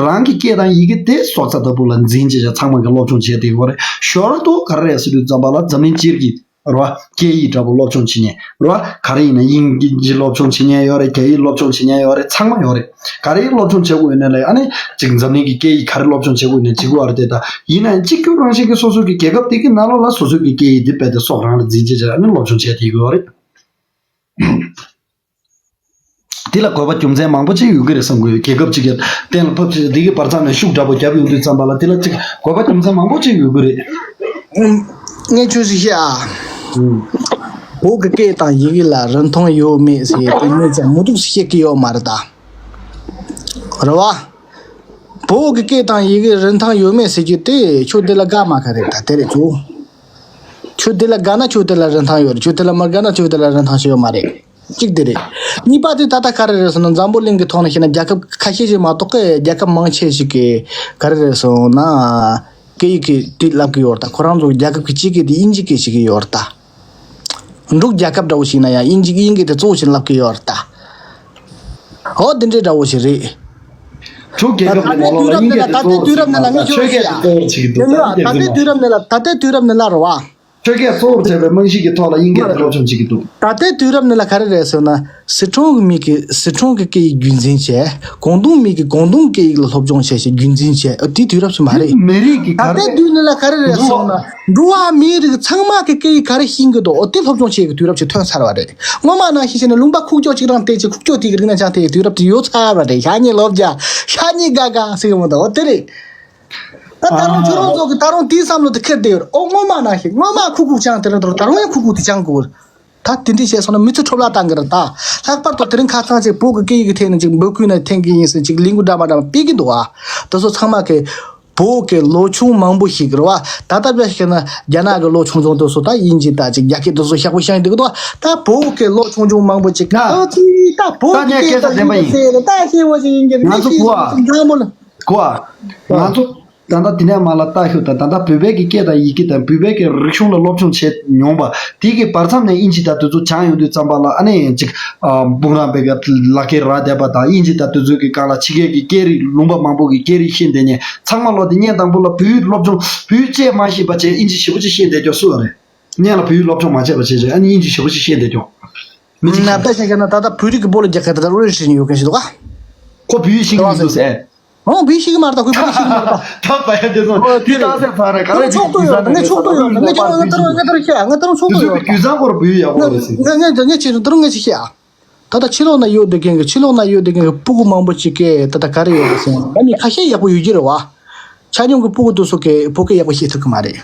རང་གི་སྐད་དང་ཡི་གེ་དེ་སྲོག་རྩ་ལྟ་བུ་ལ་འཛིན་བྱས་བྱས་ཚང་མ་གི་སློབ་སྦྱོང་བྱས་བསྡད་ཡོད་རེད། ཞོར་དུ་ག་རེ་རེད་ཟེར་དུས་ཙམ་པ་ལ། འཛམ་གླིང་སྤྱིར་གྱི་རེད་བ། སྐད་ཡིག་འདྲ་པོ་སློབ་སྦྱོང་བྱེད་མཁན་རེད་བ། ག་རེ་ཡིན་ན་དབྱིན་ཇི་སློབ་སྦྱོང་བྱེད་མཁན་ཡོད་རེད། རྒྱ་ཡིག་སློབ་སྦྱོང་བྱེད་མཁན་ཡོད་རེད། ཚང་མ་ཡོད་རེད། ག་རེ་སློབ་སྦྱོང་བྱེད་དགོས་ཡོད་ན་ལས། ཨ་ནི་ཅིག་འཛམ་གླིང་གི་སྐད་ཡིག་ག་རེ་སློབ་སྦྱོང་བྱེད་དགོས་ཡོད་ན་བྱེད་དགོས་རེད་དེ། ད་ཡིན་ན་ཡང་གཅིག་གྱུར་རང་བཞིན་གྱི་སོ་སོ་གི་རྒྱལ་ཁབ་དེ་གི་ནང་ལོགས་ལ་སོ་སོ་གི་སྐད་ཡིག་དེ་རྦད་དེ་སྲོག་རང་ལ་འཛིན་བྱས་བྱས། ཨ་ནི་སློབ་སྦྱོང་བྱས་བསྡད་ཡོད་རེད། དེ་ལ་དགོས་པ་རྒྱུ་མཚན་མང་པོ་ཅིག་ཡོད་ཀྱི་རེད་བསམ་གྱི་ཡོད། རྒྱལ་ཁབ་ཅིག་གི་གཏན་ལ་ཕབ་ཅིག་དེ་གི་བར་མཚམས་ནས་ཤུགས་འདྲ་པོ་བརྒྱབ་ཡོང་དུས་ཙམ་པ་ལ། དེ་ལ་ཅིག་དགོས་པ་རྒྱུ་མཚན་མང་པོ་ཅིག་ཡོད་ཀྱི་རེད། ངས་ཁྱོད་ཅིག་བཤད་ཨ། ཨུམ། བོད་ཀྱི་སྐད་དང་ཡི་གེ་ལ་རིན་ཐང་ཡོད་མེད་ཟེར་དེ་ངས་ཅང་མུ་མཐུད་བཤད་ཀྱི་ཡོད་མ་རེད་ད། རེད་བ། བོད་ཀྱི་སྐད་དང་ཡི་གེ་རིན་ཐང་ཡོད་མེད་ཟེར་རྒྱུ་དེ་ཁྱོད་དེ་ལ་དགའ་མ་དགའ་རེད་ད། དེ་རེད་ཚོ། ཁྱོད་དེ་ལ་དགའ་ན་ཁྱོད་དེ་ལ་རིན་ཐང་ཡོད་རེད། ཁྱོད་དེ་ལ་མ་དགའ་ན་ཁྱོད་དེ་ལ་རིན་ཐང་ཞིག་ཡོད་མ་རེད། གཅིག་དེ་རེད། གཉིས་པ་དེ་ད་ལྟ་ག་རེ་རེད་ཟེར་ན། འཛམ་བུ་གླིང་གི་ཐོག་ནས་བཤད་ན་རྒྱལ་ཁབ་ཁ་ཤས་ཤིག་མ་གཏོགས་ཀྱི་རྒྱལ་ཁབ་མང་ཆེ་ཞིག་གིས་ག་རེ་རེད་ཟེར་ན། སྐད་ཡིག་གི་དེ་བསླབ་ཀྱི་ཡོད་རེད་ད། ཁོ་རང་ཚོ་རྒྱལ་ཁབ་ཀྱི་སྤྱི་སྐད་དེ་དབྱིན་ཇི་སྐད་བྱེད་ཀྱི་ཡོད་རེད་ད། འབྲུག་རྒྱལ་ཁབ་འདྲ་བོ་ཞིག་ན་ཡང་དབྱིན་ཇི་དབྱིན་སྐད་དེ་གཙོ་བོ་བྱས་ནས་ལབ་ཀྱི་ཡོད་རེད་ད། ཨོ་དེ་འདྲའི་འདྲ་བོ་ཞིག་རེད། འབྲུག་རྒྱལ་ཁབ་ནས་ནང་ལོགས་ལ་དབྱིན་སྐད་དེ་གཙོ་བོ་བྱས་ནས་ལབ་ད། ཆོས་སྐད་དེ་གཙོ་བོ་བྱེད་ཀྱི་འདུག་ད་དེ་དེ་ཚོ་ད་ལྟའི་དུས་རབས་ནས་ལ་ད་ལྟའི་དུས་རབས་ནས་ལ་རེད་བ། ཆོས་སྐད་གཙོ་བོར་བྱས་པའི་རྨང་གཞི་གི་ཐོག་ལ་དབྱིན་སྐད་དེ་སློབ་སྦྱོང་བྱེད་ཀྱི་འདུག་ད་ལྟའི་དུས་རབས་ནས་ལ་ག་རེ་རེད་ཟེར་ན། སི་ཁྲོན་གྱི་མི་གིས་སི་ཁྲོན་གྱི་སྐད་ཡིག་རྒྱུན་འཛིན་བྱས། ཀོང་ཏུང་མི་གིས་ཀོང་ཏུང་སྐད་ཡིག་ལ་སློབ་སྦྱོང་བྱས་ཤིང་རྒྱུན་འཛིན་བྱས། ཨ་དེའི་དུས་རབས་སུ་མ་རེད། མི་རིགས་ཀྱི་ད་ག་ལྟའི་རེ་དུས་ནས་ལ་ག་རེ་རེད་ཟེར་ན། འགྲོ་བ་མིའི་རིགས་ཚང་མ་གི་སྐད་ཡིག་ག་རེ་ཤེས་ཀྱི་འདུག་ཨོ་དེ་སློབ་སྦྱོང་བྱེད་ཀྱི་དུས་རབས་ཅིག་ཐོན་ཚར་བ་རེད། སྔོན་མ་ནང་བཞིན་བྱས་ནས་ལུང་པ་ཁུག་ཀྱོག་ཅིག་རང་བལྟས་ཅིག་ཁུག་ཀྱོག་དེ་གི་རིག་གནས་སྦྱངས་དེ་ཡི་དུས་རབས་དེ་ཡོལ་ཚར་བ་རེད། ཤ་ཉེ་ལོ་བརྒྱ། ཤ་ཉེ་དགའ་དགའ་ཟེར་གི་མི་འདུག་ཨོ་དེ་རེད། ད་ད་རུང་ཁྱོད་རང་ཚོ་གི་ད་རུང་དེའི་བསམ་བློ་དེ་འཁྱེར་བསྡད་ཡོད་རེད། ཨོ་སྔོན་མ་ནང་བཞིན་སྔོན་མ་ཁུག་ཁུག་སྦྱངས་དེ་རིང་ད་རུང་ད་རུང་ཡང་ཁུག་ཁུག་དེ་སྦྱང་དགོས། ད་དེ་འདྲ་བྱས་སོང་ན་མི་ཚེ་འཕྲོ་བརླག་བཏང་གི་རེད་ད། ལྷག་པར་དུ་དེ་རིང་ཁ་སང་ཅིག་བོད་ཀྱི་སྐད་ཡིག་གི་ཐད་ནས་ཅིག་འབོད་སྐུལ་ནས་འཐེན་གི་ཡིན་ཟེར་ཅིག་ལས་འགུལ་འདྲ་མ་འདྲ་མ་སྤེལ་གི་འདུག་ཨ། དེ་ཚོ་ཚང་མ་གི་བོད་ཀྱི་ལོ་ཆུང་མང་པོ་ཞིག་རེད་བ། ད་ལྟ་བྱས་ན་རྒྱ་ནག་གི་ལོ་ཆུང་ཆུང་དེ་ཚོ་ད་དབྱིན་ཇི་དང་ཅིག་རྒྱ་སྐད་དེ་ཚོ་ཞེ་པོ་ཤེས་འདུག་གི་འདུག་ད་བོད་ཀྱི་ལོ་ཆུང་ཆུང་མང་པོ་ཅིག་ན་ད་ཅི་ད་བོད་ཀྱི་ད་སྐད་ཆ་བདེན་པ་ཡིན། ད་ཤེས་པོ་ཞིག་ཡིན་གྱི་ང་ཚོ་གོ་ཨ། ད་ང་ཚོ་ད་ལྟ་དེ་ནས་མ་ལ་ལྟ་ཤོག་ད་ད་ལྟ་བོད་པའི་གི་སྐད་དང་ཡི་གེ་དང་བོད་པའི་གི་རིག་གཞུང་ལ་སློབ་སྦྱོང་བྱས་མྱོང་པ་དེ་གི་བར་མཚམས་ནས་དབྱིན་ཇི་དང་དེ་ཚོ་སྦྱང་ཡོང་དུས་ཙམ་པ་ལ་ཨ་ནི་ཅིག་ཨ་སྤུན་རང་པའི་གི་ལག་ཁྱེར་རག་བསྡད་པ་དང་དབྱིན་ཇི་དང་དེ་ཚོའི་གི་སྒང་ལ་ཕྱི་རྒྱལ་གི་སྐད་རིགས་ལུང་པ་མང་པོ་གི་སྐད་རིགས་ཤེས་བསྡད་མཁན་ཚང་མ་ལོག་དེ་སྔོན་དང་པོ་ལ་བོད་ཡིག་སློབ་སྦྱོང་བོད་ཡིག་བཅས་མ་ཤེས་པ་བྱས་དབྱིན་ཇི་ཞེ་པོ་ཅིག་ཤེས་བསྡད་རྒྱུ་སུ་རེད། སྔོན་ལ་བོད་ཡིག་སློབ་སྦྱོང་མ་བྱས་པ་བྱས་བྱས་ཨ་ནི་དབྱིན་ཇི་ཞེ་པོ་ཅིག་ཤེས་བསྡད་རྒྱུ། མི་གཅིག་ན་ད་བཤད་མཁན་ན་ད་ལྟ་བོད་རིགས་ཀྱི་སྤོ་ལོ་རྒྱག་མཁན་ད་ལྟ་ཨུ་རི་ཧྲི་ཡོད་མཁན་ཞིག་འདུག་ག་ཁོ་བོད་ཡིག་ཤེས་ཀྱི་མི་འདུག་ཟེར། ཨོ་བོད་ཡིག་ཤེས་ཀྱི་མ་རེད་ད། ཁོས་བོད་ཡིག་ཤེས་ཀྱི་མ་རེད་ད། ད་བ་ཡ་དེ་ཚོ་ཨོ་དེ་དེ་རེད། ད་ས་ཚ་རེད་ག་རེ་ཆོག་ཏུ་ཡོད་ངས་ཆོག་ཏུ་ཡོད་ངས་ཆོག་ཏུ་ཡོད་ངས་ད་རུང་ངས་ད་རུང་ཆོག་ཏུ་ཡོད། དུས་ཚང་སྐོར་བོད་ཡིག་ཡག་པོ་རེད་ཟེར། ངས་ངས་ངས་ཆེད་དུ་ད་རུང་ངས་ཆེད་བཤད་ཨ། ད་ལྟ་ཕྱི་ལོགས་ན་ཡོད་བསྡད་མཁན་གྱི་ཕྱི་ལོགས་ན་ཡོད་བསྡད་མཁན་གྱི་སྤུ་གུ་མང་པོ་ཅིག་གིས་ད་ལྟ་ག་རེ་ཡོད་རེད་ཟེར་ན་ཨ་ནི་ཁ་ཤས་ཡག་པོ་ཡོད་ཀྱི་རེད་བ། ཆ་སྙོམས་ཀྱི་སྤུ་གུ་དེ་ཚོ་གིས་བོད་སྐད་ཡག་པོ་བཤད་ཐུབ་ཀྱི་མ་རེད།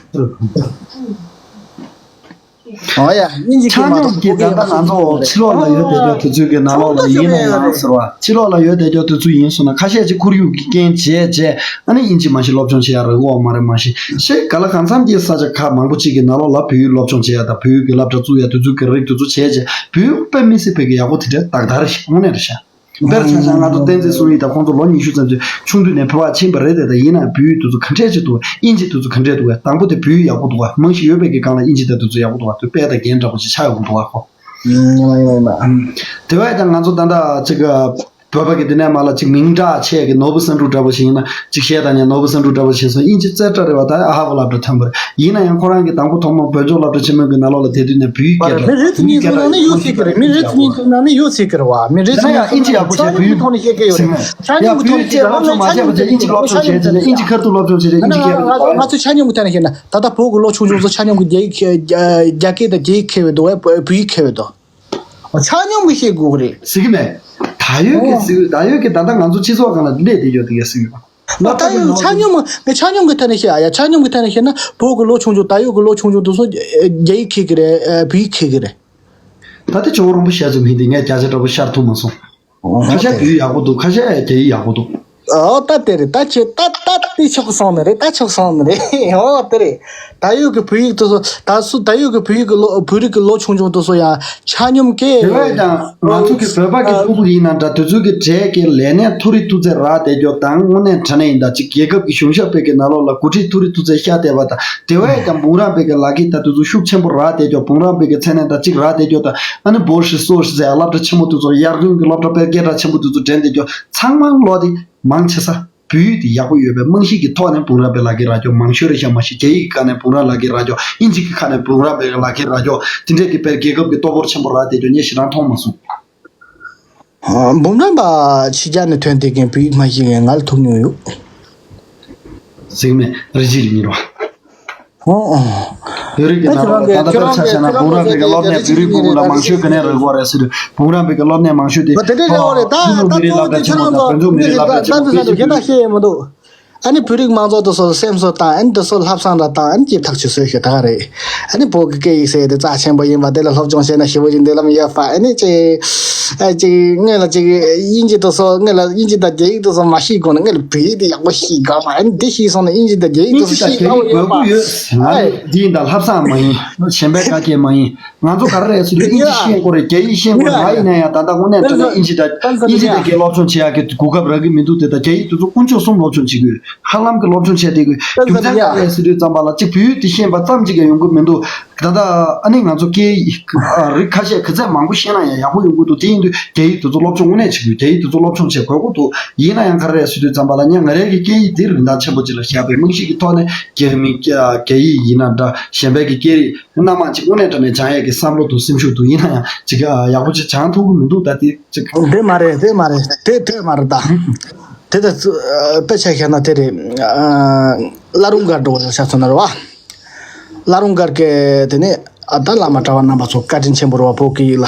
ཨོ་ཡ། དབྱིན་ཇི་ཆ་སྐད་མ་སྙོམས་གཏོགས་ཀྱི་བོད་ད་སྐད་ལྟ་ཡག་པོ་ང་ཚོ་ཤེས་ཀྱི་ཕྱི་ལོགས་ལ་ཡོད་བསྡད་རྒྱུ་དེ་ཚོའི་གི་ནང་ལོགས་ལ་ཡིན་ན་ཡང་ཟེར་བ། ཕྱི་ལོགས་ལ་ཡོད་བསྡད་རྒྱུ་དེ་ཚོ་ཡིན་སོང་ན་ཁ་ཤས་ཅིག་ཁོར་ཡུག་གི་རྐྱེན་བྱས་བྱས་ཨ་ནི་དབྱིན་ཇི་མ་ཤེས་སློབ་སྦྱོང་བྱེད་ཡ་རེད་འོ་མ་རེད་མ་གཞི་ཤེས་ག་ལ་གང་འཚམ་གྱི་ས་ཆ་ཁག་མང་པོ་ཅིག་གི་ནང་ལོགས་ལ་བོད་ཡིག་སློབ་སྦྱོང་བྱེད་ཡ་དང་བོད་ཡིག་གི་སློབ་གྲྭ་བཙུགས་ཡ་དེ་ཚོའི་གི་རིགས་དེ་ཚོ་བྱས་བྱས་བོད་ཡིག་དཔེ་མི་སྲིད་བོད་ཀྱི་ཡག་པོ་དེ་འདྲ་དག་དག་རེད་ཤག་དངོས་གནས་རེད་ཤག་དཔེར་ཆ་བཞག་ང་ཚོ་བསྟན་འཛིན་བསམ་ཡས་དང་ཁོང་ཚོ་ལོ་ཉི་ཤུ་ཙམ་ཅིག་ཆུང་དུས་ནས་བོད་པ་ཕྱིན་པ་རེད་དེ། ད་ཡིན་ན་བོད་ཡིག་དེ་ཚོ་ག་འདྲས་ཅིག་འདུག་དབྱིན་ཇི་དེ་ཚོ་ག་འདྲས་འདུག་དང་པོ་དེ་བོད་ཡིག་ཡག་པོ་འདུག་རྨང་གཞི་ཡོད་པའི་གི་སྒང་ལ་དབྱིན་ཇི་དང་དེ་ཚོ་ཡག་པོ་འདུག་དཔེ་དང་རྒྱན་འདྲ་པོ་ཅིག་ཆགས་ཡོང་གི་འདུག་གོ། ཡིན་ཡིན་ཡིན། དེ་བས་ཀྱང་ང་ཚོ་ད་ལྟ་ཅིག་བོད་པ་གི་དེ་ནས་མ་ལ་ཅིག་མིང་གྲགས་ཆེ་གི་ནོར་བུ་བསམ་འགྲུབ་འདྲ་པོ་ཞིག་ཡིན་ན་ཅིག་བཤད་དང་ཉན་ནོར་བུ་བསམ་འགྲུབ་འདྲ་པོ་ཞིག་སོང་དབྱིན་ཇི་རྩེ་གྲ་རེ་བ་ད་ཨ་ཧ་བ་སློབ་གྲྭ་ཐོན་པ་རེད། ཡིན་ན་ཡང་ཁོ་རང་གི་དང་པོ་ཐོག་མ་བོད་ལྗོངས་སློབ་གྲྭ་ཆེན་མོའི་གི་ནང་ལོགས་ལ་དེ་དུས་ནས་བོད་ཡིག་སྐད་མི་རེ་ཟུང་གཉིས་ཟུང་ནང་ནས་ཡོད་སྲིད་ཀྱི་རེད། མི་རེ་ཟུང་གཉིས་ཟུང་ནང་ནས་ཡོད་སྲིད་ཀྱི་རེད་བ། མི་རེ་ཟུང་གཉིས་ཟུང་ནང་ནས་ཡོད་སྲིད་ཀྱི་རེད་བ། མི་རེ་ཟུང་གཉིས་ཟུང་ནང་ནས་ཡོད་སྲིད་ཀྱི་རེད་བ། ཆ་སྙོམས་ཀྱི་ཐོག་ནས་བཤད་ཀྱི་ཡོད་རེད། ཆ་སྙོམས་ཀྱི་ཐོག་ནས་བཤད་ཀྱི་རེད། ང་ཚོ་ཆ་སྙོམས་ཀྱི་ཐོག་ནས་བཤད་ཀྱི་ཡོད་རེད། ང་ཚོ་ཆ་སྙོམས་ཀྱི་ཐོག་ནས་བཤད་ཀྱི་ཡོད་རེད། ང་ཚོ་ཆ་སྙོམས་ཀྱི་ཐོག་ནས་བཤད་ན་ད་ལྟ་བོད་ཀྱི་ལོ་ཆུང་ཆུང་ཚོ་ཆ་སྙོམས་ཀྱི་རྒྱ་ཡིག་རྒྱ་སྐད་དང་རྒྱ་ཡིག་མཁས་པའི་འདུག་བས་བོད་ཡིག་མཁས་པའི་འདུག་ཆ་སྙོམས་ཀྱི་བཤད་དགོས་ཀྱི་རེད། ཟེར་གྱི་མེད། ད་ཡོད་ཀྱི་ཟེར་ད་ཡོད་ཀྱི་ད་ལྟ་ང་ཚོ་སྤྱི་ཚོགས་སྒང་ལ་སླེབས་བསྡད་ཡོད་དེ་ག་ཟེར་གྱི་ཡོད། ད་ཡོད་ཆ་སྙོམས་ངས་ཆ་སྙོམས་ཀྱི་ཐད་ནས་བཤད་ཨ་ཡ་ཆ་སྙོམས་ཀྱི་ཐད་ནས་བཤད་ན་བོད་ཀྱི་ལོ་ཆུང་ཆུང་ད་ཡོད་ཀྱི་ལོ་ཆུང་ཆུང་དེ་ཚོ་རྒྱ་ཡིག་མཁས་ཀྱི་རེད། བོད་ཡིག་མཁས་ཀྱི་རེད། ད་དེ་ཇོ་བོ་རིན་པོ་ཆེ་ཚོ་མིན་དེ་ངས་བརྒྱ་ཆ་འདྲ་པོ་ཤར་ཐུབ་མ་སོང་། ཁ་ཤས་བོད་ཡིག་ཡག་པོ་འདུག་ཁ་ཤས་རྒྱ་ཡིག་ཡག་པོ་འདུག་ཨོ་ད་དེ་རེད། ད་ཁྱེད་ད་ད་དེ་ཆོག་སོང་ནི་རེད། ད་ཆོག་སོང་ནི་རེད། ཨོ་དེ་རེད། ད་ཡོད་ཀྱི་བོད་ཡིག་དེ་ཚོ་ད་སུ་ད་ཡོད་ཀྱི་བོད་ཡིག་གི་ལོ་བོད་རིགས་ཀྱི་ལོ་ཆུང་ཆུང་དེ་ཚོ་ཡང་ཆ་སྙོམས་ཀྱི་དེ་བས་ཀྱང་ང་ཚོ་གི་བོད་པ་གི་ཕྲུ་གུ་ཡིན་ན་འདྲ་དེ་ཚོ་གི་གྲས་ཀྱི་ལས་གནས་མཐོ་རིགས་ཐུག་ཚད་རག་བསྡད་རྒྱུ་དང་དངོས་གནས་དྲང་གནས་ཡིན་ད་ཅིག་རྒྱལ་ཁབ་ཀྱི་གཞུང་ཞབས་པའི་གི་ནང་ལོགས་ལ་འགོ་ཁྲིད་མཐོ་རིགས་ཐུག་ཚད་ཤ་བལྟས་པ་དང་དེ་བས་ཀྱང་འབུམ་རམས་པའི་གི་ལག་ཁྱེར་ད་དེ་ཚོ་ཤུགས་ཆེན་པོ་རག་བསྡད་རྒྱུ་འབུམ་རམས་པའི་གི་མཚན་གནས་ད་ཅིག་རག་བསྡད་རྒྱུ་དང་ཨ་ནི་博士 碩士 ཟེར་སློབ་གྲྭ་ཆེན་པོ་དེ་ཚོ་ཡར་ཐོན་གྱི་སློབ་གྲྭ་དཔེ་སྐད་གྲགས་ཆེན་པོ་དེ་ཚོ་འགྲན་བསྡད་རྒྱུ་ཚང་མ་ལོག་དེ་མང་ཆེ་ས། བོད་ཡིག་དེ་ཡག་པོ་ཡོད་པའི་རྨང་གཞི་གི་ཐོག་ནས་འབུམ་རམས་པའི་ལག་ཁྱེར་རག་རྒྱུ་མང་ཤོས་རེད་ཤག་མ་གཞི་རྒྱ་ཡིག་གི་ཁ་ནས་འབུམ་རམས་ལག་ཁྱེར་རག་རྒྱུ་དབྱིན་ཇི་གི་ཁ་ནས་འབུམ་རམས་པའི་ལག་ཁྱེར་རག་རྒྱུ་དེ་འདྲས་ཀྱི་དཔེར་རྒྱལ་ཁབ་ཀྱི་སྟོབས་འབོར་ཆེན་པོ་རག་བསྡད་རྒྱུ་ངས་ཞེ་དྲག་མཐོང་མ་སོང་། འབུམ་རམས་པ་ཕྱི་རྒྱལ་ནས་ཐོན་བསྡད་མཁན་བོད་ཡིག་མ་ཤེས་མཁན་ང་ལ་ཐུག་མྱོང་ཡོད། གཟིགས་མེད་རི་ཇི་རི་ཉིན་རོ། ཨོ་ཨོ། བོད་རིགས་ཀྱི་ནང་ལོགས་ལ་ད་ལྟ་དཔེར་ཆ་བཞག་ན་འབུམ་རམས་པའི་གི་སློབ་གནས་བོད་རིགས་ཕྲུ་གུ་ལ་མང་ཤོས་ག་ནས་རག་གི་རེད་ཟེར་དུས་འབུམ་རམས་པའི་གི་སློབ་གནས་མང་ཤོས་དེ་དེ་འདྲ་རེད་བ་རེད། ད་ད་ད་མི་རིགས་སློབ་གྲྭ་ཆེན་མོ་དང་བོད་ལྗོངས་མི་རིགས་སློབ་གྲྭ་ཆེན་མོ་གི་ཞིག་གི་ཨ་ནི་བོད་རིགས་མང་ཚོགས་དེ་ཚོ་སེམས་གསོ་བཏང་ཨ་ནི་དེ་ཚོ་བསླབ་བྱ་འདྲ་བཏང་ཨ་ནི་ཅིག་ཐག་གཅོད་བཟོས་ཤོག་ད་ག་རེད། ཨ་ནི་བོད་ཀྱི་སྐད་ཡིག་ཟེར་དེ་རྩ་ཆེན་པོ་ཡིན་པ་དེ་ལ་སློབ་སྦྱོང་བྱས་ན་ཞེ་པོ་ཅིག་འདོད་ལམ་ཡོད་པ་ཨ་ནི་ཅིག་ཨ་ཅིག་སྔོན་ལ་ཅིག་དབྱིན་ཇི་དེ་ཚོ་སྔོན་ལ་དབྱིན་ཇི་དང་རྒྱ་ཡིག་དེ་ཚོ་མ་ཤེས་གོང་ནས་སྔོན་ལ་བོད་ཡིག་དེ་ཡག་པོ་ཤེས་དགོས་མ་ཨ་ནི་དེ་ཤེས་སོང་ན་དབྱིན་ཇི་དང་རྒྱ་ཡིག་དེ་ཚོ་ཤེས་དགོས་ཀྱི་ཡོད་པ་ཨ་ནི་འདི་ཡིན་ད་ལྷག་བསམ་མ་ཡིན་གཞན་པའི་བཀའ་བཀྱོན་མ་ཡིན། ང་ཚོ་ག་རེ་རེད་ཟེར་དུས་དབྱིན་ཇི་ཤེས་དགོས་རེད། རྒྱ་ཡིག་ཤེས་དགོས་རེད། ང་ཡིན་ན་ཡང་ད་ལྟ་དངོས་གནས་དྲང་གནས་དབྱིན་ཇི་དང་དབྱིན་ཇི་དང་རྒྱ་སློབ་སྦྱོང་བྱེད་ཡག་གི་གོ་སྐབས་རག་གི་མི་འདུག་དེ་ད་རྒྱ་ཡིག་དེ་ཚོ་དཀོན་མཆོག་གསུམ་སློབ་སྦྱོང་བྱེད་དགོས། ཧ་ལམ་གྱི་སློབ་སྦྱོང་བྱས་བསྡད་དགོས། རྒྱུ་མཚན་ག་རེ་རེད་ཟེར་དུས་ཙམ་པ་ལ་གཅིག་བོད་ཡིག་དེ་ཤེས་པ་ཙམ་གཅིག་གིས་ཡོང་གི་མི་འདུག་ད་ལྟ་ཨ་ནི་ང་ཚོ་སྐད་ཡིག་ཨ་རིགས་ཁ་ཤས་ག་ཚད་མང་པོ་ཤེས་ན་ཡང་ཡག་པོ་ཡོང་གི་འདུག་དེ་ཡིན་དུས་རྒྱ་ཡིག་དེ་ཚོ་སློབ་སྦྱོང་དངོས་གནས་བྱེད་དགོས། རྒྱ་ཡིག་དེ་ཚོ་སློབ་སྦྱོང་བྱེད་དགོས་ཀྱི་འདུག་ཡིན་ན་ཡང་ག་རེ་རེད་ཟེར་དུས་ཙམ་པ་ལ་ངས་ང་རང་གི་སྐད་ཡིག་དེ་རིན་ཐང་ཆེན་པོ་ཅིག་ལ་བཞག་པའི་རྨང་གཞི་གི་ཐོག་ནས་རྒྱ་མི་རྒྱ་ཡིག་ཡིན་ན་འདྲ། གཞན་པའི་གི་སྐད་རིགས་སྣ་མང་ཅིག་དངོས་གནས་དྲང་གནས་སྦྱང་ཡས་ཀྱི་བསམ་བློ་དང་སེམས་ཤུགས་འདུག་ཡིན་ན་ཡང་ཅིག་ཡག་པོ་ཅིག་སྦྱང་ཐུབ་ཀྱི་མི་འདུག་ད་དེ་ཅིག་དེ་མ་རེད། དེ་མ་རེད། དེ་དེ་མ་རེད་ད། དེ་ད་དཔེ་ཆ་བཞག་ན་དེ་རེད། བླ་རུང་སྒར་འགྲོ་བ་ཆ་མཚོན་ན་རེད་བ། བླ་རུང་སྒར་གྱི་དེ་ནས་ཨ་ད་བླ་མ་གྲྭ་པ་རྣམ་པ་ཚོ་བཀའ་དྲིན་ཆེན་པོ་རེད་བ། བོད་སྐད་ཡིག་ལ་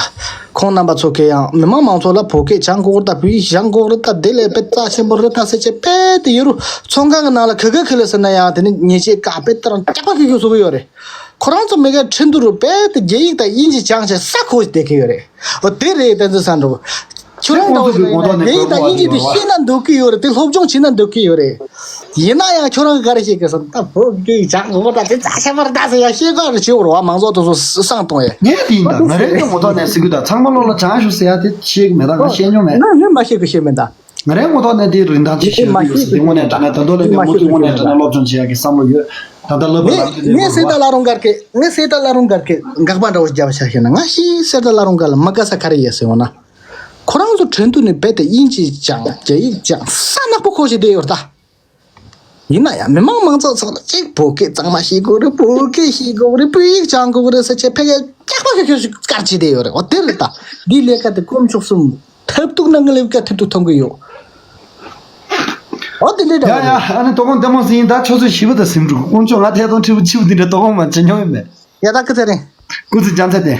ཁོང་རྣམ་པ་ཚོ་གིས་ཡང་མི་མང་མང་ཚོགས་ལ་བོད་སྐད་སྦྱང་དགོས་རེད་ད། བོད་ཡིག་སྦྱང་དགོས་རེད་ད། དེ་ལས་དཔེ་རྩ་ཆེན་པོ་རེད་ད་ཟེར་བྱས་དཔེ་དེ་ཡོད་རུ་ཚོང་ཁང་གི་ནང་ལ་ག་ག་ག་ལ་ཟེར་ན་ཡང་དེ་ནས་ཉེས་ཆད་བཀག་དཔེ་ལྟར་རྒྱག་པ་གི་གི་བཟོ་གི་ཡོད་རེད། ཁོ་རང་ཚོ་མི་སྒེར་ཁྲིན་ཏུ་རུ་དཔེ་དེ་རྒྱ་ཡིག་དང་དབྱིན་ཇི་སྦྱང་བྱས་ས་ཁོ་བསྡད་གི་ཡོད་རེད། འོ་དེ་རེད། བསྟན་འཛིན་བསམ་གྲུབ། ཁྱོད་རང་ཁོང་ཚོ་གི་དགོངས་དག་ནས་རྒྱ་ཡིག་དང་དབྱིན་ཇི་དེ་ཤེས་ན་འདོད་ཀྱི་ཡོད་རེད། དེ་སློབ་སྦྱོང་བྱེད་ན་འདོད་ཀྱི་ཡོད་རེད། ཡིན་ན་ཡང་ཁྱོད་རང་གིས་ག་རེ་བཤད་གི་ཟེར་ན་ད་བོད་སྐད་སྦྱང་དགོས་པ་ད་དེ་རྩ་ཆེན་པོ་རེད་ད་ཟེར་ཡ་བཤད་ག་རེ་བྱེད་འོར་བ་མང་ཚོགས་དེ་ཚོ་བསང་གཏོང་ཡས། ངས་དེ་ཡིན་ད་ང་རང་གི་ངོ་ཐོག་ནས་ཟེར་གི་ད་ཚང་མ་བློ་ལ་བྱང་ཞུ་ཟེར་ཡ་དེ་བཤད་གི་མེད་ད་ང་བཤད་མྱོང་མེད། ང་ངས་མ་བཤད་གི་བཤད་མེད་ད། ང་རའི་ངོ་ཐོག་ནས་དེ་རིན་ཐང་ཆེ་ཤོས་ཡོད་ཟེར་དེ་དངོས་གནས་དྲང་གནས་ད་དུང་ལས་པའི་མུ་མཐུད་དངོས་གནས་དྲང་གནས་སློབ་སྦྱོང་བྱེད་ཡག་གི་བསམ་བློ་ཡོད། ད་ལྟ་ལབ་པ་ལབ་ཀྱི་ངས་ཟེར་ད་བླ་རུང་སྒར་གྱི་ངས་ཟེར་ད་བླ་རུང་སྒར་གྱི་དགག་པ་འདྲ་བོ་རྒྱབ་བྱ་ཤེས་ན་ང་ཤི་ཟེར་ད་བླ་རུང་སྒར་ལ་མ་དགའ་ས་ག་རེ་ཡོད་ཟེར་འོ་ན། ཁོ་རང་ཚོ་ཁྲིན་ཏུ་ནས་རྦད་དེ་དབྱིན་ཇི་སྦྱང་རྒྱ་ཡིག་སྦྱང་ས་ནག་པོ་ཁོ་ཞིག་བསྡད་ཡོད་ད། ཡིན་ན་ཡང་མི་མང་མང་ཚོགས་ཚོགས་ལ་གཅིག་བོད་སྐད་གཙང་མ་ཤེས་དགོས་རེད། བོད་སྐད་ཤེས་དགོས་རེད། བོད་ཡིག་སྦྱང་དགོས་རེད་ཟེར་བྱས་ཕ་གིར་སྐྱག་པ་ཁྱོད་ཁྱོད་ཞིག་དཀར་བྱས་བསྡད་ཡོད་རེད། འོ་དེ་རེད་ད། འདིའི་ལས་ཀ་དེ་དཀོན་མཆོག་གསུམ་ཐབས་སྡུག་ནང་གི་ལས་ཀ་ཐེབས་སྡུག་མཐོང་གི་ཡོད། འོ་དེ་འདྲའི་འདྲ་ཡ་བ་ཡ་རེད། ཨ་ནི་དོ་དགོང་བདེ་མོ་ཟིན་ད་ཆུ་ཚོད་བཞི་པ་དང་ཟིན་འགྲོ་དཀོན་མཆོག་ང་ཐད་གཏོང་ཁྲི་བུ་ཆིབས་འདི་འདྲ་དོ་དགོང་མ་བྱེད་མྱོང་ཡོད་མེད། ཡ་ད་ཀི་ཚེ་རིང་། ཀུ་ཚེ་ལྗང་ཚ་དེ།